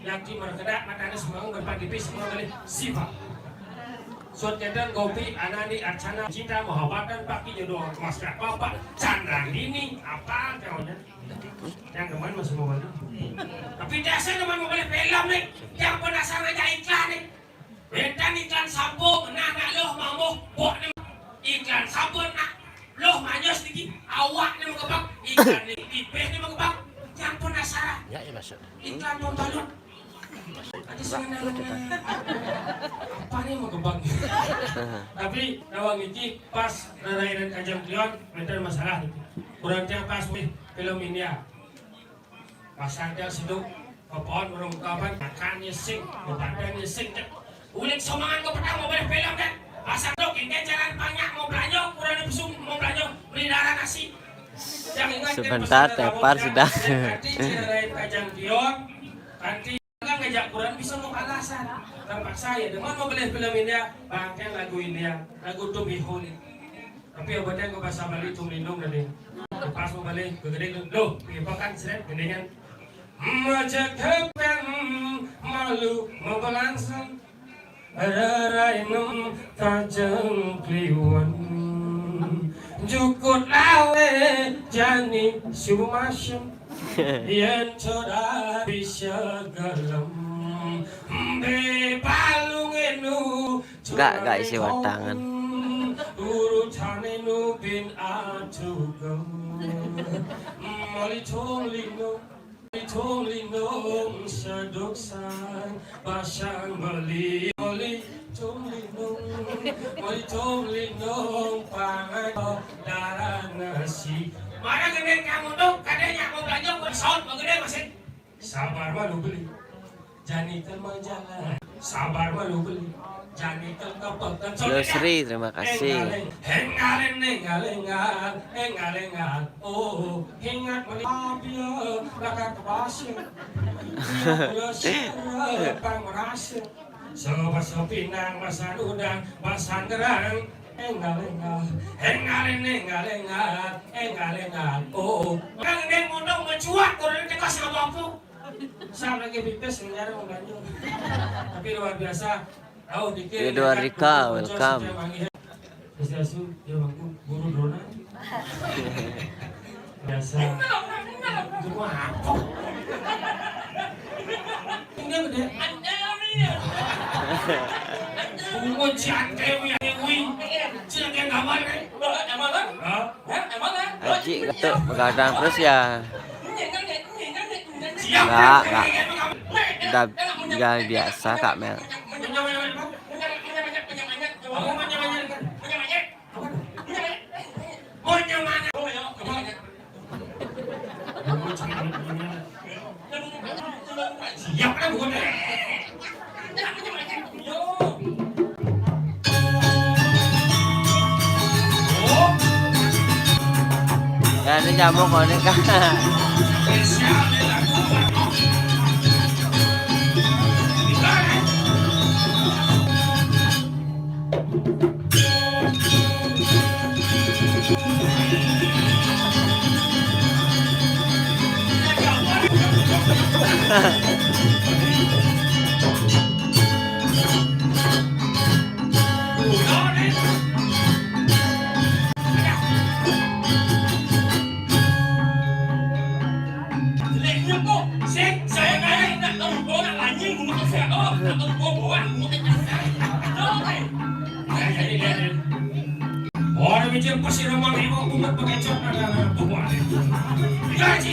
Yang di merkedak, matanya semua berpandi pis, semua boleh. Siva. Suat Kedang, Gopi, Anani, Archana, Cinta, Mahabatan, Paki, Jodoh, Mas Bapak, Chandra, Dini, apa namanya? Yang demen masih mau balik. Tapi dasar demen mau balik film nih. Yang penasaran aja iklan nih. Bentan iklan sabun, nah, nak loh, mamoh, bok nih. Iklan sabun, nak loh, manyos tinggi, awak nih mau kebak, iklan nih, pipih nih mau kebak. Yang penasaran. Ya, ya, masuk. Iklan pembalut. Ada sebenarnya. Apa nih mau kebak? Tapi, nawang iki pas rerainan Kajang Klion, bentan masalah nih. Kurang tiang pas nih, film India. Pasang dia seduk, ke pohon burung kaban, makan nyesing, ke badan nyesing, cek. Ulik somangan ke petang mau boleh film, kan? Pasang dok, ini jalan banyak mau belanja, kurang pesum mau belanja, beli darah nasi. Yang ingat, kan, sebentar, pesan tepar sudah. Nanti cina lain Kajang Dion, nanti kan ngajak kurang bisa mau alasan. Terpaksa ya, dengan mau boleh film India, bangkeng lagu India, lagu Tumbi Holy. Tapi obatnya ke bahasa Bali, tum lindung tadi. Lepas mau balik, ke gede, loh, piye pakan seret, gendingan. Majegekan malu mabalasan, rarainem Kajeng Kliwon. Jukut lawe jani sumasem, yen coda bisa gelem. Mbe palungenu Gak, gak isi watangan. Urutane nu bin atugel. Moli tong lino, tong lino, seduk sang, pasang meli, moli tong lino, moli tong lino, pangan darah nasi. Mana gede kamu tuh, kadang yang mau belanja, gua saut, mau gede masih. Sabar mah lu beli. Jani kan mau jalan. Sabar mah lu beli. Jani kan kapal kan. Bro Sri, terima kasih. Engaleng, engaleng, engaleng, engaleng. Oh, ingat meli. Abia, bakar kebasi. Dia punya suara, pang merasa. Sobat sopinang, masa udang, masa gerang. Engal, engal, engal, engal, engal, engal, engal. Oh, kan dia ngundang mencuat, kalau dia kasih apa-apa. Sama lagi pipis, ngejar mau banyu. Tapi luar biasa. Ridwan Rika, welcome. Swastiastu, ya, Bangku, guru drona. Biasa. Itu mah apa? Ini gede. Bungo ciante, wi, wi. Cina kayak gambar, eh. Hah? Aji itu begadang terus ya. Enggak, enggak. Udah, udah biasa, Kak Mel. Ya, ini nyambung kok ini, Kak. Ora mikir pasti rumah ibu bungut pakai cok ada buah. Gaji.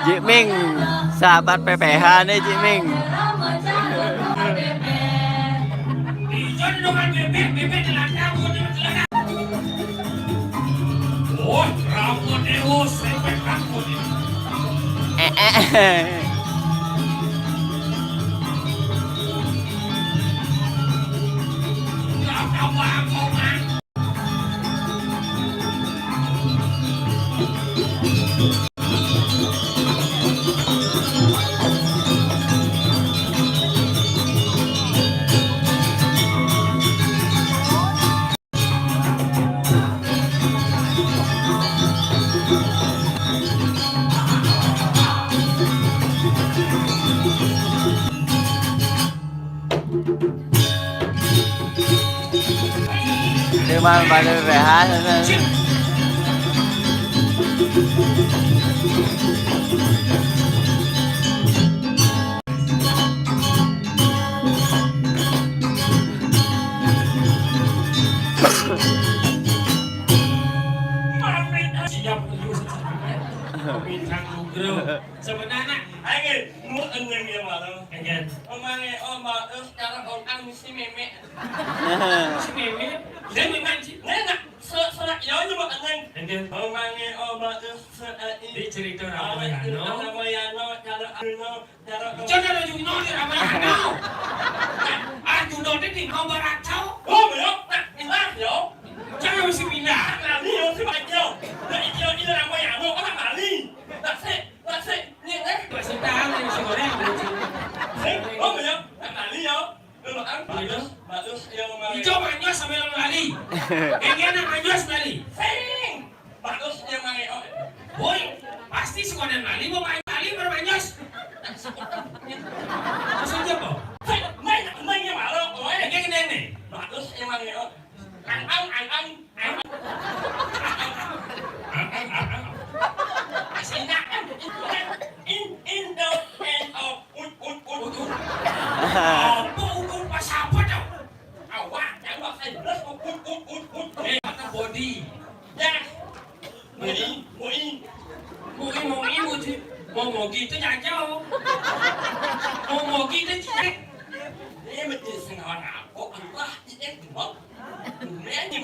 Jik Ming, sahabat P P H nih, Jik Ming. Ijo di dongan bebek, bebek di ladang, gua di ladang. Oh, rambut dewa, sepet rambut. Eh, eh, eh. Rambut apa, Bang? Cuman pada rehat. Siap, bintang nugroho. Sebenarnya, ayo, mau enyeng ya, malam. Enggak. Omangé Om Baus karo Om Ang misi mémé. Si mémé? Dia mémé sih. Nah, nah, se-, serak ya, nyoba enyeng. Enggak. Omangé Om Baus serai. Di cerita Ramayana. Ramayana, karo Arjuna, karo Ijo karo Arjuna di Ramayana. Arjuna di Mahabharata. Oh, ya, nah, pindah ya. Jangan mesti pindah. Nah, ini ya, si Pak Ijo. Nah, Ijo, ini Ramayana, orang Bali. Nah, sik. Lah, sik, nyék, eh. Masih tahan yang si goreng, lucu. Sik, oh, iya. Nak lali, ya. Dulu, Ang, bagus, bagus, ya, Mang. Ijo manyos sambil lali. Ini anak manyos lali. Sing. Bagus, ya, Mang, ya. Woi, pasti sekolah lali, mau main lali, baru manyos. Maksudnya apa? Sik, main, main, ya, malu, woi. Ini gini, nih. Bagus, ya, Mang, ya. Ang, ang, ang, ang. Ang, ang, ang, ang.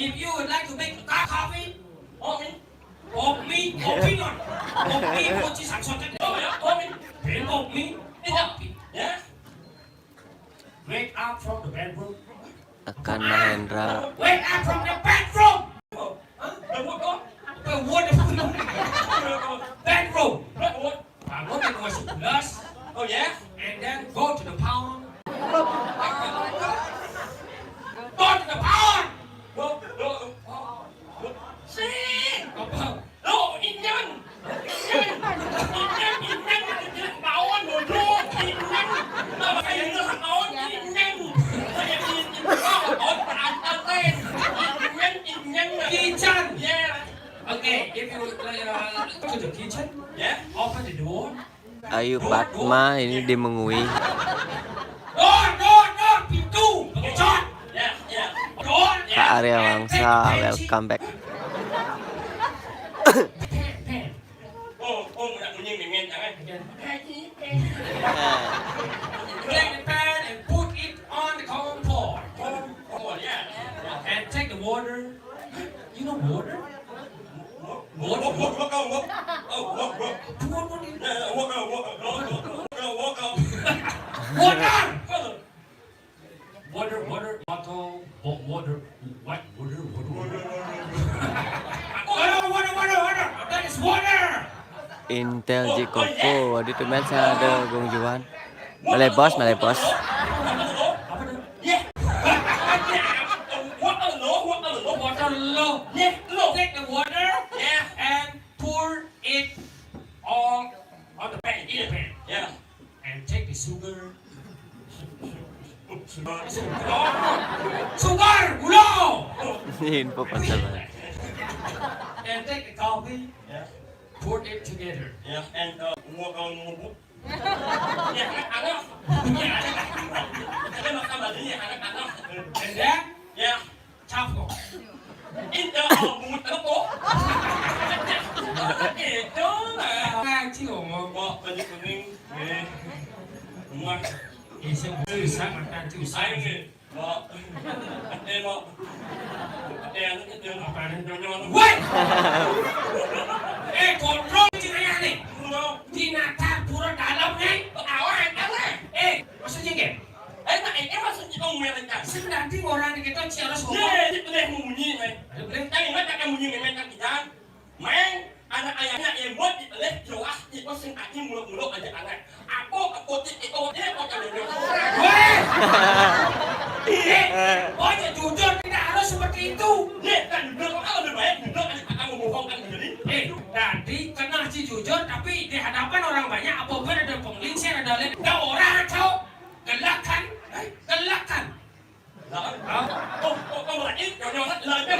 If you would like to make a cup coffee, อบมี อบมี opinion, อบมี คนที่สั่งสอนกัน เดี๋ยว เดี๋ยว อบมี เป็น อบมี นี่จ้ะ เนี่ย Wake up from the bedroom. Akan Mahendra. Wake up from the bedroom. Huh? The what? The what? Bedroom. What? อาบน้ำในหน่วยสุดเลิศ Oh yeah. And then go to the pond. Go to the pond. Go, go, go. See? Go, go. No, Indian. Indian. Indian, Indian, Indian. Bawon bodoh. Indian. Apa ini bawon Indian? Saya Indian. Oh, oh, Indian. Indian, Indian. Kitchen. Yeah. Okay, if you uh, go to the kitchen, yeah, open the door. Ayu Fatma ini dimengui. Door, door, door, pintu. Pakai cot. Yeah, yeah. Door, yeah. Kak Arya Wangsa, welcome back. Pen, pen. Oh, oh, nak bunyi mimit, jangan. Again. Take the pen and put it on the common pot. Oh, oh, yeah. And take the water. You know water? Water? Walk, walk, walk, walk. Oh, walk, walk. Put water in. Yeah, yeah, walk out, walk out, walk out, walk out, walk out. Water! Water, water, bottle, wa- water, what? Water, water, water. Water, water, water, water. That is water. Intel Jikopo, di temen saya ada Gong Juan. Malebos, malebos. Apa tuh? Yeah. Water lo, water lo, water lo. Yeah, lo. Take the water. Yeah. And pour it all on the pan, in the pan. Yeah. And take the sugar. Sugar. Sugar, gula. Info pasal. And take the coffee. Yeah. Put it together. Yeah. And uh, ngubuk. Ya, anak. Ya, anak. Ada makan balik ya, anak-anak. And then, ya, capo. Indah, oh, bungut apa kok? Itu lah. Ngaji ngomong. Kok baju kuning? Eh, rumah. Eh, saya susah makan susah. Ayo, nih. Mak. Eh, Mak. Eh, anu, anu. Apa nih? Nyonya, anu. Woi! Eh, kontrol cing aya nih. Anu. Di natar pura dalam nih. Awan, awan. Eh, maksudnya gini. Eh, tak, eh, maksudnya kamu mereka. Sebenarnya orang di kita harus ngomong. Ye, di pelih munyi, nih. Ada pelih? Tadi mah tak munyi, nih, kan kita. Meng, anak ayahnya imut dipelih jelas, iko sing aji muluk-muluk aja anak. Aku, aku, ti, iko, dia kok ada dia. Weh! Eh, pokoknya jujur tidak harus seperti itu. Nih, kan jujur kok lebih baik jujur aja kamu bohong kan jadi. Eh, tadi kena si jujur, tapi di hadapan orang banyak, apa pun ada penglingsir, ada lain. Dah orang, cok. Gelak kan? Eh, gelak kan? Lah, oh, oh, oh, lagi, nyonya, lah, dia.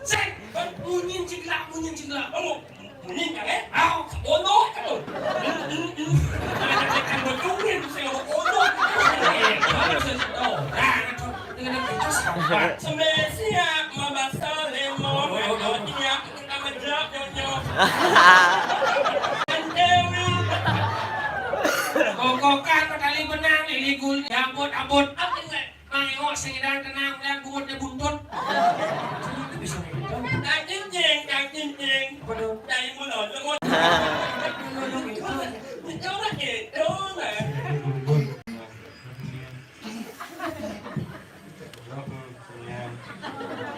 Sek, munyin ciglak, munyin ciglak. Oh, munyin kan, eh? Au, ono, kan? Betul ni, saya ono. Eh, baru saya tahu. Nah, dengan itu sahabat. Sembesia, mabasa, lemon, oh, oh, oh. Kita ngejak, nyonya. Kan Dewi. Kokokan, tali benang, lili gul, abot-abot. Apa ini? Mang Ewok sing edan tenang, dan bungut dia buntut. Itu bisa gitu. Cang cincing, cang cincing. Apa tuh? Cang imun, oh, lemot. Itu mah gitu, nah.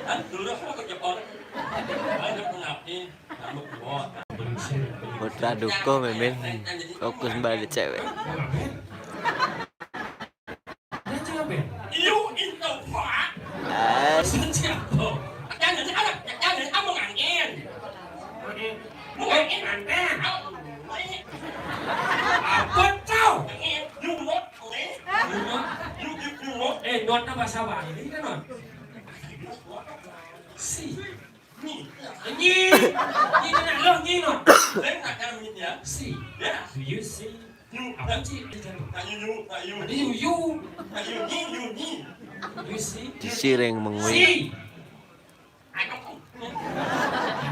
Hah? Dulu aku ke Jepang. Ada penyakit, rambut bot. Putra duko memen fokus balik cewek. Dia cewek. You in the what? Eh. Siapa? Jangan, jangan, jangan, jangan, abang angin. Mau angin, angin. Apa kau? Angin, you what? You what? You, you, you what? Eh, not na bahasa Bali kan, not? Si. Ni. Ni. Ni nak lo ni, not? Saya nak kami ya. Si. Ya. Do you see? You. Apa sih? Nak you, you, nak you. Ada you, you. Nak you, ni, you, ni. You see? Di sireng mengui. Si.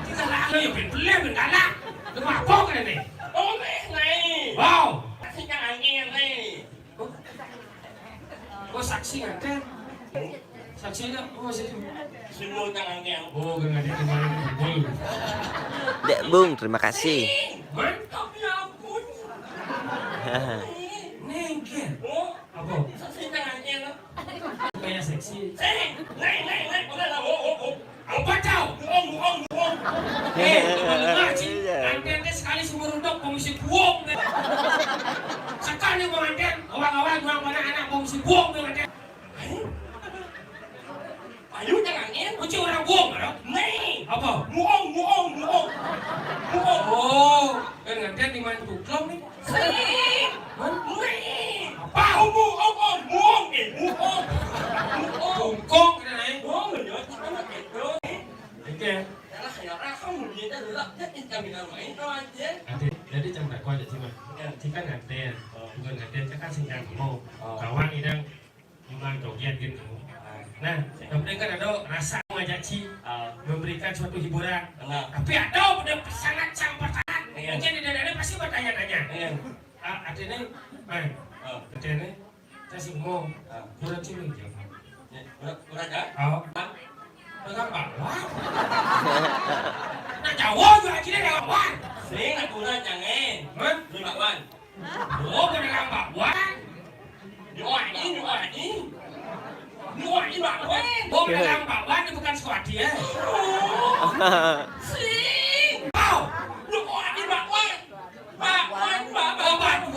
Kita lah lo yang beli beli galak. Lu mabok kan ni? Oh, ni, ni. Wow. Kasih kan angin ni. Oh, saksi nganten. Saksi ada? Oh, saksi. Semua kan angin. Oh, nganten kemarin kumpul. Dek Bung, terima kasih. Mantap ya ampun. Nengkel. Oh, apa? Saksi kan angin. Kayak seksi. Sing, naik, naik, naik, udah lah, oh, oh, oh. Apa kau? Bohong, bohong, bohong. Eh, lemah, lemah, Ci. Iya. Anten teh sekali seumur hidup, komisi buang deh. Sekali mau anten, awal-awal jual mana anak, komisi buang deh, anten. Ayo, jangan, ya. Kunci orang buang, ya? Nih. Apa? Bohong, bohong, bohong. Bohong. Oh, kan nganten di mana tuklong nih? Sing. Hah? Nih. Apa? Bohong, bohong, bohong, eh, bohong. Bohong. Bungkong kita naik. Bohong, ya, kita mah gitu. Oke. Yalah, ya, orang kamu dia dah gelap, dia kan kami nama itu aja. Nanti, jadi jam berapa aja sih, Mas? Ya. Sih kan nganten. Oh. Bukan nganten, kan sing kan mau. Oh. Kawan idang Cuman joget gitu. Nah, yang penting kan ada rasa ngajak Ci, ah, memberikan suatu hiburan. Nah. Tapi ada udah sangat sangat bertahan. Iya. Mungkin di dalamnya pasti bertanya-tanya. Iya. Ah, artinya, man, ah, artinya, saya sih mau, ah, kurang Ci lu jam. Ya, kurang, kurang, ya? Oh. Kurang apa? Wah. Nah, Jawa juga akhirnya lewat wan. Sing, aku kurang jangan. Hah? Lu lewat wan. Oh, pedagang bakwan. Nyuai, nyuai. Nyuai bakwan. Oh, pedagang bakwan ini bukan Sukadi ya. Sing. Wow. Nyuai bakwan. Bakwan, bakwan. Oh, bakwan.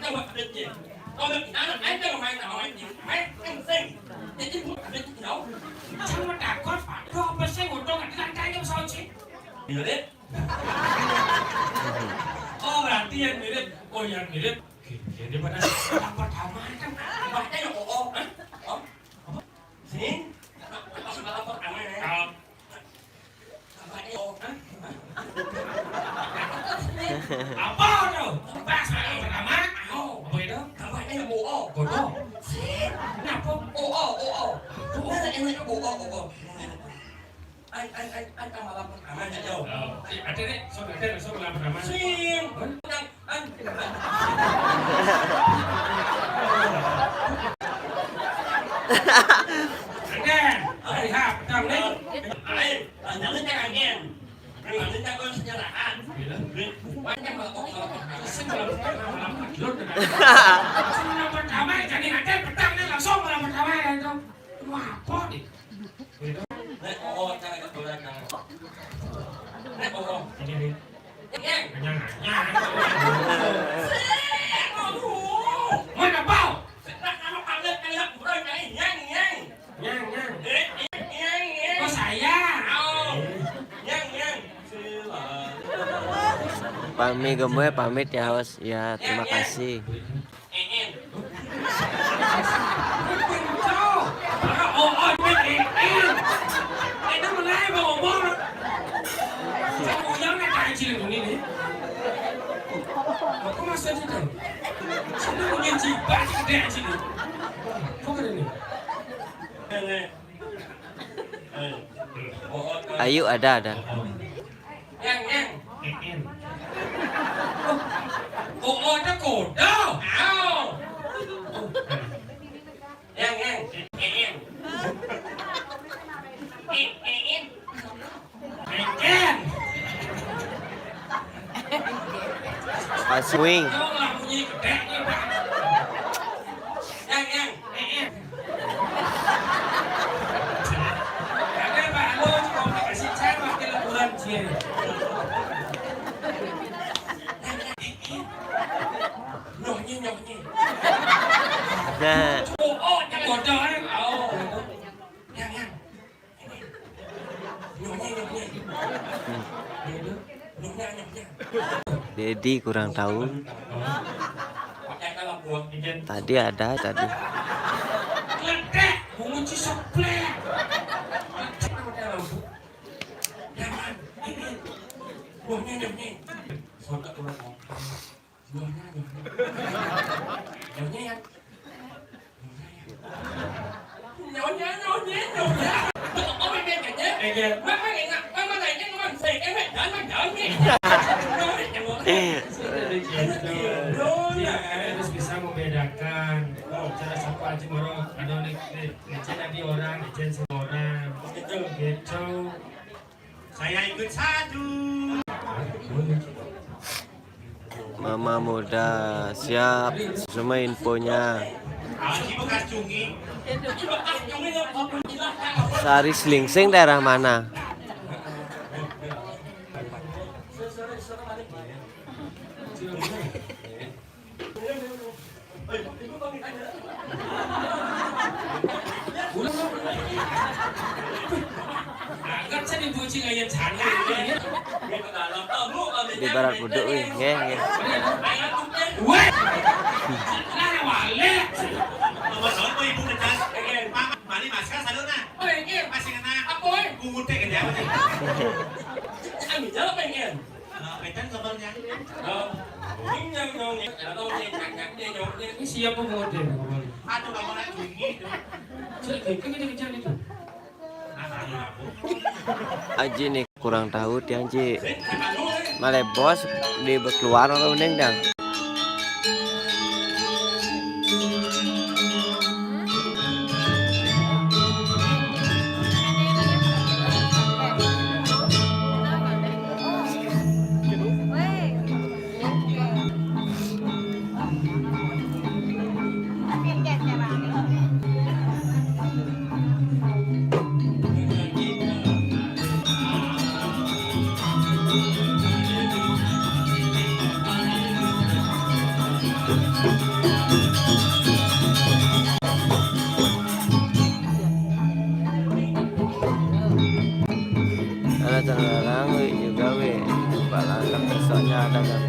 Macam apa dia? Kau nak anak aja main sama main. Main sing. Jadi buat apa dia? Jangan takut, Pak. Kau apa sih ngutang dengan tanya sama sih? Mirip. Oh, berarti yang mirip. Oh, yang mirip. Gini, gini pada apa taman kan? Baca ya, oh, oh. Hah? Oh. Apa? Sing. Apa, apa, apa, apa, ya? Kalau apa itu? Hah? Apa tuh? Pas malam pertama? Apa itu? Apa itu? Oh, oh. Bodoh. Sih. Kenapa? Oh, oh, oh, oh. Masa enak? Oh, oh, oh, oh. Ai, ai, ai, ai, kan malam pertama aja, Jo. Oh. Eh, ada nih, sok ada, sok malam pertama. Sing. Hah? Kan, kan. Ada. Hari H, petang nih. Ai, lanjut aja, Gen. Lanjut aja, Gen, sejarah. Iya. Panjang lah, kok, kalau sing malam pertama, malam kedua, kan. Malam pertama, jadi ada petang nih, langsung malam pertama, ya, itu. Mau apa nih? Nek, oh, cari ke belakang. Nek, oh. Ini nih. Nyeng. Nyang, nyang. Sing, aduh. Mana bau? Nak, anu, kaget, kayak bukan, kayak nyeng, nyeng. Nyang, nyang. Eh, nyeng, nyeng, nyeng. Oh, saya. Oh. Nyeng, nyeng. Sila. Pami gemoy pamit ya, Host. Ya, terima kasih. Eén. Oh, oh, duit eén. Itu mulai mau ngomong. Saya uyang nak kaji ini nih. Aku masa di dalam. Sudah punya jibat gede aja nih. Kok ada nih? Ayu ada, ada. Yang, yang. Oh, ada koda. Au. Yang, yang. Yang. Yang, yang. Ken. Pas swing. Tolong lah bunyi gedenya, Pak. Yang, yang. Eh, eh. Kagak, Pak. Lu cuma kasih cewek wakil liburan, Cil. Yang, yang. Eh, eh. Nyohnya, nyohnya. Nah. Oh, oh, yang bodoh, eh. Oh. Yang, yang. Dedi kurang tahu. Tadi ada tadi. Nyonya, nyonya, nyonya. Apa yang kayaknya? Kayaknya. Mama nengah, mama nanya, mama saya kan jangan jangan nih. Nyonya, nyonya. Gitu. Nyonya, harus bisa membedakan. Oh, cara siapa aja moro, ada nih, nih, ngecek tadi orang, ngecek semua orang. Gitu. Gitu. Saya ikut satu. Mama muda, siap. Semua infonya. Sari Slingsing daerah mana? Di Barat Buduk, wih, nggih, nggih. Anu, jalan pengen. Kalau Pedan kabarnya. Oh. Ini siapa mau deh? Aduh, kamu lagi ini. Cek, kayak gini, kejar gitu. Aji nih kurang tahu tiang, Ci. Malah bos di keluar atau mending dang. Ada terlarang, wi, juga, wi. Coba langkah besoknya ada nggak?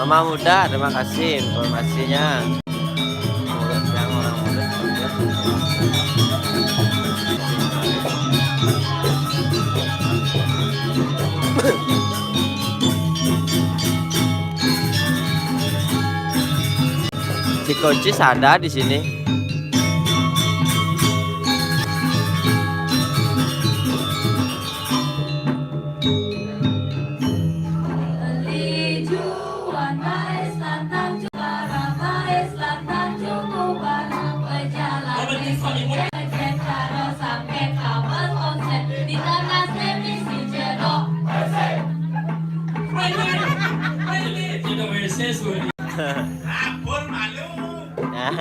Mama muda, terima kasih informasinya. Mulut yang orang mulut. Si Kocis ada di sini. Lapor malu. Nah.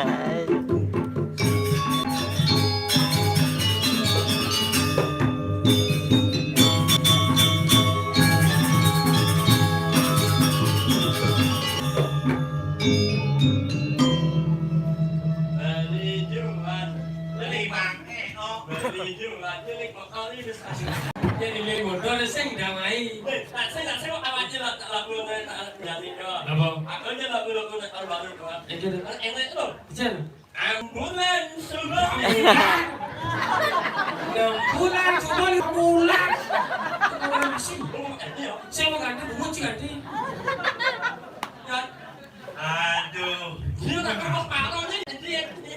Hari Jumat, beli pakai, oh. Hari Jumat, beli kok kali ini. Jadi beli motor, sing damai. Eh, tak sing, tak sing, awak aja lah, tak lagu, tak nyanyi, kok. Apa? Aku aja lagu-lagu, tak baru, kok. Itu tuh. Kan enak, loh. Jen. Ambulan suruh. Ambulan suruh, ambulan. Ambulan sih. Saya mau ganti, bungut sih ganti. Aduh. Dia tak kerok parah nih, dia.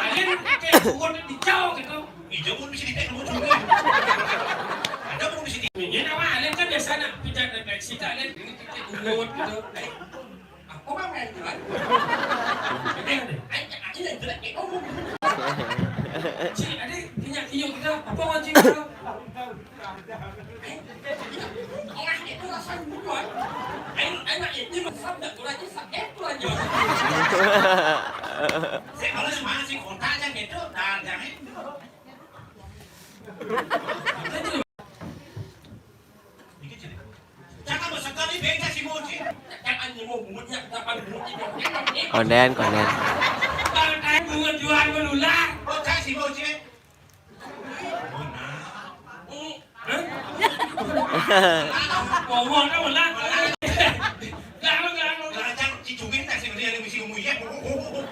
Alin kayak bukan di jauh gitu. Ijo pun bisa ditek lu juga. Ada pun bisa di. Ini nama alin kan biasa nak pijat refleksi kan alin ini titik urut gitu. Apa mah main kan? Ini ada. Ayo, ayo, jelek kayak ngomong. Ci, ada punya kiyo kita. Apa mau ci kita? Orang itu rasanya bukan. Ayo, ayo, ini mah sabda kurangnya sakit kurangnya. Saya kalau semangat sih kontak aja gitu, tar jangan. Jangan bersekali beda si Moji. Jangan nyemuk mulutnya, jangan mulutnya. Konden, konden. Kalau kayak bunga jual menular. Oh, saya si Moji. Hah? Ngomong apa lah? Lalu, lalu. Lah, jangan cicungin tak sih, dia ada misi ngomong, iya. Oh, oh,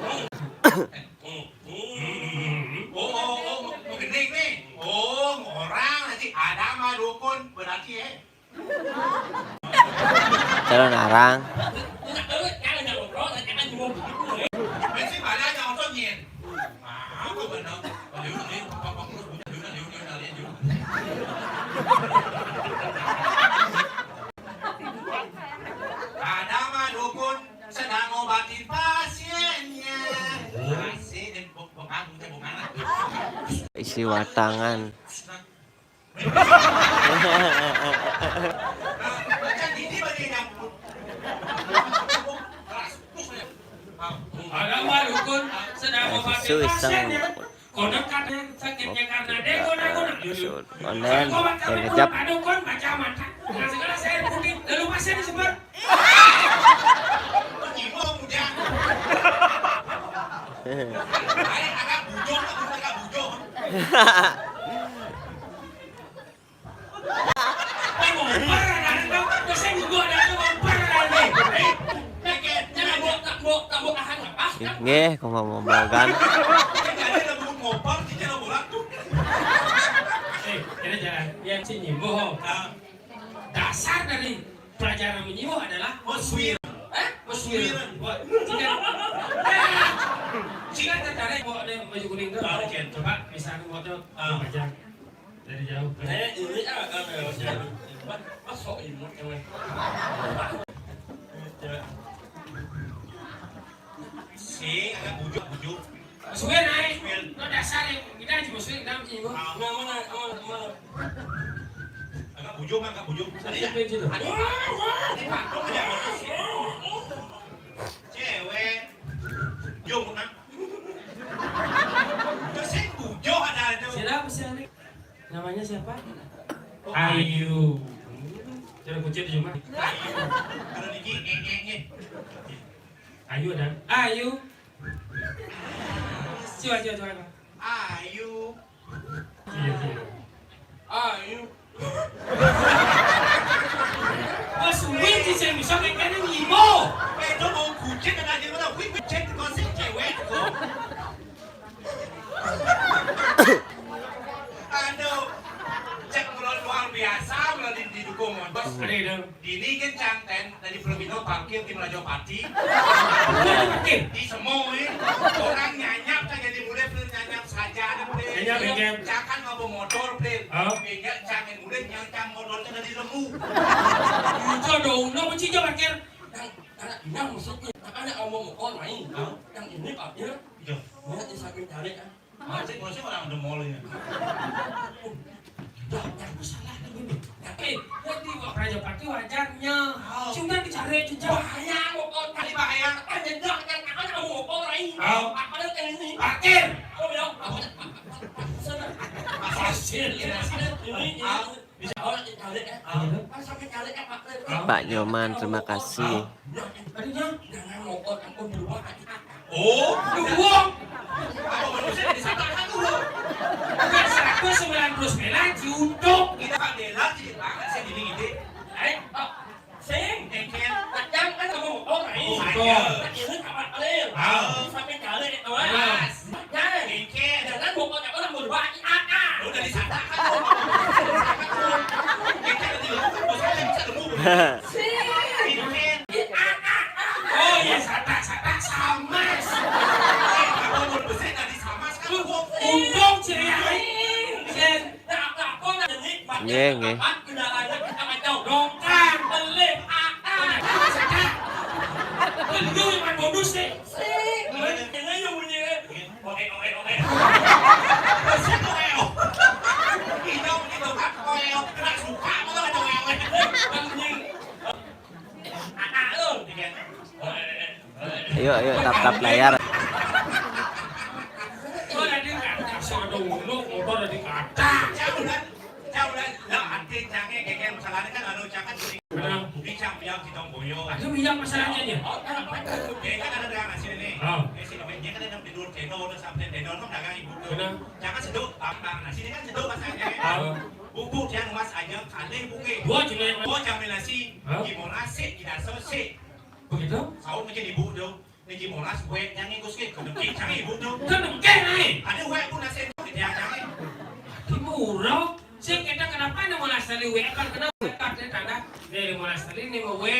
oh, oh, gending nih. Oh, orang nanti ada mah dukun, berarti ya. Calon arang. Biasanya pada aja otot nyen. Apa benar? Ada mah dukun sedang ngobatin pasiennya. Asik, eh, bok-, bok-, bok-, bok-, bok-, Isi watangan. Macam ini bagi dapur. Ada mah dukun sedang ngobatin pasiennya. Kodok katanya sakitnya karena dia guna-guna. Online, yang kejap. Ada dukun baca mata. Nah, segala saya putih, lalu pasien disebar. Gimana, muda? Lain agak bujur, agak bujur. Ngompor, ada, ada, ada, saya juga ada, ada, ngompor, ada, ada. Eh, eh, eh, eh, tambok, tambok, tambok, ah, apa? Nggih, kok ngomong-ngomongan. Kita ada, ada, ngompor, kita ada bola tuh. Eh, kita jangan, yang sini, bohong. Ah. Dasar dari pelajaran menyiwuh adalah meswir. Hah? Meswir. Meswir. Wah, jika, jika tertarik, bawa deh baju kuning tuh. Ah, oke. Coba, misalnya mau tuh, ah, bajang. Dari jauh. Eh, ini, ah, ah, ah, ah. Mas, masuk ini, eh. Coba. Si, agak bujuk, bujuk. Suwe naik. Suwe. Lo dasar yang kita aja, Suwe, kita aja, Bang. Ah, mana, mana, mana, mana? Agak bujuk, agak bujuk. Tadi ya? Suwe, suwe. Aduh, wah, wah. Ini Pak, lo kerja apa sih? Cewek. Yo, nak. Terus saya bujuk ada, ada. Siapa sih, Alik? Namanya siapa? Ayu. Cara kucing di rumah. Ayu. Kalau Niki, nge, nge, nge. Ayu ada. Ayu. Coba, coba, coba. Ayu. Iya, iya. Ayu. Wah, suwi sih, saya bisa kayak kene ngimo. Eh, itu mau kucing kan aja, mana? Wih, kucing, kok sih cewek, kok. Aduh, cek, kalau luar biasa, kalau di, didukung, Bos. Ada itu. Dini kan cangten dari Permino parkir di Melajo Pati. Parkir? Di semua, eh. Orang nyanyap kan jadi mulai, Plin, nyanyap saja, ada, Plin. Nyanyap, nyanyap. Jangan mau motor, Plin. Oh. Beda, jangan mulai nyanyap motornya dari lemu. Itu dong, lo mesti aja parkir. Yang, yang, yang maksudnya, yang ada mau motor main. Oh. Yang ini parkir. Iya. Mau di samping tarik, ah. Masih, masih orang udah mall ya. Dah, aku salah nih, Bun. Tapi, nanti Pak Prajapati wajarnya. Oh. Cuma dicari aja. Bahaya, mau kau tadi bahaya. Kan jedak, kan, kan, kamu mau kau lain. Oh. Apa yang ini? Parkir. Apa ya? Apa, apa, apa, apa, sana. Pasir, ya, sini, ini, ini. Ah. Pak Nyoman, terima kasih. Oh, dua. Apa manusia disatakan dulu? Bukan seratus sembilan puluh sembilan, diutuk. Kita Pak Bela, jadi banget sih gini-gini. Eh, oh, sing. Engkel. Jangan kamu, oh, lain. Oh, saya. Ini sama kalian. Ah. Sampai kali itu, ah. Mas. Jangan. Engkel. Jangan mau kau tak pernah berubah. Ah, ah. Udah disatakan. Engkel, nanti lu, bos saya bisa nemu. Sing. Engkel. Oh, iya, satak, satak, samas. Eh, kalau mau besar dari samas, kan gua untung ciri yang lain. Nggih, nggih. Dongkang, beli, ah, ah, satak. Kan lu yang bonus, sih. Ini yang bunyi, eh. Oke, oke, oke. Terus itu, eh, oh. Kita begitu, kan? Oke, oke. Kena suka, malah ada oke, oke. Kan bunyi. Ayo, ayo, tap-tap layar. Oh, tadi kan, kasih ada uluk, motor tadi kata. Jauh, kan? Jauh, kan? Lah, arti cangnya, kayak, kayak masalahnya kan, anu, jangan beli. Benar. Beli cang, biar kita boyo. Ada minyak masalahnya dia. Oh, kan apa itu? Dia kan ada dagang nasi nih. Oh. Dia sih, dia kan ada di Nur Teno, ada sampai Teno, kan dagang ibu tuh. Benar. Jangan seduk, tambah nasi, ini kan seduk masalahnya. Oh. Bubuk yang mas aja, kalih bukit. Dua jenis. Dua jam nasi. Hah? Gimana sih, tidak selesai. Begitu? Saur macam ibu tu. Ni gimana sih, gue yang ngikut sikit. Kena kicang ibu tu. Kena kicang, eh. Ada gue pun nasi tu, dia jangan. Timur, sih kita kenapa nama nasi gue? Apa kenapa? Tanda dari mana nasi ni, mau gue?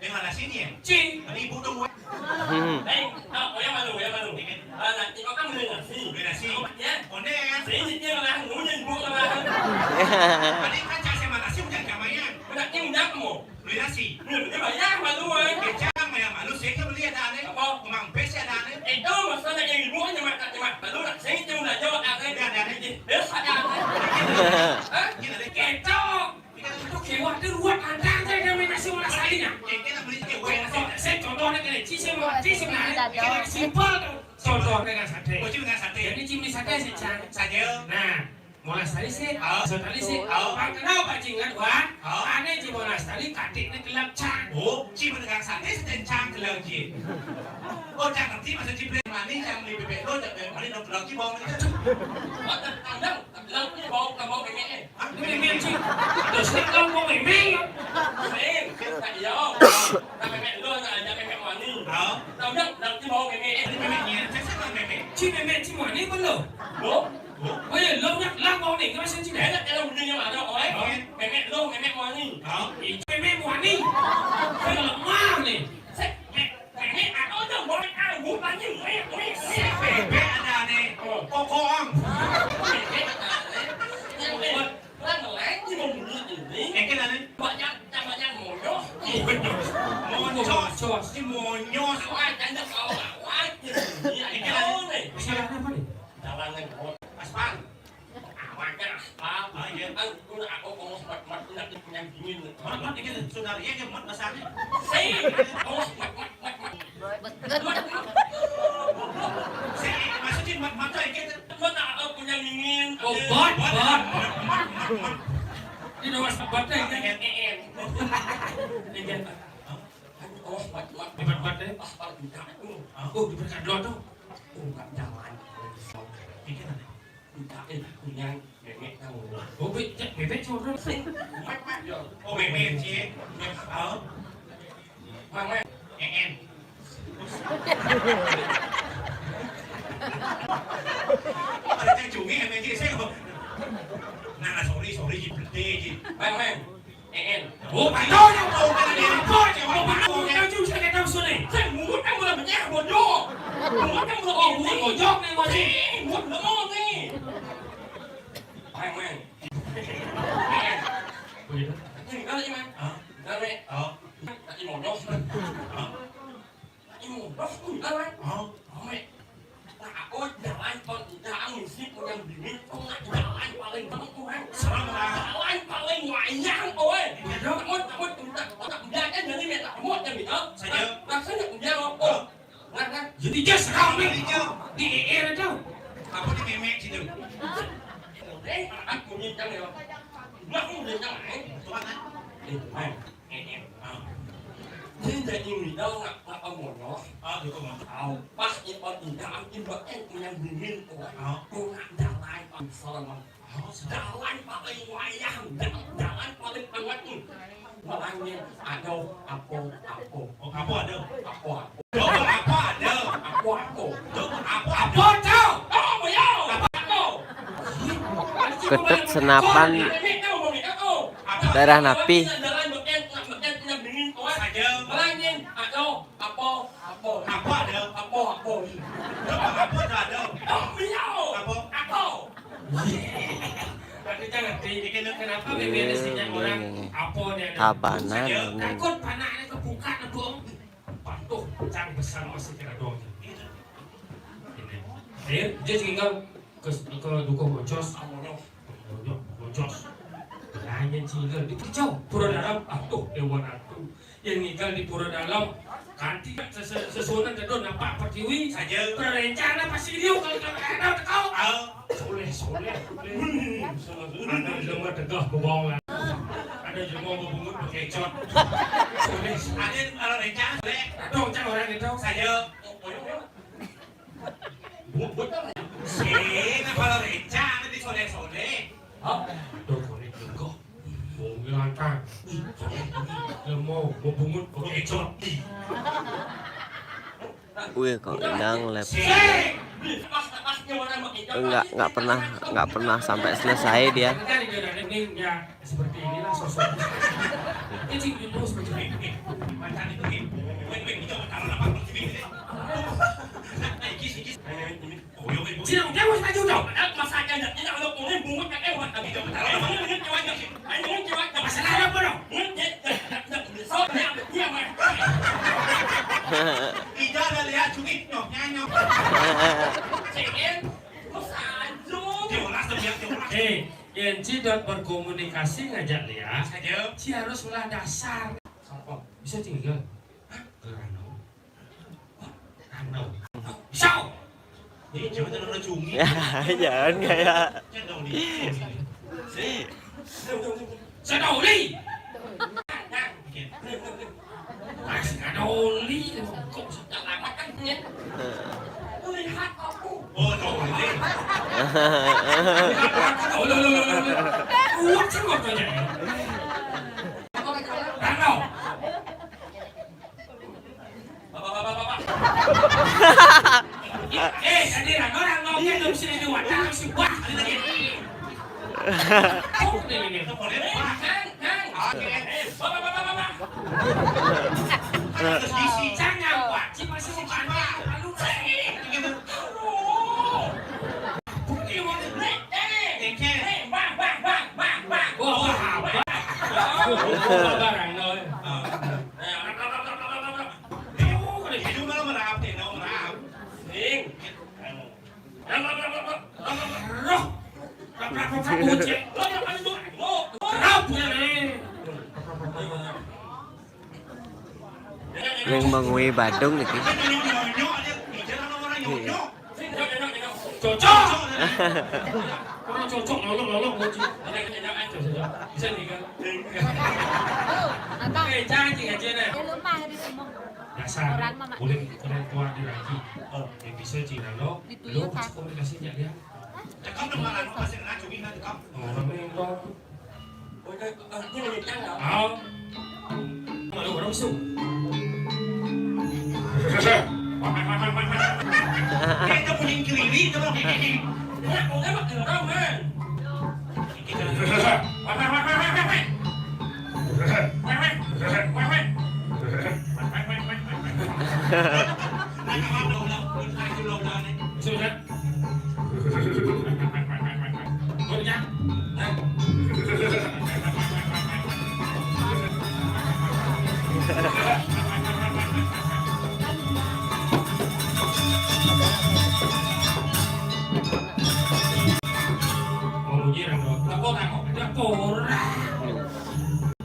Dengan nasi ni, eh? Cing. Tadi ibu tu, gue. Hmm. Eh, oh, yang mana, yang mana? Ah, nanti kau kan beli nasi. Beli nasi. Ya. Konden. Saya ni dia lah, nunggu ibu lah. Tadi kan cak sama nasi, bukan jamayan. Berarti udah kamu. Beli nasi. Beli, beli banyak malu, eh. Kecang banyak malu, saya kan beli ada aneh. Apa? Kemang pes ada aneh. Itu masalah yang ibu kan cuma, cuma malu lah. Saya cuma belajar ada aneh. Ada aneh. Dia ada aneh. Hah? Ini ada. Kecok. Itu kiwak tu ruwet antang saya dengan nasi orang salinya. Saya, saya contohnya kena, ci saya mau, ci sebenarnya. Kena simpel tu. Contoh dengan sate. Oh, ci dengan sate. Jadi ci beli sate, saya cari. Saja. Nah. Molas tali sik. Ah. Molas tali sik. Ah. Bang kenal bajingan, Wan. Ah. Ane ci molas tali, katik ne kelak cang. Oh, ci menegak sate seten cang kelak ci. Oh, cang ngerti maksud ci beli mani, cang beli bebek lo, cang beli mani, dong kelak ci bawang. Ada, ada. Lauk ni bau, tak bau memeng, eh. Hah? Ni memeng, cik. Ada sini kau bau memeng. Memeng, tak iya. Tak memeng lu, tak ada memeng mani. Ha? Tahu tak, lauk ni bau memeng, eh. Ni memeng ni, saya sama memeng. Cik memeng, cik mani pun lu. Lu? Lu? Oh ya, lu nak, lah bau ni, kau masih cik. Enak kalau bunyi yang ada, oi. Ha? Memeng lu, memeng mani. Ha? Itu memeng mani. Kau lemah ni. Saya, me-, memeng, aku tu bau, ah, bau mani, oi, oi, oi. Bebek ada ni. Oh. Kokong. Bebek ada ni. Yang Orang lain cuma bunyi ini. Engke ane. Banyak, banyak moyo. Monyos. Monyos. Si monyos. Awak jangan kau awak. Ini ane. Masalah apa nih? Jalan yang mau. Aspal. Awaknya aspal. Ah, iya. Kan aku, aku mau semat-semat, punya, punya dingin. Mat, mat, ini saudara ya, mat dasarnya. Si, oh, mat, mat, mat, mat. Sing, maksudnya mat-mat to engke to? Mat, aku punya dingin. Oh, bat, bat. Mat, mat, mat, mat. Ini nomor bat to engke. Engke. Engke. Oh, mat, mat. Bat, bat, eh. Ah, bat, bat. Oh, di berkat doa to. Oh, enggak jalan. Engke to. Minta, eh, punya bebek tahu. Oh, be-, cek bebek suara. Mat, mat, yo. Oh, bebek, cie. Oh. Mang, mang. En, en. Ada cek cumi, en, en, cek, saya kok. Nah, sorry, sorry, ji, bete, ji. Mang, mang. En, en. Oh, betul, yang tahu kan ada yang tahu, yang tahu, yang tahu, saya tak tahu, sorry. Saya mulut kan boleh pecah, bodoh. Mulut kan boleh. Oh, mulut bojok nih, Mas. Eh, mulut lemah nih. Mang, mang. Begitu. Ini kali, mang. Hah? Kali. Oh. Tadi modos. Hah? Tadi modos, enggak, mang. Oh. Ame. Nah, aku jalan kon tidak ngisi punya bini, kok nggak jalan paling banget, mang. Serem, mang. Jalan paling wayang, kowe. Iya, dong. Takut, takut, takut, takut, belajar dari meta, mau jadi, oh. Saja. Maksudnya, dia, oh. Hah? Jadi jas rame di E R itu. Apa di memek situ? Eh, aku nyintang ya. Aku nyintang, eh. Tuan, eh. Eh, eh, eh. Ah. Ini jadi ngidau nggak apa mono? Ah, gitu, Bang. Tahu, pas ibu tidak, ibu eh punya bingin tuh. Ah. Tuh nggak jalan, Bang. Salah, Bang. Jalan paling wayah, jalan paling anget. Melangin, aduh, apo, apo. Oh, apo aduh? Apo, apo. Apo, apo aduh? Apo, apo. Apo, apo. Apo, apo. Ketek senapan darah napi. Melangin, aduh, apo, apo. Apo, apo. Apo aduh? Apo, apo. Apo aduh? Apo. Berarti kan ngerti, iki lho kenapa B B M S punya orang apa nih ada Tabanan ini. Takut panaknya kebuka, dong. Patuh, cang besar masih kira dong. Ini. Ayo, dia tinggal ke, ke dukuh bocos. Bocos. Nanya tinggal di kejauh, pura dalam, atuh, dewan atuh. Yang ninggal di pura dalam, kanti se-, se-, sesuunan dedo nampak pertiwi. Saja. Berencana pasti dia kalau tak ada kau. Al. Soleh, soleh, soleh. Ada jelema tegah bebawang. Ada jelema bebungut bekecot. Soleh. Ada kalau rencana, soleh. Dong, cang orang itu. Saja. Bungut, bungut. Sing, apa rencana di soleh-soleh? Hah? Aduh, soleh juga. Wong lanang. Ih, soleh. Jelema bebungut bekecot. Wih, kok Endang lab. Enggak, enggak pernah, enggak pernah sampai selesai dia. Seperti inilah sosok. Cing, di bawah seperti ini. Cina, dia mau maju dong. Mas aja, ini kalau punya bungut, eh, wah, tapi jangan taruh. Ini, ini, ini, ini, ini, ini, ini, masalah apa dong? Ini, ini, ini, ini, ini, ini, ini, ini. Ida ada lihat cumi, nyok, nyanyok. Cek, eh, terus aja. Diolah, diolah, diolah. Eh, yen ci dot berkomunikasi ngajak lihat, saja. Ci harus ngelah dasar. Apa? Bisa tinggal. Hah? Kerana. Kerana. Bisa. Jangan kayak สตอรี่สตอรี่ก็จะลามาตั้งเนี่ย melihat aku. Oh, tahu ini. Tahu, tahu, tahu, tahu. Kuat sih waktunya. Tahu. Bapak, bapak, bapak. Eh, tadi orang-orang ngomong dong sini di wadah, si wah, gitu ya. Oh, ini, ini. Boleh, Pak. Oke. Eh, bapak, bapak, bapak. Terus isi, jangan, Pak. Si masih si Pak. Lalu, eh, gitu. Aduh. Bukti mau, eh, eh. Bang, bang, bang, bang, bang. Wah, wah, apa? Oh, barang, no. Ah. Aduh, kalau gitu malah merap, ya, no, merap. Sing. Roh. Roh. Roh. Roh. Roh. Roh. Roh. Yang mengui Badung niki. Cocok. Orang cocok, lolok, lolok, bocil. Bisa nih kan? Abang, Eh, jangan sih aja deh. Dia lupa hari semua. Dasar. Kulit kulit tua di lagi. Oh, yang bisa sih lolok. Lu komunikasinya dia. Cakap dong malah pasti kena cumi nanti kau. Oh, namanya itu. Ayo, orang musuh. Kita punya keliri itu loh. Wah, kau kan makin orang, man. Sudah.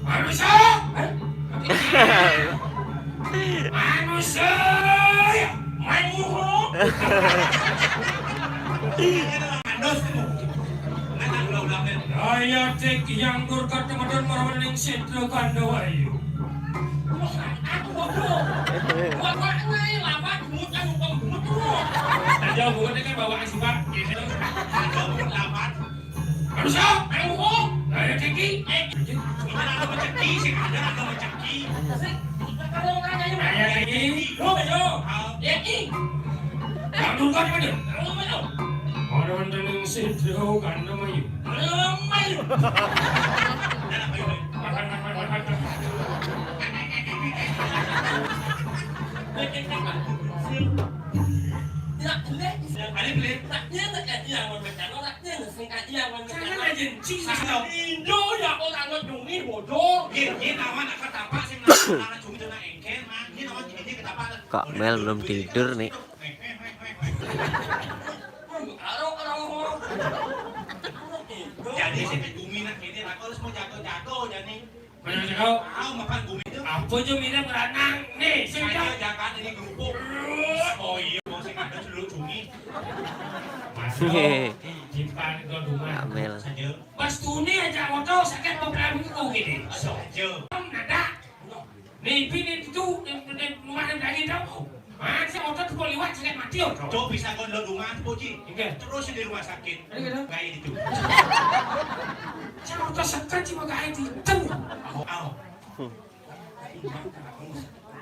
Manusia! Manusia! Manusia! Daya tek yang durkat teman-teman marawaning Sidra Kandawayu. Aja bukan kan bawa suka. Manusia, ayo ngomong. Ayo tinggi. Eh, kita ada rezeki, sih ada ada rezeki. Ayo tinggi. Lo ayo. Ya ki. Yang dulu kan ada. Lo ayo. Orang dengan situ kan namanya. Lo ayo. Ada beli. Jangan aja sih. Indo ya kok tak ngetungi bodoh. Nggih, nggih, lawan apa tapak sing nang cumi to nak engkel, Mang. Nggih, lawan ini ketapak. Kak Mel belum tidur nih. Karo karo. Jadi sing cumi nak kene aku harus mau jago-jago jane. Bener kau. Tahu makan gumi itu. Apa aja mirip lanang nih, sing Saya jago. Jangan ini kerupuk. Oh iya, mau sing ada dulu cumi. Masuk. Simpan ke rumah. Kak Mel. Saja. Pas tuni aja motor sakit mau pelabuh kau gini. Saja. Nada. Nih, bini itu, yang rumah yang lagi tahu. Mana sih motor tuh liwat sakit mati, oh. Cok bisa kon lo rumah tuh, Ji. Enggak. Terus di rumah sakit. Ada gitu? Kayak itu. Saya motor sekat sih mau kayak itu. Tuh. Au, au.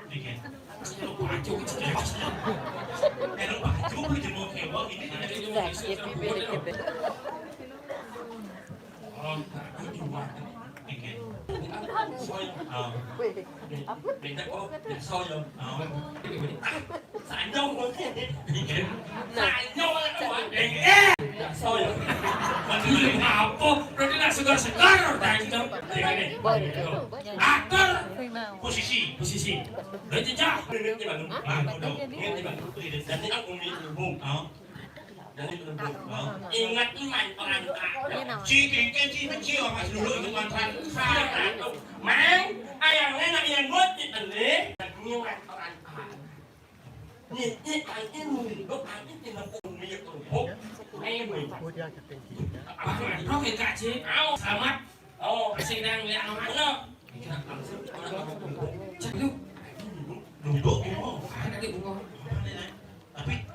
Iya. Saya lupa aja, gitu. Saya lupa aja, gitu. Mau kayak, wah, ini ada yang mau sakit, gitu. Oh, aku cuma. Oke. Soyo. Oh. Beda kok, soyo. Oh. Sanyo mungkin. Sanyo lah kok. Eh, soyo. Maksudnya apa? Berarti nak segar-segar, sanyo. Ini. Atur posisi. Posisi. Lo jejak. Ini bangun. Bangun dong. Ini bangun. Jadi aku umi ibu. Oh. Ingat iman perangkat. Ci kengkeng ci benci orang mas dulu ikut mantan. Mang, ayang enak yang buat kita nih. Ingat perangkat. Nih, ini kaki nih, lo kaki tinggal umi Ayo, tumpuk. Ayo, boy. Apa, Bro, kita, Cik? Au, selamat. Oh, sing dang lihat anak lo. Cek lu. Duduk, bungo. Ada di bungo. Tapi,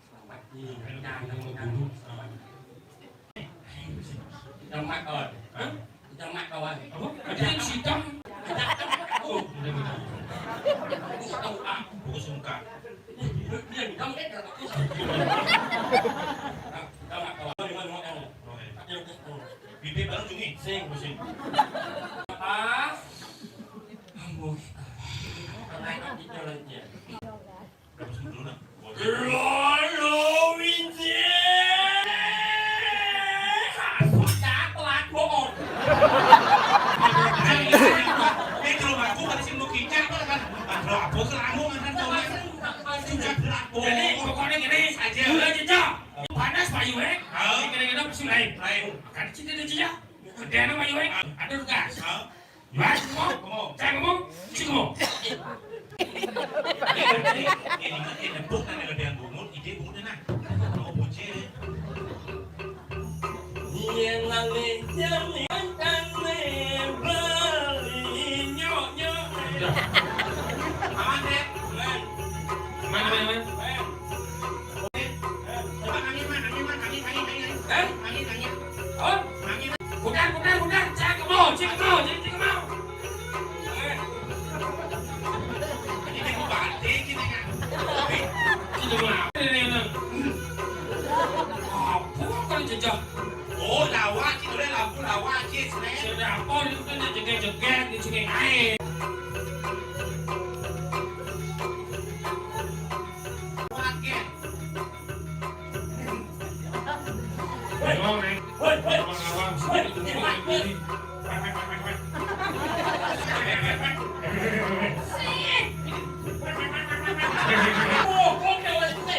selamat. Iya, jangan dulu. Selamat. Kita mak kawan. Hah? Kita mak kawan. Apa? Ada yang sidang. Oh, udah, udah. Aku tahu, ah. Aku sungkan. Dia bilang, eh, aku sungkan. Kita mak kawan. Gimana, gimana, gimana? Oke. Bibir bareng cungi. Sing, sing. Apa? Ambo. Permainan kita lagi. Lolo, Winci. Sudah telat, bohong. Eh, kalau aku kan sing mau kicak, kan? Aduh, apa sih, kamu kan, kan, kan? Sudah telat, bohong. Jadi, pokoknya gini, aja. Dulu aja, Cok. Panas, Pak Yue. Hah? Kira-kira pasti lain. Lain. Kan sini aja, ya. Gede anak, Pak Yue. Hah? Ada tugas. Hah? Mas, ngomong. Ngomong. Saya ngomong, si ngomong. Ini, ini, ini, ini, bukan ada yang bungut, ide bungut enak. Mau bocil. Yen lali nyali kane bali nyok nyok. Udah. Aman, Dek. Aman. Aman, aman, aman. Aman. Coba angin, Man, angin, Man, angin, angin, angin, angin. Eh? Angin, angin. Oh? Angin. Putar, putar, putar. Cak kebo, cak kebo, cak, cak kebo. Eh. Ini dia mau batik ini kan. Ini mau apa ini, Man? Apa kau jejak? Oh, lawak, kita udah lampu lawak, Cik, sini. Sudah apa ni, bukan nak jegang-jegang, ni jegang air. Kuat, Gen. Woi, woi, woi, woi, woi, woi, woi. Sing. Oh, kok kayak gitu?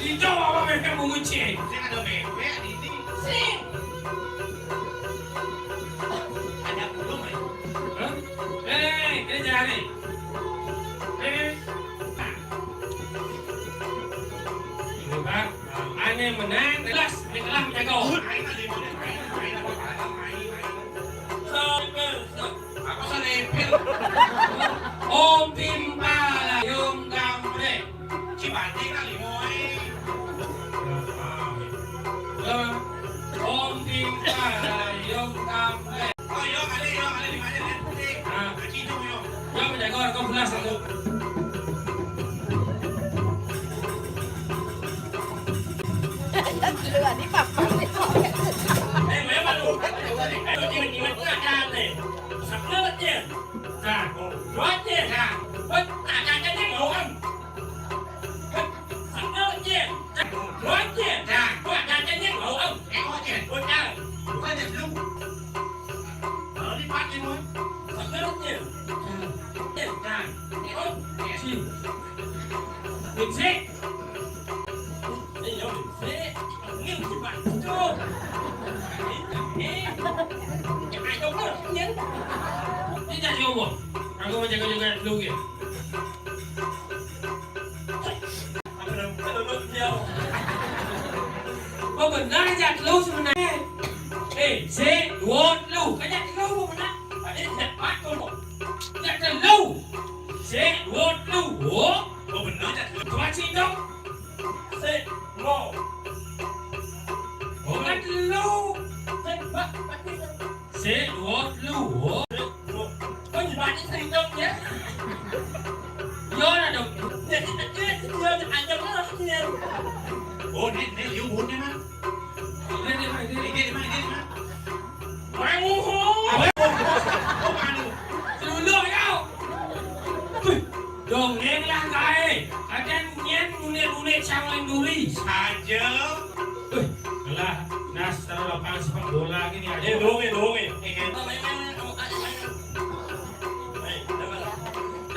Itu apa mereka menguci? Sing ada bebek di sini. Sing. Ada burung, eh? Hah? Eh, kerja hari. Eh. Ini, Pak. Ane menang, jelas, ane kalah menjaga. Apa salah lepel? Om Pimpala, Yong Gamre. Cibati kali, moe. Halo. Om Pimpala, Yong Gamre. Oh, yo, kali, yo, kali, di mana, Len? Ah. Kaki itu, yo. Yo, menjaga warga belas satu. Duluan di papan. Eh, memang lu. Eh, lu ingat-ingat nggak, kan, nih? Siapa dia? Nah, dua aja. Nah, buat tak ada aja, mau, kan? Siapa dia? Dua aja. Nah, buat tak ada aja, mau, kan? Eh, oke. Bukan. Bukan, ya, belum. Kalau dipakai, Mon. Sebenarnya. Tentang. Oh, si. Miksi. Ini, Miksi. Ini, Pak. Tuh. Ini, ini. Ayo, Mon. Ini. Ini jadi apa? Aku mau jaga-jaga dulu, ya. Apa benar jat lu sebenarnya? Eh, sik, dua, telu. Kan jat lu, benar. Tadi jat patung. Jat telu. Sik, dua, telu. Oh, oh, benar jat lu. Coba sih dong. Sik, dua. Oh, kan telu. Sik, Pak, Pak. Sik, dua, telu. Kok gimana sih, Dok, ya? Iya, lah, Dok. Ya, kita, kita, kita, kita, kita, kita. Oh, ini, ini, you, ini, Mak. Ini, ini, ini, ini, ini, ini, ini, ini. Wah, oh, oh. Apa? Oh, oh, oh, anu. Seluluh, ya. Wih, dongeng lah, kae. Kadang nyen, unik-unik, sang lenduri. Saja. Wih, lah, nas taruh lapangan sepak bola gini aja. Eh, dong, eh, dong, eh. Eh, kan?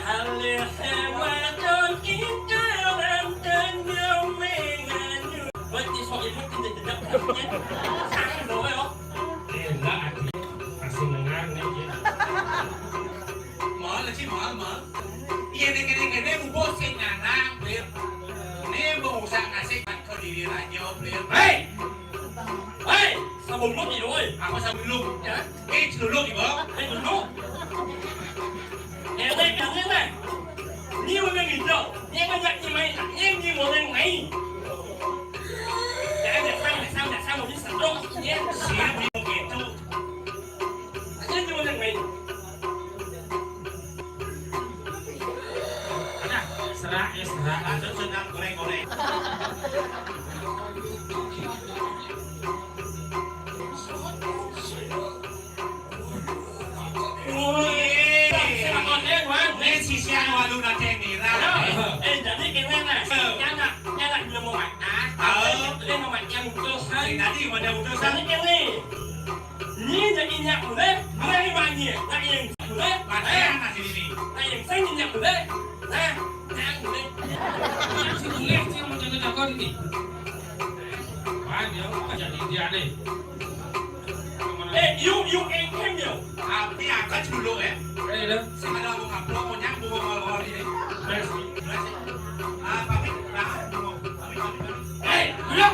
Alih hewan kita dalam tengah menganyu. Buat di sok imut kita tidak punya. Sang dong, eh, oh. Eh, enggak, Adi. Masih dengar nih, ya. Mal, Ci, mal, mal. Iya, nih, nih, nih, nih, mumpung sing ngarang, Beb. Nih, mau usah ngasih Hei! Hei! Sabun lu gitu, woi. Apa sabun lu? Ya? Eh, celuluk gitu. Eh, dulu. Enak, enak, enak. Ini orang hijau. Ini ngajak ni main. Ini, ini orang main. Jangan, jangan, jangan, jangan, ini sendok. Ini siap, ini gitu. Ini orang main. Ada, serak, ya, serak. Ada, serak, goreng, goreng. Woi, sing konten, Wan. Nih, sisi anu, aduh, nanti yang ngira. Ayo, eh, jadi gimana? Nyala, nyala belum mau makan. Ayo. Dia mau makan, terus. Tadi mau ada utusan. Jadi gini. Ini jadi inyak boleh, boleh lima ini. Nah, yang boleh, boleh. Nah, yang saya inyak boleh. Nah, yang boleh. Yang si boleh, yang mau jaga-jaga ini. Wah, dia apa jadi dia nih? Eh, you, you and him, yo. Tapi agak dulu, ya. Eh, dah. Sama ada orang apa, mau nyambung, mau, mau, ini. Terus? Terus? Ah, pamit. Nah, mau, pamit, pamit, pamit. Eh, dulu.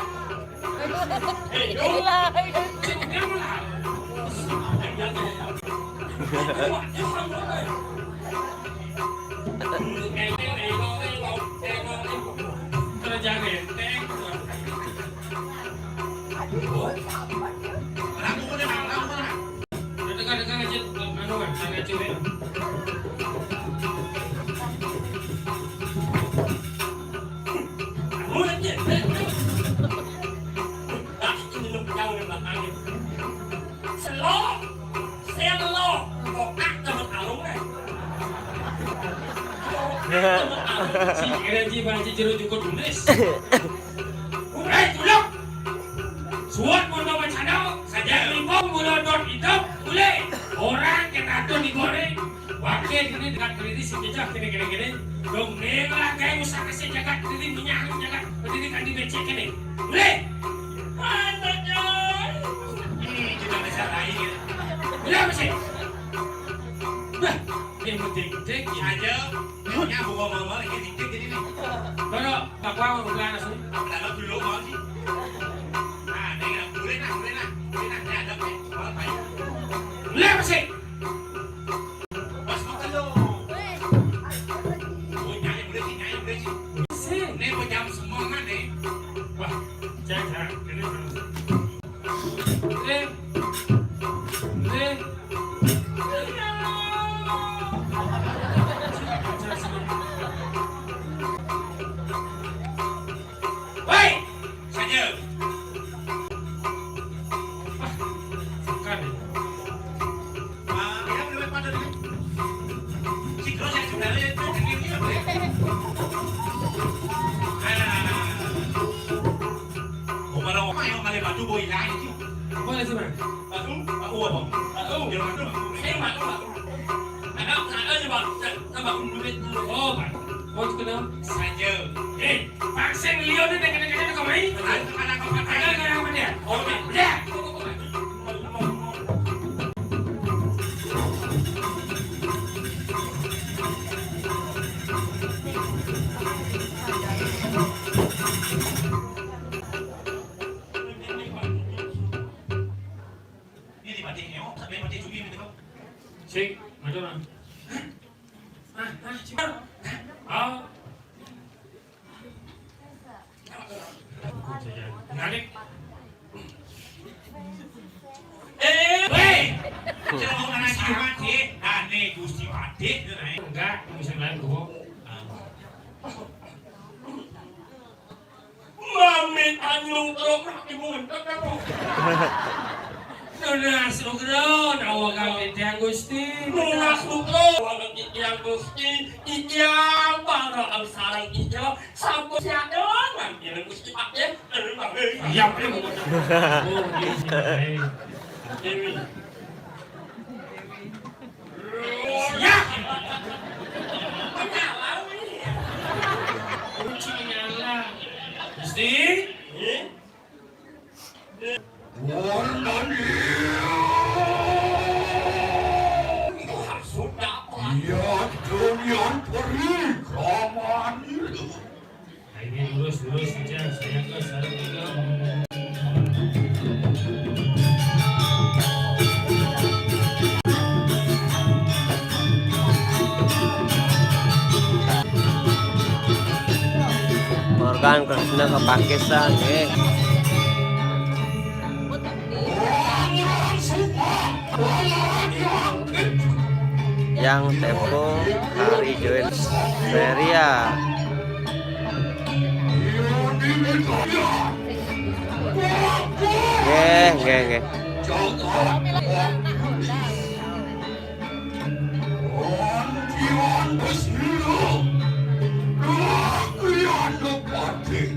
Eh, dulu. Gila. Kerja genteng. Dengar-dengar aja, anu, kan, sana cewek. Anu aja, eh, eh. Ah, ini lu jauh di belakangnya. Selo, selo, kokak temen alung, eh. Kokak temen alung. Si kira ji banci jero jukut tulis. Hei, tulung! Suat mun mau bencana, saja limbong mun odot hidup, boleh. Orang yang atur digoreng, wakil ini dengan diri si jejak kene-kene-kene. Dong, neng lah, kayak usah kasih jaga diri, minyak jaga berdiri kan di becek kene. Boleh? Mantap, coy. Ini kita bisa lain, ya. Boleh apa sih? Nah, yang penting, penting, ya. Aja. Nya buka mama lagi dikit jadi nih. Kono, bakwa mau buka anak sih. Kalau dulu mau sih. Nah, dia boleh nah, boleh nah. Boleh nah, dia ada nih. Kalau baik. Boleh apa sih? Pas makan dong. Oh, nyai boleh sih, nyai boleh sih. Sih. Ini mau jam semua kan nih. Wah, jangan, jangan. Ini, ini. Woi, saja. Ah, bukan. Ah, ya, boleh pada dulu. Si Gros yang sudah lihat, ini, ini, ini. Ah. Kok malah ngomong yang kali batu boy lain sih? Apa lagi, Bang? Batu? Batu apa? Batu. Ya, batu. Saya batu, batu. Ada, ada aja, Bang. Saya, saya batu duit dulu. Oh, Bang. Oh, itu kenal? Saja. Eh, vaksin lion ini kena-kena kau main? Ada, ada, ada, ada. Ada, ada, ada, ada. Oh, ya. Ya. Ini di batik nyo, sampai batik juga gitu. Sik, maju, Bang. Ah, ah, sik. Ah. Balik. Eh, hei! Jangan mau ngasih mati, aneh Gusti Batik, tuh, naik. Enggak, musim lain gua. Ah. Mami anu trok nak ibu ngentot aku. Nunas nugroh, dawa kami tiang Gusti. Nunas nugroh, dawa kami tiang Gusti. Ikiang para angsarang ijo, sampun siadon, ngambil Gusti Pak, ya. Iya, bener. Oh, iya, iya. Dewi. Siap. Kunci nyala. Gusti. Warna sudah. Ya, dunia peri, kamani. Ini lurus, lurus aja. Saya ke, saya ke. Nang kepake sang, eh. Yang tempo hari join Feria. Nggih, nggih, nggih. Wan Kiwan Besira, Dua Kriana Patih,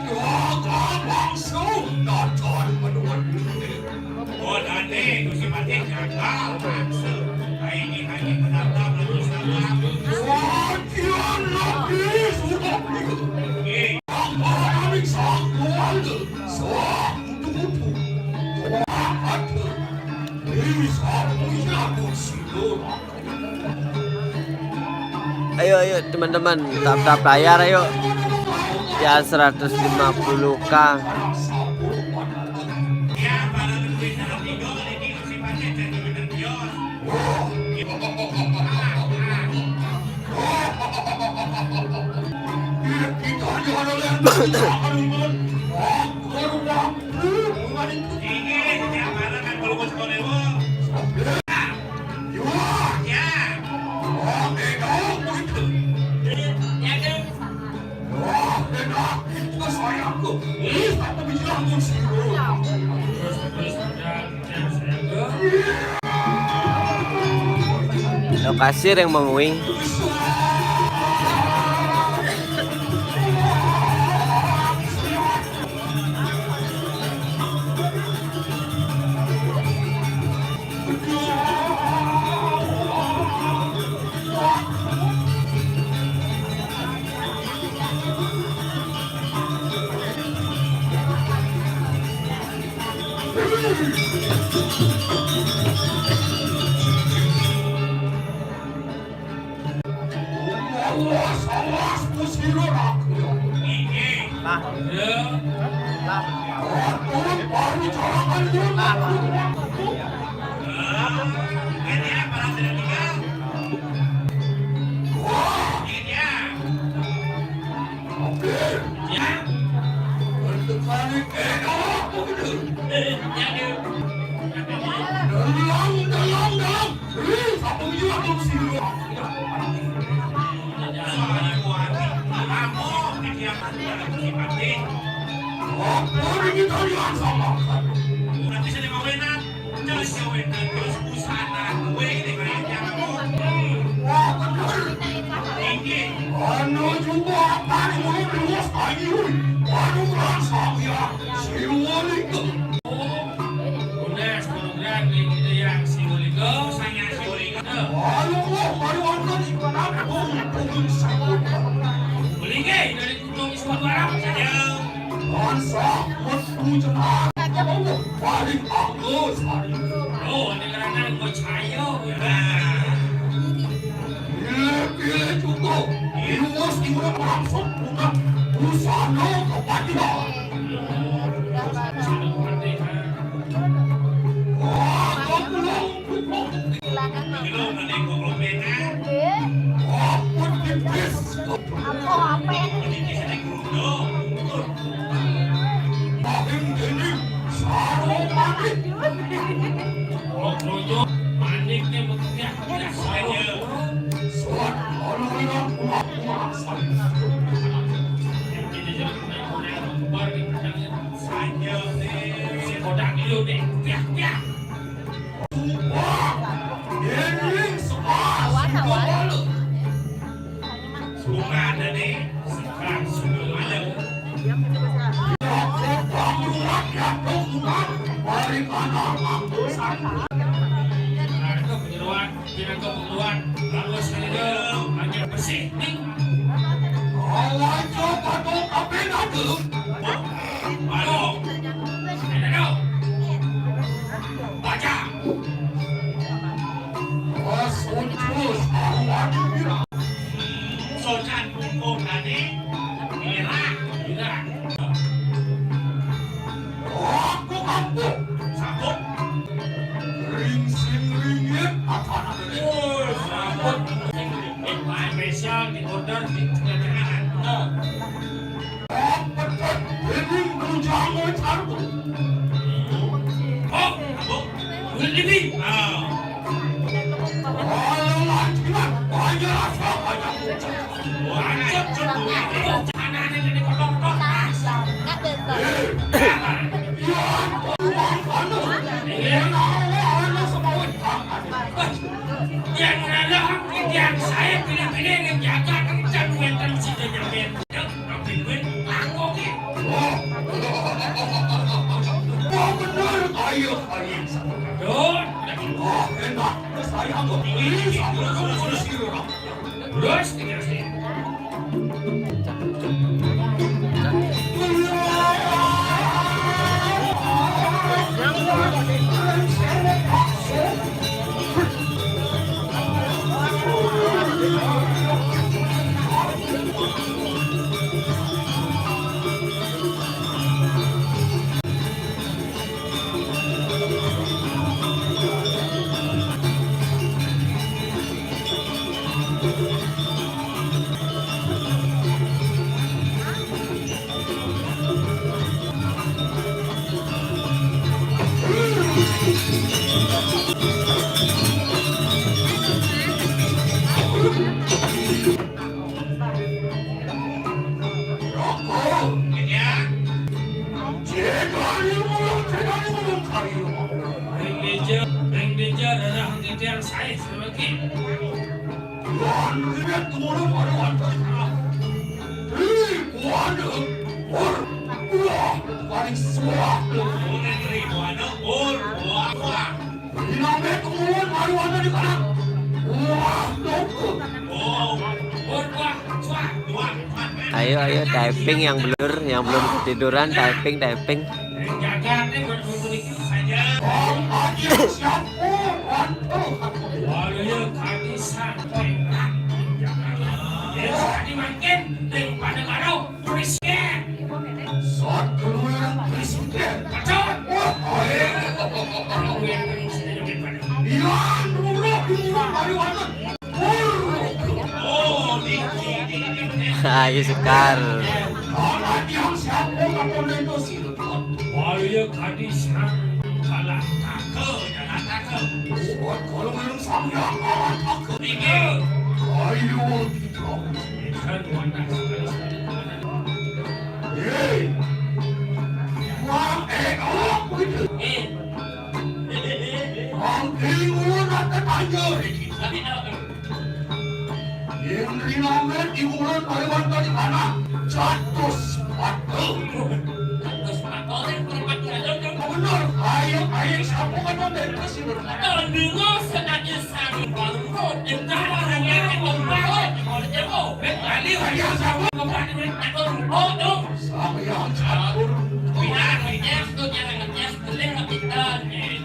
jaga mangsa natan menuan. Bodane Gusti Patih jaga mangsa. Kaini-kaini penatap lalu salam. Wan Kiwan Nabi Surabaya. Nggih. Yang paling sanggual, sang kutu-kutu. Wan Aduh. Ayo, ayo, teman-teman, tap-tap layar, ayo. Ya, seratus lima puluh K. Lokasi yang menguing. Awas, awas, kusiro aku. Inggih. Lah. Iya. Lah. Turun baru jangan turun. Lah. Ini apa, sudah tinggal? Wah. Ini ya. Oke. Ya. Bertekani kena aku gitu. Eh, ya, ya. Dalam, dalam, dalam. Ih, sapa iya aku sih? Apa ini kalian sama? Nanti saya mau enak. Terus ya, weh, terus busana gue ini kayaknya kamu. Wah, bener. Tinggi. Anu juga apa nih, mau terus ayu. Waduh, merasa ya. Si Wali. Lunas, program yang kita yang Siwaliga. Saya Siwaliga. Ayo, wah, baru angkat ikan apa? Punggung, punggung, sabun. Boleh nggak dari Gunung Isma Barat saja? Bangsa, metu jenang. Paling bagus, hari. Oh, ini karena percaya. Pilih, pilih cukup. Iwas, iwas, langsung buka. Busana kepatihan. Saja nih. Si kodak liu nih. Piah, piah. Wah, ini sekolah. Awan, awan. Suka ada nih. Sekarang suka malam. Aku bangun ya, aku umat. Balik anak aku sana. Nah, itu penyeruan. Kira kebutuhan bagus gitu, banyak bersih nih. Awas coba dong, apa yang ada? Waduh, ada dong. Baca. Awas ucus, awas kira. Socan dukung tadi, kira, kira. Aku ampuh. Sabut. Ring sing ringit, apa namanya? Oh, sabut. Spesial di order di tengah-tengah. Nah. Oh, apa? Bunuh diri. Ah. Wah, anak-anak ini kotor-kotor. Yang ada, yang saya pilih-pilih yang jaga kencang, wenten sida nyemen. Yang pilih, langkok, ya. Wah, bener, ayo, ayo. Aduh, wah, enak. Saya tuh, ih, sama, sama, sama, sama. Terus, terus, terus. Ring dija, ring dija, darah titiang sae sawegi. Wan riwet tumurun pada wonten. Ri wana ur wah paling suah. Ri wana ur wah wah. Dinambe tumurun pada wonten di kana. Wah, tuh. Oh, ur wah suah. Wah, wah. Ayo, ayo, typing yang belum, yang belum ketiduran, typing, typing. Ring jagat ning buat guru iki saja. Waluya kadi sampeyan. Ya, tadi mangkin ring pada karo presiden. Sot keluar presiden. Betul. Wah, iya, murah, murah, mari wonten. Ayo, Sekar. Waluya kadi sang kalah taka, jalan taka. Buat kalau minum samya kalah taka. Inggih. Ayo, kita. Kan wonten sekali. Hei. Wah, eh, oh, begitu. Eh. Wong dingin ora tetangga iki. Tapi tahu. Yen rinomet iku ulun paling wonten di mana? Catus Patu. Catus Patu sing perempat raja, Cuk. Oh, bener. Ayo, ayo, siapa kan wonten terus, Cuk? Tandinga senajan sami bangkrut. Entah orangnya yang membawa, oleh Cuk. Bet lali, ayo, siapa? Kembali, bet takut. Oh, Cuk. Sama yang catur. Biar, ngeces, tuh, jangan ngeces. Beling, ngeces, eh.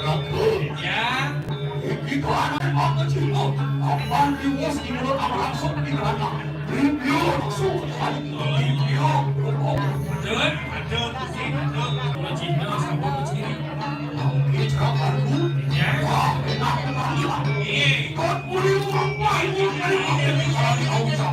Aku. Ya. Iki to anak mangke cinta. Kapan diwis ibu anak langsung di tanah. Review langsung. Review. Betul, betul, betul. Mau cinta sama aku sendiri. Oke, cakap aku. Ya. Wah, enak sekali, Pak. Iya. Kau boleh ngomong, Pak, ini kali ini. Kalau di Hong Kong.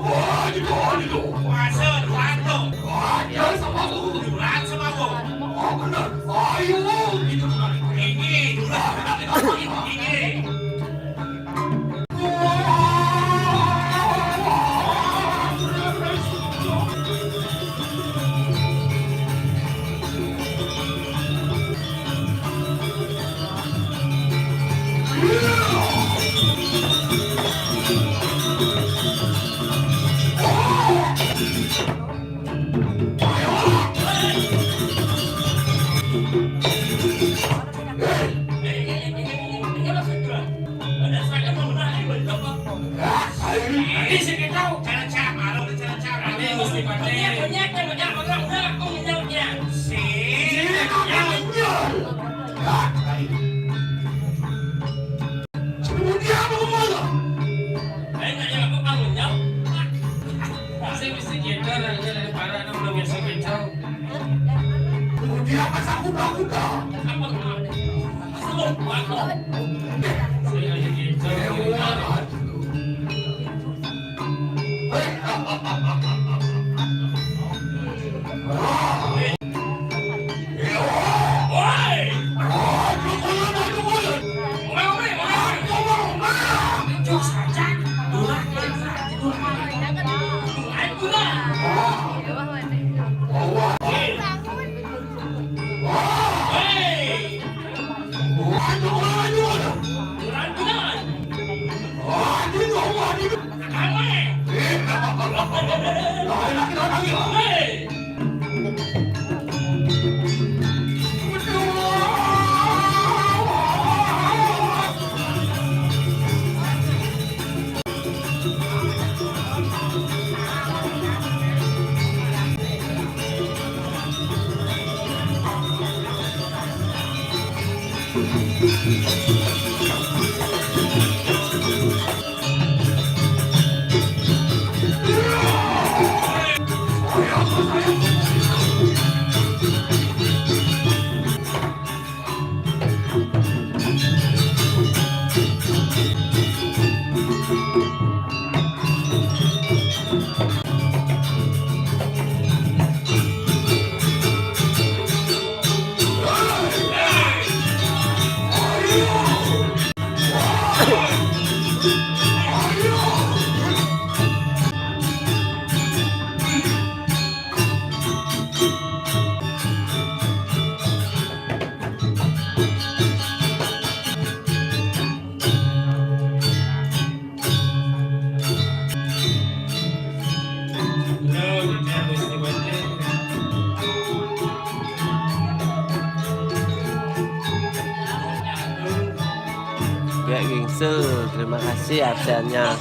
Wah, gitu, gitu. Puasa, puasa. Wah, dia sama aku. Curhat sama aku. Oh, bener. Ayo, gitu. Ini, curhat. Ini. Ya, Gingsul, terima kasih absennya.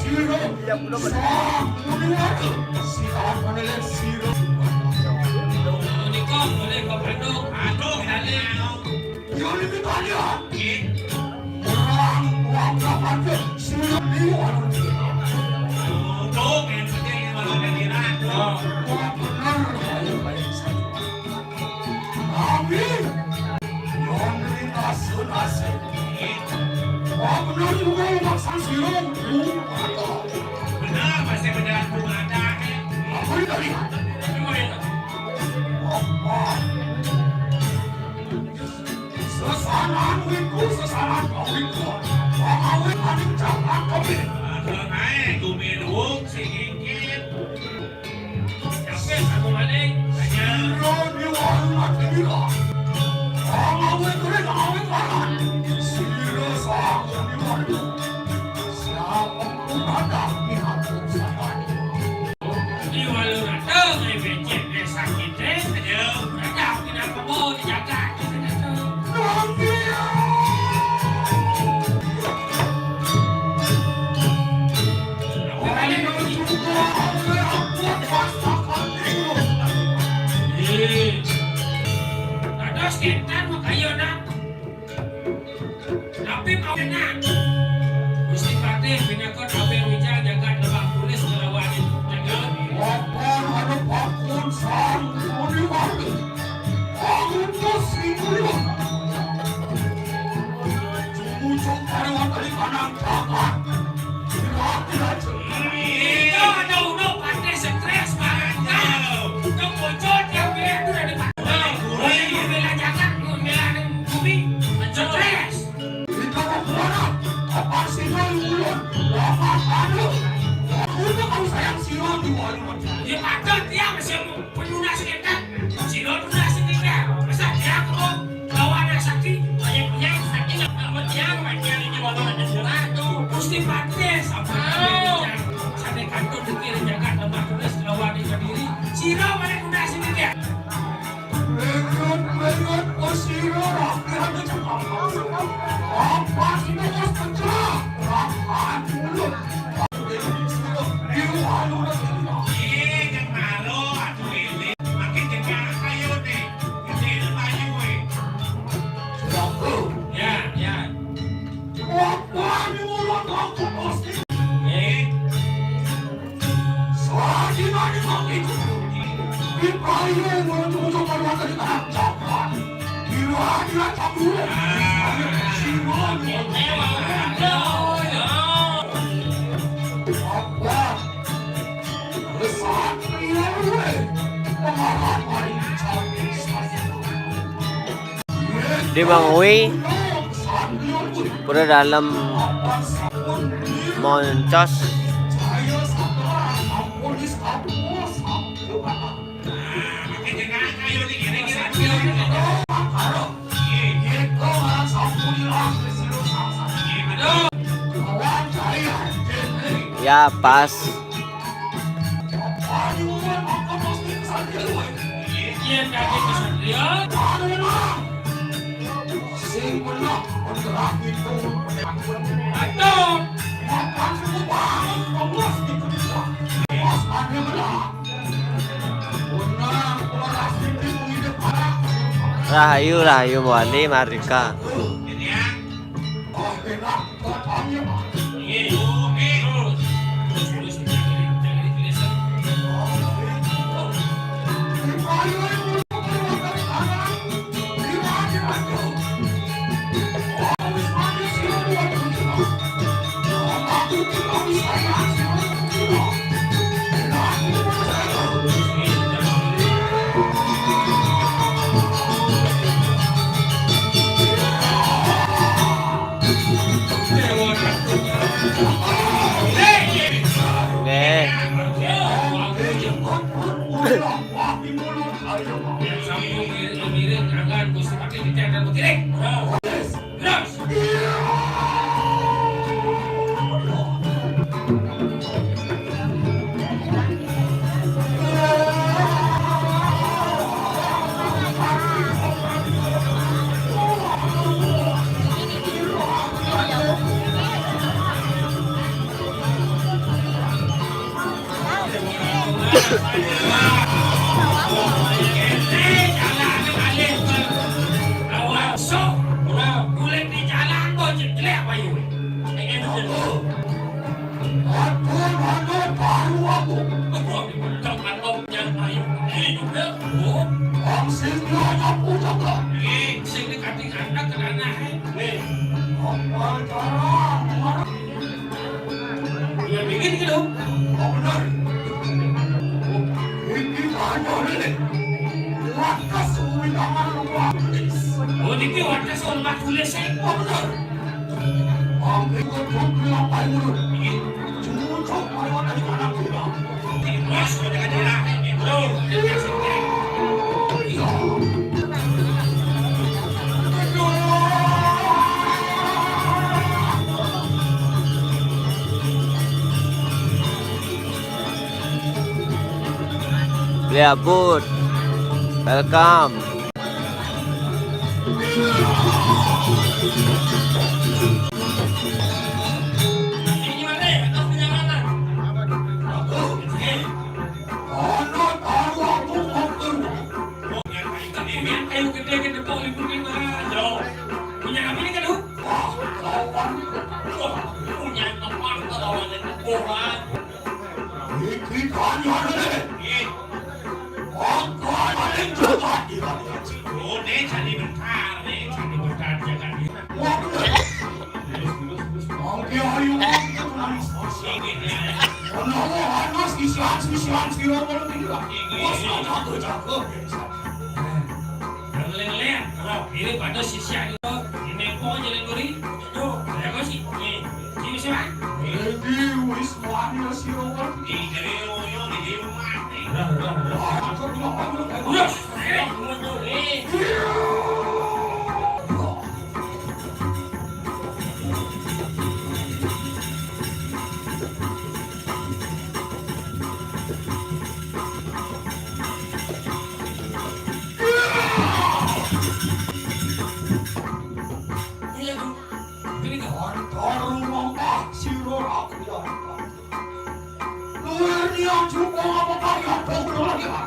Iya, kulo bener. Menika boleh ke Bandung. Aduh, dalem. Yo, ini tadi, ya. Nggih. Orang tua berapa tuh? Sudah liwat. Tuh, yang penting lima belas miliar. Wah, bener. Amin. Yon ring asun-asun. Wah, bener juga, Mak Sang Sirung. Bener, masih bener, tuh, ada, eh. Apa ini tadi? Apa ini? Apa? Sesanan witku, sesanan kawitku. Pangawit aning jagat kami. Aduh, naik, gumiluwung, sing ingkit. Capek aku maning, tanya. Sira di warung ati nira. Pangawit kuwi pangawit warung. Sira sampun di warung. Siapa pun ada di hati saya. Di walu rata, eh, becek, eh, sakit, eh, aja. Rata, pindah kebo, dijaga, gitu, gitu. Eh, dados ketan, makayana. Tapi mau kena. Gusti Patih pinakon Abeng Wijaya jagat Lebak Bulus ngelawan jagat. Wapan anu pakun sang muni warga. Aku pusing muni warga. Jumujuk kariwan tadi kanang jagat. Tidak, tidak. Iya, ada udah Patih stres banget. Udah bocor yang bela itu dari Patih. Udah bela jagat, bela bumi. Stres. Ika kekuatan, apa sih kau ulun? Lapas anu. Aku tuh kau sayang siro di warung. Ya, ada dia masih mau penunas kita. Siro tunas kita. Masa dia kau bawa anak sakti? Banyak punya sakti nggak dapat yang macam ini bawa anak sekolah tuh. Gusti Patih sama. Sampai kantor dikira jaga tempat tulis lawan di berdiri. Siro mana tunas ini dia? Menyut-menyut usira rakyat. Apa sih tugas pecah? Rakyat mulut. Di warung. Ih, yang malu, aduh ini. Makin dengar kayu nih. Ini kayu, eh. Ya, ya. Apa ini mulut aku pasti? Eh. Selagi nani mangikut, di payu menuju ujung perbuatan kita coklat. Kira-kira cabul. Siwan. Apa? Kesatria gue. Pengarah paling cantik. Di Bang Uwi, pura dalam moncos. Ya, pas. Yén dadi kesatria, sing menang bergerak itu. Aduh. Rahayu, rahayu, Mbok Wali, Mardika. Nggih. Aduh, aduh, baru aku. Wong sing nyapu jaga. Sing dikati anak ke tanah, eh. Apa cara? Ya, bikin gitu. Oh, bener. Iki banyak ini. Wates uwi kamar rumah. Oh, niki wates rumah tulis, eh. Oh, bener. Angke kudu dilapai ngono. Iki cucuk mawon dari anak kula. Mas, kok jaga jarak, eh, bro. Beli abut. Welcome. Punya apa ini, Kak? Punya tempat lawan orang. Iki konyol, eh. Wong konyol paling jahat di rakyat. Oh, ne jadi bentar, ne jadi bentar, jaga diri. Wah, bener. Terus, terus, terus. Wong ki ayu, wong ki nangis. Ono wong anu sisian, sisian, sira ngono iki lho. Wah, jago, jago. Lelek-lelek, ini pada sisian itu, ini kok jadi duri. Yo, ya kok sih. Ini, ini sih, Bang. Iki wis wani sira kok. Iki dari oyo, ini rumah. Lah, lah, lah. Wah, aku belum, aku belum. Wah, eh, mundur, eh. Iya, Bu. Ini kan. Antar rumangkah sira aku ya. Luwih niat jukung apa karya dong ya.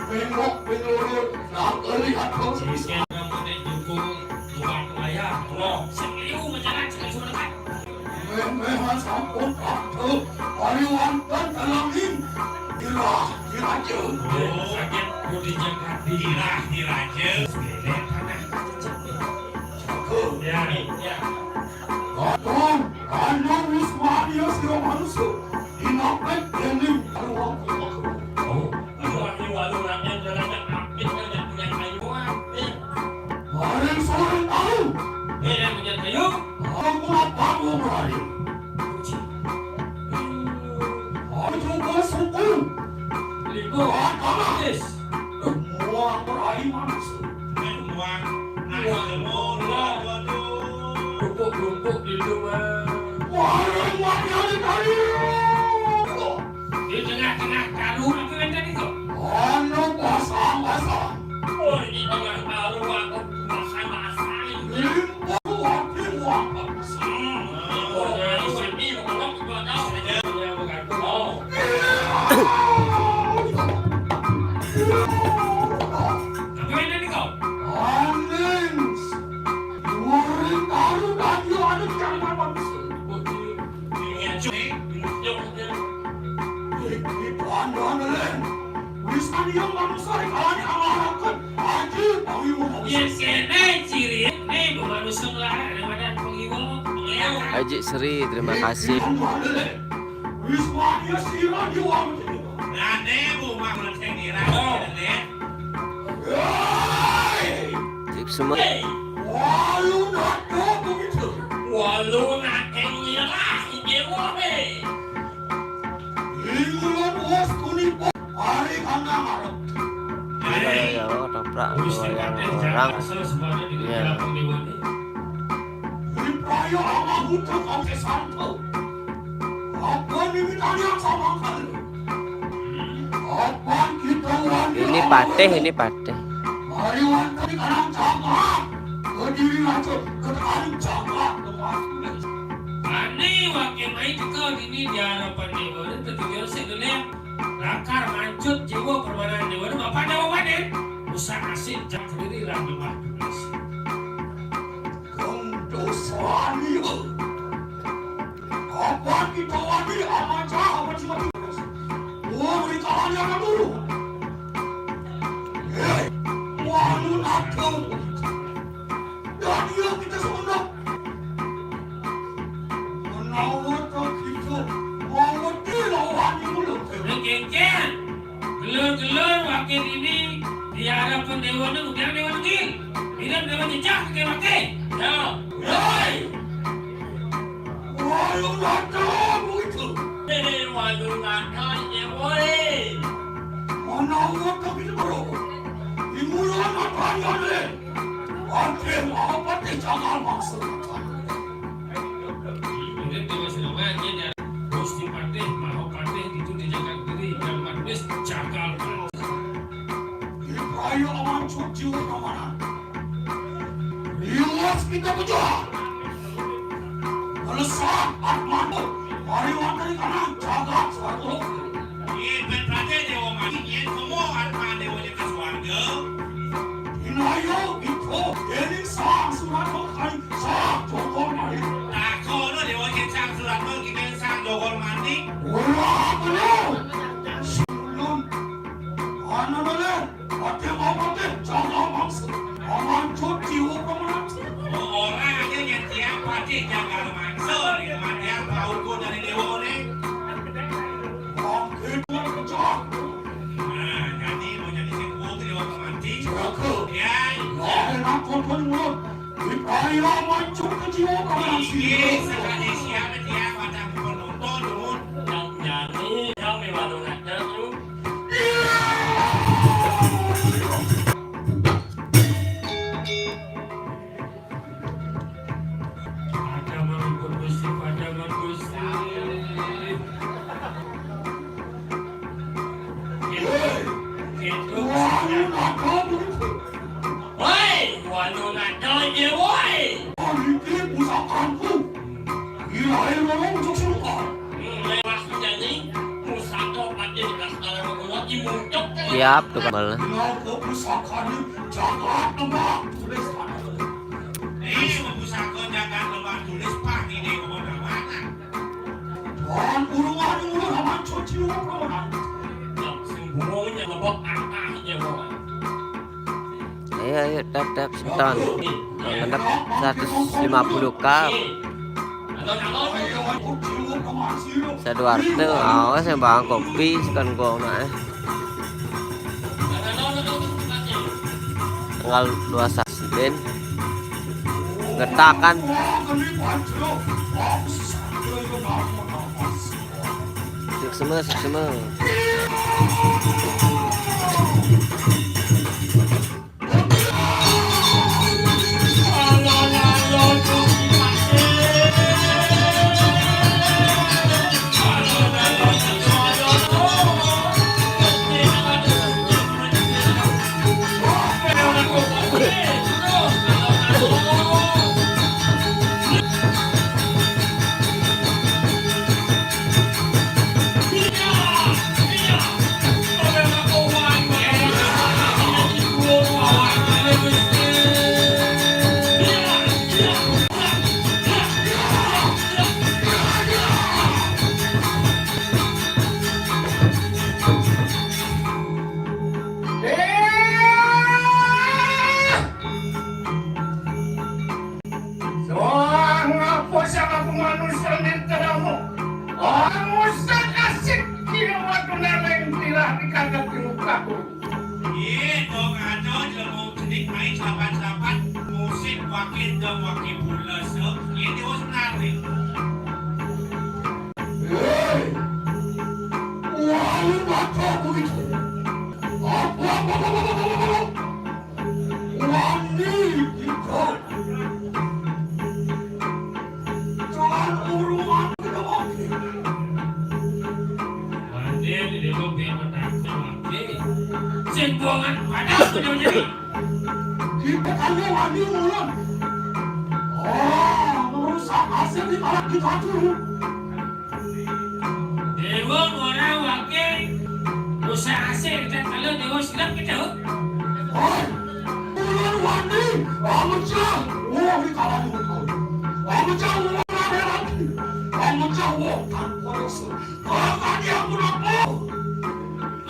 Bengok, bengok, nang lihat dong. Sisnya kamu nek dukung buat layar. Loh, sing liu menjalan, sing liu mendekat. Meh-mehan sampun waktu. Ayo wonten dalam ing. Irah, irah, jeng. Oh, sakit budi jeng hati. Irah, irah, jeng. Sepele tanah. Cakep. Ya, ya. Katon, kandhung wis wani sira manungsa. Dinapet dening kaluwarga. Oh, wani walu rakyat jalanan apit kan punya kayu apit. Maring sore tau. Eh, yang punya kayu? Aku lapar wong lain. Aku juga suku. Lima. Apa? Yes. Semua perahi manusia. Semua. Nah, semua. Kerupuk-kerupuk di rumah. Warung makan di kayu. Di tengah-tengah karung apa yang tadi kok? Anu basah-basah. Oh, ini tengah karung aku basah-basah. Limpah wakil wakil. Hmm. Oh, jadi sedih, kalau kita tahu saja. Oh. Apa yang tadi kok? Aning. Muring karung dan yo anu jangan bagus. Iya, cuy. Yuk, yuk. Iki pandang lén. Wis kan yo manusa kalane awaraken. Aji pawiwo. Yen kene cirine manusa nglarang daripada pengiwo. Aji Sri, terima kasih. Wis wani sira diwang. Nah, ne bu mak ngerti ngira. Oh. Sip semua. Walu nate begitu. Walu nate nyerah dewa be. Ingulun wis kunipo hari kana ngarep. Ya, ya, ketoprak dua orang. Ya. Ripaya ama butuh kau kesanto. Apa ini tanya sama kali? Apa kita wani ini patih, ini patih. Mari wonten karang cakrak. Kediri raja, ketekan cakrak. Ane wake mai teka dini di harapan dewa, tetuju sik dene. Lakar mancut jiwa permanan déwa, Bapak Déwa Wanin. Rusak asik jak sendiri lah Dewa Tunasi. Kang dosani. Kapan kita wani amaja apa cuma. Oh, beri kawan yang dulu. Hei, wanu nato. Dan dia kita semendak. Menawa tak kita, mau lawan dulu. Lu kéngkén. Gelur-gelur waké dini di hadapan déwa nu, udah déwa lagi. Bilang déwa jejak ke waké. Ya. Hei. Walu nato begitu. Hei, walu nato ya, woi. Mana waktu itu, bro? Di mulut apa yang ada? Oke, mau apa teh, jangan maksud. Kemudian dia masih nama aja dia. Gusti Patih, Mahapatih itu di jagat diri, yang manis jagal. Ibrahim aman cuci mana? Riwas kita pecah. Melesat Atmanto, Pariwantari kanan, jagat satu. Yén berarti déwa mati, yén semua Atma déwanya ke swarga. Inayo, iko, ini sang surat kali, sang jogol mari. Takono déwa yén sang surat kali, sang jogol mati. Ora, bener. Sebelum, mana bener? Patih mau patih, jaga mangsa. Paman cuci hukum mati. Ora aja yén tiang patih jaga mangsa, matian pauku dari déwa né. Bangkit pecah. Nah, jadi mau jadi sing kuwung déwa mati. Celaka. Ya. Lah, enak kon kon mulut. Dipaya mancut ke jiwa kawan. Iya, sekali siapa tiang pada penonton, nuhun. Yang nyanyi, yang mewalungan tuh. Padaman pun Gusti, padaman Gusti. Gitu. Gitu. Woi, waduh, nadal dia, woi. Iki pusakaku. Kirain orang untuk suka. Hmm, lewat jadi pusaka pada sekarang aku lagi muncul. Siap tuh, Kamal. Bilang ke pusakanya, jangan tembak tulis. Ini pusaka jangan tembak tulis, Pak, ini mau mana? Orang urungan urun aman cuci urungan. Yang sembunyi lebok angkahnya, boy. Ayo, ayo, tap, tap, setan. Kalau ngendap seratus lima puluh K. Saduarte, awas yang bang kopi, sekan gua, nah, eh. Tanggal dua satu, Ben. Getakan. Sukses, sukses. Soang apa salah aku manusia nenteramu? Orang usah kasih kira waktu neleng tirah di kagak di mukaku. Iya, dong, ada jelema jenik main sapan-sapan, musik wakil dong wakil pules, eh. Ini wis menarik. Hei, wali mata begitu. Apa, apa, apa, apa, apa, apa? Wani kita. Jangan uruan kita wani. Wani di dulu dia bertanya wani. Sing buangan pada punya. Kita kan wani ulun. Oh, merusak hasil di malam kita dulu. Dewa orang wani. Asik, dan kalau Dewa Silam kita. Oh, bulan wani, amecah, wah, di kalangan betul. Amecah, wah, amecah, wah, tanpa dosa. Kalau tadi aku nak, oh.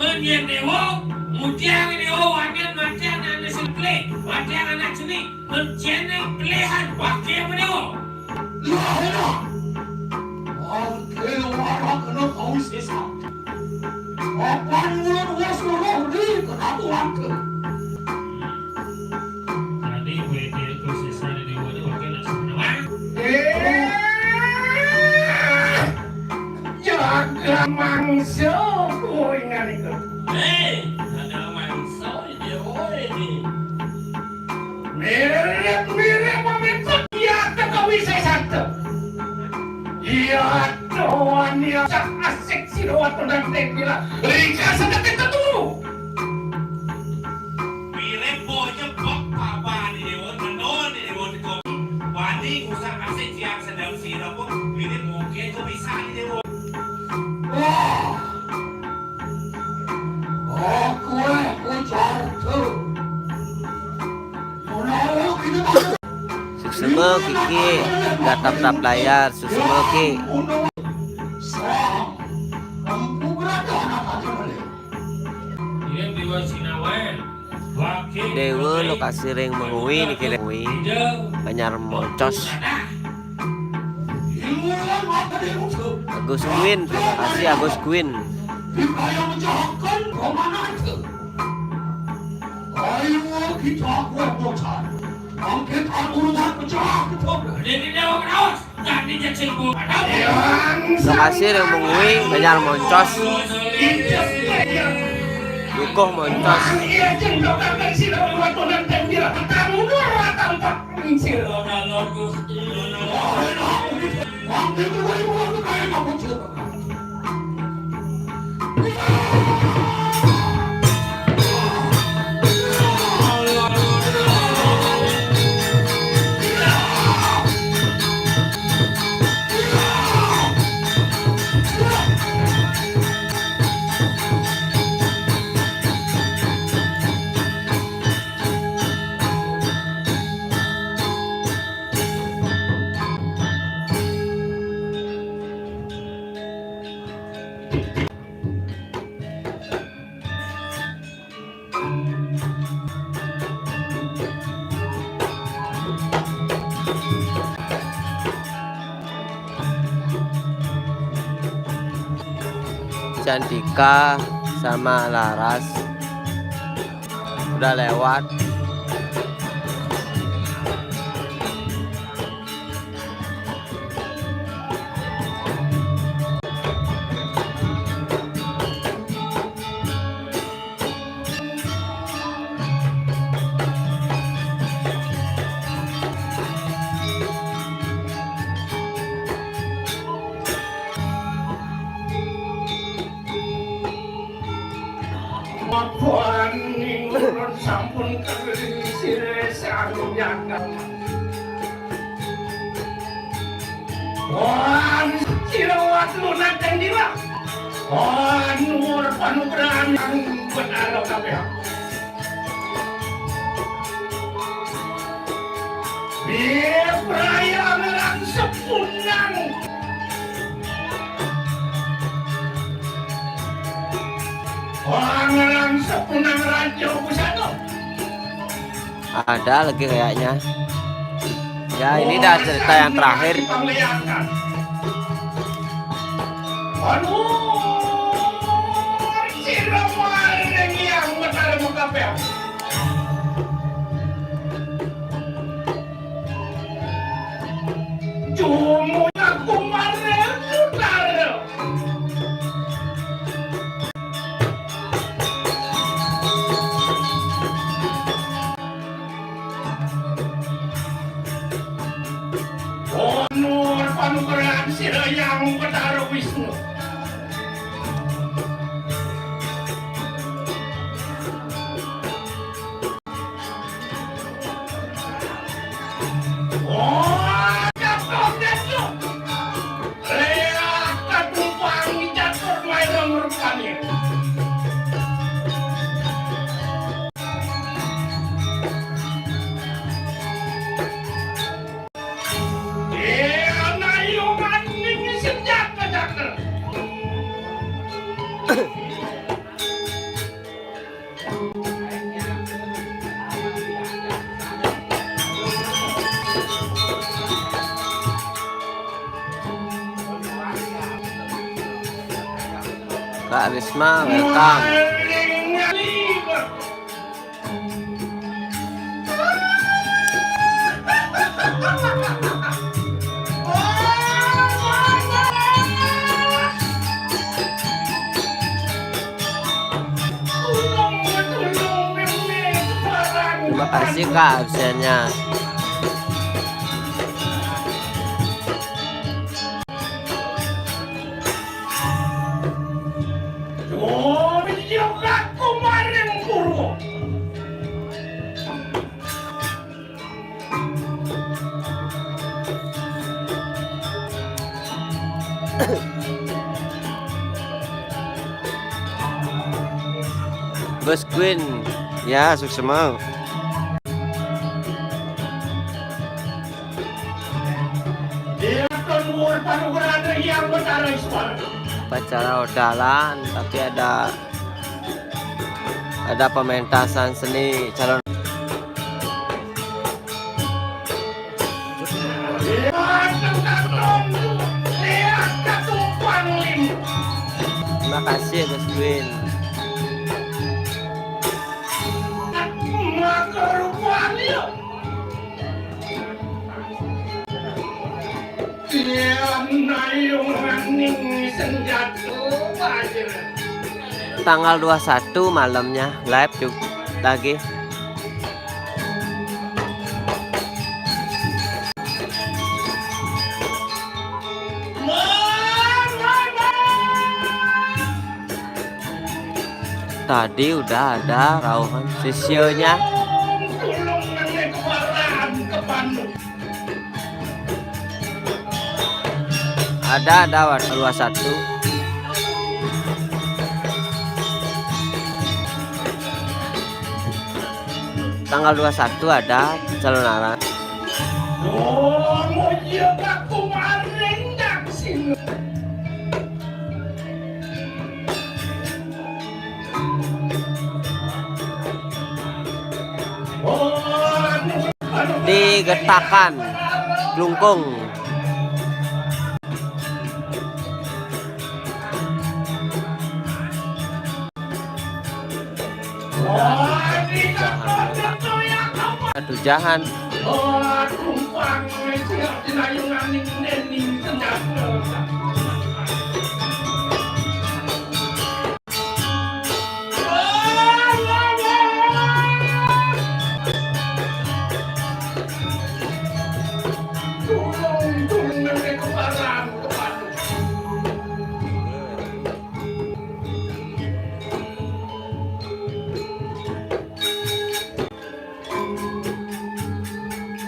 Mun yén Dewa, mudiang Dewa, wanian matian anak sing pelih, matian anak seni. Mencéné pilihan wakil menéwa. Lah, énak. Wakil wara kena kau sisa. Apan mulut wos weruh di kena wakil. Tadi W D itu sisa di Dewa ini wakil nak sebenarnya. Eh, jaga mangsa, kowe ingat itu. Eh, ada mangsa di Dewa ini. Mirip-mirip pemimpin, iya, Ketua Wisesata. Iya, Tuhan, iya, cak asik si Dewa Tunang Tengkila. Rika sedekit ketu. Mirip bonya bok papa di Dewa, nendon di Dewa, di kopi. Wani ngusah asik siang sedang sirah pun, mirip mungkin kok bisa di Dewa. Wah. Oh, kowe ujar tuh. Menawa kita Suksma Kiki, gatap-tap layar, suksma Ki. Dewa lokasi ring Mengwi niki, ring Mengwi. Banjar Moncos. Agus Gwin, terima kasih Agus Gwin. Ayo kita kuat bocah. Bangkit aku rumah pecah. Terima kasih ring Mengwi, Banjar Moncos. Dukuh Moncos. Cantika sama Laras udah lewat. Mapan ning ulun sampun keliling sire sang jagat. Wan sira watu nang dila. Wan nur panugrahan yang betara kabeh. Bipraya ngerang sepunang. Wah, ngerang sepunang Raja Pusaka. Ada lagi kayaknya. Ya, ini dah cerita yang terakhir. Aduh, sira maring yang betara mengkapel. Jumuna kumareng utara. Onur panugrahan sira yang Betara Wisnu. Oh, jatuh, jatuh. Leak katumpang jatuh main rupanya. Kak Risma, welcome. Terima kasih, Kak, absennya. Bos Queen, ya, sukses mau. Upacara odalan, tapi ada ada pementasan seni calon. Terima kasih, Gus Win. Tanggal dua satu malamnya live juga lagi. Tadi udah ada rauhan sisionya. Ada, ada, dua satu. Tanggal dua satu ada calon arang. Di Getakan, Klungkung. Aduh, jahan.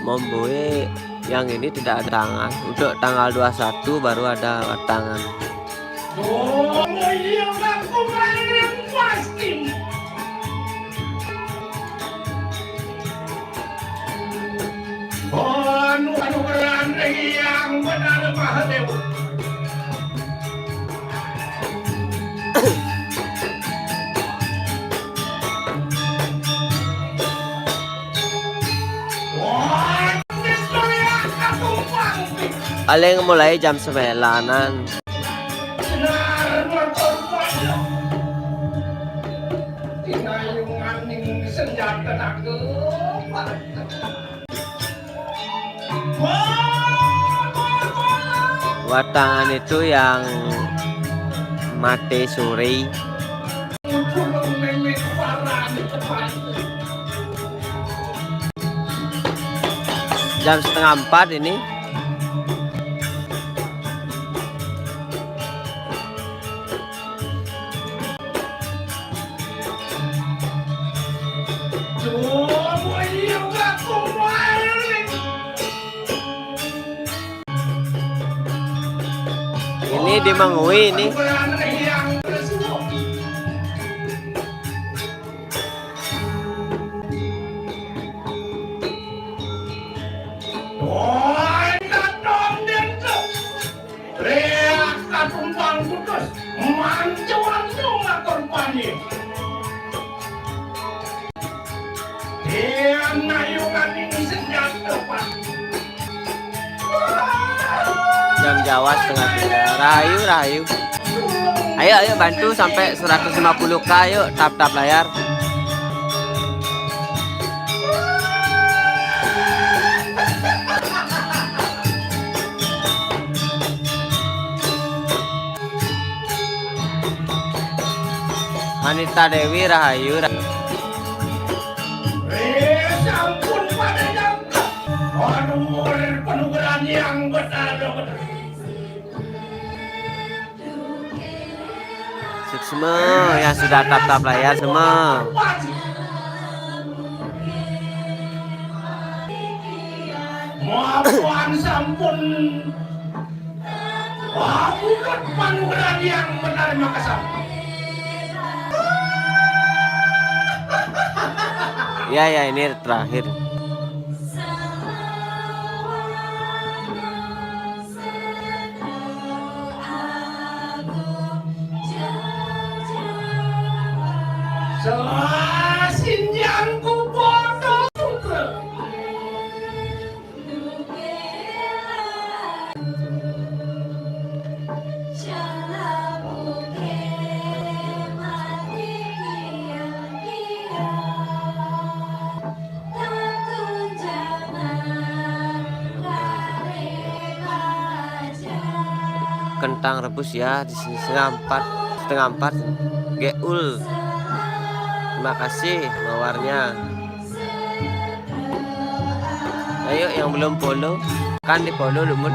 Memboe yang ini tidak ada tangan. Untuk tanggal dua satu baru ada tangan. Paling mulai jam sembilanan. Watangan itu yang mati suri. Jam setengah empat ini. Ini di Mengwi ini. Jam Jawa setengah tiga. Rahayu, rahayu. Ayo, ayo bantu sampai seratus lima puluh K, ayo tap-tap layar. Anita Dewi rahayu. Ra- Eh, sampun pada nyangkep. Aduh, penugaran yang benar, benar. Suksma yang sudah tap-tap layar semua. Maafan sampun. Wah, bukan panugrahan yang menerima kasar. Ya, ya, ini terakhir. Selasin yang ku potong. Kentang rebus ya di sini setengah empat, setengah empat. Geul. Terima kasih mawarnya. Ayo yang belum follow, kan di follow dulu.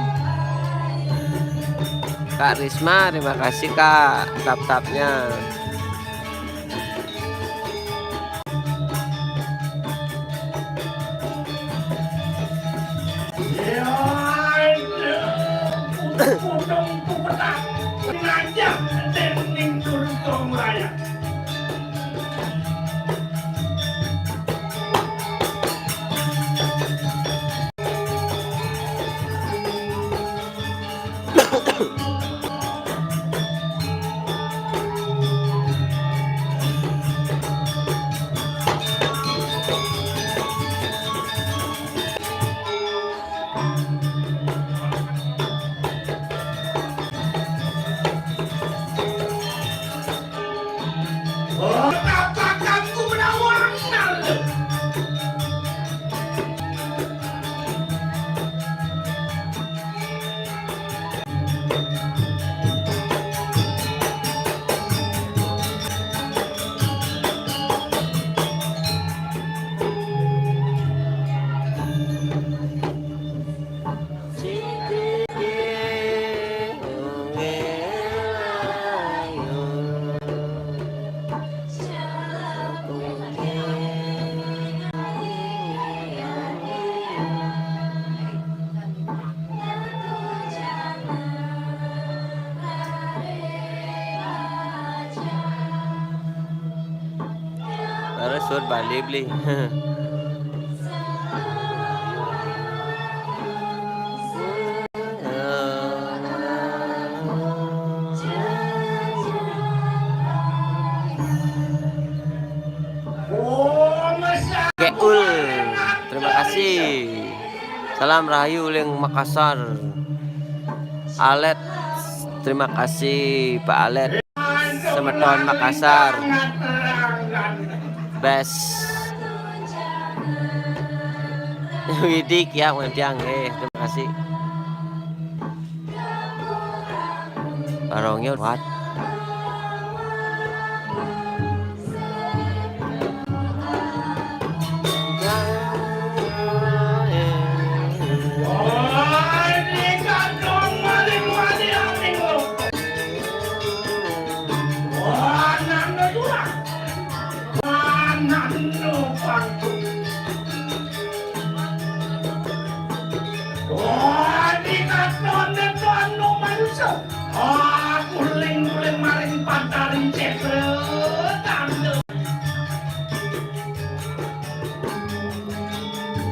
Kak Risma, terima kasih Kak, tap-tapnya. Terus sur Bali beli. Geul, terima kasih. Salam rahayu uling Makassar. Alet, terima kasih Pak Alet. Semeton Makassar. Best. Widik ya, Wentiang. Eh, terima kasih. Barongnya kuat.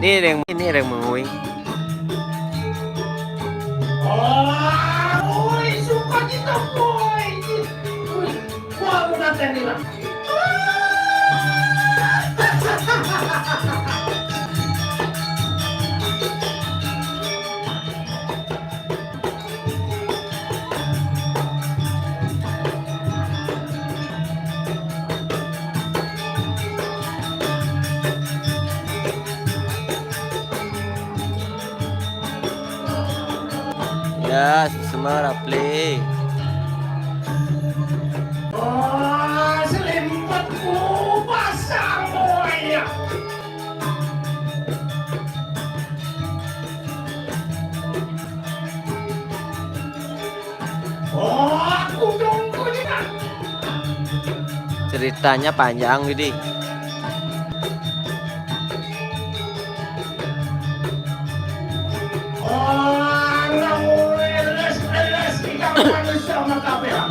Ini yang, ini yang menguing. Oh, ui, suka kita, boy. Ui, gua udah tadi lah. Ya, semar, Apli. Oh, selimpetku pasang, oh iya. Oh, aku dongko juga. Ceritanya panjang, Widi. Oh, nang eles-eles ikan manusia makabean.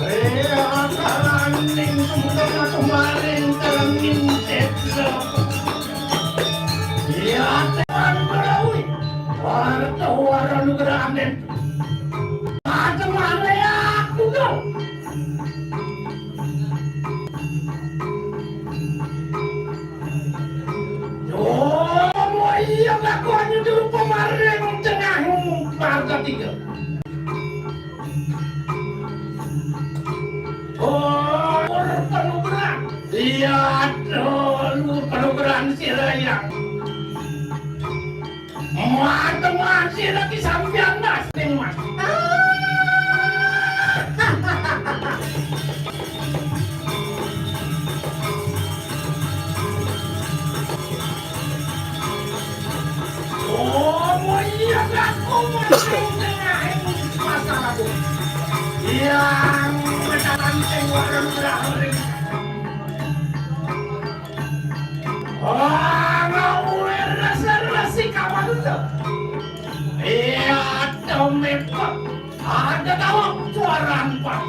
Eh, akalaning kumaring kalangin tetlo. Ya, teman berawi. Warta wara nugrahan den. Macam mana ya aku dong? Oh, iya, aku hanya dulu pemaring tengah marga tiga. Oh, penuh berang. Iya, aduh, penuh berang sira yang. Teman-teman, sira ki sampeyan, Mas, ning Mas. Oh, iya, aku Mas, ning tengah masalahku. Yang berjalan sing warung berakhir. Ana wong rasa-rasi kapan to? Iya, to mepet. Ada tawang suara empat.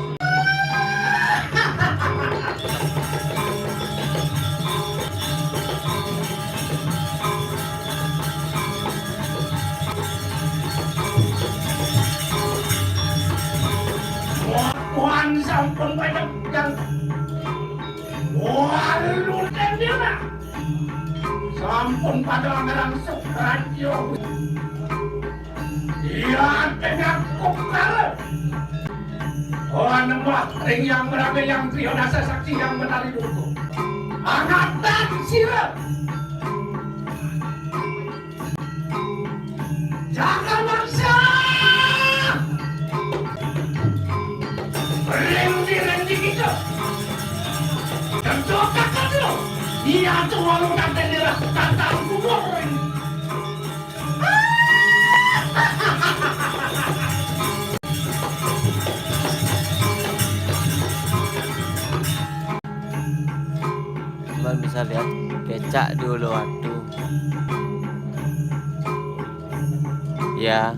Tuhan sampun pada dan walu tendela. Sampun pada ngerangsuk radio. Iya, tengah kukal. Oh, nembah ring yang merabe yang trio dasa saksi yang menari dulu. Angatan sira. Jaga bangsa. Rendi, rendi kita. Tentu kata dulu. Iya, tuh walau kata dia kata kubur. Cuman bisa lihat kecak dulu, waduh. Ya.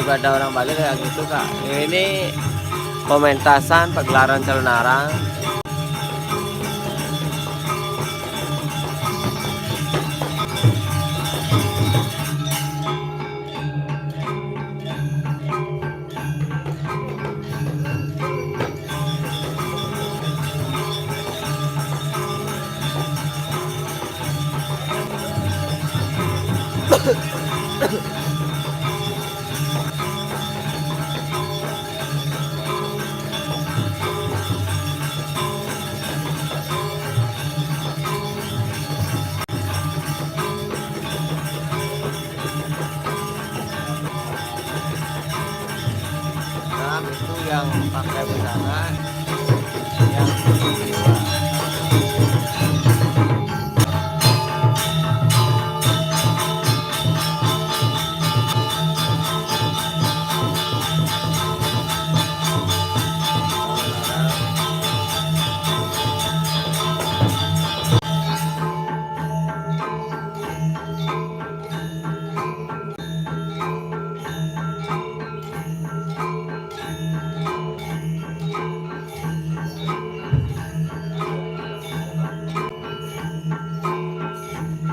Ibadah orang Bali kayak gitu, Kak. Ini pementasan pagelaran Calonarang. Yang pakai busana.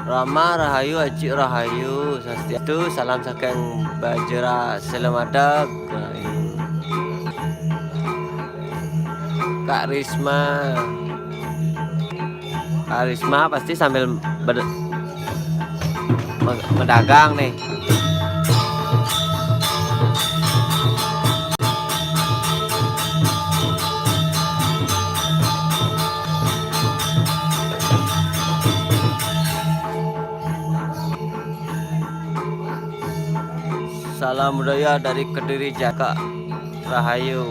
Rama rahayu, Aji rahayu, sastiastu, salam saking Bajra Selamadeg, rahayu. Kak Risma. Kak Risma pasti sambil ber-, me-, medagang nih. Salam budaya dari Kediri, Jakarta. Rahayu.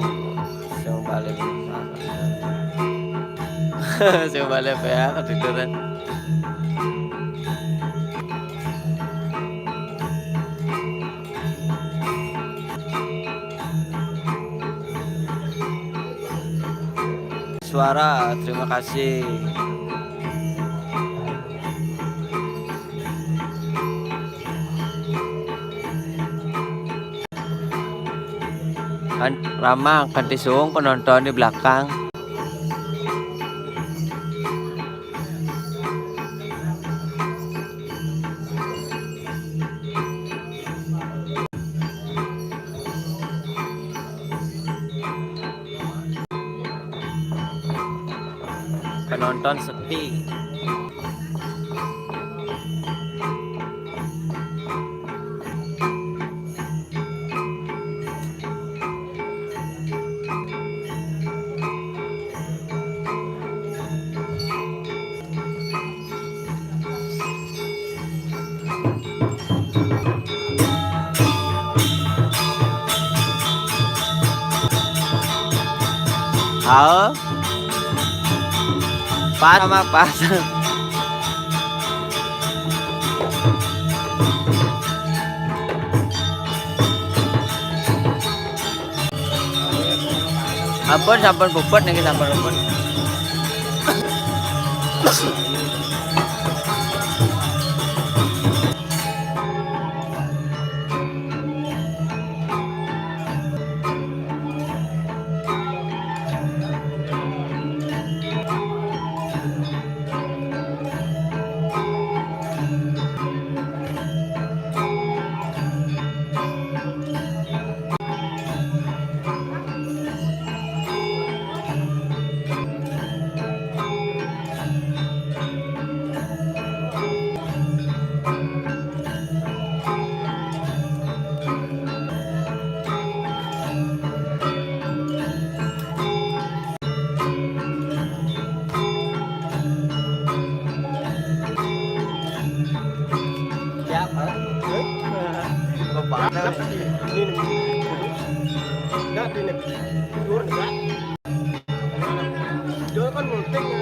Sing balik. Sing balik ya, ketiduran. Suara, terima kasih. Kan ramang, kanti suung penonton di belakang. Penonton sepi. Halo. Pas sama pas. Ampun, sampun puput niki, sampun puput. Siap, Pak. Ini nih. Enggak, ini. Tidur, enggak. Dia kan multing.